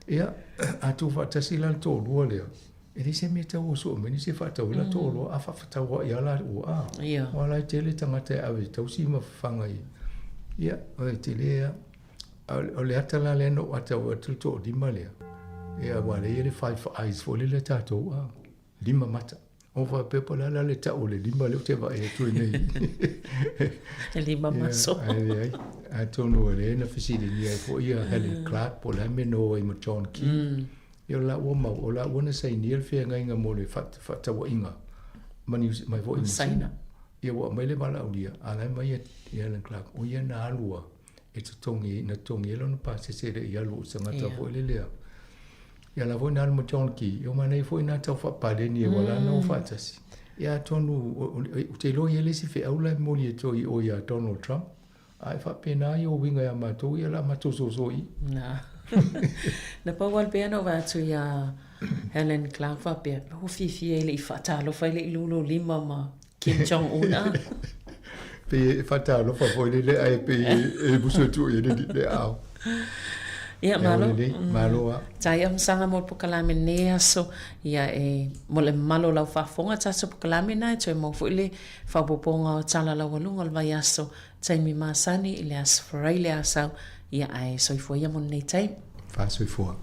Ia, a tuufaatasi la le toalua lea, e leai se mea e tau o sue mai nisi e faatau ai la toalua, a faafetauai lava laua, a, aua la e tele tagata e ave e tausi ma fafaga i, ia, e tele lava. A o le ata la lea na ou ata atu le toalima lea, ia, aua lea e i ai le five eyes foi lele a tatou, a, lima mata. O faapea po o le a la le tau o le lima lea ou te vaai atu ai nei. E lima maso. Ia, leai. Atonu o lea na fesiligia ai foi ia Helen Clark po o le a le mea na o ai ma John Key. Ia o laua mau, o laua na sainia le feagaiga mo le faatauaiga ma Niu mai foi ma Saina. Ia ua aumai le valaaulia, a la e aumai e Helen Clark, o ia na alu a e totogi, na totogi ai lona pasese e le i alu o se tagata foi lele a. Ia la foi na alu ma John Key, ia manaia foi na tau faapaleni e ua la na o faatasi. Ia atonu, ou te iloa i ai le isi feau la e momoli atu ai i o ia Donald Trump, a e faapena ia uiga ia matou, ia la matou soso i. Na. Na pau lava le pea na ou vaai atu ia Helen Clark faapea, ua fiafia e le i faatalofa ai le i lululima ma Kim Jong Un a. Pei e faatalofa foi lele ae pei e musu atu i ai le aao. Ia, malo. Malo a. Tai amasaga mo le pokalame lenei aso. Ia e mo le mamalu o lau faafofoga tatou pokalame na e toe maua foi le faaopoopoga o tala laualuga o le vaiaso taimi masani i le Aso Faraile Asau. Ia ae soifua ia mo lenei taimi. Faasoifua.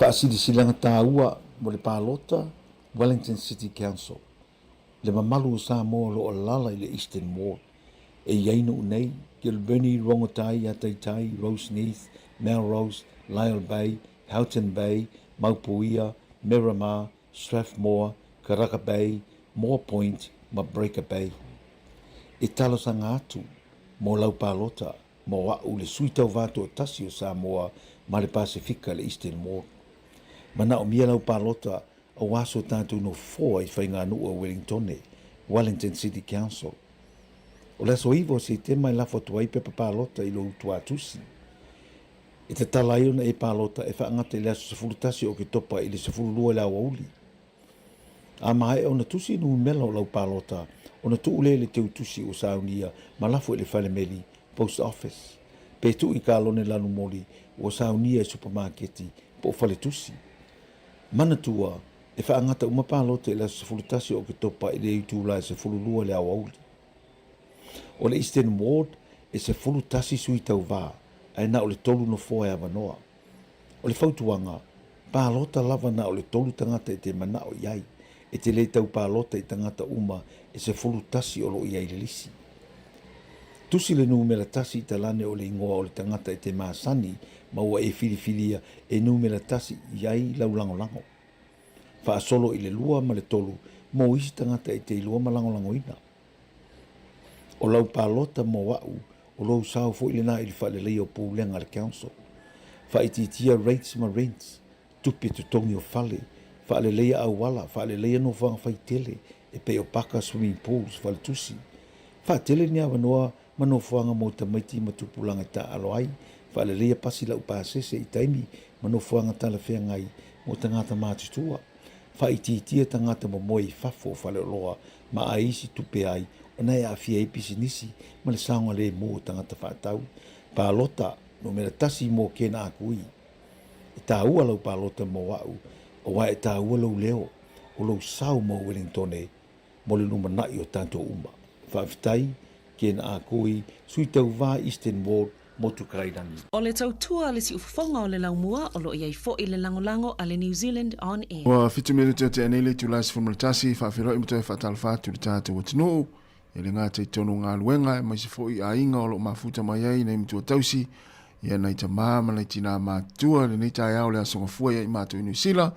Faasilasilaga taua mo le palota Wellington City Council, le mamalu o Samoa o lo o alaala i le Eastern Ward. E i ai nuu nei, Kilbirnie, Rongotai, Ataitai, Roseneath, Melrose, Lyall Bay, Houghton Bay, Maupuia, Miramar, Strathmore, Karaka Bay, Moa Point ma Breaker Bay. E talosaga atu mo lau palota mo a'u le sui tauvā toatasi o Samoa ma le Pasefika le Eastern Ward. Manaomia lau palota auā so tatou nofoa i faiganuu a Wellingtone, Wellington City Council. O le aso 9 o Setema e lafo atu ai pepa palota i lou tuatusi. E tatala ai ona e palota e faagata i le aso 11 o Oketopa i le 12 i le aoauli. A maea ona tusi numera o lau palota, ona tuu lea i le teutusi ua saunia ma lafo i le fale meli, post office, pe tuu i kalone lanumoli ua saunia i supamaketi po o faletusi. Manatua, E faagata uma palota i le aso 11 o Oketopa i le itula e 12 i le aoauli. O le Eastern Ward e 11 sui tauvā, ae na o le tolu nofoa e avanoa. O le fautuaga, palota lava na o le tolu tagata e te manao i ai, e te le tau palota i tagata uma e 11 o lo o i ai i le lisi. Tusi le numera tasi i talane o le igoa o le tagata e te masani ma ua e filifilia e numera tasi i ai lau lagolago. Faasolo i le lua ma le tolu mo isi tagata e te iloa ma lagolagoina. O lau palota mo a'u, o lou sao foi lena i le faaleleia o pulega a le Council. Faaitiitia rates ma rents, tupe totogi o fale, faaleleia auala, faaleleia nofoaga faitele e pei o paka, swimming pools, faletusi. Faatele ni avanoa ma nofoaga mo tamaiti ma tupulaga e taaalo ai, faaleleia pasi laupasese i taimi ma nofoaga talafeagai mo tagata matutua. Faaitiitia tagata momoe i fafo o faleoloa ma ai isi tupe ai ona e aafia ai pisinisi ma le saogalemu o tagata faatau. Palota numera tasi mo Ken Akui. E tāua lau palota mō a'u, auā e tāua lou leo, o lou sao mō Wellingtone, mo le lumana'i o tātou uma. Faafetai, Ken Akui, Sui Tauvā Eastern Ward, Motu Kairangi. O le tautua a le siufofoga o le laumua o lo o i ai fo'i le lagolago a le New Zealand On Air. Ua fitu minute o tea nei le itula e 11, faafeiloai ma toe faatalofa atu i le tatou atunuu, e le gata i tonu o galuega aemaise foi aiga o lo o mafuta mai ai nai matua tausi, ia nai tamā ma nai tinā matutua i lenei taeao o le Aso Gafua ia i matou i Niu Sila,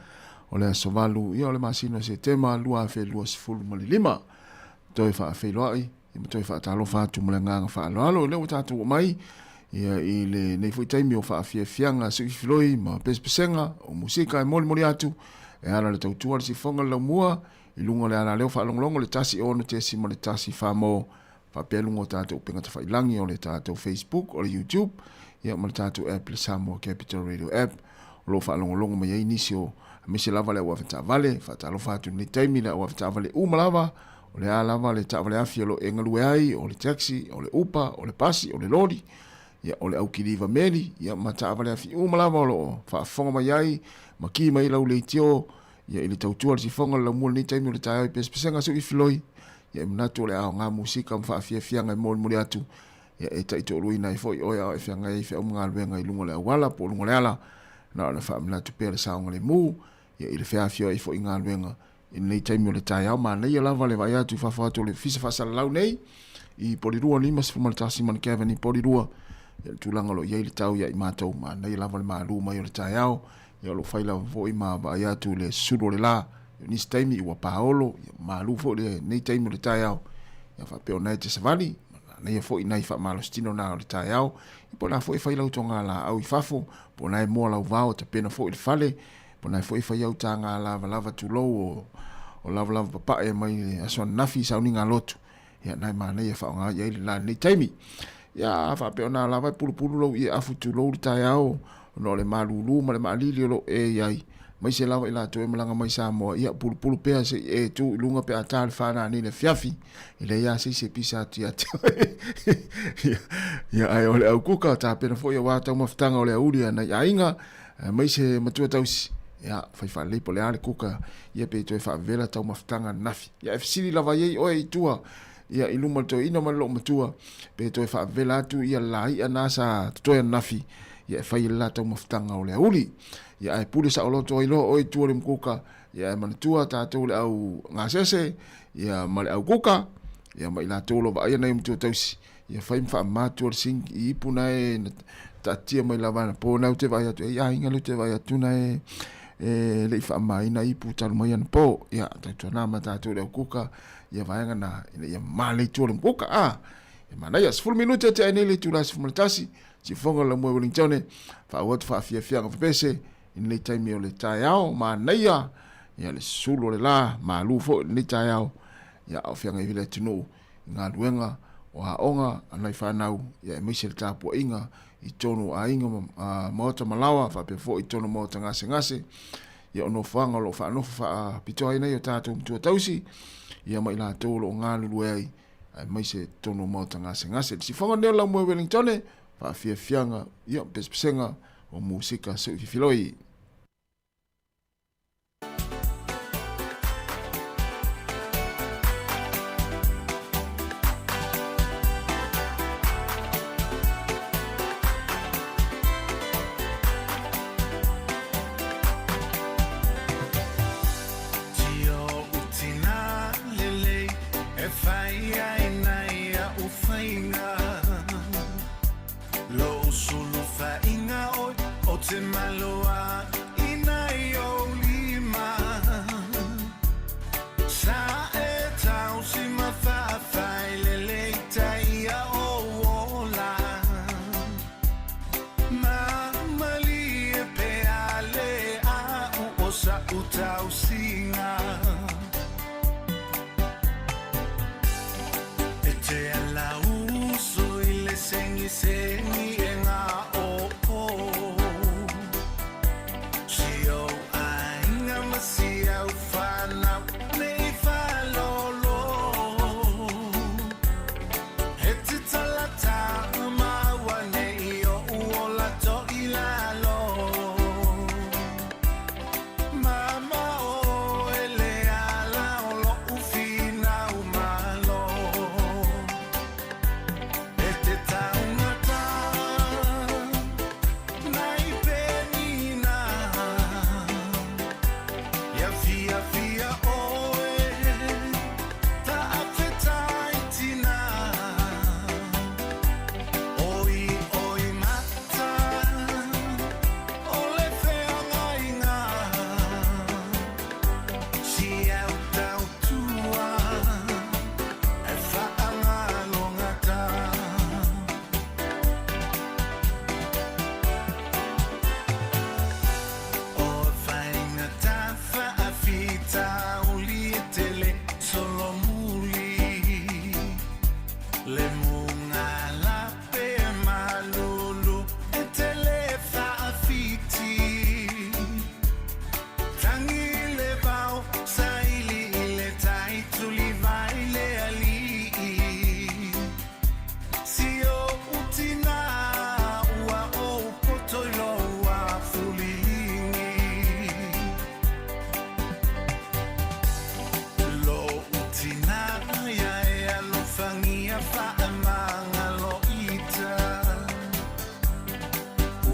o le aso 8 ia o le masina o Setema 2025. Toe faafeiloai ia ma toe faatalofa atu ma le agaga faaaloalo, lea ua tatou oo mai ia i lenei foi taimi o faafiafiaga siuifiloi ma pesepesega o musika e molimoli atu e ala le tautua le sifoga le laumua i luga o le alaleo faalogologo le 106.1 Famo faapea luga o tatou upega tafailagi o le tatou Facebook, o le YouTube, ia ma le tatou app le Samoa Capital Radio App o lo o faalogologo mai ai nisi o aemaise lava le au avetaavale. Faatalofa atu i lenei taimi le au avetaavale uma lava, o le a lava le taavale afi o lo o e galue ai, o le taxi, o le upa, o le pasi, o le loli, ia o le au kiliva meli, ia ma taavale afi uma lava o lo o faafofoga mai ai ma ki mai lau leitio ia i le tautua le sifoga le laumua lenei taimi o le taeao i pesepesega seu ifiloi ia e manatu o le aoga musika ma faafiafiaga e molimoli atu ia e taitoaluaina ai foi oe a o e feagai ai feau ma galuega i luga o le auala po o luga o le ala na ona faamanatu pea le saogalemu ia i le feafioai foi galuega i lenei taimi o le taeao. Manaia lava le vaai atu i fafo atu o le Ofisa Faasalalau nei i Polirua 51 Manukaveni Polirua ia le tulaga o lo o i ai le tau ia i matou. Manaia lava le malu mai o le taeao ia o lo o fai lava foi ma vaai atu le sulu o le la. I nisi taimi ua paolo, ia malu foi lenei taimi o le taeao. Ia faapea o na e te savali, manaia foi nai faamalositino na o le taeao. Ia po o le a foi e fai lau toga laau i fafo, po o na e moa lau vao tapena foi le fale, po o na foi e fai au taga lavalava tulou o, o lavalava papae mai le aso ananafi i sauniga lotu. Ia na e manaia e faaaoga i ai le la i lenei taimi. Ia a faapea o na lava e pulupulu lou ieafu tulou le taeao ona o le malūlū ma le maalili o lou e i ai, aemaise lava i latou e malaga mai Samoa, ia pulupulu pea se i e tu i luga pe a ta le fa nanei i le afiafi, e leai lava se isi e pisa atu ia te oe. Ia, ae o le aukuka, tapena foi aua taumafataga o le auli a nai aiga, aemaise matua tausi, ia, fai faalelei po o le a le kuka, ia pe toe faavela taumafataga ananafi. Ia, e fesili lava i ai oe i tua, ia, i luma o le toeaina ma le loomatua, pe toe faavela atu ia le lāi'a na sa totoe ananafi, ia e fai e le la taumafataga o le auli. Ia, ae pule saoloto ai loa oe i tua o le mukuka, ia, e manatua tatou le au gasese, ia, ma le au kuka, ia, ma i latou o lo o vaaia nai o matua tausi, ia fai ma faamama atu o le sink i ipu na e na taatia mai lava anapo na ou te vaai atu ei aiga lea ou te vaai atu na e e le i faamamaina ipu talu mai anapo ia tautuana ma tatou le au kuka ia vaega na ina ia mama le itu o le kuka a e manaia 10 minute te ai nei le itula 11 sifoga la moe Wellington faaauau atu faafiafiaga fepese i lenei taimi o le taeao manaia ia le sulu o le la malu foi lenei taeao ia a o feagai ai le atunuu i galuega o aoga a nai fanau ia aemaise le tapuaiga i totonu o aiga ma maota malaoa faapea foi i totonu o maota gasegase ia o nofoaga o lo o faanofo faapitoa ai nei o tatou matua tausi ia ma i latou o lo o galulue ai aemaise totonu o maota gasegase. Le sifoga lenei o le Laumua Wellingtone, faafiafiaga ia pesepesega o musika seu fifiloi. aiga. E te ala uso i le segisegi e ngā o Si ou aiga ma si au whanau nei whalolo. He te talata maua nei o uola to i lalo. Mama o e le ala o lo ufina umalo. E te taungata nai penina. Ia fia fia oe ta awhetai tina. Oi oi mata o le wheangainga. Si au tau tua e whaangalongata. O whainga tawha a whita uli e tele solomuli. Le munga lape malulu e tele whaafiti. Tangi le vao saili i le tai tuli vai le alii. Si o utina ua o poto i loa fulilingi. Lo utina ia e alofangia whaamanga lo ita.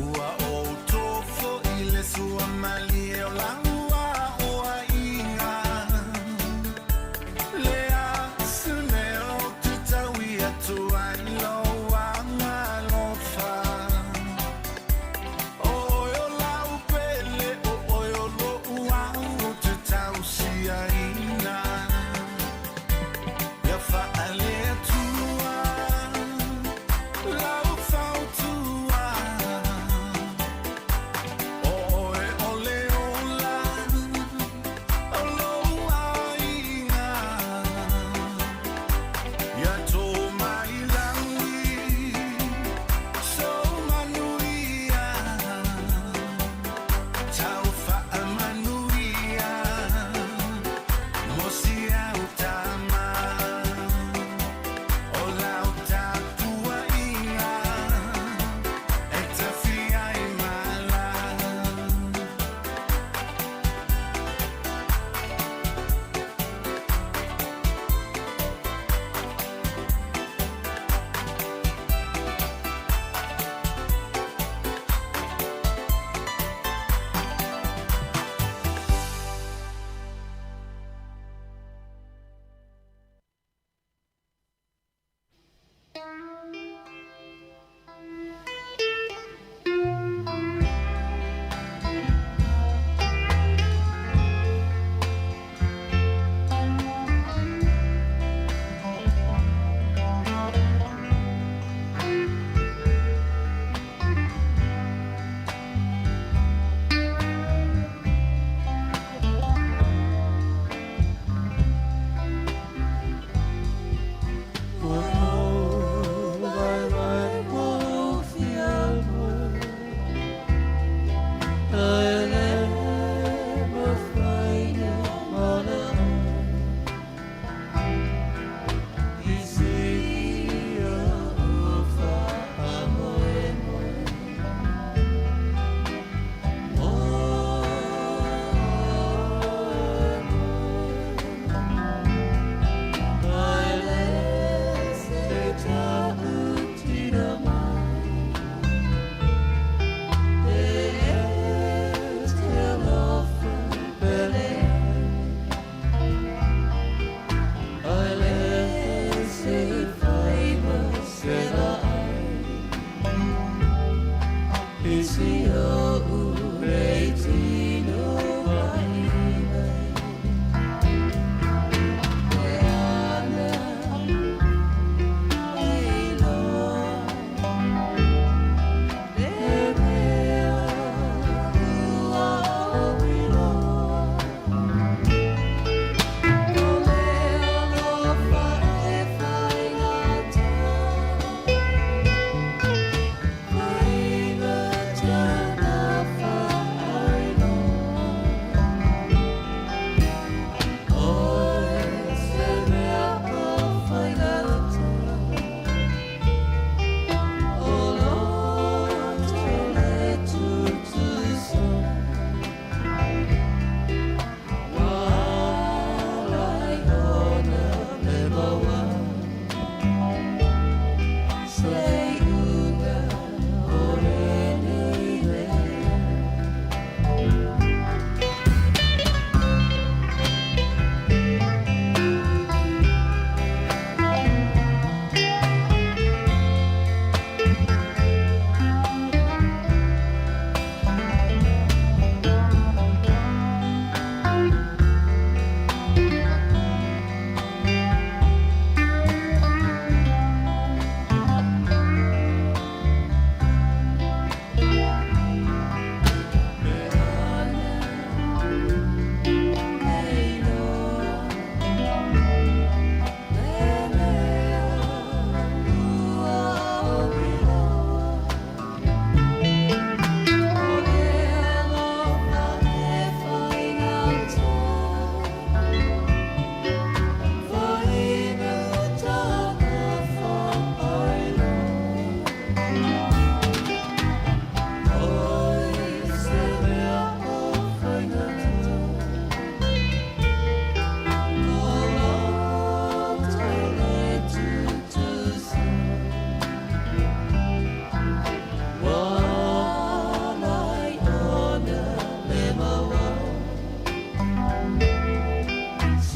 Ua o tofo i le sua malie o langua o a inga. Le a sune o te tau ia tua i lo anga lofa. O oe o lau pele, o oe o lo uau o te tau sia ina. Ia whaalea tua, lau fautua. O oe o le ola, o lo aiga. Ia tō mai langi, so manuia. Tau whaamanuia, mo si au tama. O lau tapua inga, e tawhia i mala. Ua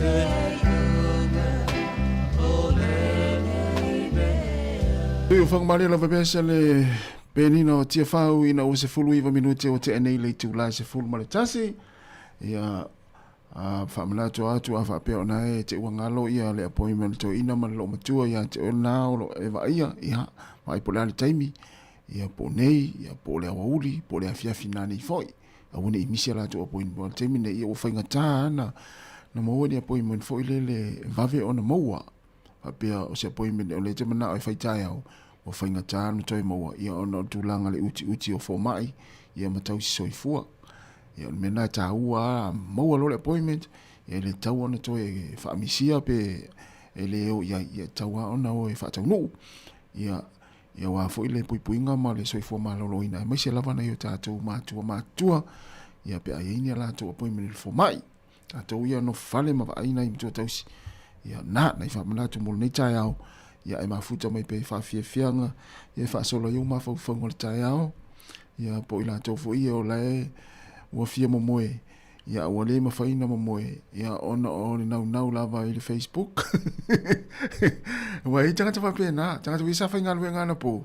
Se iuga o lenei mea. Tui o Fagamalo lava pea sa le penina o Tiafau ina ua 19 minute ua tea nei le itula e 11. Ia, a faamanatu atu a faapea ona e te ua galo ia le appointment le toeaina ma le loomatua ia te oe lena o lo e vaaia, ia, vaai po o le a le taimi, ia po o nei, ia po o le aoauli, po o le afiafi nanei foi. Aua ne i misi a latou appointment aua o le taimi lenei ia ua faigata lava ona maua ni appointment foi lele e vave ona maua. Faapea o se appointment o lea e te manao e fai taeao, ua faigata ona toe maua ia ona o le tulaga le utiuti o fomai ia ma tausi soifua. Ia o le mea lena e taua lava, maua loa le appointment, ia e le tatau ona toe faamisia pe e le o i ai, ia e tatau lava ona o e faataunuu. Ia Ia aua foi le puipuiga ma le soifua maloloina aemaise lava nai o tatou matua matutua ia pe a i ai ni a latou appointment i le fomai. Tatou ia nofo fale ma vaai nai matua tausi. Ia na, nai faamanatu mo lenei taeao. Ia ae mafuta mai pea i faafiafiaga ia e faasolo ai ou mafaufauga o le taeao. Ia po o i latou foi ia o la e ua fia momoe Ia ua le mafai ona momoe ia ona o le naunau lava i le Facebook. Ua i ai tagata faapena, tagata foi sa faigaluega anapo.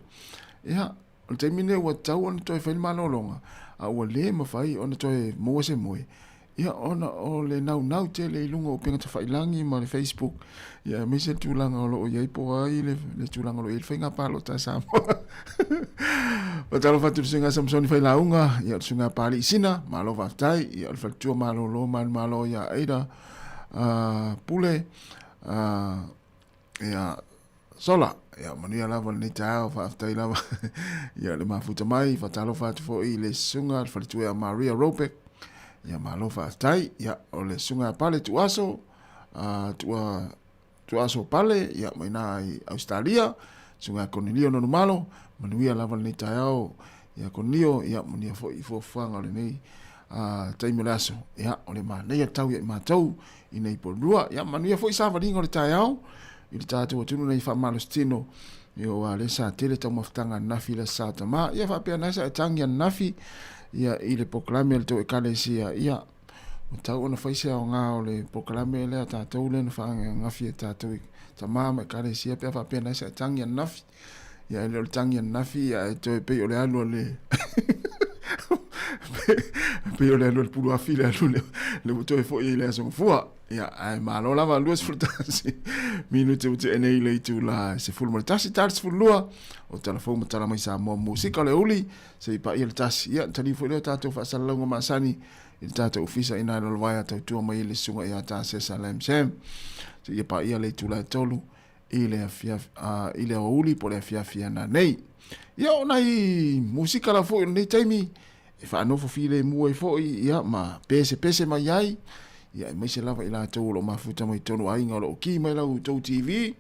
Ia, o le taimi lenei ua tatau ona toe fai le malologa, a ua le mafai ona toe maua se moe, ia ona o le naunau tele i luga o upega tafailagi ma le Facebook, ia aemaise le tulaga o lo o i ai po o ai le, le tulaga o lo o i ai le faiga palota a Samoa. Faatalofa atu i le suiga Samsoni Failauga, ia o le suiga Pali Sina, malo faafetai, ia o le faletua malolo manumalo ia Aida Pule, ia Sola, ia manuia lava lenei taeao, faafetai lava ia le mafuta mai, faatalofa atu foi i le susuga le faletua ia Maria Robeck, ia malo faafetai, ia o le susuga ia Pale Tuaso, Tua Tuaaso Pale, ia, mai na i Ausetalia, susuga ia Konelio Nonumalo, manuia lava lenei taeao ia Konelio, ia, manuia foi i fuafuaga o lenei taimi o le aso, ia, o le manaia tau ia i matou i nei polulua, ia, manuia foi savaliga o le taeao i le tatou atunuu nei faamalositino, ia, aua lea sa tele taumafataga ananafi i le Aso Sa Tama, ia, faapea na sa e tagi ananafi, ia, i le polokalame a le tou Ekalesia, ia, Ua tatau ona fai se aoga o le polokalame lea a tatou lea na faagafi e tatou i tama ma ekalesia pe a faapea na se tagi ananafi. Ia e le o le tagi ananafi ia e toe pei o le alu a le pei o le alu a le puluafi le alu le, le ua toe foi i le aso gafua. Ia ae malo lava 21 minute ua tea nei le itula 11 ta le 12 o tala fou ma tala mai Samoa musika o le uli se i paia le tasi. Ia taliu foi lea o tatou faasalalauga masani i le tatou ofisa ina e lalovaea tautua mai ai le susuga ia Tasesa Lam Sam seia paia le itula e 3 i le afiafi, i le aoauli po o le afiafi ana nei. Ia o nai musika la foi o lenei taimi e faanofo filemu ai foi ia ma pesepese mai ai ia aemaise lava i latou o lo o mafuta mai totonu o aiga o lo o ki mai lau tou TV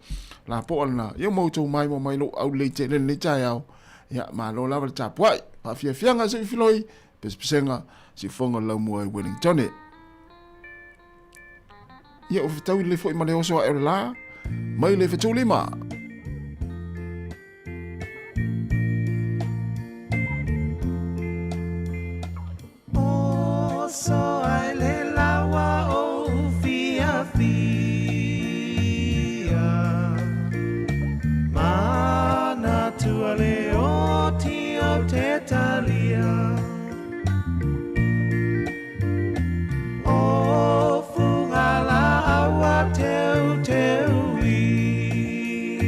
lapoa lena ia ma outou maimoa mai lou aulelei tele lenei taeao ia malo lava le tapuai faafiafiaga se i filoi Pesepesega, siufofoga o le laumua i Wellingtone. Ia, ua fetaui lelei foi ma le oso ae o le la, mai le fetulima. Oso ai le lawa o fiafia Manatua le oti o te talia O funga la aua teu teu ia.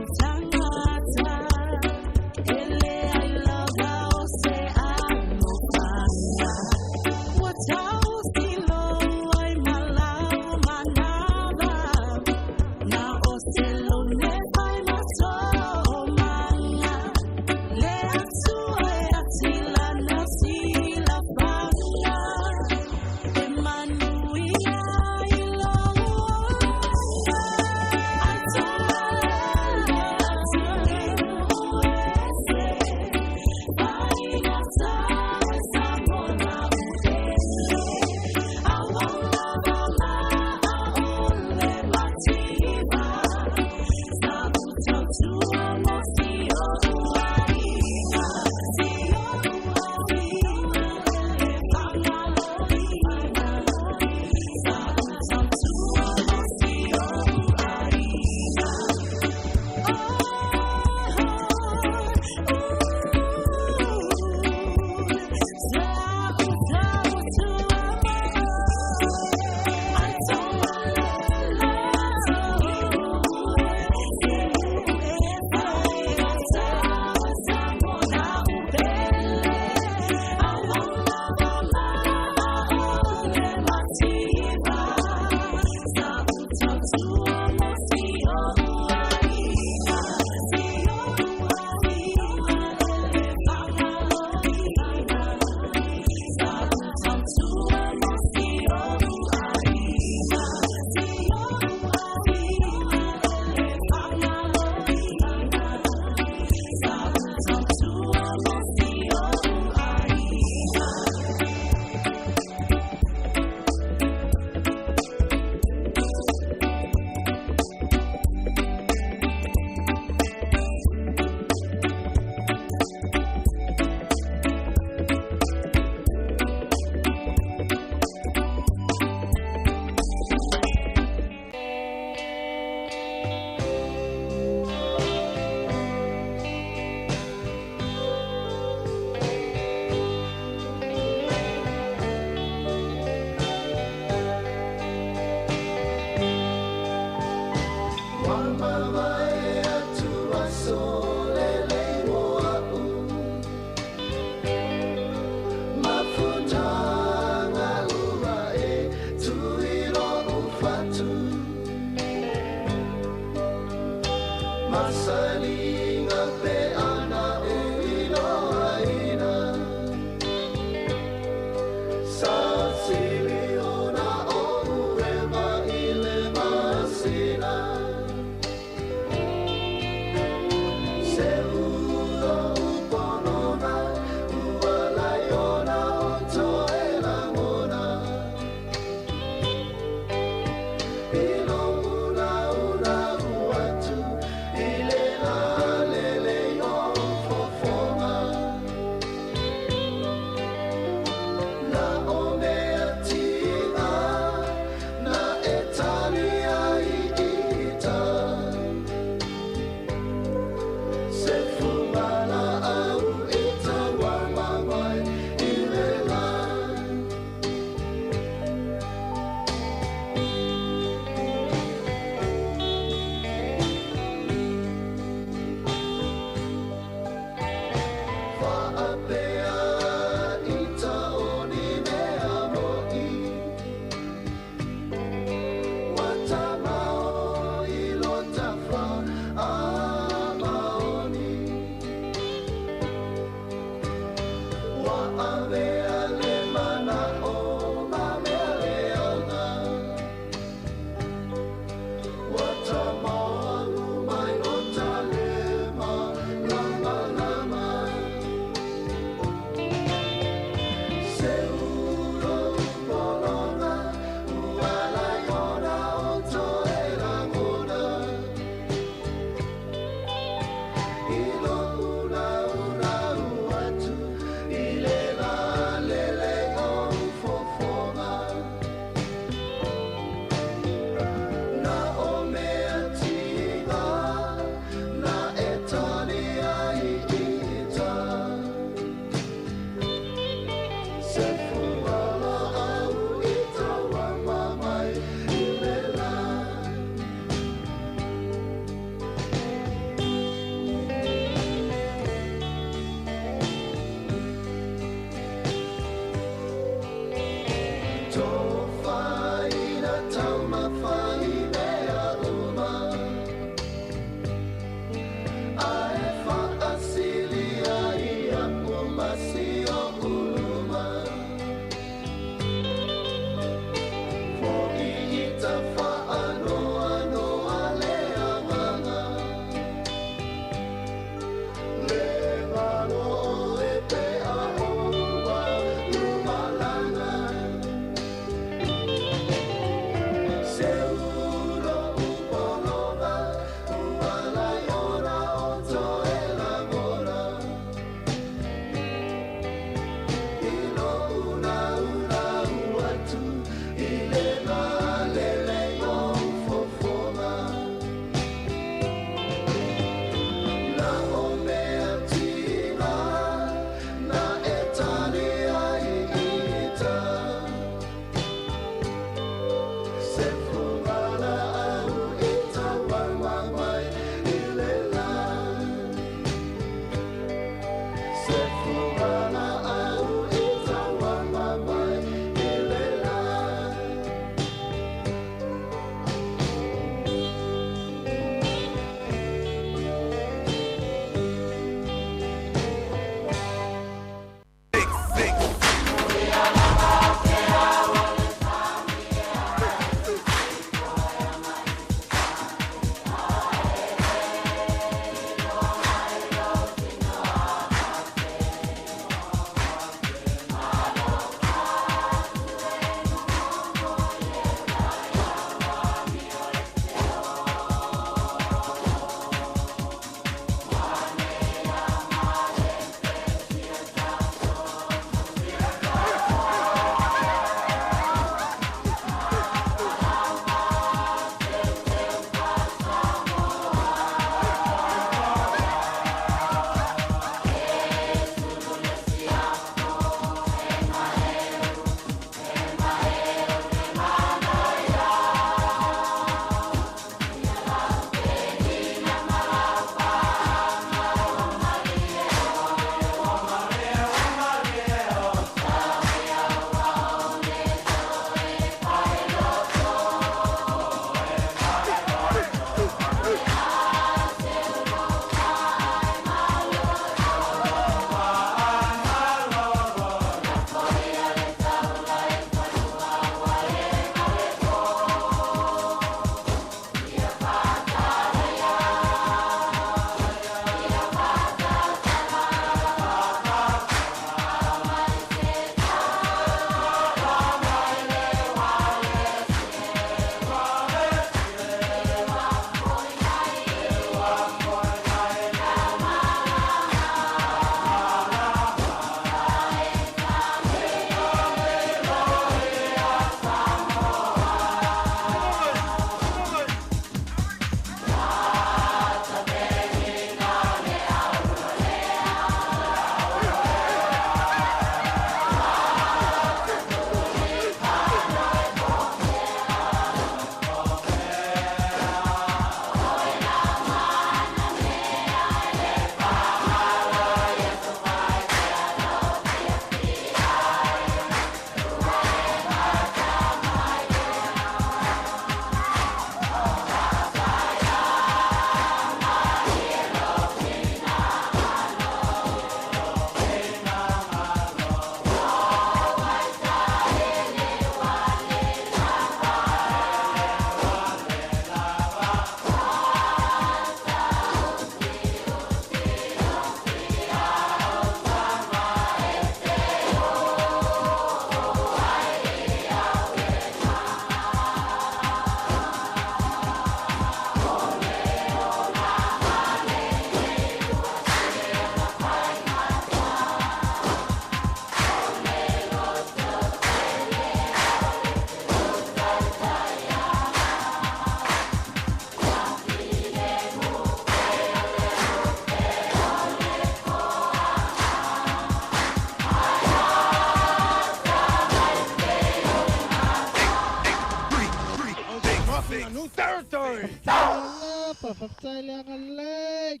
Talofa, faafetai le agalelei.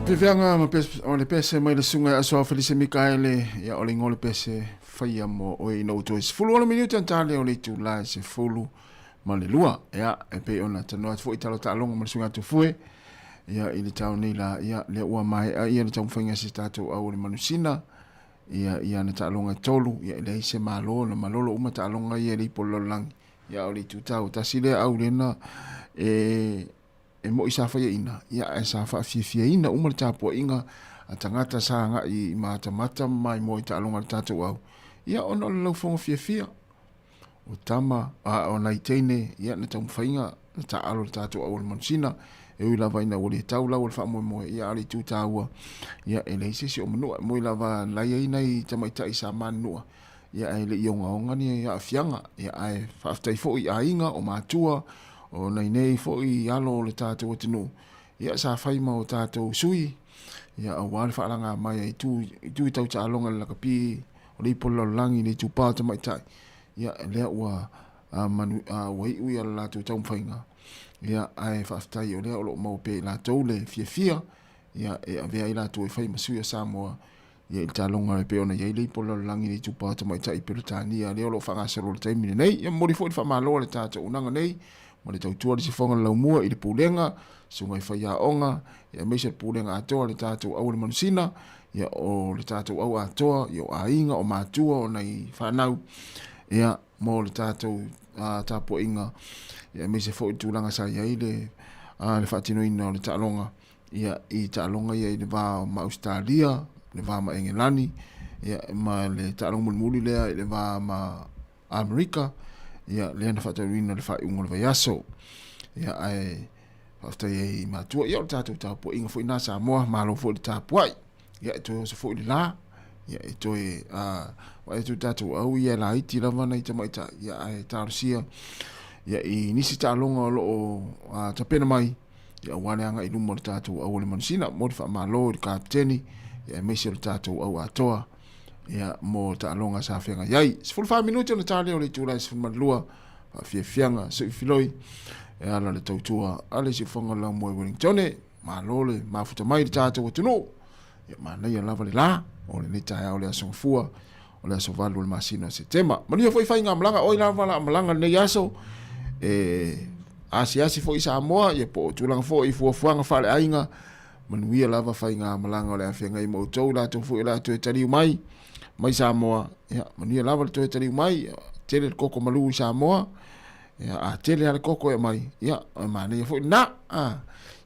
Fiafiaga ma pes, o le pese mai le susuga ia Asoao Felise Mikaele, ia o le igoa o le pese faia mo oe ina ua toe 16 minute ona ta lea o le itula e 12. Ia, e pei ona talanoa atu foi i tala o taaloga ma le susuga ia Tufue, ia i le taeao nei la, ia lea ua maea ia le taumafaiga a si tatou au o le manusina, ia i ana taaloga e tolu, ia e leai se malo na malolo uma taaloga ia e le i po le lalolagi. Ia o le itu taua tasi lea au lena e e moʻi sa faiaina, ia ae sa faafiafiaina uma le tapuaiga a tagata sa agai i matamata ma maimoa i taaloga a le tatou au, ia ona o le laufoga fiafia o tama, a o nai teine, ia na taumafaiga na taaalo le tatou au o le manusina, e ui lava ina ua le tau lau o le faamoemoe, ia a o le itu taua, ia e leai se isi o manua, e moi lava la i ai nai tamaitai sa manunua, ia ae le i ogaoga ni aafiaga, ia ae faafetai foi i aiga, o matua, o nai nei foi alo o le tatou atunuu, ia sa fai ma o tatou sui, ia aua le faalaga mai a itu, itu i tau taaloga i le lakapi, o le ipu o le lalolagi, le itupa o tamaitai, ia lea ua a, manu, a, ua iu ia le latou taumafaiga, ia ae faafetai o lea o lo o maua pea i latou le fiafia, ia e avea ai latou e fai ma sui o Samoa, Ia i le taaloga e pei ona i ai le ipu o le lalolagi i le itupa tamaitai i Peretania lea o lo o faagasolo i le taimi lenei. Ia momoli foi le faamalo a le tatou unaga nei ma le tautua a le sifoga o le laumua i le pulega, susuga i faiaoga, ia aemaise le pulega atoa a le tatou au o le manusina, ia o le tatou au atoa, ia o aiga, o matua, o nai fanau, ia mo le tatou tapuaiga, ia aemaise foi le tulaga sa i ai le, le faatinoina o le taaloga. Ia, i taaloga ia i le va ma Ausetalia, le va ma Engelani, ia, ma le taaloga mulimuli lea i le va ma Amerika, ia, lea na faataunuuina le faaiuga o le vaiaso. Ia, ae faafetai ai i matua. Ia, o le tatou tapuaiga foi na Samoa, malo foi le tapuai. Ia, e toe oso foi le la, ia, e toe, vaai atu tatou au ia e laiti lava nai tamaitai, ia, ae talosia, ia, i nisi taaloga o lo o tapena mai, ia aua le agai i luma o le tatou au o le manusina. Mo le faamalo i le kapiteni, ia aemaise o le tatou au atoa, ia mo taaloga sa feagai ai. 14 minute ona ta lea o le itula e 12, faafiafiaga sui filoi, e ala le tautua a le siufoga o le laumua i Wellingtone. Malo le mafuta mai i le tatou atunuu. Ia manaia lava le la o lenei taeao le aso Gafua o le aso 8 o le masina o Setema. Manuia foi faigamalaga, oi lava la malaga lenei aso e asiasi foi i Samoa, ia po o tulaga foi i fuafuaga faaleaiga. Manuia lava faigamalaga o le a feagai ma outou, latou foi o le a toe taliu mai mai Samoa. Ia manuia lava le toe taliu mai, tele le koko malu i Samoa. Ia, a tele lava le koko e aumai, ia, e manaia foi lena. A,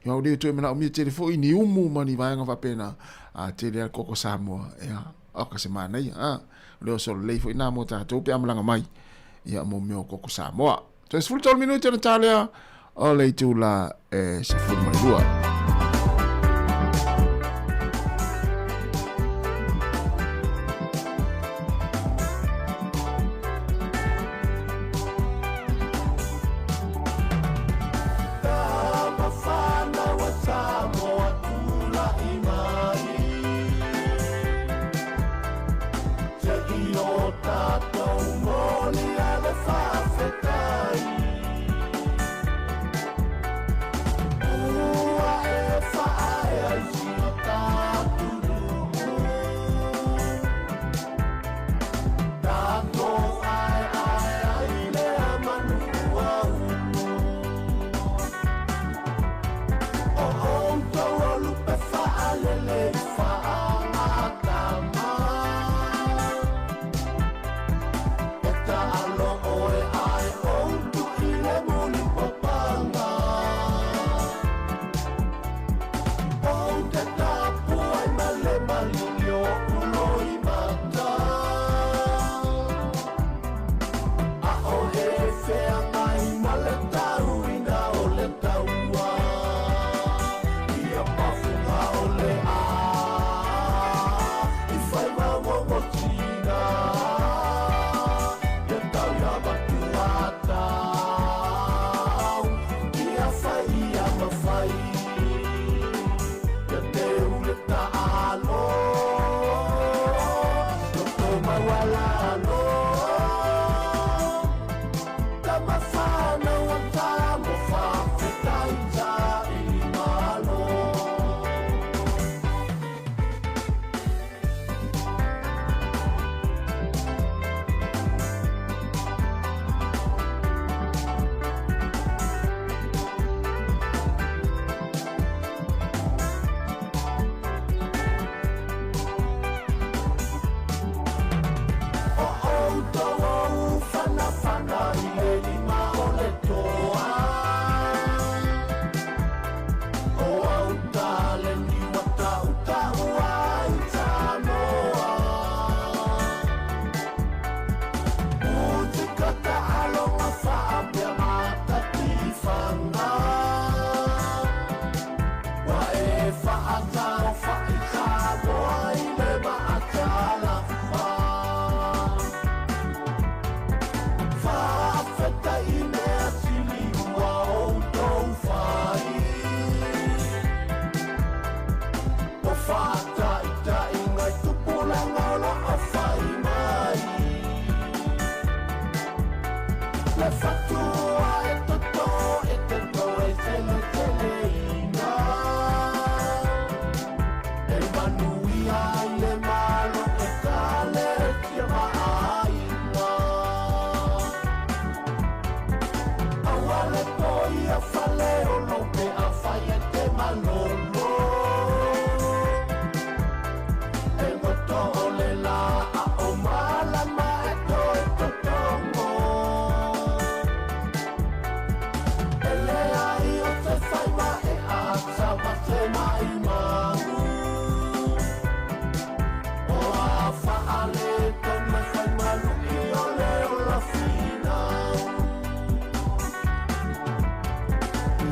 ia, o lea toe manaomia tele foi ni umu ma ni vaega faapena, a tele lava le koko Samoa, ia, oka se manaia. A, o lea o sololei foi nā mo tātou pe a malaga mai, ia, mo mea o koko Samoa. Toe 13 minute ona tā lea, o le itula e 12. Le fatua e toto e te toe teleteleina. E manuia ai le malo e kalesia ma'aiga. Aua le poia fale o lou pe afai e te malolo. E goto o le la a o malama e toe totogo. E leai o se faiva e ata ma se maʻimau. O a faale tonu e fai maluʻi o le ola finau.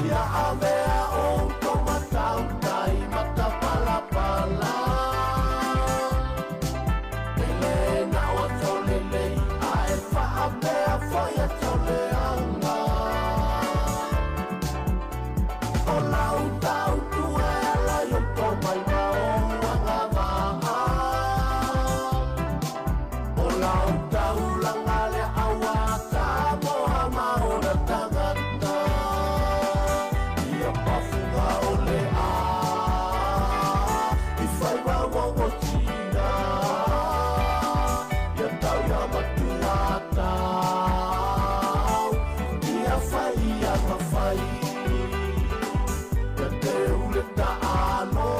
Ia avea outou matautai matapalapala. E lē na o aso lelei ae faapea foi aso leaga. O lau tautua e ala i outou mai ma ou agavaa. O lau taulaga lea auā Samoa ma ona tagata. Ia pafuga o le a i faiva uogosina. Ia tau ia matua tau. Ia fai ia mafai. Ia teu le taalo.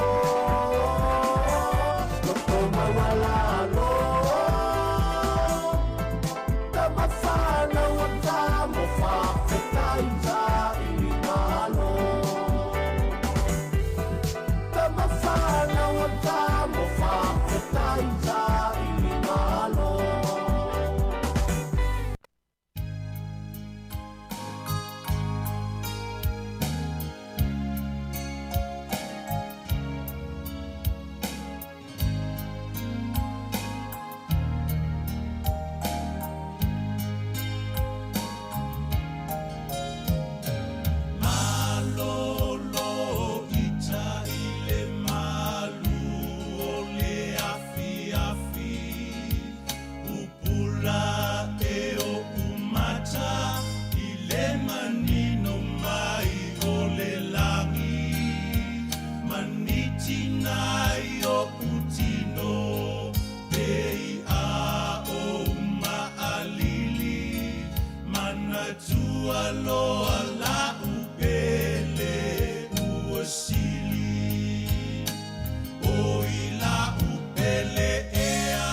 Loto maualalo. Tamafanau o Samoa faafetai sailimalo. Tamafanau o Samoa faafetai sailimalo. Malolo ita i le malu o le afiafi. Pupula e oʻu mata i le manino mai o le lagi. Manitina i oʻu tino pei a ou maʻalili. Manatua loa laʻu pele ua sili. O i laʻu pele ea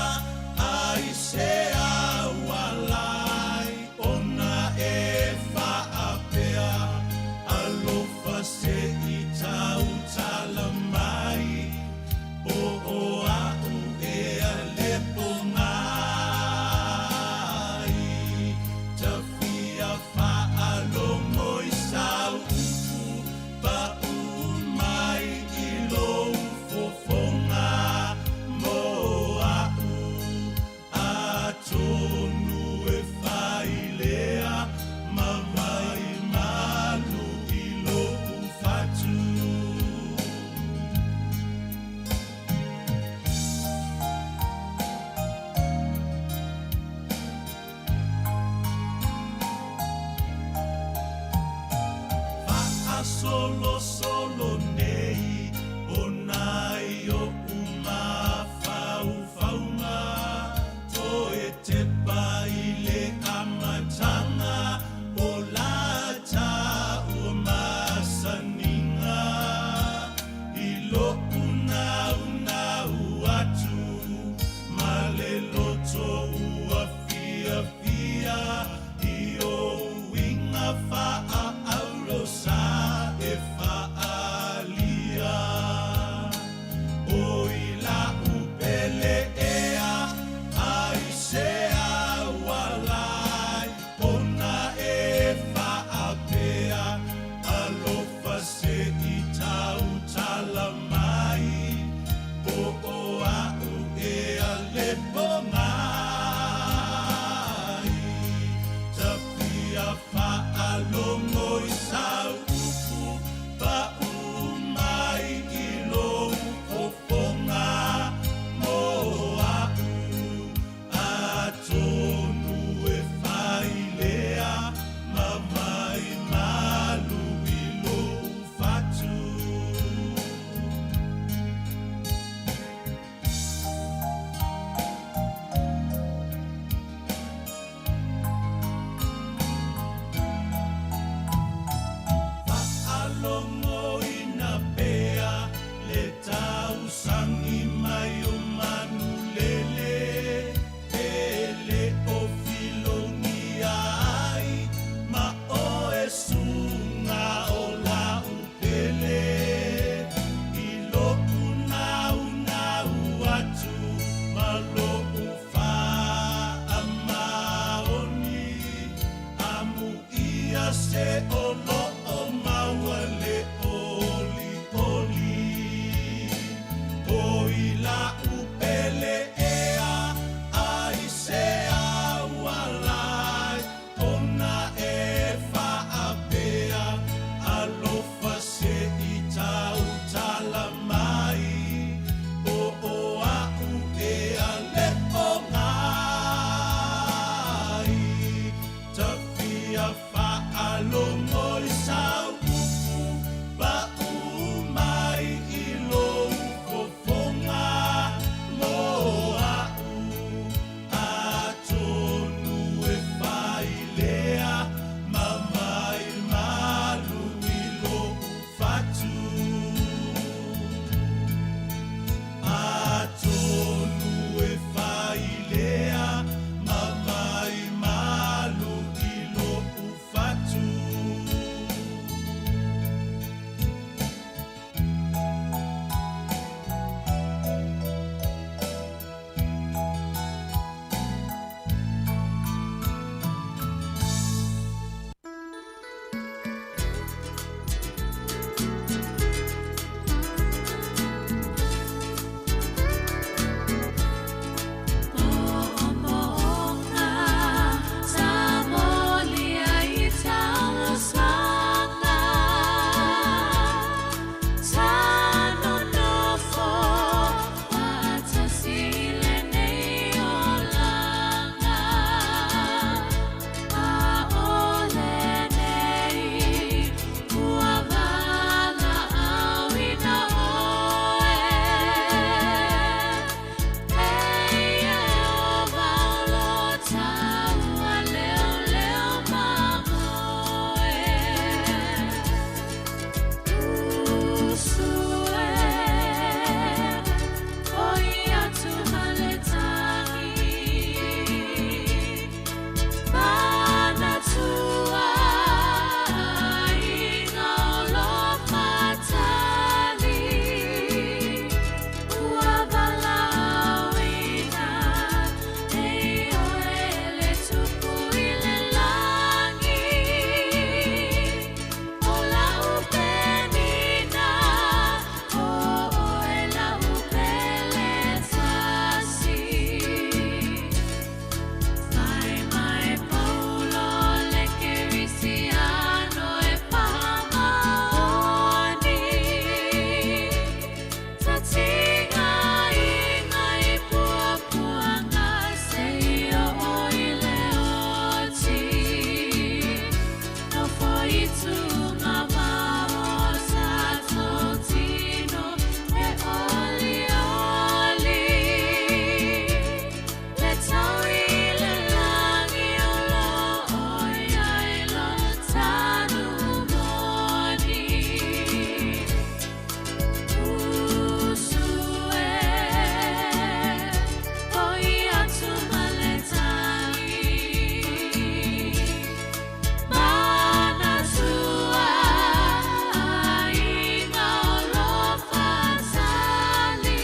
ai se aualai ona e faapea. Alofa se i tautala mai po o aʻu ea le pogai. Tafia faalogo i sau upu paʻu mai i lou fofoga mo aʻu. Atonu e fai lea ma vai malu i loʻu fatu. Faasolosolo nei ona i oʻu mafaufauga. Toe tepa i le amataga o lataua masaniga. I loʻu naunau atu ma le loto ua fiafia i ou uiga faaauro sa e faaaloalo. se o loo maua le olioli. O i la'u pele ea ai se auala ona e faapea alofa se i tautala mai o o a'u ea le ogai tafia faalogo i sau upu pa'u mai i lou fofoga mo a'u atonu e fai lea ma mai malu i lo'u fatu atonu e fai lea ma mai malu i lo'u fatu. Mo'omo'oga sa molia i talosaga sa nonofo fa'atasi i lenei olaga a o lenei ua vala'auina oe e Ieova o lo taualeoleo mamoe. Usu e, oi atu ma le tagi, manatua aiga o lo fatali. Ua valaauina e oe le Tupu i le lagi. O la'u penina, o oe la'u pele tasi. Mai mai Paulo le Kerisiano e faamaoni. Tatiga iga i puapuaga seia oo i le oti. Nofo i tugavao o tatou tino e olioli. Le tau i le lagi o loo i ai lo tanu moni. Usu e, oi atu ma le tagi. Manatua aiga o lo fatali.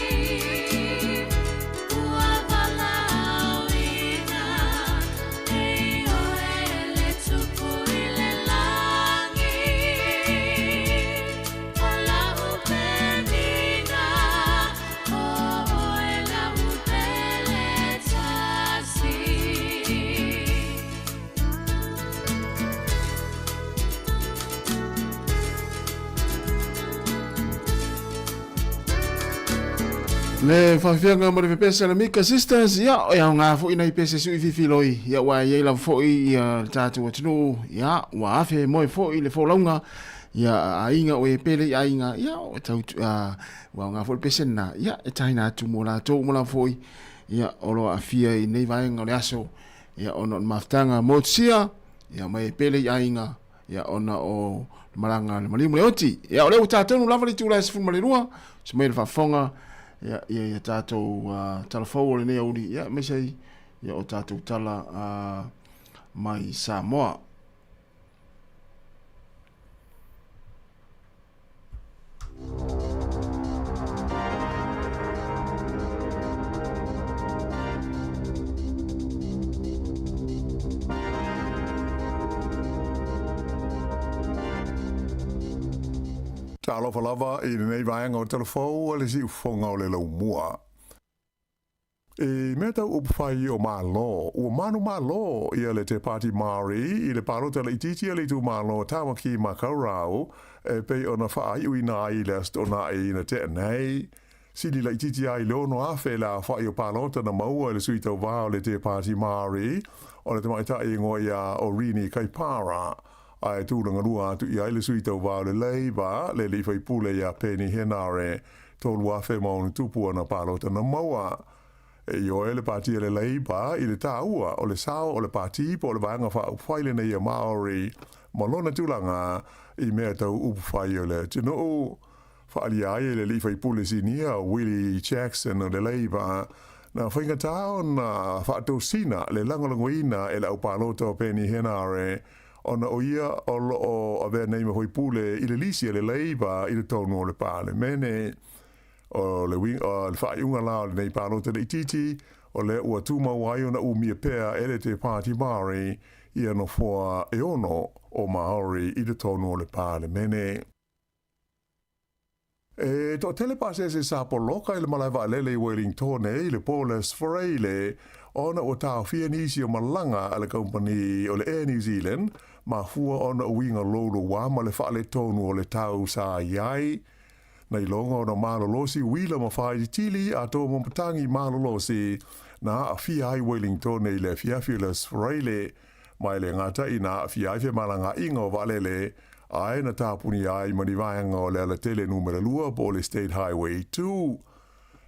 Ua valaauina e oe le Tupu i le lagi. O la'u penina, o oe la'u pele tasi. Le faafiafiaga ma le pepesa le Mika Sisters, ia, e aoga foi nai pese sui fifiloi, ia, ua i ai lava foi ia le tatou atunuu, ia, ua afe moe foi le folauga, ia, aiga o e pele i aiga, ia, o tau, ua aoga foi le pese lena, ia, e taina atu mo latou uma lava foi, ia, o lo o aafia i nei vaega o le aso, ia, ona o le mafutaga motusia, ia, mai e pele i aiga, ia ona o le malaga a le maliu ma le oti. Ia o lea ua tatonu lava le itula e 12, se mai le faafofoga ia ia ia tatou tala fou o lenei auli, ia aemaise ai ia o tatou tala mai Samoa. Talofa lava i lenei vaega o Talafou a le Siufofoga o le Laumua. I mea tau upufai o Malo, ua manumalo ia le Te Pāti Māori i le palota laitiiti a le itumalo o Tāmaki Makaurau e pei ona faaiuina ai i le Aso Toonai na tea nei. Sili laitiiti ai i le 6,000 le aofai o palota na maua e le sui tauva o le Te Pāti Māori o le tamaitai ingoa ia Orini Kaipara, ae tulagalua atu i ai le sui tauva o le Labour le alii faipule ia Peeni Henare, 3,000 ma ono tupu ana palota na maua. E ioe le pāti a le Labour i le tāua o le sao o le pāti po o le Vaega Faaupufai lenei a Māori ma lona tulaga i mea tau upufai o le atunuu. Faaalia ai e le alii faipule sinia Willie Jackson o le Labour, na faigata ona faatosina le lagolagoina e le aupalota o Peeni Henare ona o ia o lo o avea nei ma faipule i le lisi a le Labour i totonu o le Palemene. O le faaiuga la o lenei palota laitiiti, o lea ua tumau ai ona umia pea e le Te Pāti Māori ia nofoa e 6 o Māori i totonu o le Palemene. E toatele pasese sa poloka i le malae vaalele i Wellingtone i le po o le Aso Faraile ona ua taofia nisi o malaga a le kamupani o le Air New Zealand, mafua ona uiga louloua ma le faaletonu o le tau sa i ai. Na iloga ona malolosi uila ma faaitiitili atoa ma matagi malolosi na aafia ai Wellingtone i le afiafi o le Aso Faraile, ma e le gata ina aafia ai femalagaaiga o vaalele, ae na tapunia ai ma ni vaega o le alatele numera 2 po o le State Highway 2.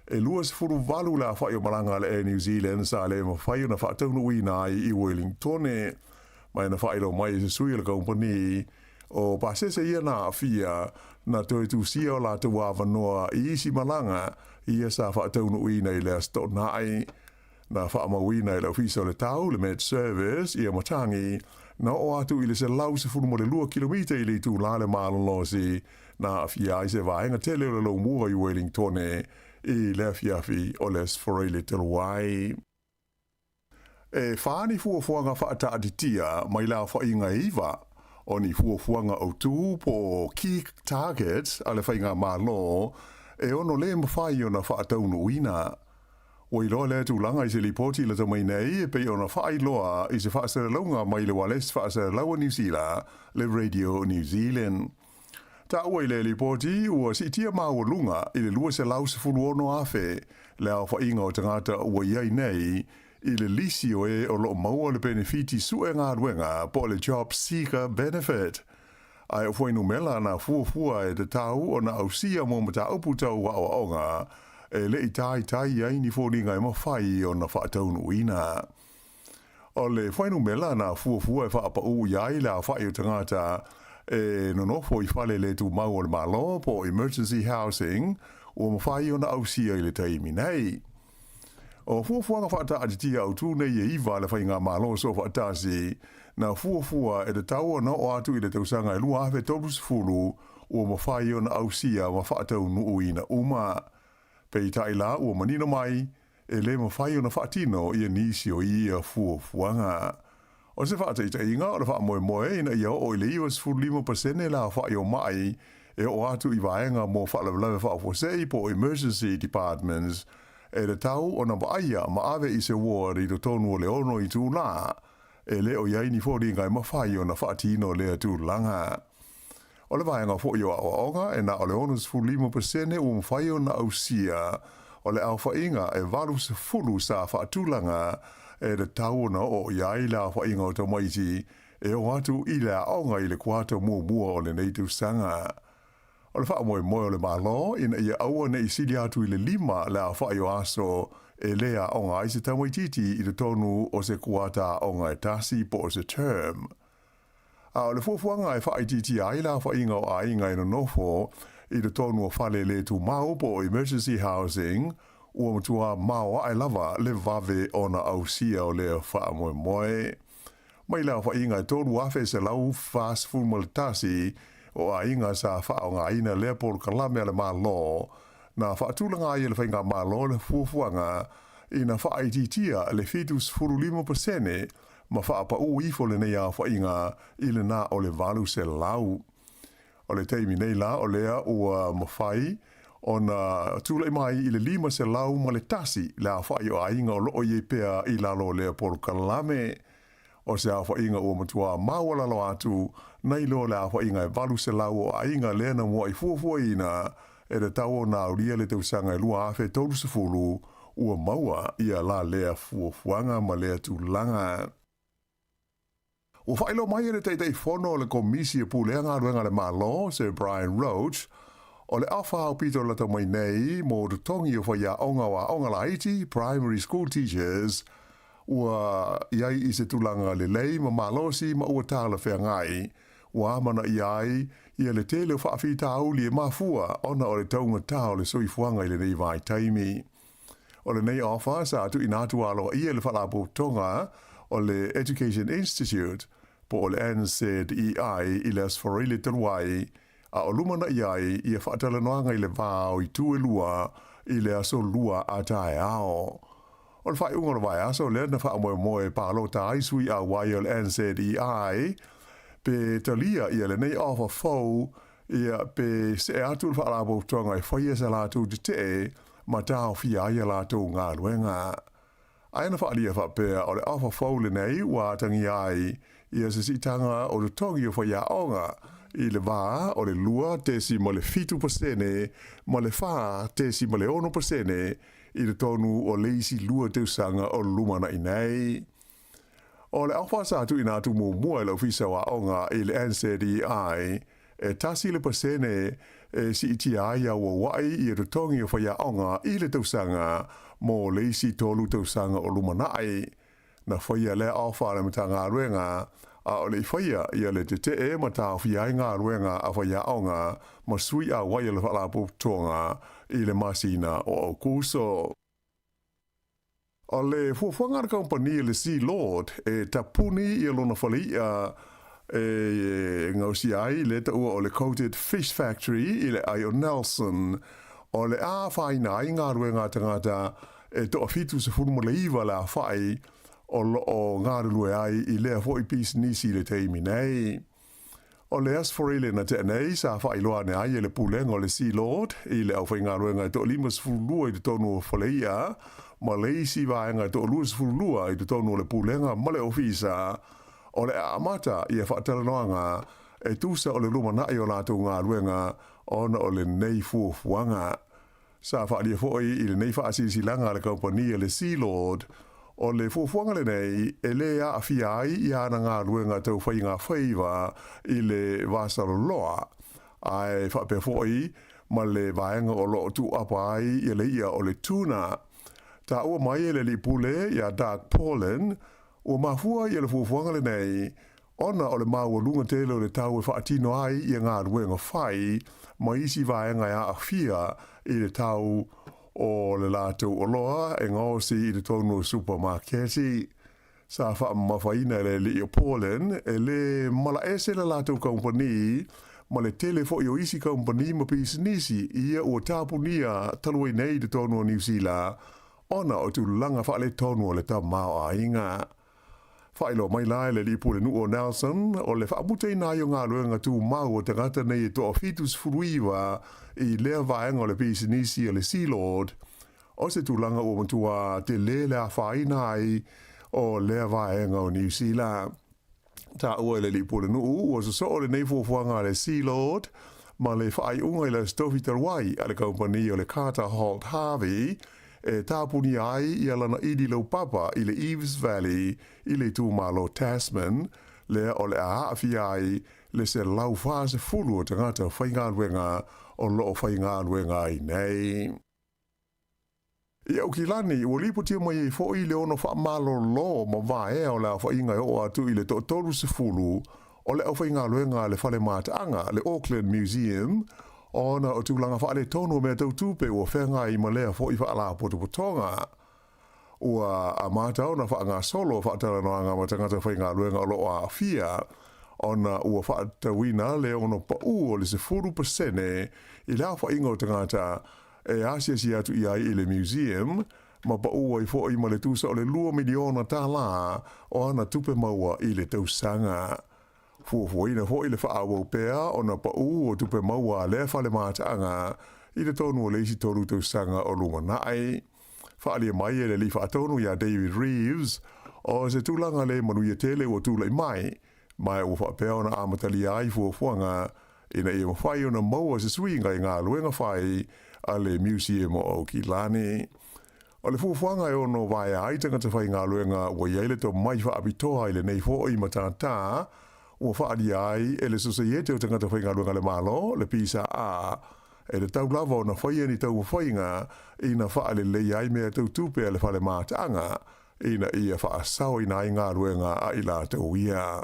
E 28 le aofai o malaga a le Air New Zealand sa le mafai ona faataunuuina ai i Wellingtone, ma e na faailoa mai e se sui o le kamupani o pasese ia na aafia, na toe tusia o latou avanoa i isi malaga ia sa faataunuuina i le Aso Toonai. Na faamauina e le Ofisa o le Tau, le Met Service, ia matagi na oo atu i le 112 kilomita i le itulā le malolosi na aafia ai se vaega tele o le laumua i Wellingtone i le afiafi o le Aso Faraile talu ai. E fa ni fuafuaga faataatitia mai le aofaiga e 9 o ni fuafuaga autū po o key targets a le faigamalo e ono le mafai ona faataunuuina. Ua iloa lea tulaga i se lipoti lata mai nei e pei ona faailoa i se faasalalauga mai le ualesi faasalalau a Niu Sila, le Radio New Zealand. Taua i lea lipoti, ua siitia maualuga i le 216,000 le aofaiga o tagata ua i ai nei i le lisi o e o lo o maua le penefiti sue galuega po o le Job Seeker Benefit. Ae o fuainumera na fuafua e tatau ona ausia mo mataupu tau aoaoga e le i taitai ai ni foliga e mafai ona faataunuuina. O le fuainumera na fuafua e faapaū i ai le aofai o tagata e nonofo i fale le tumau o le Malo po o emergency housing ua mafai ona ausia i le taimi nei. O fuafuaga faataatitia autū nei e 9 a le faigamalo soofaatasi na fuafua e tatau ona oo atu i le tausaga e 2030 ua mafai ona ausia ma faataunuuina uma. Peitai la ua manino mai e le mafai ona faatino ia nisi o ia fuafuaga. O se faataitaiga, o le faamoemoe ina ia oo i le 95% le aofai o ma'i e oo atu i vaega mo faalavelave faafuasei po o emergency departments e tatau ona vaaia ma ave i se ward i totonu o le 6 itulā, e le o i ai ni foliga e mafai ona faatino lea tulaga. O le vaega foi o aoaoga e na o le 65% ua mafai ona ausia o le aofaiga e 80 sa faatulaga e tatau ona oo i ai le aofaiga o tamaiti e o atu i le aoga i le kuata muamua o lenei tausaga. O le faamoemoe o le Malo ina ia aua ne i sili atu i le 5 le aofai o aso e le aoga ai se tamaitiiti i totonu o se kuata aoga e tasi po o se term. A o le fuafuaga e faaitiitia ai le aofaiga o aiga e nonofo i totonu o fale le tumau po o emergency housing, ua matua maoae lava le vave ona ausia o lea faamoemoe. Mai le aofaiga e 3,141 o aiga sa faaaogaina lea polokalame a le Malo, na faatulaga ai e le faigamalo le fuafuaga ina faaitiitia le 75% ma faapaū ifo lenei aofaiga i le na o le 800. O le taimi nei la o lea ua mafai ona tulai mai i le 501 le aofai o aiga o loo i ai pea i lalo o lea polokalame. O se aofaiga ua matua maualalo atu nai lo le aofaiga e 800 o aiga lea na muai fuafuaina e tatau ona aulia le tausaga e 2030 ua maua ia la lea fuafuaga ma lea tulaga. Ua faailoa mai e le Taitaifono o le Komisi e Pulea Galuega a le Malo, Sir Brian Roche, o le afa aupito lata mai nei mo totogi o faiaoga o aoga laiti, primary school teachers, ua i ai i se tulaga lelei ma malosi ma ua talafeagai. Ua amanaia ai ia le tele o faafitauli e mafua ona o le taugata o le soifuaga i lenei vaitaimi. O lenei ofa sa tuuina atu aloaia i le Faalapotopotoga o le Education Institute po o le NZEI i le Aso Faraile talu ai, a o lumanai ai ia faatalanoaga i le va o itu e lua i le aso Lua a taeao. O le faaiuga o le vaiaso lea na faamoemoe e palota ai sui auai o le NZEI pe talia ia lenei ofa fou ia pe see atu le Faalapotopotoga e faia sa latou tetee ma taofia ai a latou galuega. Ae na faaalia faapea o le ofa fou lenei ua atagia ai ia se siitaga o totogi o faiaoga i le va o le 2.7% ma le 4.6% i totonu o le isi lua tausaga o lumanai nei. O le ofa sa tuuina atu muamua e le Ofisa o Aoga i le NZEI, e 1% e siitia ai auauai ia totogi o faiaoga i le tausaga mo le isi tolu tausaga o lumanai. Na faia lea ofa a le Matagaluega a o le i faia ia le tetee ma taofia ai galuega a faiaoga ma sui auai o le Faalapotopotoga i le masina o Aokuso. O le fuafuaga a le kamupani le Sea Lord e tapuni ia lona falei'a e gaosia ai le taua o le Coated Fish Factory i le ai o Nelson, o le a afaina ai galuega a tagata e toa-79 le afa'i o loo galulue ai i lea foi pisinisi i le taimi nei. O le Aso Faraile na tea nei, sa faailoa ane ai e le Pulega o le Sea Lord i le aufaigaluega e toa-52 i totonu o Faleia ma le isi vaega e toa-22 i totonu o le Pulega ma le Ofisa, o le a amata ia faatalanoaga e tusa o le lumanai o latou galuega ona o lenei fuafuaga. Sa faaalia foi i lenei faasilasilaga a le kamupani a le Sealord, o le fuafuaga lenei e le aafia ai i ana galuega tau faiga faiva i le vasaloloa, ae faapea foi ma le vaega o lo o tuuapa ai ia le i'a o le tuna. Taua mai e le alii pule iā Doug Paulin, ua mafua ia le fuafuaga lenei Ona o le maualuga tele o le tau e faatino ai ia galuega fai ma isi vaega e aafia i le tau o le latou oloa e gaosi i totonu o supamaketi. Sa faamamafaina e le alii o Paulin e le malaese le latou kamupani ma le tele foi o isi kamupani ma pisinisi ia ua tapunia talu ai nei i totonu o Niu Sila ona o tulaga faaletonu o le tamaoaiga. Faailoa mai la e le alii pulenuu o Nelson, o le faamutaina ai o galuega tumau a tagata nei e toa-79 i lea vaega o le pisinisi a le Sealord, o se tulaga ua matua tele le afaina ai o lea vaega o Niu Sila. Taua e le alii pulenuu ua sosoo lenei fuafuaga a le Sealord ma le faaiuga i le Aso Tofi talu ai a le kamupani o le Carter Holt Harvey e tapunia ai ia lana ili laupapa i le Eves Valley i le itumalo Tasman, lea o le a aafia ai le 140 o tagata faigaluega o lo o faigaluega ai nei. I Aukilani, ua lipotia mai ai foi le ono faamalolo ma vaea o le aofaiga e oo atu i le toa-30 o le aufaigaluega a le fale mataaga, le Auckland Museum, ona o tulaga faaletonu o mea tau tupe ua feagai ma lea foi faalapotopotoga. Ua amata ona faagasolo faatalanoaga ma tagata faigaluega o lo o aafia, ona ua faatatauina le ono pau o le 10% i le aofaiga o tagata e asiasi atu i ai i le museum, ma pau ai foi ma le tusa o le $2 miliona o ana tupe maua i le tausaga. Fuafuaina foi le faaauau pea ona paū o tupe maua a lea fale mataaga i totonu o le isi tolu tausaga o lumanai. Faaalia mai e le Alii Faatonu ia David Reeves, o se tulaga le manuia tele ua tulai mai, ma ua faapea ona amatalia ai fuafuaga ina ia mafai ona maua se suiga i galuega fai a le Museum o Aukilani. O le fuafuaga e ono vaea ai tagata faigaluega ua i ai le tomai faapitoa i lenei foi matata ua faaalia ai e le Sosaiete o Tagata Faigaluega a le Malo, le PSA, e tatau lava ona faia ni taumafaiga ina faaleleia ai mea tau tupe a le fale mataaga ina ia faasaoina ai galuega a i latou ia.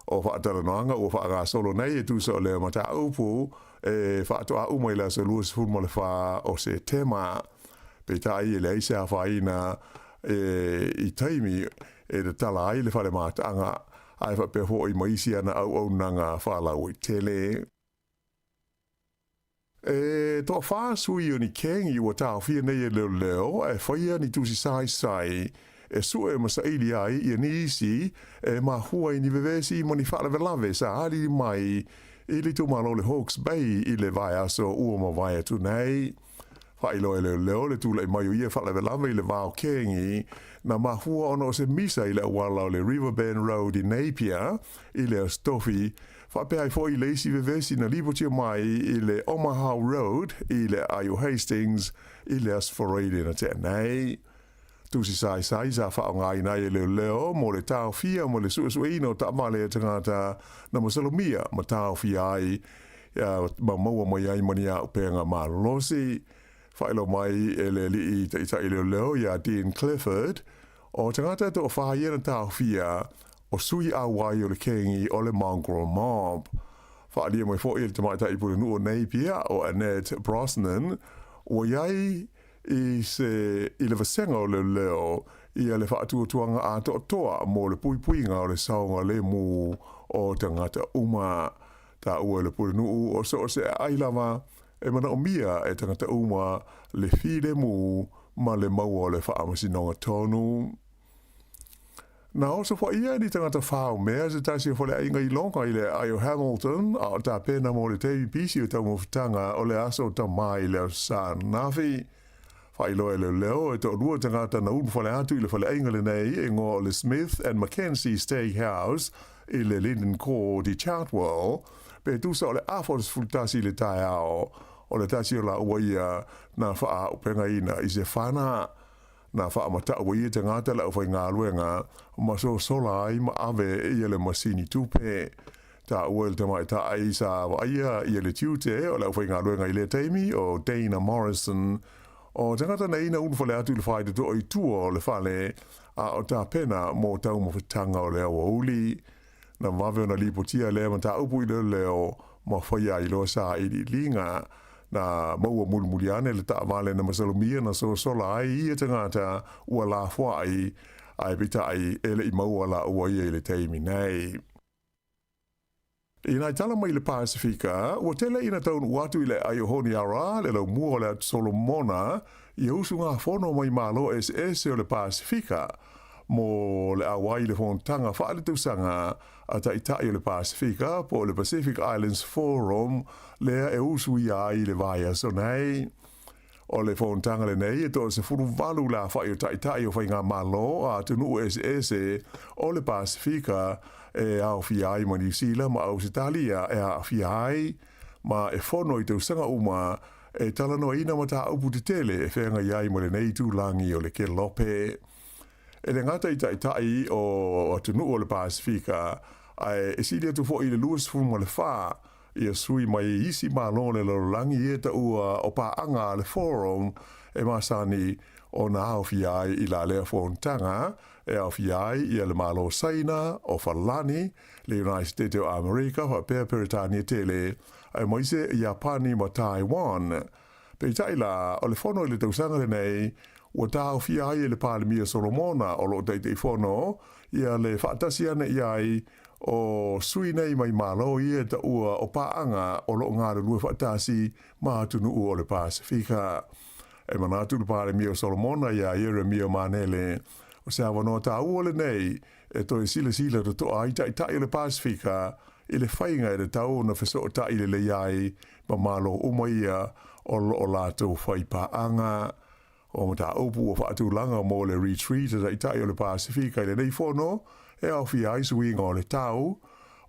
O faatalanoaga ua faagasolo nei e tusa o lea mataupu e faatoa uma i le aso 24 o Setema. Peitai e leai se afaina e i taimi e tatala ai le fale mataaga ae faapea foi ma isi ana auaunaga faalauaitele. E toafā sui o ni kengi ua taofia nei e leoleo e faia ni tusi saisai e sue ma saili ai ia nisi e mafua i ni vevesi ma ni faalavelave sa alili mai i le itumalo o le Hawke's Bay i le vaiaso ua mavae atu nei. Faailoa e leoleo le tulai mai o ia faalavelave i le va o kengi na mafua ona o se misa i le auala o le Riverbend Road i Napier i le Aso Tofi Faapea ai foi le isi vevesi na lipotia mai i le Omaha Road i le aai o Hastings i le Aso Faraile na tea nei. Tusi saisai sa faaaogaina ai e leoleo mo le taofia ma le suesueina o taavale a tagata na masalomia ma taofia ai ma maua mai ai ma ni auupega malolosi. Faailoa mai e le alii taitai leoleo ia Dean Clifford, o tagata e toafā ia na taofia, o sui auai o le kengi o le Mongrel Mob. Faaalia mai foi e le tamaitai pulenuu o Napier o Annette Brosnan, ua i ai i se i le vasega o leoleo ia le faatuatuaga atoatoa mo le puipuiga o le saogalemu o tagata uma. Taua e le pulenuu o so o se aai lava e manaomia e tagata uma le filemu ma le maua o le faamasinoga tonu. Na osofaia e ni tagata faomea se tasi o faleaiga i Loga i le aai o Hamilton, a o tapena mo le taimi pisi o taumafataga o le aso Tamā i le Aso Sa ananafi. Faailoa e leoleo e toalua tagata na ulufale atu i le faleaiga lenei e igoa o le Smith and McKenzie Steakhouse i le Linden Court i Chartwell, pe tusa o le afa o le 11 i le taeao o le tasi o laua ia na faaaupegaina i se fana. Na faamatau ai ia tagata le aufaigaluega ma sosola ai ma ave ia le masini tupe. Taua e le tamaitai sa vaaia ia le tiute o le aufaigaluega i lea taimi o Dana Morrison, o tagata nei na ulufale atu i le faitotoa i tua o le fale a o tapena mo taumafataga o le aoauli. Na vave ona lipotia lea mataupu i leoleo ma faia ai loa sailiiliga. Na maua mulimuli ane le taavale na masalomia na sosola ai ia tagata ua lafoai, ae peitai e le i maua laua ia i le taimi nei. I nai tala mai le Pasifika, ua tele ina taunuu atu i le aai o Honiara, le laumua o le Atu Solomona, ia usugafono mai Malo eseese o le Pasifika mo le auai i le fonotaga faaletausaga a Taitai o le Pasifika po o le Pacific Islands Forum lea e usuia ai i le vaiaso nei. O le fonotaga lenei e 18 le afa'i o Taitai o Faigamalo a atunuu eseese o le Pasifika e aofia ai ma Niu Sila ma Ausetalia e aafia ai ma e fono i tausaga uma e talanoaina mataupu tetele e feagai ai ma lenei itulagi o le Kelope. E le gata i Taitai o atunuu o le Pasifika, ae e sili atu foi i le 24 ia sui mai isi Malo o le lalolagi e taua o paaga a le Forum e masani ona aofia ai i la lea fonotaga e aofia ai ia le Malo Saina, o Falani, le United States o Amerika faapea Peretania tele, aemaise Iapani ma Taiwan. Peitai la, o le fono i le tausaga lenei, ua taofia ai e le Palemia Solomona o lo o Taitaifono ia le faatasi ane i ai o sui nei mai Malo ia e taua o paaga o lo o galulue faatasi ma atunuu o le Pasefika. E manatu le Palemia o Solomona iā Ieremia Manele. O se avanoa taua lenei e toe silasila totoa ai Taitai o le Pasefika i le faiga e tatau ona fesootai lelei ai ma Malo uma ia o lo o latou faipaaga. O mataupu ua faatulaga mo le Retreat a Taitai o le Pasefika i lenei fono e aofia ai suiga o le tau,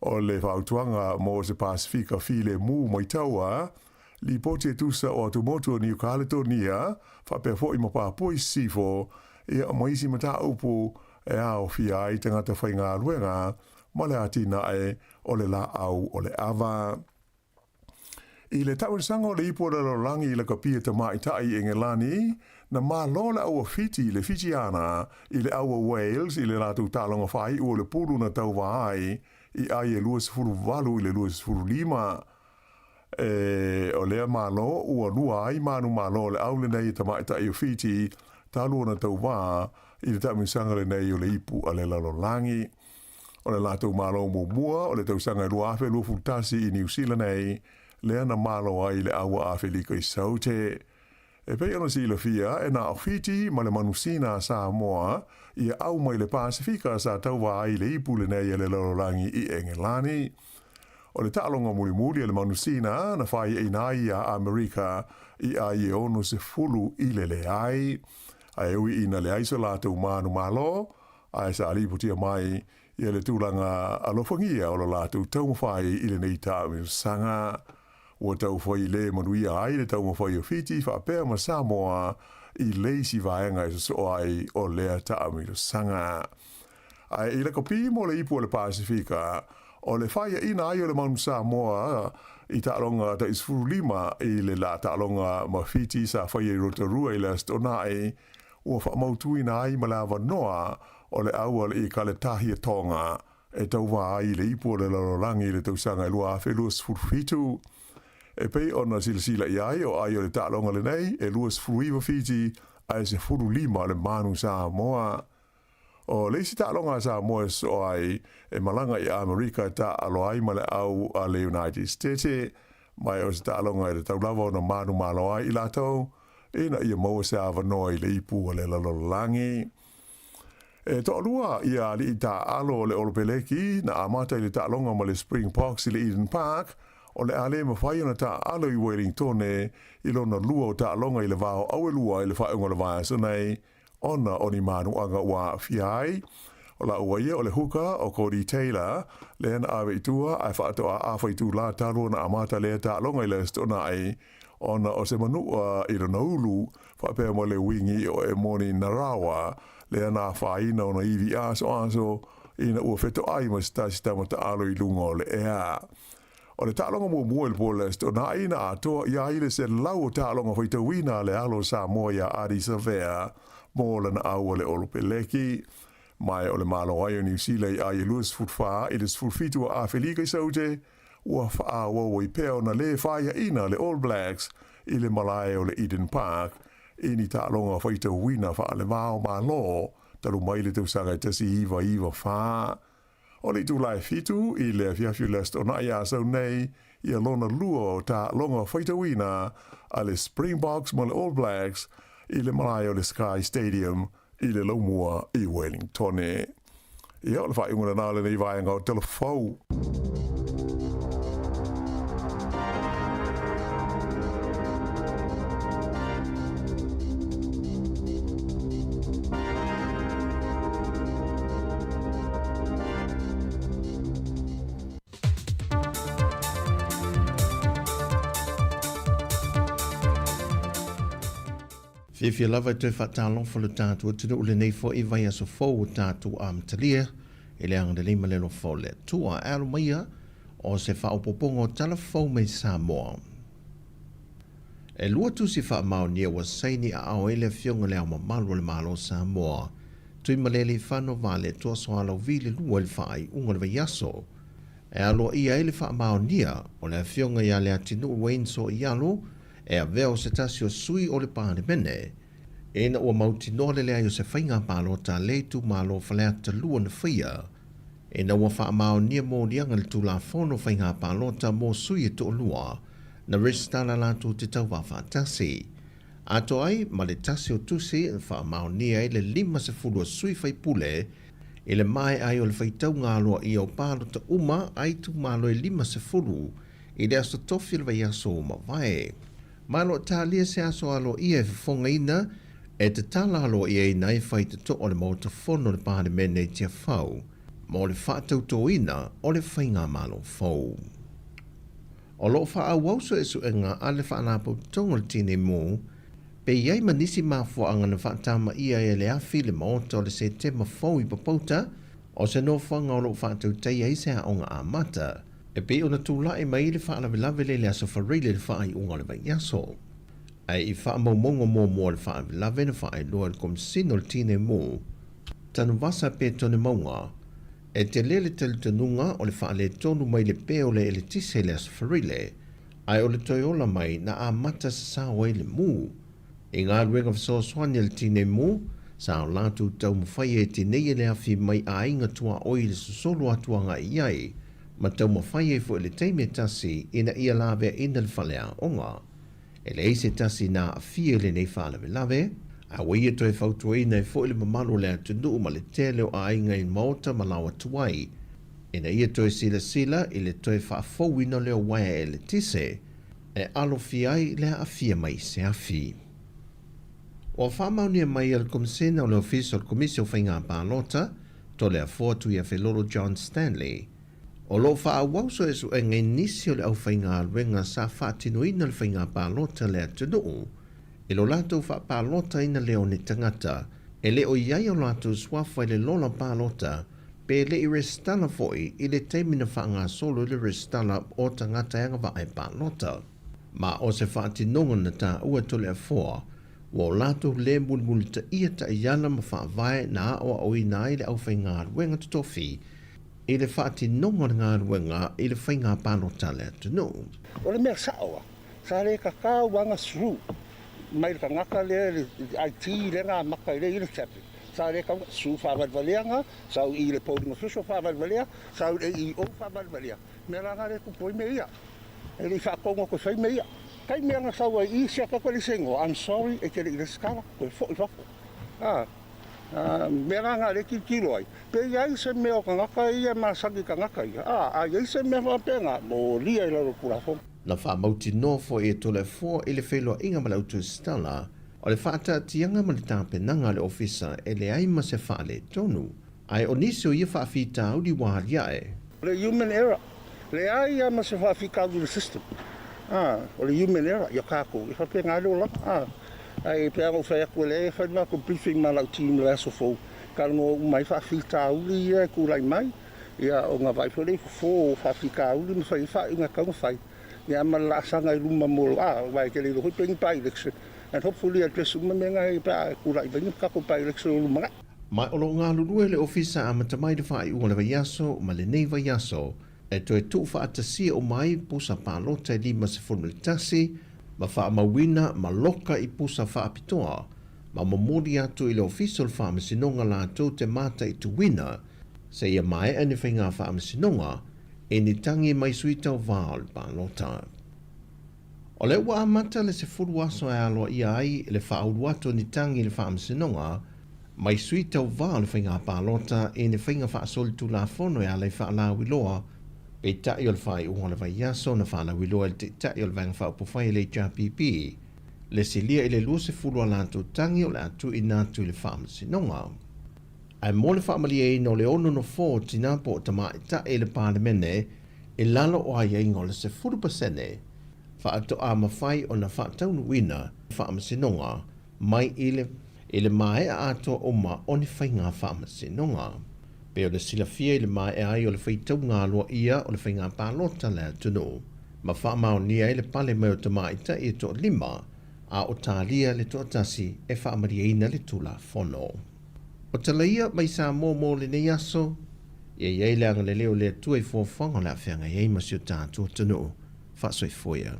o le fautuaga mo se Pasefika filemu mai taua, lipoti e tusa o atumotu o Niu Kaletonia, faapea foi ma Papua i Sisifo, ia ma isi mataupu e aofia ai tagata faigaluega ma le atinae o le laau o le ava. I le tausaga o le ipu o le lalolagi i lakapia tamaitai i Engelani, na malo le aua Fiti i le Fijiana i le aua Wales i le latou taaloga faaiu o le pulu na tauva ai i ai e 28 i le 25. E, o lea malo ua lua ai manumalo o le au lenei e tamaitai o Fiti talu ona tauva i le taamilosaga lenei o le ipu a le lalolagi. O le latou malo muamua o le tausaga e 2021 i Niu Sila nei, lea na malo ai le aua Afelika i Saute. E pei ona silafia, e na o Fiti ma le manusina a Samoa ia au mai le Pasefika sa tauva ai le ipu lenei a le lalolagi i Engelani. O le taaloga mulimuli a le manusina na faiaina ai iā Amerika i ai e 60 i le leai. Ae ui ina leai so latou manumalo, ae sa lipotia mai ia le tulaga alofagia o lo latou taumafai i lenei taamilosaga. Ua taufai le manuia ai le taumafai o Fiti faapea ma Samoa i le isi vaega e sosoo ai o lea taamilosaga. Ae i lakapi mo le ipu o le Pasefika, o le faiaina ai o le Manu Samoa i taaloga tai 15 i le la taaloga ma Fiti sa faia i Rotorua i le Aso Toonai, ua faamautuina ai ma le avanoa o le auala i Kaletahia Tonga e tauva ai i le ipu o le lalolagi i le tausaga e 2027. E pei ona silasila i ai o ai o le taaloga lenei e 29 Fiti ae 15 le Manu Samoa. O le isi taaloga a Samoa e sosoo ai e malaga i Amerika e taaalo ai ma le au a le United States, ma e o se taaloga e tatau lava ona manumalo ai i latou ina ia maua se avanoa i le ipu a le lalolagi. E toalua ia alii taaalo o le Olopeleki na amata i le taaloga ma le Springboks i le Eden Park, o le a le mafai ona taaalo i Wellingtone i lona lua o taaloga i le va o Auelua i le faaiuga o le vaiaso nei ona o ni manuaga ua aafia ai. O lāua ia o le huka o Codie Taylor, lea na ave i tua ae faatoa afa itulā talu ona amata lea taaloga i le Aso Toonai ona o se manua i lona ulu, faapea ma le wingi o Emoni Narawa, lea na afaina ona ivi asoaso ina ua fetoai ma se tasi tama taalo i luga o le ea. O le taaloga muamua i le po o le Aso Toonai na atoa i ai le 100 o taaloga faitauina a le alo o Samoa iā Ardie Savea mo lana au a le Olopeleki. Ma o le Malo ai o Niu Sila i ai e 24 i le 17 o Afelika i Saute, ua faaauau ai pea ona lē faiaina le All Blacks i le malae o le Eden Park i ni taaloga faitauina faalevao Malo talu mai le tausaga e 1994. O le itulā e 7 i le afiafi o le Aso Toonai a sau nei ia lona lua o taaloga faitauina a le Springboks ma le All Blacks i le malae o le Sky Stadium i le laumua i Wellingtone. Ia, o le faaiuga lena o lenei vaega o Tala Fou. Fiafia lava e toe faatalofa lo tatou atunuu lenei foi vaiaso fou o tatou amatalia i le agalelei ma le alofa o le Atua. E alo maia o se faaopoopoga o tala fou mai Samoa. E lua tusi faamaonia ua saini aao ai le Afioga i Le Ao Mamalu o le Malo o Samoa, Tuimalealiifano Vaaletoa Soalauvii le lua i le faaiuga o le vaiaso. E aloaia ai le faamaonia o le Afioga ia Leatinuu Wayne Soialo e avea o se tasi o sui o le Palemene, ina ua mautinoa le leai o se faiga palota a le itumalo o Faleata 2 na faia, ina ua faamaonia moliaga i le Tulafono Faiga Palota mo sui e toalua na resitala latou te tauva faatasi. Atoa ai ma le tasi o tusi na faamaonia ai le 50 o sui faipule i le maea ai o le faitauga aloaia o palota uma a itumalo e 50 i le aso Tofi o le vaiaso ua mavae. Ma o lo o talia se aso aloaia e fofogaina e tatala aloaiaina ai faitotoa o le Maota Fono o le Palemene i Tiafau mo le faatautoina o le Faigamalo fou. O lo o faaauau suesuega a le Faalapotopotoga o le Tinei Mu pe i ai ma nisi mafuaaga na faatamaia ai e le afi le maota o le Setema fou i Papauta o se nofoaga o lo o faatautaia ai se aoga amata e pei ona tulai mai le faalavelave lea i le Aso Faraile i le faaiuga o le vaiaso. Ae i faamaumauga muamua o le faalavelave na faailoa e le Komesina o le Tinei Mu, Tanuvasa Petone Mauga, E tele le talitonuga o le faaletonu mai le pē o le eletise i le Aso Faraile, ae o le toe ola mai na amata sasao ai le mū. I galuega fesoasoani a le Tinei Mū, sa o latou taumafai e tineia le afi mai aiga tuaoi i le sosolo atu agai i ai, ma taumafai ai foi i le taimi e tasi ina ia laveaina le faleaoga. E leai se tasi na aafia i lenei faalavelave, a ua ia toe fautuaina ai foi le mamalu o le atunuu ma le tele o aiga i maota ma laoa tuai, ina ia toe silasila i le toe faafouina o lea uaea eletise e alofia ai le aafia mai i se afi. Ua faamaonia mai e le Komisena o le Ofisa o le Komisi o Faiga Palota, Toleafoa Tuiafelolo John Stanley, O lo o faaauau suesuega i nisi o le aufaigaluega sa faatinoina le faiga palota a le atunuu i lo latou faapalotaina lea o ni tagata e le o i ai o latou suafa i le lola palota pe le i resitala foi i le taimi na faagasolo ai le resitala o tagata e agavaa e palota. Ma o se faatinoga na taua e Toleafoa ua o latou le mulimulitaia taiala ma faavae na aoaoina ai le aufaigaluega totofi i le faatinoga o le galuega i le faiga palota a le atunuu. O le mea sa'o a, sa le kakau ana through mai le tagata lea i le IT lea na amata ai lea i le tablet, sa le tatau ona through faavalevalea na, sau i le polling official faavalevalea, sau i le AEO faavalevalea, mea la na le tupu ai mea ia. E le i faatonu atu e fai mea ia. Taimi a na sau ai i siaki atu e leai se igoa, I'm sorry e te le i resitala, toe foi i fafo. A. Mea la na lea e tilotilo ai, pe i ai se mea o tagata ia e masani i tagata ia, a, a i ai se mea faapena, molia i lalo o le Tulafono. Na faamautinoa foi e Toleafoa i le feiloaiga ma le Autuasitala o le faataatiaga ma le tapenaga a le Ofisa e leai ma se faaletonu, ae o nisi o ia faafitauli ua aliae. O le human error, leai lava ma se faafitauli i le system. A, o le human error ia tatou, e faapena le olaga. A, ae pei lava ona ou fai atu, e leai e fai le matou briefing ma lau team i le aso fou, talanoa uma ai faafitauli ia e tulai mai, ia ona vaai foi lea i fofo o faafitauli ma fai ai faaiuga e tatau ona fai. Ia ma le laasaga i luma mo, a, aua e te le iloa foi pe ni by-election and hopefully address uma mea na pe a tulai mai ni tatou by-election o lumanai. Ma o lo o galulue le Ofisa amata mai le faaiuga o le vaiaso ma lenei vaiaso e toe tuufaatasia uma ai pusa palota e 51 ma faamauina ma loka i pusa faapitoa ma momoli atu i le Ofisa o le Faamasinoga latou te mataituina seia maea ni faiga faamasinoga i ni tangi mai sui tauva o le palota. O lea ua amata le 10 aso e aloaia ai le faaulu atu o ni tangi i le Faamasinoga mai sui tauva o le faiga palota i ni faiga faasolitulafono e ala i faalauiloa, peitai o le faaiuga o le vaiaso na faalauiloa e le Taitai o le Vaega Faaupufai a le HRPP le silia i le 20 a latou tangi o le a tuuina atu i le Faamasinoga. Ae mo le faamalieina o le ono nofoa o tina po o tamaitai i le Palemene i lalo o aiaiga o le 10% faatoa mafai ona faataunuuina faamasinoga mai i le i le maea atoa uma o ni faiga faamasinoga. Pei ona silafia i le maea ai o le faitauga aloaia o le faiga palota a le atunuu ma faamaonia ai le pale mai o tamaitai e toalima a o talia le toatasi e faamalieina le Tulafono. O tala ia mai Samoa mo lenei aso, ia i ai le agalelei o le Atua i fuafuaga o le a feagai ai ma si o tatou atunuu. Faasoifua ia.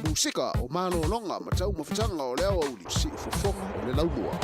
Musika o malologa ma taumafataga o le aoauli, siufofoga o le laumua.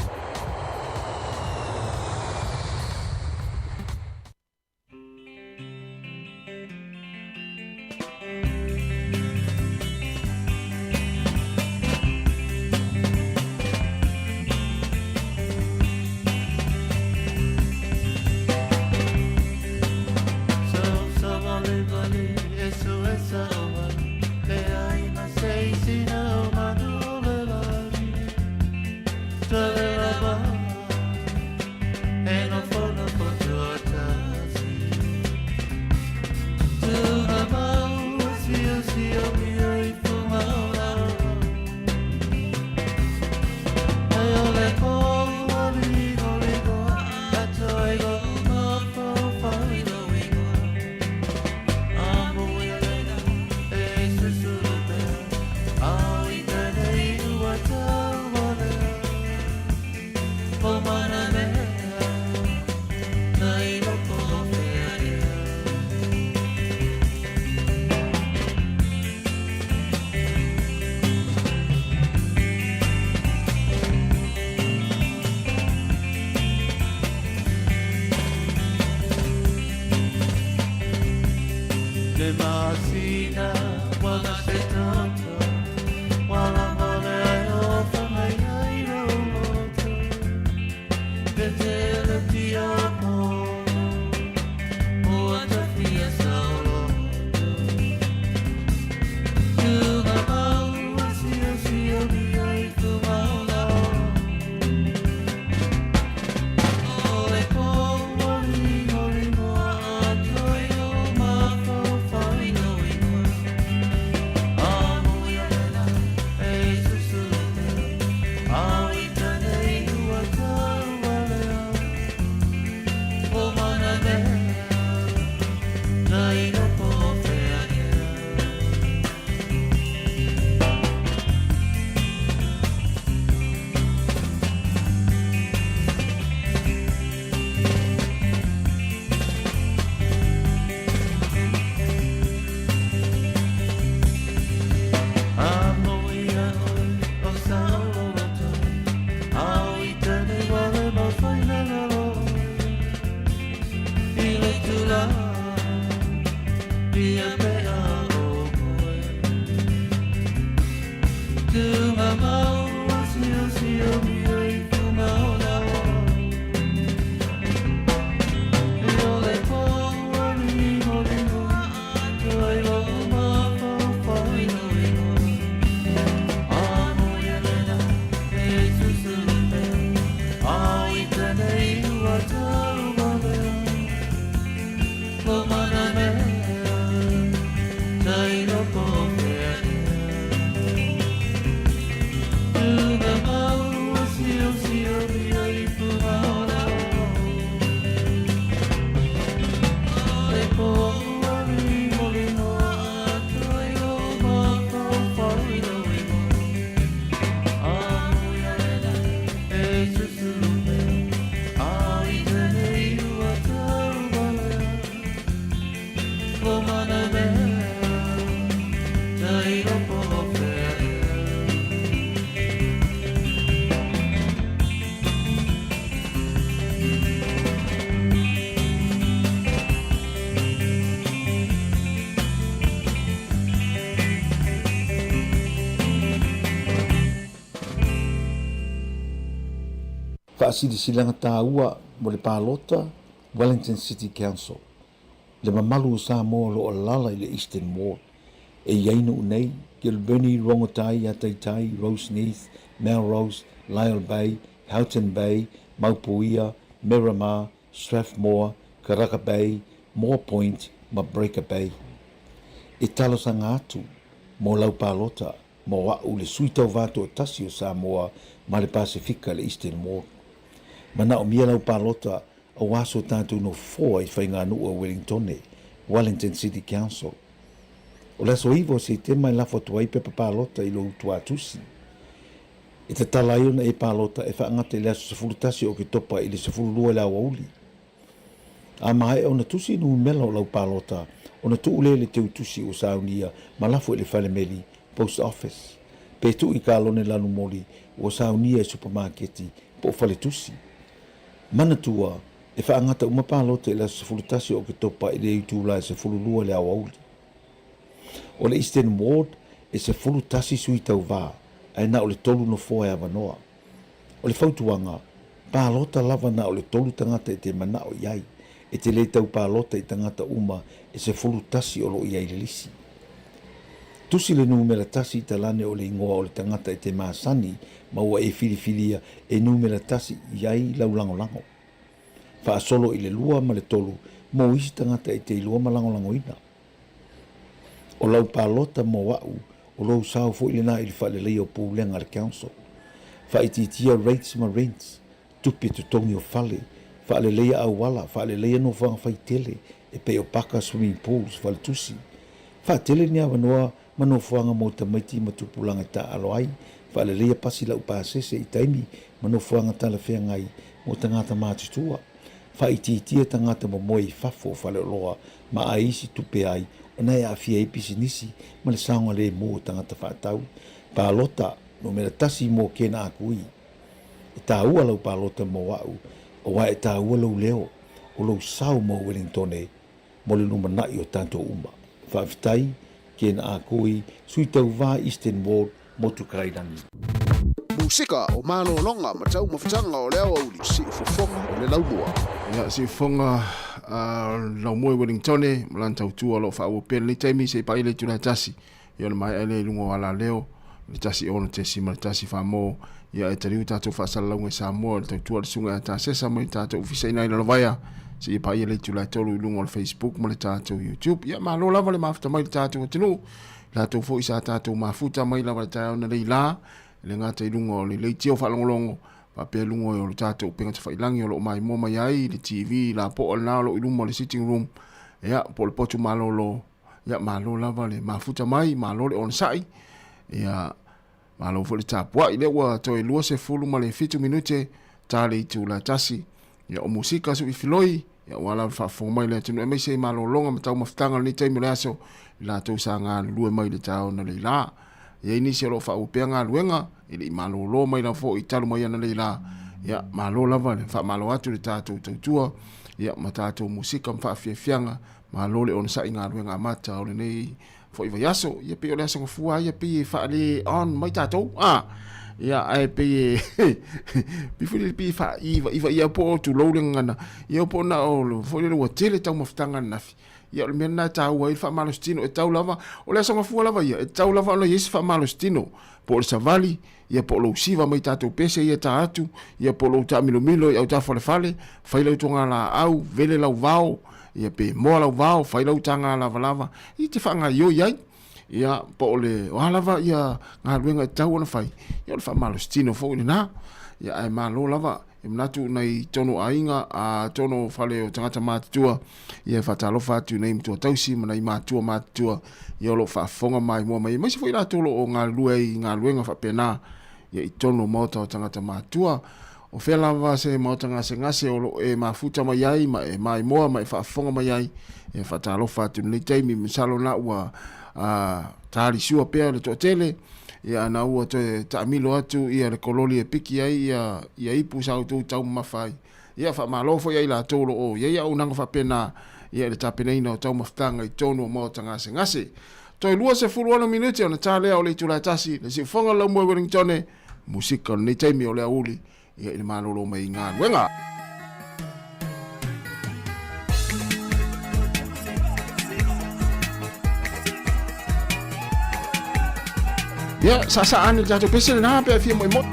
Faasilasilaga taua mo le palota Wellington City Council. Le mamalu o Samoa o lo o alaala i le Eastern Ward. E i ai nuu nei, Kilbirnie, Rongotai, Ataitai, Roseneath, Melrose, Lyall Bay, Houghton Bay, Maupuia, Miramar, Strathmore, Karaka Bay, Moa Point ma Breaker Bay. E talosaga atu mo lau palota mo a'u le sui tauva toatasi o Samoa ma le Pasefika le Eastern Ward. Manaomia lau palota aua so tatou nofoa i faiganuu a Wellingtone, Wellington City Council. O le aso 9 o Setema e lafo atu ai pepa palota i lou tuatusi. E tatala ai ona e palota e faagata i le aso 11 o Oketopa i le 12 i le aoauli. A maea ona tusi numera o lau palota, ona tuu lea i le teutusi ua saunia ma lafo i le fale meli, post office, pe tuu i kalone lanumoli ua saunia i supamaketi po o faletusi. Manatua, e faagata uma palota i le aso 11 o Oketopa i le itula e 12 i le aoauli. O le Eastern Ward e 11 sui tauva, ae na o le tolu nofoa e avanoa. O le fautuaga, palota lava na o le tolu tagata e te manao i ai, e te le tau palota i tagata uma e 11 o lo o i ai i le lisi. Tusi le numera tasi i talane o le igoa o le tagata e te masani ma ua e filifilia e numera tasi i ai lau lagolago. Faasolo i le lua ma le tolu mo isi tagata e te iloa ma lagolagoina. O lau palota mo a'u, o lou sao foi lena i le faaleleia o pulega a le Council. Faaitiitia rates ma rents, tupe totogi o fale, faaleleia auala, faaleleia nofoaga faitele e pei o paka, swimming pools, faletusi. Faatele ni avanoa ma nofoaga mo tamaiti ma tupulaga e taaalo ai, faaleleia pasi laupasese i taimi ma nofoaga talafeagai mo tagata matutua. Faaitiitia tagata momoe i fafo o faleoloa ma ai isi tupe ai ona e aafia ai pisinisi ma le saogalemu o tagata faatau. Palota numera tasi mo kena akui. E taua lau palota mo a'u, auā e taua lou leo, o lou sao mo Wellingtone mo le lumanai o tatou uma. Faafetai, Ken Akui, Sui Tauva Eastern Ward, Motu Kairangi. Musika o malologa ma taumafataga o le aoauli, siufofoga o le laumua. Ia, siufofoga o le laumua i Wellingtone, ma lana tautua o lo o faaauau pea i lenei taimi se i paia le itula e tasi. Ia ona maea lea i luga o alaleo, i le 1 6.1 famo, ia e taliu tatou faasalalauga i Samoa i le tautua a le Susuga ia Tasesa mai le tatou Ofisa i ina i Lalovaea, seia paia le itula e tolu i luga o le Facebook ma le tatou YouTube. Ia malo lava le mafuta mai le tatou atunuu, latou foi sa tatou mafuta mai lava le taeao na lei la, e le gata i luga o le leitio faalogologo, faapea luga o le tatou upega tafailagi o lo o maimoa mai ai le TV lapoa lena o lo o i luma o le sitting room, ia po o le potu malolo. Ia, malo lava le mafuta mai, malo le onosai, ia, malo foi le tapuai. Lea ua toe 27 minute ta le itula tasi. Ia, o musika sui filoi, ia, ua lava faafofoga mai le atunuu aemaise i malologa ma taumafataga o lenei taimi o le aso, i latou sa galulue mai le taeao analeila. E i ai nisi o lo o faaauau pea galuega, e le i malolo mai lava foi talu mai analeila. Ia, malo lava le faamalo atu i le tatou tautua, ia, ma tatou musika ma faafiafiaga, Malo le onosai i galuega amata o lenei foi vaiaso. Ia pei o le aso gafua ia pei e faale on mai tatou. Ah. Ia, ae pei e, pei foi lele pei e faaiva ia po o tulou le gagana, ia po o na o foi lele ua tele taumafataga ananafi. Ia o le mea lena e taua ai le faamalositino, e tatau lava, o le Aso Gafua lava ia, e tatau lava ona i ai se faamalositino, po o le savali, ia po o lou siva mai tatou pese ia ta atu, ia po o lou taamilomilo i autafalefale, fai lau togalaau, vele lau vao, ia pe moa lau vao, fai lau taga lavalava, e te faagaioi ai. Ia, po o le, o a lava ia galuega e tatau ona fai, ia o le faamalositino foi lena. Ia, ae malo lava, e manatu nai tonu aiga, a tonu fale o tagata matutua, ia e faatalofa atu i nai matua tausi ma nai matua matutua, ia o lo o faafofoga maimoa mai, aemaise foi latou o lo o galulue ai i galuega faapena, ia i totonu o maota o tagata matutua. O fea lava se maota gasegase o lo o e mafuta mai ai ma e maimoa ma e faafofoga mai ai, e faatalofa atu i lenei taimi, masalo na ua talisua pea le toatele, ia ana ua toe taamilo atu ia le kololi e piki ai ia, ia ipu sa outou taumamafa ai. Ia faamalo foi ia i latou o lo o i ai auaunaga faapena ia i le tapenaina o taumafataga i totonu o maota gasegase. Toe 26 minute ona ta lea o le itula e tasi, le siufofoga o le laumua i Wellingtone, musika o lenei taimi o le aoauli ia i le malolo mai galuega. Ia, saasaa ane le tatou pese lena pe a fia moemoe.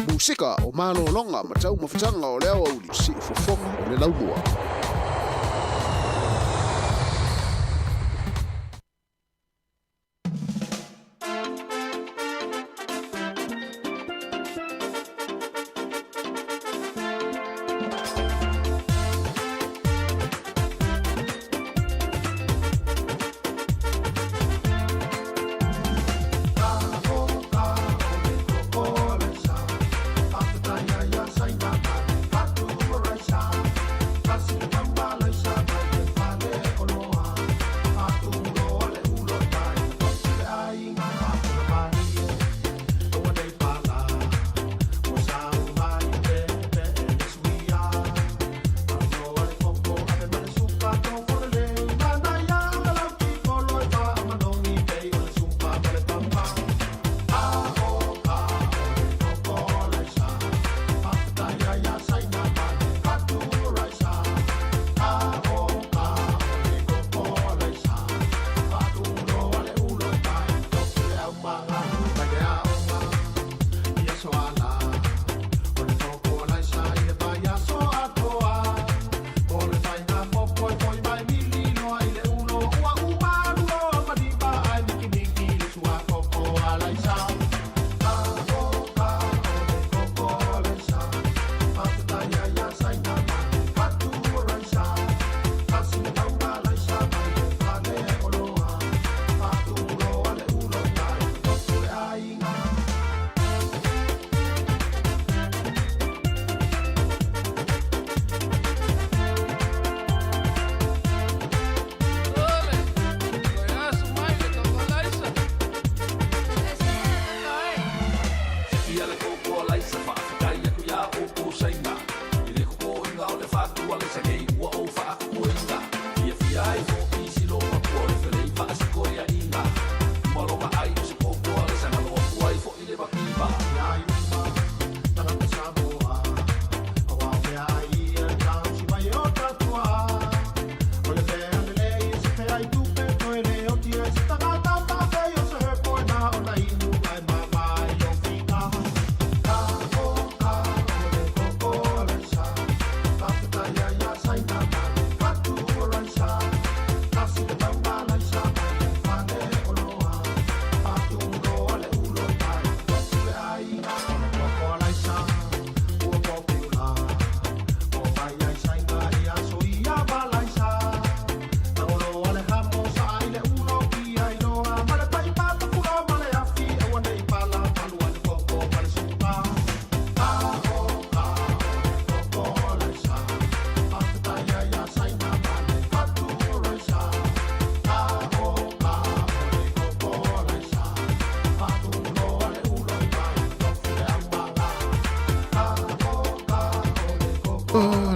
Musika o malologa ma taumafataga o le aoauli, siufofoga o le laumua.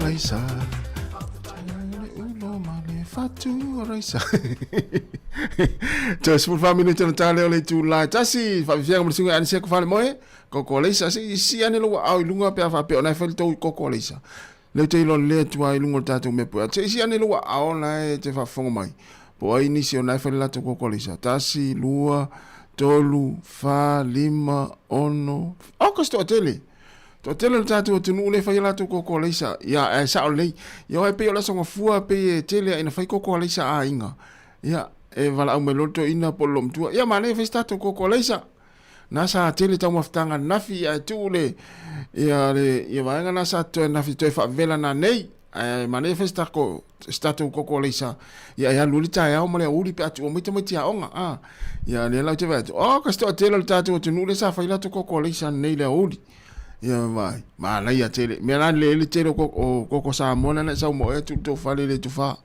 Raisa. Ulo ma le fatu raisa. Toe 14 minute na tale o le itulā e tasi, faafiafiaga ma le suiga Anisia Kofalemoe, koko leisa, se i si ane lou aao i luga pe a faapea o na e fai le tou koko leisa. Lea ou te iloa lelei atu lava i luga o le tatou mea pue. Se i si ane lou aao la e te faafofoga mai. Po o ai nisi o na e fai le latou koko leisa. Tasi, lua, tolu, fa, lima, ono, oka se toatele. Toatele o le tatou atunuu lea e fai a latou koko alaisa, ia, ae sao lelei. Ia aua e pei o le Aso Gafua pei e tele lava ina fai koko alaisa a aiga. Ia, e valaau mai loa le toeaina po o le loomatua, ia manaia e fai se tatou koko alaisa. Na sa tele taumafataga ananafi ae tuu le, ia le, ia vaega na sa totoe ananafi toe faavela nanei. Ae manaia e fai se tako, se tatou koko alaisa, ia e alu ai le taeao ma le aoauli pe a tuua mai tamaiti aoga. A, ia lea la ou te vaai atu, oh, ka se toatele o le tatou atunuu lea sa fai latou koko alaisa ananei i le aoauli. Ia vai, manaia tele. Mea la le le tele o koko, o koko Samoa lana e sau ma oe atu i le tou fale le tufa.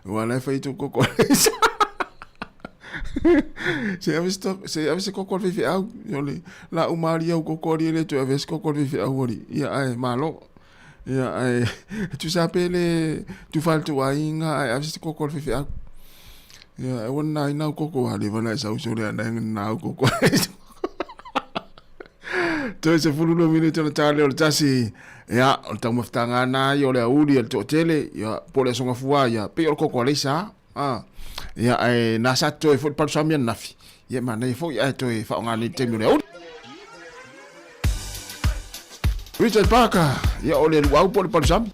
Ua la e fai tou koko alaisa. Se ave se se ave se koko a le faifeau. O le la uma ali au koko ali e le toe ave se koko a le faifeau ali. Ia ae malo. Ia ae tusa pe le tufa le tou aiga ae ave se koko a le faifeau. Ia e ua nana ai nau koko a le wana e sau sole ana e nana au koko. Toe 12 minute ona ta lea o le tasi. Ia, o le taumafataga lena ia o le aoauli a le toatele, ia, po o le Aso Gafua, ia, pei o le koko a Leisa. A, ia, ae na sa totoe foi le palusami ananafi. Ia, e manaia foi ae toe faaaoga nei i le taimi o le aoauli. Richard Parker, ia o le luau po o le palusami.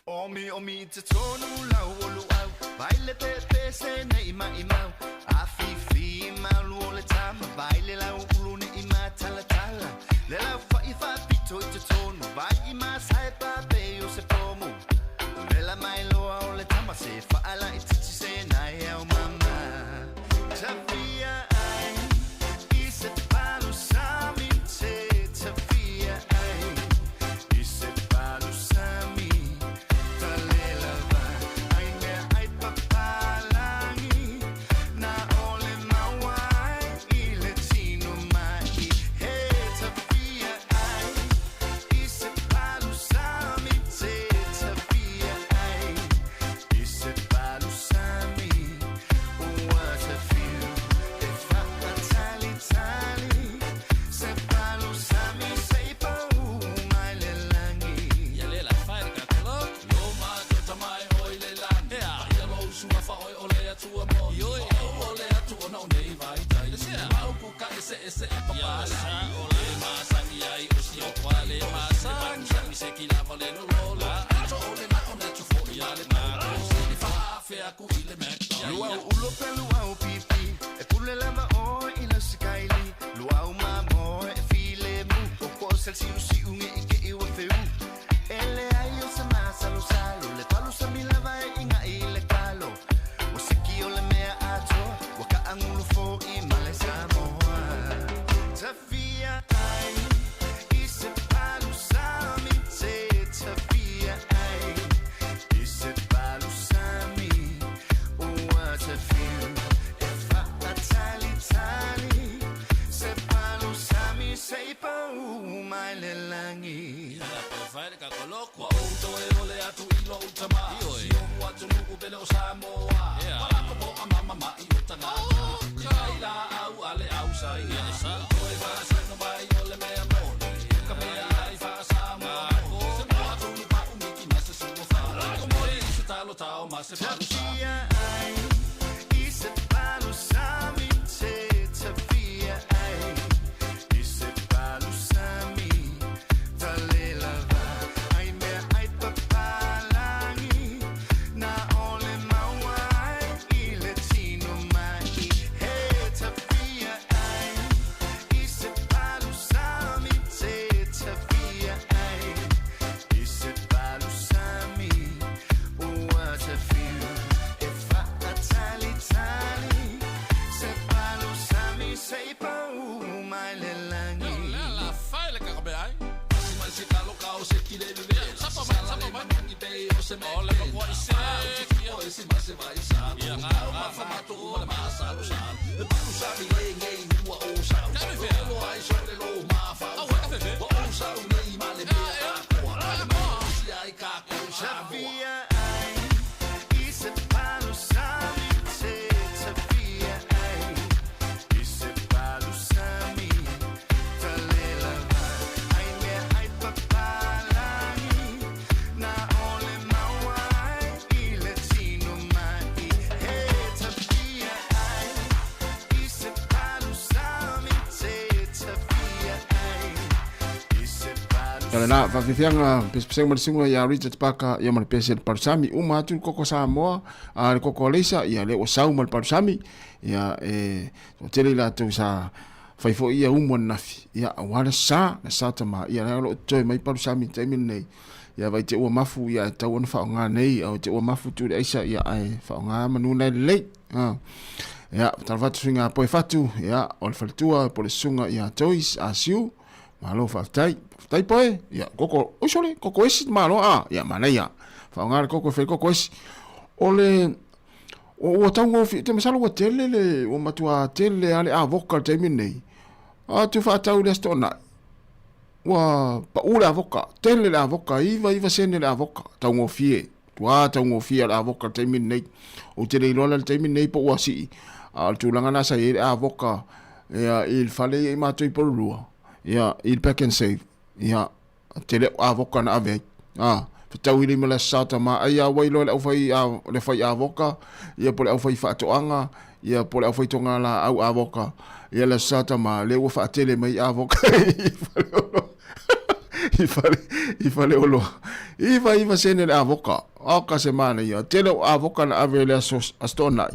Omi omi i totonu lau o luau Vai le pepe se nei mai mau A fifi malu o le tama Vai le lau ulu ne i matalatala Le lau whai whapito i totonu Vai i masae pape o se pomu Vela mai loa o le tama Se whaala i titi se nai au mama Tawhia ai I se palu sami te tawhia ai I se palu sami Talela va ai mea ai papalangi Na ole maua ai i le tino mai He tawhia ai I se palu sami te tawhia ai I se palu sami Ua tawhiu E whaatali tali Se palu sami se i pau mai le langi Ia le la fai le kakolo Lo ma tota mai oi le lani Ea ia lo usunga fa oi o le atua mo Ioi o o le atua na o nei vai tai Mau ku ka ese ese e papa la O le masangi ai o si o kwa le masangi Sangi se ki lava le lo lo la Ato o le na o na tu fo i ale na Se ni fa afea ku i le McDonald's Luau ulo pe luau pipi E pule lava o i la sikaili Luau mamo e file mu Koko sel siu siu nge i ke iwa feu Ele ai o se masalo salo Le palu sa milava e inga i le kalo O siki o le mea atoa Wa ka angulu fo i male Samoa Tawhia ai I se palu sami te tawhia ai I se palu sami Ua tawhiu E whaatali tali Se palu sami se i pau mai le langi Ia la pe fai le kakolo Kua outo e ole atu i lo utama Si o atu nuku pele o Samoa Walako po a mama ma i o tangata Te kai la au ale au sa ia Toe whaasino mai o le mea moni Ka mea ai whaasamoa mo Se moa tunu pa umiki ma se sua wha Ko moi i se talo tao ma se palu sami Tawhia ai I se palu sami te tawhia ai I se palu sami Talela va ai mea ai papalangi Na ole maua ai i le tino mai He tawhia ai I se palu sami te tawhia ai I se palu sami Ua tawhiu E whaatali tali Se palu sami se i pau mai le langi Le la fai le kakabe ai Si mai se kalo kao se ki le bebe Sapa mai sapa mai mangi pe o se me Ole ma kwa ise O ese ma se vai sa Ia nga ma fa ma tu ma le ma sa lo sa Le palu sami le ngei hua o sa Lo ai so le lo ma fa o O sa u nei ma le mea a koa Le ma si ai ka ko Samoa Tawhia ai I se palu sami te tawhia ai I se palu sami Talela va ai mea ai papalangi Na ole maua ai i le tino mai He tawhia ai I se palu sami te tawhia ai I se palu Ia lena faafiafiaga pesepesega ma le susuga ia Richard Parker ia ma le pese le palusami uma atu le koko Samoa a le koko Aleisa ia lea ua sau ma le palusami ia e toatele i latou sa fai foi ia umu ananafi ia aua le sa le sa tama ia lea o lo o totoe mai palusami i le taimi lenei ia vai te ua mafu ia e tatau ona faaaoga nei au te ua mafu tu le aisa ia ae faaaoga manu nai lelei ia talofa atu suiga poe fatu ia o le faletua po o le susuga ia Joyce Asiu Malo faafetai. Faafetai poe. Ia, koko, oi sole, koko esi malo a. Ia, manaia. Faaaoga le koko e fai koko esi. O le, o ua taugofie, te masalo ua tele le, ua matua tele a le avoka le taimi nei. A tu whaatau le asto nai. Ua pau le avoka, tele le avoka, iva iva sene le avoka, taugofie. Tua taugofie le avoka le taimi nei. O te le iloa le taimi nei po ua sii. A o le tulaga na sa i ai le avoka ia, i le fale ia i mātou i Porirua, ia, i le pack and save, ia, tele o avoka na ave ai. A, fetaui lima le Aso Sa Tama, ai a wai loa le aufai a, le fai avoka, ia po le aufai faatoaga, ia po le aufai togalaau avoka, ia le Aso Sa Tama, lea ua faatele mai avoka i Faleolo. I fale, i Faleolo. 99 sene le avoka. Oka se manaia. Tele o avoka na ave le aso, Aso Toonai.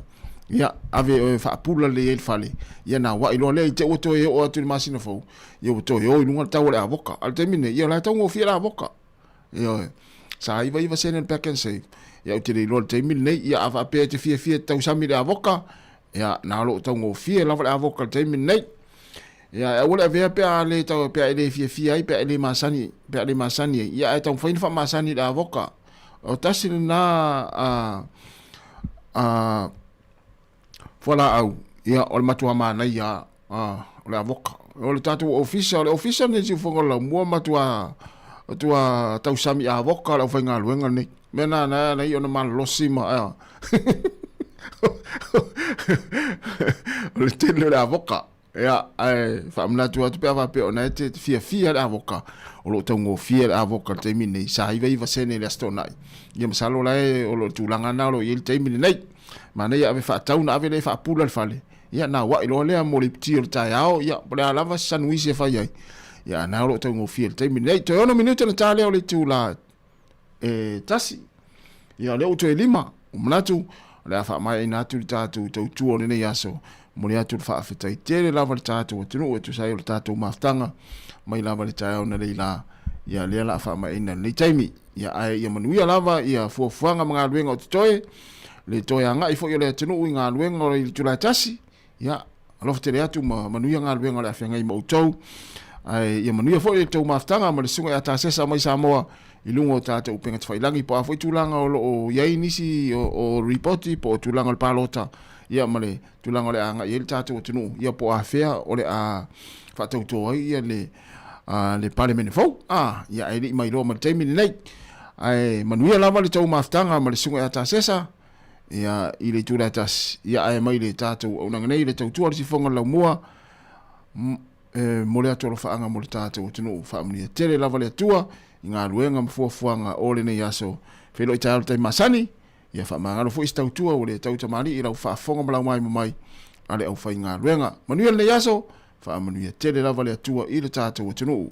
Ia, ave e faapula lelei ai le fale. Ia na wa'i loa lea i te ua toe oo atu i le masina fou, ia ua toe o i luga le tau o le avoka. A o le taimi lenei, ia o la e taugofie le avoka. Ioe. Sa 99 sene le Pak'nSave. Ia ou te le iloa i le taimi lenei, ia a faapea e te fiafia e te tausami i le avoka, ia na o lo o taugofie lava le avoka i le taimi lenei. Ia e aua le avea pe a le tau, pe a e le fiafia ai, pe a e le masani, pe a le masani ai. Ia ae taumafai ona faamasani i le avoka. O tasi lena a, a, fualaau, ia o le matua manaia a, o le avoka. O le tatou ofisa, o le ofisa lenei Siufogo o le Laumua matua, matua tausami avoka le aufaigaluega lenei. Mea na na na i ona malolosi ma a. O le tele o le avoka. Ia, ae faamanatu atu pe a faapea o na e te fiafia le avoka, o lo o taugofie le avoka i le taimi lenei, sa 99 sene i le Aso Toonai. Ia masalo la e o lo o tulaga na o lo o i ai le taimi lenei. Manaia ave faatau na ave lea e faapula le fale. Ia na wa'i loa lea mo le iputi o le taeao, ia po o le a lava se sanuisi e fai ai. Ia na o lo o taugofie i le taimi lenei. Toe 6 minute ona ta lea o le itula e tasi. Ia o lea ua toe lima. Ua manatu, o le a faamaeaina atu le tatou tautua o lenei aso. Momoli atu le faafetai tele lava i le tatou atunuu e tusa ai o le tatou mafutaga mai lava i le taeao na leila. Ia lea la a faamaeaina i lenei taimi. Ia ae ia manuia lava ia fuafuaga ma galuega o totoe, le toe agai foi o le atunuu i galuega o le itula e tasi. Ia, alofa tele atu ma manuia galuega o le a feagai ma outou. Ae ia manuia foi le tou mafutaga ma le susuga ia Tasesa mai Samoa i luga o tatou upega tafailagi po o a foi tulaga o lo o i ai nisi o ripoti po o tulaga o le palota ia ma le tulaga o le a agai ai le tatou atunuu ia po o afea o le a faatauto ai ia le le Palemene fou a ia ae le i mailoa mai le taimi lenei. Ae manuia lava le tou mafutaga ma le susuga ia Tasesa ia i le itula e tasi ia ae mai le tatou auaunaga nei le tautua le sifoga o le laumua e momoli atu alofaaga mo le tatou atunuu faamanuia tele lava le Atua i galuega ma fuafuaga o lenei aso feiloai taeao le tai masani ia faamagalo foi se tautua ua le tau tamalii i lau faafofoga ma lau maimo mai a le aufaigaluega manuia lenei aso Faamanuia tele lava le Atua i le tatou atunuu.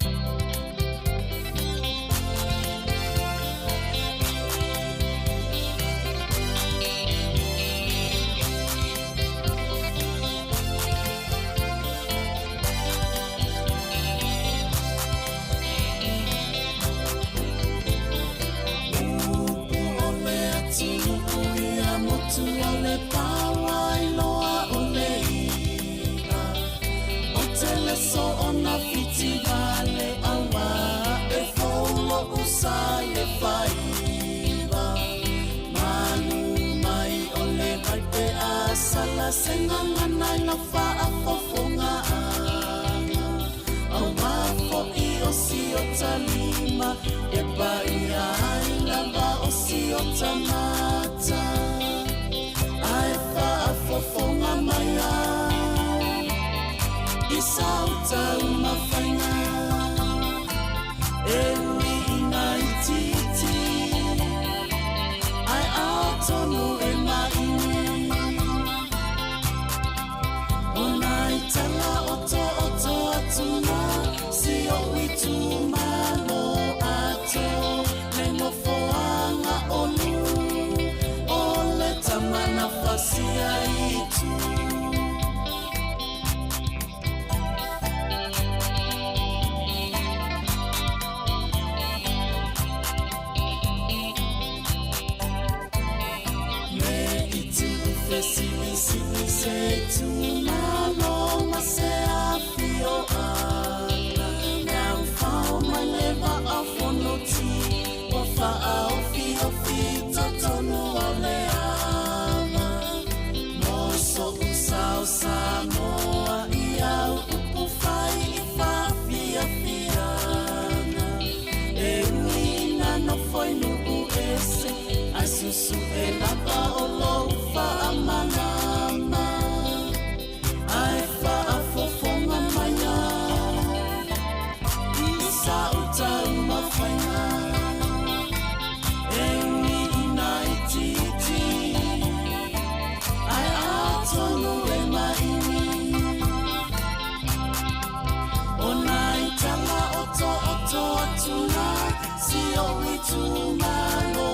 Itumalo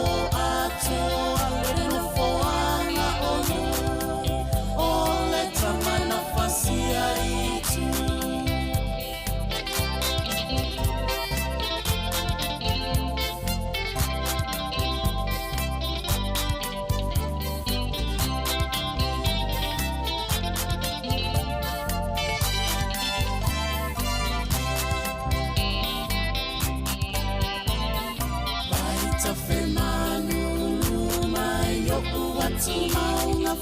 atoa le nofoaga o Nuu, o le tama na fasia i tu. Vaitafemanunu mai o'u atu maunga.